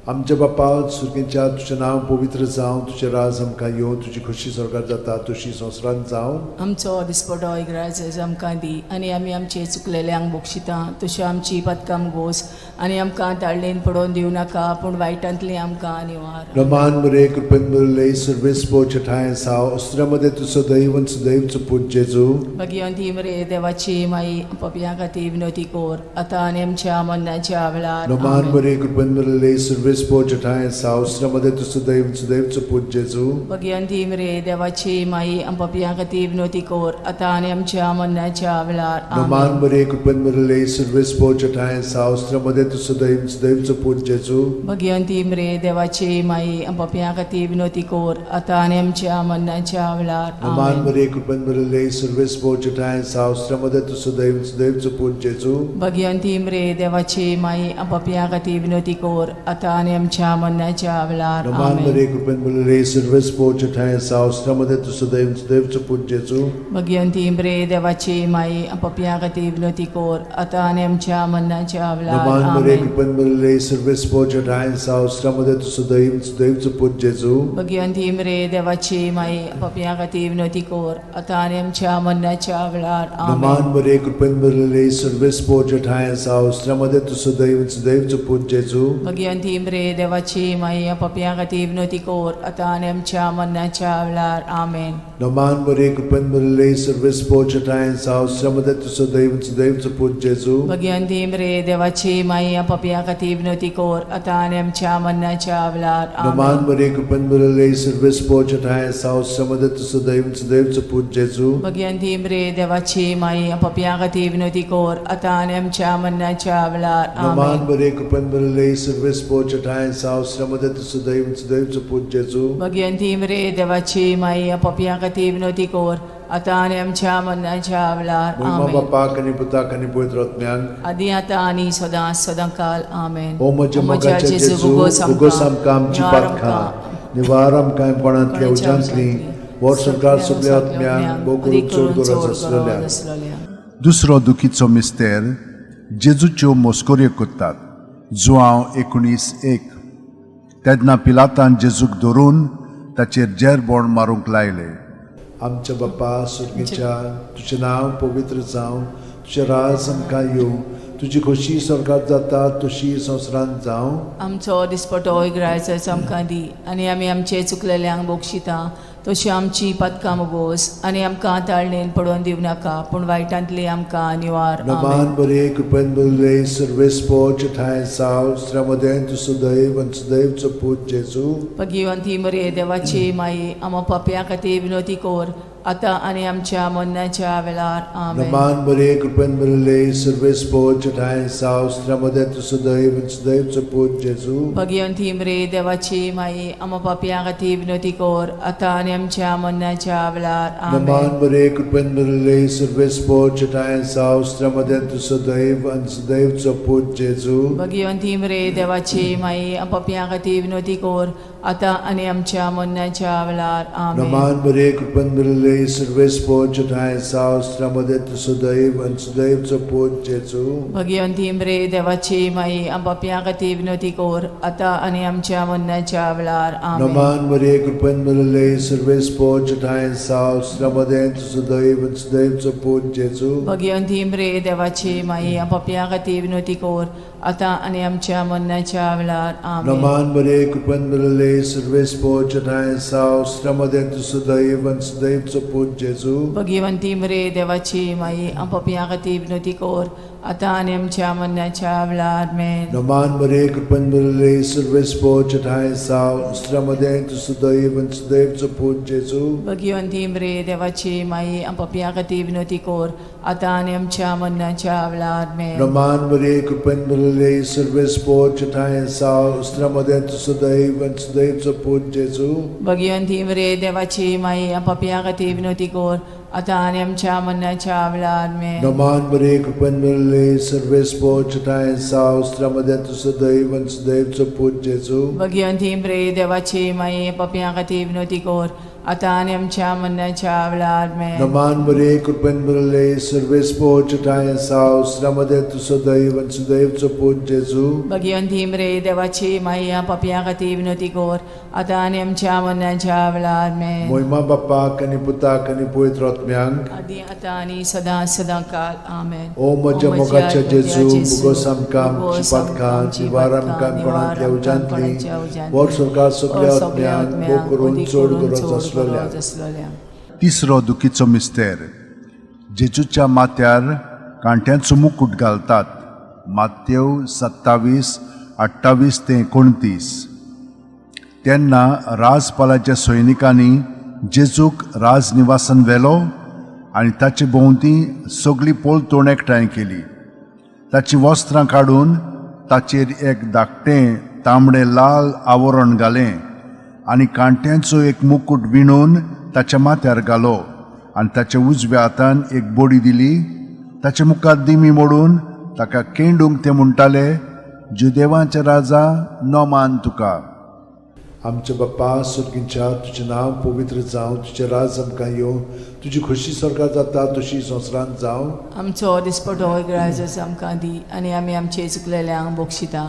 आमच्या बापा सुर्गेच्या, तुजें नांव पवित्र जावं, तुजें राज आमकां येवं, तुजी खोशी स्वर्गार जाता तशी संवसारांत जावं. आमचो दिसपटो इग्राज आमकां दी आनी आमी आमचे चुकलेल्यांक बक्षिता तश्यो आमची पदकां गोस आनी आमकां ताळणेन पडोवन दिवं नाका, पूण वायटांतली आमकां निवार. रमान मरे, कृपेन भरले, सर्वेस्पर तुजेठांय आसा, स्त्रियां तूं सदैव, सदैवचो पूत जेजू. भगिवंती मरे देवाची माई, पापयां खातीर विनवती कर, आतां आनी आमच्या मरणाच्या वेळार. रमान आमेन. मरे, कृपेन भरले, सर्वेस्पर तुजेठांय आसा, स्त्रियां तूं सदैव, सदैवचो पूत जेजू. भगिवंती मरे देवाची माई, पापयां खातीर विनवती कर, आतां आनी आमच्या मरणाच्या वेळार. रमान आमेन. मरे, कृपेन भरले, सर्वेस्पर तुजेठांय आसा, स्त्रियां तूं सदैव, सदैवचो पूत जेजू. भगिवंती मरे देवाची माई, पापयां खातीर विनवती कर, आतां आनी आमच्या मरणाच्या वेळार. रमान आमेन. मरे, कृपेन भरले, सर्वेस्पर तुजेठांय आसा, स्त्रियां तूं सदैव, सदैवचो पूत जेजू. भगिवंती मरे देवाची माई, पापयां खातीर विनवती कर, आतां आनी आमच्या मरणाच्या वेळार. रमान आमेन. मरे, कृपेन भरले, सर्वेस्पर तुजेठांय आसा, स्त्रियां तूं सदैव, सदैवचो पूत जेजू. भगिवंती मरे देवाची माई, पापयां खातीर विनवती कर, आतां आनी आमच्या मरणाच्या वेळार. रमान मरे, आमेन. कृपेन भरले, सर्वेस्पर तुजेठांय आसा, स्त्रियां तूं सदैव, सदैवचो पूत जेजू. भगिवंती मरे देवाची माई, पापयां खातीर विनवती कर, आतां आनी आमच्या मरणाच्या वेळार. रमान आमेन. मरे, कृपेन भरले, सर्वेस्पर तुजेठांय आसा, स्त्रियां तूं सदैव, सदैवचो पूत जेजू. भगिवंती मरे देवाची माई, पापयां खातीर विनवती कर, आतां आनी आमच्या मरणाच्या वेळार. आमेन. रमान मरे, कृपेन भरले, सर्वेस्पर तुजेठांय आसा, स्त्रियां तूं सदैव, सदैवचो पूत जेजू. भगिवंती मरे देवाची माई, पापयां खातीर विनवती कर, आतां आनी आमच्या मरणाच्या वेळार. रमान आमेन. मरे, कृपेन भरले, सर्वेस्पर तुजेठांय आसा, स्त्रियां तूं सदैव, सदैवचो पूत जेजू. भगिवंती मरे देवाची माई, पापयां खातीर विनवती कर, आतां आनी आमच्या मरणाच्या वेळार. रमान आमेन. मरे, कृपेन भरले, सर्वेस्पर तुजेठांय आसा, स्त्रियां तूं सदैव, सदैवचो पूत जेजू. भगिवंती मरे देवाची माई, पापयां खातीर विनवती कर, आतां आनी आमच्या मरणाच्या वेळार. मोहिमा आमेन. बापाक आनी पुताक आनी पवित्र आत्म्याक. आदी आतां आनी सदां सदां काल. आमेन. ओ म्हज्या मोगाच्या जेजू, उगोस आमकां आमची पातकां, निवार आमकां कोणांतल्या उज्यांतली, वर सरकार सगल्या आत्म्यांक, भोव करून चड गरज आसलेल्या. दुसरो दुखीचो मिस्तेर, जेजूच्यो मस्कऱ्यो करतात. जुआंव 19:1. तेन्ना पिलातान जेजूक धरून ताचेर जेरबोण मारूंक लायले. आमच्या बाप्पा सुर्गीच्या, तुजें नांव पवित्र जावं, तुजें राज आमकां येवं, तुजी खोशी स्वर्गात जाता तशी संवसारांत जावं. आमचो दिसपटो इग्रायचो आमकां दी आनी आमी आमचे चुकलेल्यांक बक्षिता तशी आमची पदकां मुगोस आनी आमकां ताळणेन पडोवन दिवं नाका पूण वायटांतली आमकां निवार. आमेन. नमान बरे कृपेन बरले सर्वेस्पोच ठांय साव श्रमदें तूं सुदैव आनी सुदैवचो पूत जेजू. भगिवंती मरे देवाची माई, आमा पापया खातीर विनोती कोर आतां आनी आमच्या मरणाच्या वेळार. आमेन. नमान बरे कृपेन बरले सर्वेस्पोच ठांय साव श्रमदें तूं सुदैव आनी सुदैवचो पूत जेजू. भगिवंती मरे देवाची माई, आमा पापया खातीर विनोती कोर आतां आनी आमच्या मरणाच्या वेळार. नमान आमेन. बरे कृपेन बरले सर्वेस्पोच ठांय साव श्रमदें तूं सुदैव आनी सुदैवचो पूत जेजू. भगिवंती मरे देवाची माई, पापया खातीर विनोती कोर आतां आनी आमच्या मरणाच्या वेळार. आमेन. नमान बरे कृपेन बरले सर्वेस्पोच ठांय साव श्रमदें तूं सुदैव आनी सुदैवचो पूत जेजू. भगिवंती मरे देवाची माई, पापया खातीर विनोती कोर आतां आनी आमच्या मरणाच्या वेळार. आमेन. नमान मरे कृपेन भरले सर्वेस्पोच ठांय साव श्रमदें तूं सुदैव आनी सुदैवचो पूत जेजू. भगिवंती मरे देवाची माई, पापया खातीर विनोती कोर आतां आनी आमच्या मरणाच्या वेळार. आमेन. नमान मरे कृपेन भरले सर्वेस्पोच ठांय साव श्रमदें तूं सुदैव आनी सुदैवचो पूत जेजू. भगिवंती मरे देवाची माई, पापया खातीर विनोती कोर आतां आनी आमच्या मरणाच्या वेळार. आमेन. नमान मरे कृपेन भरले सर्वेस्पोच ठांय साव श्रमदें तूं सुदैव आनी सुदैवचो पूत जेजू. भगिवंती मरे देवाची माई, पापया खातीर विनोती कोर आतां आनी आमच्या मरणाच्या वेळार. आमेन. नमान मरे कृपेन भरले सर्वेस्पोच ठांय साव श्रमदें तूं सुदैव आनी सुदैवचो पूत जेजू. भगिवंती मरे देवाची माई, पापया खातीर विनोती कोर आतां आनी आमच्या मरणाच्या वेळार. आमेन. नमान मरे कृपेन भरले सर्वेस्पोच ठांय साव श्रमदें तूं सुदैव आनी सुदैवचो पूत जेजू. भगिवंती मरे देवाची माई, पापया खातीर विनोती कोर आतां आनी आमच्या मरणाच्या वेळार. आमेन. नमान मरे कृपेन भरले सर्वेस्पोच ठांय साव श्रमदें तूं सुदैव आनी सुदैवचो पूत जेजू. भगिवंती मरे देवाची माई, पापया खातीर विनोती कोर आतां आनी आमच्या मरणाच्या वेळार. आमेन. मोहिमा बाप्पाक आनी पुताक आनी पवित्र आत्म्यांक, आदी आतां आनी सदां सदां काल. आमेन. ओ म्हज्या मोगाच्या जेजू, मुगोस आमकां आमची पातकां निवार आमकां कोणांतल्या उज्यांतली, वर स्वर्गात सगल्या आत्म्यांक भोग करून चड गरज आसलेल्या. आसलेल्या. तिसरो दुखीचो मिस्तेर. जेजूच्या माथ्यार कांट्यांचो मुकूट घालतात. मातेव 27:28 ते 29. तेन्ना राजपालाच्या सैनिकांनी जेजूक राजनिवासान व्हेलो आनी ताचे भोंवती सगळी पलतोण एकठांय केली. ताचीं वस्त्रां काडून ताचेर एक धाकटें तांबडें लाल आवरण घालें आनी कांट्यांचो एक मुकूट विणून ताच्या माथ्यार घालो आनी ताच्या उजव्या हातान एक बडी दिली. ताच्या मुखार दिमी मोडून ताका केंडूंक ते म्हणटाले, जुदेवांचे राजा, नमान तुका. आमच्या बाप्पा सुर्गींच्या, तुजें नांव पवित्र जावं, तुजें राज आमकां येवं, तुजी खोशी स्वर्गात जाता तशी संवसारांत जावं. आमचो दिसपटो इगराजस आमकां दी आनी आमी आमचे चुकलेल्यांक बक्षिता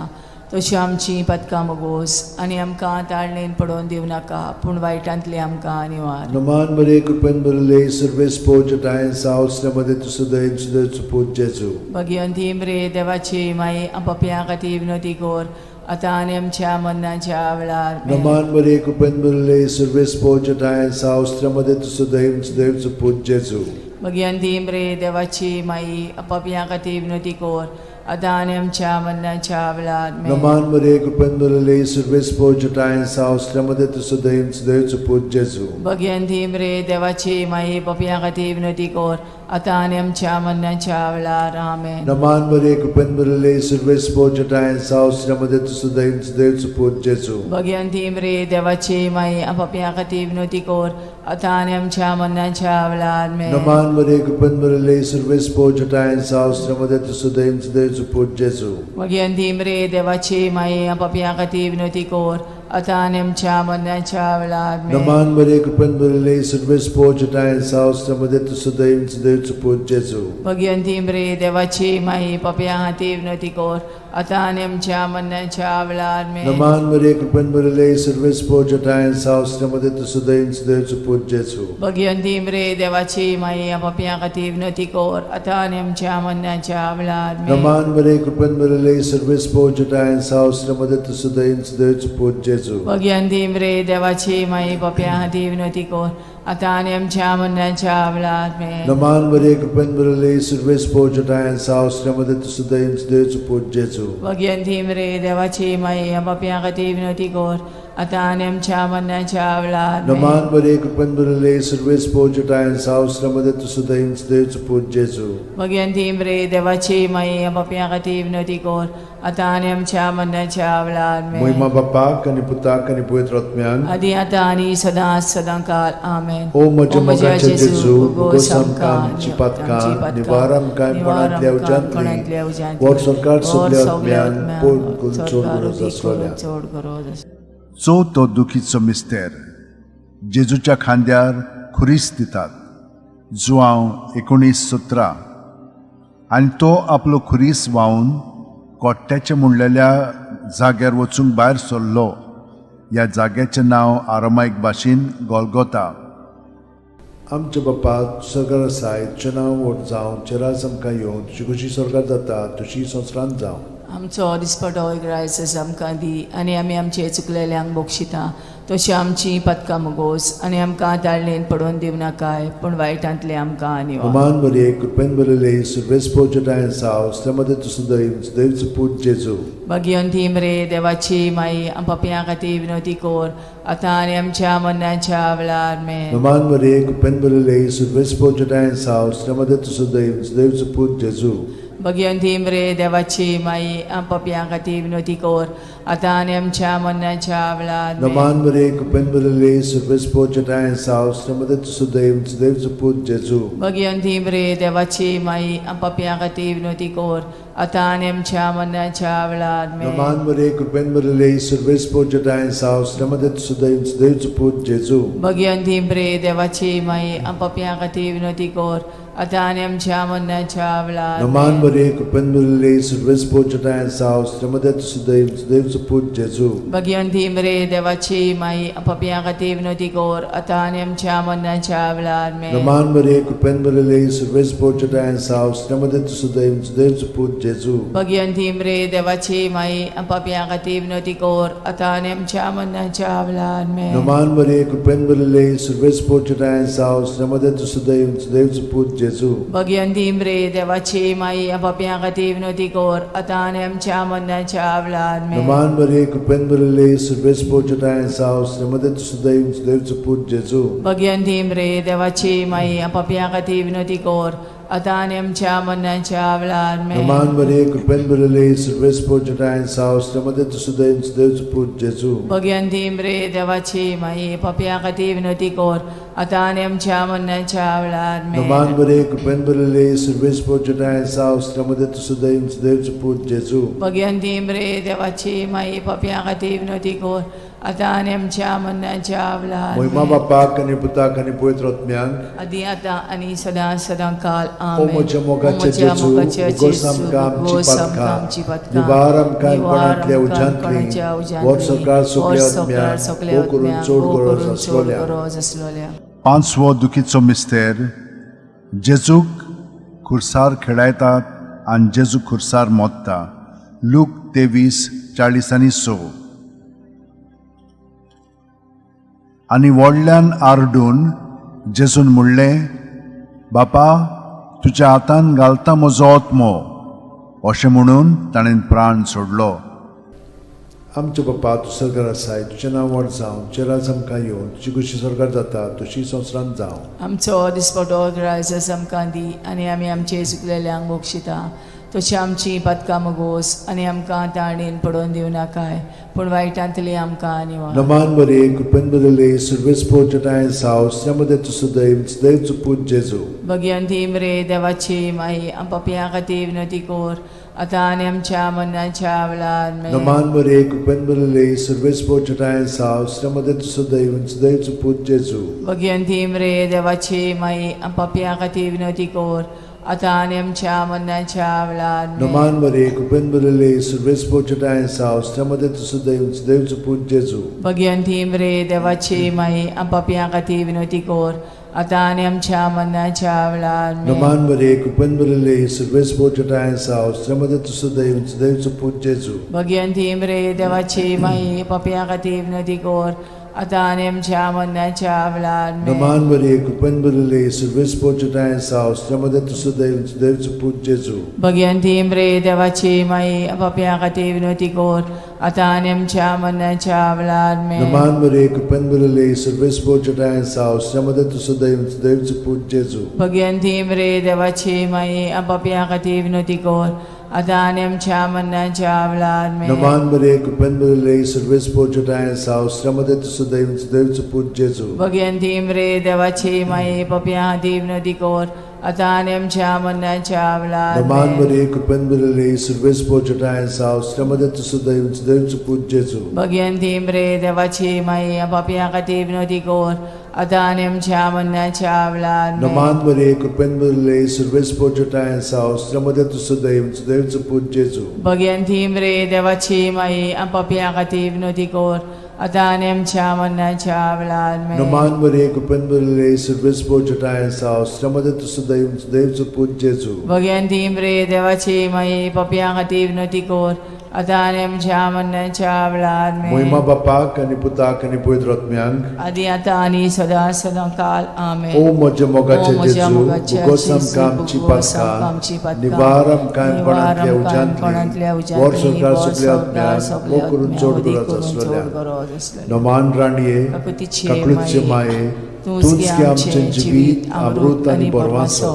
तशी आमची पदकां मगोस आनी आमकां ताळणेन पडोवन दिवं नाका पूण वायटांतली आमकां निवार. नमान बरे कृपेन भरले सर्वेस्पोच ठांय साव श्रमदें तूं सुदैव सुदैवचो पूत जेजू. भगिवंती मरे देवाची माई, पापया खातीर विनोती कोर आतां आनी आमच्या मरणाच्या वेळार. आमेन. नमान बरे कृपेन भरले सर्वेस्पोच ठांय साव श्रमदें तूं सुदैव सुदैवचो पूत जेजू. भगिवंती मरे देवाची माई, पापया खातीर विनोती कोर आतां आनी आमच्या मरणाच्या वेळार. आमेन. नमान मरे कृपेन भरले सर्वेस्पोच ठांय साव श्रमदें तूं सुदैव सुदैवचो पूत जेजू. भगिवंती मरे देवाची माई, पापया खातीर विनोती कोर आतां आनी आमच्या मरणाच्या वेळार. आमेन. नमान मरे कृपेन भरले सर्वेस्पोच ठांय साव श्रमदें तूं सुदैव सुदैवचो पूत जेजू. भगिवंती मरे देवाची माई, पापया खातीर विनोती कोर आतां आनी आमच्या मरणाच्या वेळार. आमेन. नमान मरे कृपेन भरले सर्वेस्पोच ठांय साव श्रमदें तूं सुदैव सुदैवचो पूत जेजू. भगिवंती मरे देवाची माई, पापया खातीर विनोती कोर आतां आनी आमच्या मरणाच्या वेळार. आमेन. नमान मरे कृपेन भरले सर्वेस्पोच ठांय साव श्रमदें तूं सुदैव सुदैवचो पूत जेजू. भगिवंती मरे देवाची माई, पापया खातीर विनोती कोर आतां आनी आमच्या मरणाच्या वेळार आमेन. नमान मरिये, कृपेन भरिल्ले, सर्वेस्पोर जठायन साव श्रीमती तुजो दयेन सदैवचो पूत जेजू. भगिवंती मरे देवाची माई, पापयां खातीर विनवती कर आतां आनी आमच्या मरणाच्या वेळार आमेन. नमान मरिये, कृपेन भरिल्ले, सर्वेस्पोर जठायन साव श्रीमती तुजो दयेन सदैवचो पूत जेजू. भगिवंती मरे देवाची माई, पापयां खातीर विनवती कर आतां आनी आमच्या मरणाच्या वेळार आमेन. नमान मरिये, कृपेन भरिल्ले, सर्वेस्पोर जठायन साव श्रीमती तुजो दयेन सदैवचो पूत जेजू. भगिवंती मरे देवाची माई, पापयां खातीर विनवती कर आतां आनी आमच्या मरणाच्या वेळार आमेन. नमान मरिये, कृपेन भरिल्ले, सर्वेस्पोर जठायन साव श्रीमती तुजो दयेन सदैवचो पूत जेजू. भगिवंती मरे देवाची माई, पापयां खातीर विनवती कर आतां आनी आमच्या मरणाच्या वेळार आमेन. महिमा बापाक आनी पुताक आनी पवित्र आत्म्याक. आदी आतां आनी सदां सदां काल आमेन. ओ म्हज्या मोगाच्या जेजू, उगोस आमकां आमची पातकां, निवार आमकां कोणांतल्या उज्यांतली, वर सरकार सगल्या आत्म्यान पोड करून चड गरज आसलोल्या. चड गरज आसलोल्या. चवथो दुखीचो मिस्तेर, जेजूच्या खांद्यार खुरीस दितात, जुआंव 19:17. आनी तो आपलो खुरीस व्हांवन कोट्ट्याचें म्हणलेल्या जाग्यार वचूंक भायर सरलो. ह्या जाग्याचें नांव आरामायक भाशेन गोलगोता. आमच्या बापा सरकार आसाय, तुजें नांव व्हड जावं, तुजें राज आमकां येवं, तुजी खुशी सरकार जाता तुजी संवसारांत जावं. आमचो दिसपटो ग्रायस आमकां दी आनी आमी आमचे चुकलेल्यांक बक्षिता तशी आमची पदकां मुगोस आनी आमकां ताळणेन पडोवन दिवं नाकाय, पूण वायटांतले आमकां निवार. अमान मरिये, कृपेन भरिल्ले, सुर्वेस पोजटायन साव श्रीमती तुजो दैव दैवचो पूत जेजू. भगिवंती मरे देवाची माई, आम पापयां खातीर विनवती कर आतां आनी आमच्या मरणाच्या वेळार. आमेन. नमान मरिये, कृपेन भरिल्ले, सुर्वेस पोजटायन साव श्रीमती तुजो दैव दैवचो पूत जेजू. भगिवंती मरे देवाची माई, आम पापयां खातीर विनवती कर आतां आनी आमच्या मरणाच्या वेळार. आमेन. नमान मरिये, कृपेन भरिल्ले, सुर्वेस पोजटायन साव श्रीमती तुजो दैव दैवचो पूत जेजू. भगिवंती मरे देवाची माई, आम पापयां खातीर विनवती कर आतां आनी आमच्या मरणाच्या वेळार. आमेन. नमान मरिये, कृपेन भरिल्ले, सुर्वेस पोजटायन साव श्रीमती तुजो दैव दैवचो पूत जेजू. भगिवंती मरे देवाची माई, आम पापयां खातीर विनवती कर आतां आनी आमच्या मरणाच्या वेळार. नमान आमेन. मरिये, कृपेन भरिल्ले, सुर्वेस पोजटायन साव श्रीमती तुजो दैव दैवचो पूत जेजू. भगिवंती मरे देवाची माई, आम पापयां खातीर विनवती कर आतां आनी आमच्या मरणाच्या वेळार. आमेन. नमान मरिये, कृपेन भरिल्ले, सुर्वेस पोजटायन साव श्रीमती तुजो दैव दैवचो पूत जेजू. भगिवंती मरे देवाची माई, आम पापयां खातीर विनवती कर आतां आनी आमच्या मरणाच्या वेळार. आमेन. नमान मरिये, कृपेन भरिल्ले, सुर्वेस पोजटायन साव श्रीमती तुजो दैव दैवचो पूत जेजू. भगिवंती मरे देवाची माई, आम पापयां खातीर विनवती कर आतां आनी आमच्या मरणाच्या वेळार. आमेन. नमान मरिये, कृपेन भरिल्ले, सुर्वेस पोजटायन साव श्रीमती तुजो दैव दैवचो पूत जेजू. भगिवंती मरे देवाची माई, आम पापयां खातीर विनवती कर आतां आनी आमच्या मरणाच्या वेळार. आमेन. नमान मरिये, कृपेन भरिल्ले, सुर्वेस पोजटायन साव श्रीमती तुजो दैव दैवचो पूत जेजू. भगिवंती मरे देवाची माई, पापयां खातीर विनवती कर आतां आनी आमच्या मरणाच्या वेळार. आमेन. नमान मरिये, कृपेन भरिल्ले, सुर्वेस पोजटायन साव श्रीमती तुजो दैव दैवचो पूत जेजू. भगिवंती मरे देवाची माई, पापयां खातीर विनवती कर आतां आनी आमच्या मरणाच्या वेळार. महिमा आमेन. बापाक आनी पुताक आनी पवित्र आत्म्याक. आदी आतां आनी सदां सदां काल. ओ आमेन. म्हज्या मोगाच्या म्हज्या जेजू, मोगाच्या उगोस जेजू, आमकां आमची उगोस आमकां पातकां, आमची पातकां, निवार आमकां निवार कोणांतल्या आमकां उज्यांतली, कोणाच्या उज्यांतली, वर सरकार सगल्या वर सरकार आत्म्याक, सगल्या भोव करून आत्म्याक, चड भोव गरज करून चड आसलोल्या. गरज आसलोल्या. पांचवो दुखीचो मिस्तेर, जेजूक खुर्सार खेळायतात आनी जेजू खुर्सार मोत्ता, लूक 23:46. आनी व्हडल्यान आरडून जेजून म्हणलें, बापा, तुज्या हातान घालता म्हजो आत्मो. अशें म्हणून ताणें प्राण सोडलो. आमच्या बापा, तूं सरकार आसाय, तुजें नांव व्हड जावं, तुजें राज आमकां येवं, तुजी खुशी सरकार जाता तुजी संवसारांत जावं. आमचो दिसपटो ग्रायस आमकां दी आनी आमी आमचे चुकलेल्यांक बक्षिता तशी आमची पातकां मगोस आनी आमकां ताणेन पडोवन दिवं नाकाय, पूण वायटांतली आमकां निवार. नमान मरिये, कृपेन भरिल्ले, सुर्वेस पोजटायन साव श्रीमती तुजो दैव दैवचो पूत जेजू. भगिवंती मरे देवाची माई, आम पापयां खातीर विनवती कर आतां आनी आमच्या मरणाच्या वेळार. आमेन. नमान मरिये, कृपेन भरिल्ले, सुर्वेस पोजटायन साव श्रीमती तुजो दैव दैवचो पूत जेजू. भगिवंती मरे देवाची माई, आम पापयां खातीर विनवती कर आतां आनी आमच्या मरणाच्या वेळार आमेन. नमान मरे कृपेन भरिल्ले सर्वेस्पर तुज्या सावस त्या मदें तूं सुदैव सुदैवचो पूत जेजू. भगिवंती मरे देवाची माई, पापयां खातीर विनवती कर, आतां आनी आमच्या मरणाच्या वेळार आमेन. नमान मरे कृपेन भरिल्ले सर्वेस्पर तुज्या सावस त्या मदें तूं सुदैव सुदैवचो पूत जेजू. भगिवंती मरे देवाची माई, पापयां खातीर विनवती कर, आतां आनी आमच्या मरणाच्या वेळार आमेन. नमान मरे कृपेन भरिल्ले सर्वेस्पर तुज्या सावस त्या मदें तूं सुदैव सुदैवचो पूत जेजू. भगिवंती मरे देवाची माई, पापयां खातीर विनवती कर, आतां आनी आमच्या मरणाच्या वेळार आमेन. नमान मरे कृपेन भरिल्ले सर्वेस्पर तुज्या सावस त्या मदें तूं सुदैव सुदैवचो पूत जेजू. भगिवंती मरे देवाची माई, पापयां खातीर विनवती कर, आतां आनी आमच्या मरणाच्या वेळार आमेन. नमान मरे कृपेन भरिल्ले सर्वेस्पर तुज्या सावस त्या मदें तूं सुदैव सुदैवचो पूत जेजू. भगिवंती मरे देवाची माई, पापयां खातीर विनवती कर, आतां आनी आमच्या मरणाच्या वेळार नमान आमेन. मरे कृपेन भरिल्ले सर्वेस्पर तुज्या सावस त्या मदें तूं सुदैव सुदैवचो पूत जेजू. भगिवंती मरे देवाची माई, पापयां खातीर विनवती कर, आतां आनी आमच्या मरणाच्या वेळार आमेन. नमान मरे कृपेन भरिल्ले सर्वेस्पर तुज्या सावस त्या मदें तूं सुदैव सुदैवचो पूत जेजू. भगिवंती मरे देवाची माई, पापयां खातीर विनवती कर, आतां आनी आमच्या मरणाच्या वेळार आमेन. नमान मरे कृपेन भरिल्ले सर्वेस्पर तुज्या सावस त्या मदें तूं सुदैव सुदैवचो पूत जेजू. भगिवंती मरे देवाची माई, पापयां खातीर विनवती कर, आतां आनी आमच्या मरणाच्या वेळार आमेन. मोहिमा बापाक आनी पुताक आनी पवित्र आत्म्यांक, आदी आतां आनी सदां सदां काल आमेन. ओ म्हज्या मोगाचे ओ म्हज्या जेजू, मोगाचे भोगोस जेजू, आमकां आमची भोगोस आमकां आमची पातकां, पातकां, निवार आमकां निवार कोणांतल्या आमकां कोणांतल्या उज्यांतली, उज्यांतली, वर संवसार वर सगल्या संवसार आत्म्यांक, सगल्या वो करून आत्म्यांक, चड वदी गरज करून चड आसलेल्या. गरज आसलेल्या. नमान राणये, काकुतीचे काकुळचे माये, माये, तूंच तूंच गे गे आमचें आमचें जिवीत, अमृत आनी बरवासो.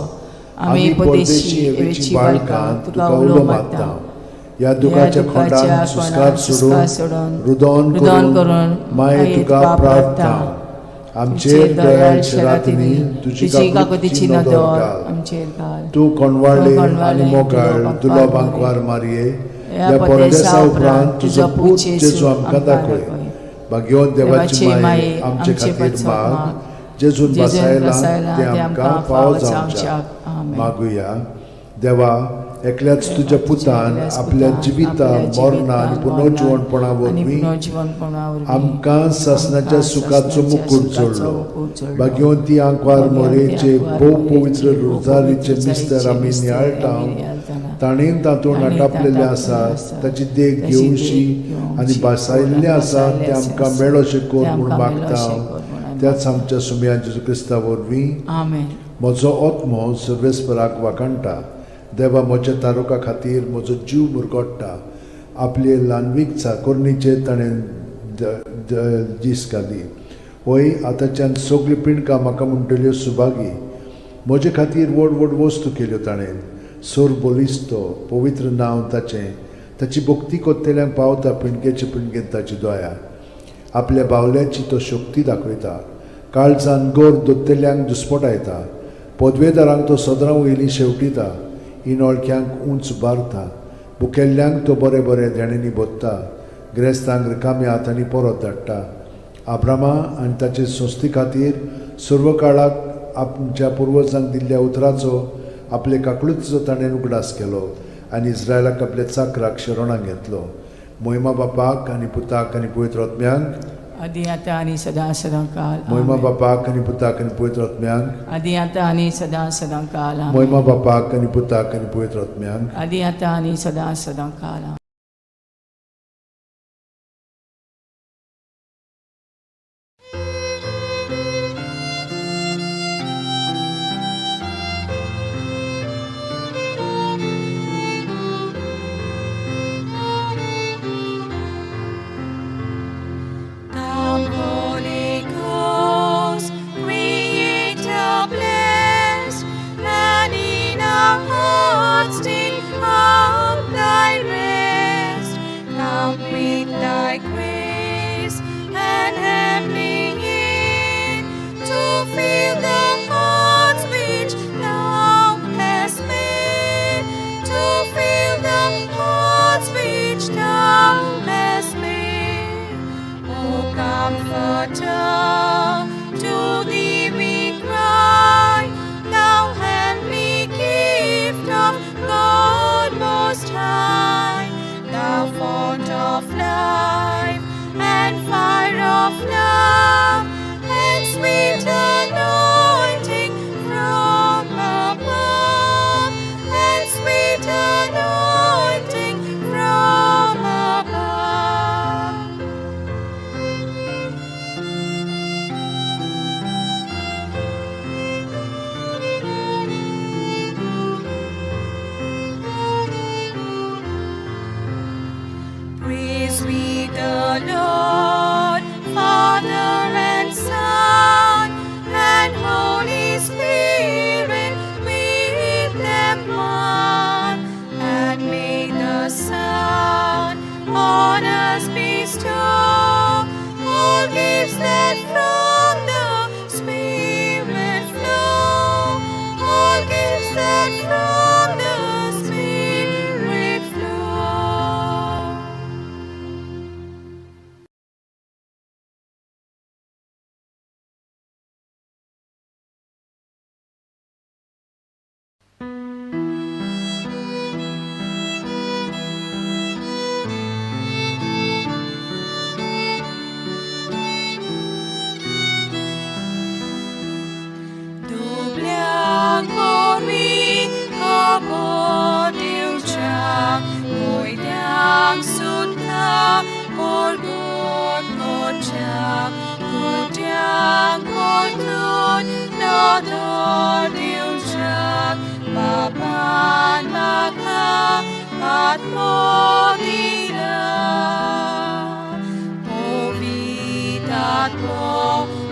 आमी परदेशी एवेची बाळकां तुका उलो मारता. ह्या दुखाच्या खोंडान सुस्कार सोडून, रुदोन रुदोन करून करून माये तुका प्रार्थना. आमचेर दयाळ रातींनी तुजी तुजी काकुतीची काकुतीची नदर नदर घाल. आमचेर घाल. तूं कोणवाळे तूं कोणवाळे आनी मोगाळ तुलो तुलो बांकवार बांकवार मारये, ह्या ह्या परदेसा परदेसा उपरांत उपरांत तुजो पूत जेजू आमकां दाखय. भाग्यवंत देवाची माये, आमचे आमचे खातीर पासत माग, माग, जेजून जेजून बसायला बसायला तें आमकां फावो जावच्याक. आमेन. मागुया. देवा, एकल्याच तुज्या पुतान एकल्याच आपल्या पुतान जिविता आपल्या मरणा आनी जिवितान, पुनर्जिवणपणा आनी वरवीं पुनर्जिवणपणा वरवीं आमकां सासणाच्या आमकां सुखाचो सासणाच्या मुकूट सुखाचो जोडलो. मुकूट जोडलो. भाग्यवंती आंकवार भाग्यवंती मोरेचे आंकवार भोव मोरेचे पवित्र भोव रोजारीचे पवित्र मिस्तर आमी रोजारीचे नियाळटा, मिस्तर आमी नियाळटाना, ताणें तातूंत ताणें आटापलेलें तातूंत आसा, आसा, ताची देख ताची घेवशी देख घेवची आनी भासायल्लें आसा भासायल्लें तें आमकां आसा, मेळोशें कर तें म्हूण आमकां मागता. मेळोशें कर म्हूण आमी त्याच आमच्या सुमया जेजू क्रिस्ता वरवीं. आमेन. म्हजो आत्मो सर्वेस्पराक वाखाणटा, देवा म्हज्या तारुका खातीर म्हजो जीव मुरगोट्टा. आपले ल्हानवीक चाकोरणीचेर ताणें दीस घाली. वय आतांच्यान सगल्यो पिंडकां म्हाका म्हणटल्यो सुभागी. म्हजे खातीर व्हड व्हड वस्तू केल्यो ताणें. सोर बलिस्तो पवित्र नांव ताचें, ताची भक्ती कोत्तेल्यांक पावता पिंडकेचे पिंडकेन ताची दया. आपल्या बावल्याची तो शक्ती दाखयता, काळजान गोर दोत्तेल्यांक दुस्पटायता. पदवेदारांक तो सदरां वयलीं शेवटिता, इनोळख्यांक उंच बारता. भुकेल्ल्यांक तो बरें बरें देण्यांनी भोत्ता, ग्रेस्तांक रिकाम्या हातांनी परत धाडटा. आब्रामा आनी ताचे संस्थे खातीर सर्व काळाक आमच्या पुर्वजांक दिल्ल्या उतराचो आपले काकळुतीचो ताणें उगडास केलो आनी इस्रायलाक आपल्या चाकराक शरणाक घेतलो. मोहिमा बापाक आनी पुताक आनी पवित्र आत्म्यांक, आदी आतां आनी सदां सदां काल मोहिमा आमेन. बापाक आनी पुताक आनी पवित्र आत्म्यांक, आदी आतां आनी सदां सदां काल आमेन. मोहिमा बापाक आनी पुताक आनी पवित्र आत्म्यांक, आदी आतां आनी सदां सदां काल आमेन. Come, Holy Ghost, Creator bless, and in our hearts take up thy rest. Come with thy grace and heavenly aid to fill the hearts which thou hast made, to fill the hearts which thou hast made. O Comforter, to thee we cry, thou heavenly King. The Lord, Father and Son, and Holy Spirit, with them one, and may the Son on us bestow all gifts that from the Spirit flow, all gifts that from the Spirit flow. दुबळ्यांक वरवीं खबर दिवच्याक, कोयत्यांक सुद्दां परगट करच्याक, कुड्ड्यांक परतून नदर दिवच्याक, बाबान म्हाका आत्मो दिला. पवित्र आत्मो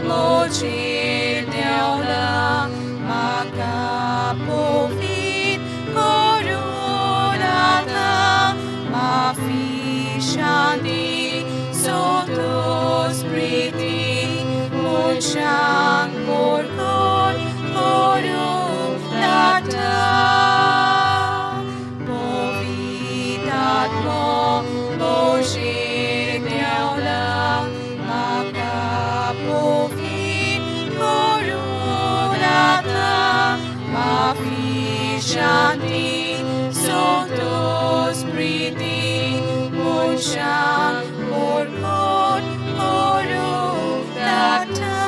म्हजेर देंवला, म्हाका पवित्र करून आतां, माफी, शांती, संतोष, प्रिती, मनशांक परगट करूंक धाडटा. पवित्र आत्मो म्हजेर देंवला, म्हाका पवित्र करून आतां, माफी, शांती, संतोष, प्रिती, मनशांक परगट करूंक धाडटा.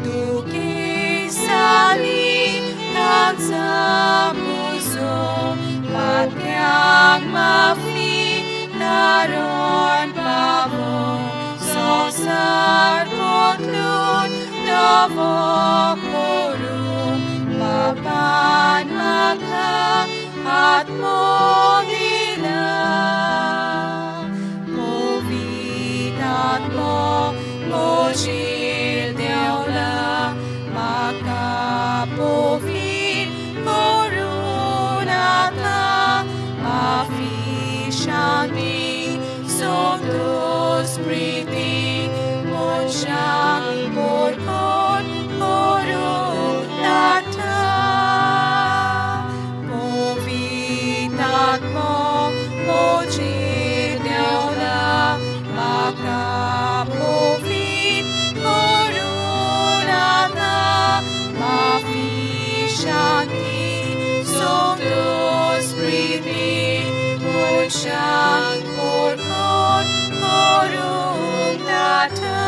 दुखेसाली तांचा पुजो, पाप्यांक माफी तारण पावो, संवसार बदलून नवो करूं, बाबान म्हाका आत्मो दिला. पवित्र आत्मो म्हजेर देंवला, म्हाका पवित्र करून आतां, माफी, शांती, संतोष, प्रिती, मनशांक परगट करूंक धाडटा. पवित्र आत्मो म्हजेर देंवला, म्हाका पवित्र करून आतां, माफी, शांती, संतोष, प्रिती, मनशांक परगट करूंक धाडटा.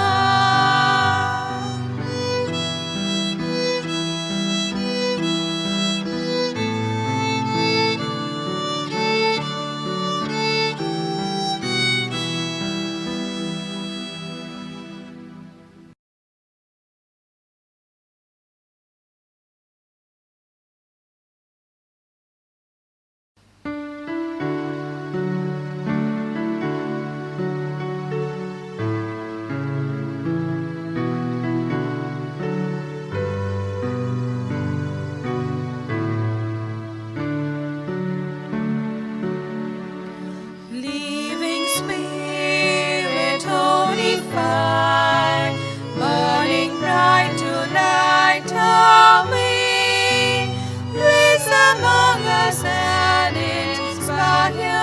Living Spirit, holy fire, burning bright to light our way. Blaze among us and inspire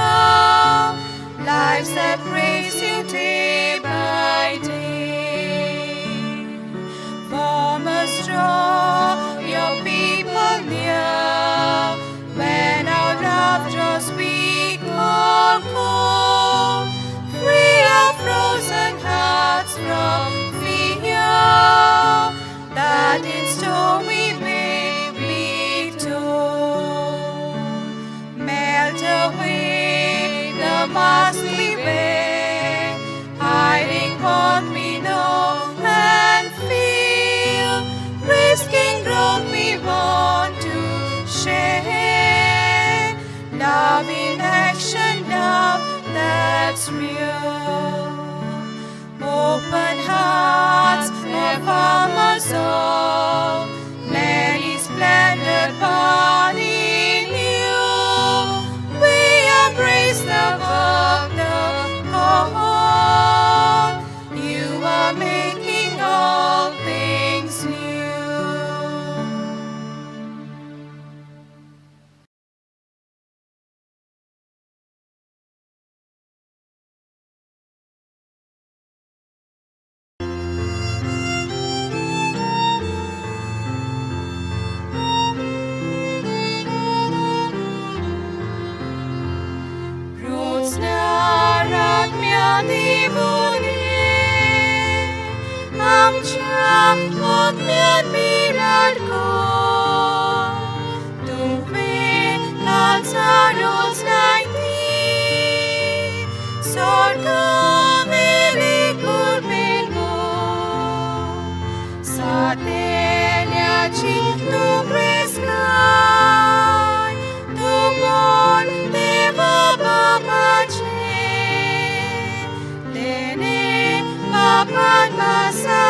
lives that praise you day by day. Form us, draw your people near, when our love draws weak or cold. Free our frozen hearts from fear, that in storm we may be told. Melt away the mask we wear, hiding what we know and feel, risking growth we want to share. Love in action, love that that's real. Open hearts, affirm us all. Many splendid body new. We embrace the work, the call. You are making all things new. आमच्या आत्म्यात बिराड कर. तुवें काळजारोच लायती, स्वर्गावेली कृपेन गो. सातेल्याची तूं प्रेस्काय, तूं बोल देवा बाबाचें. तेणे बापान मासाचें.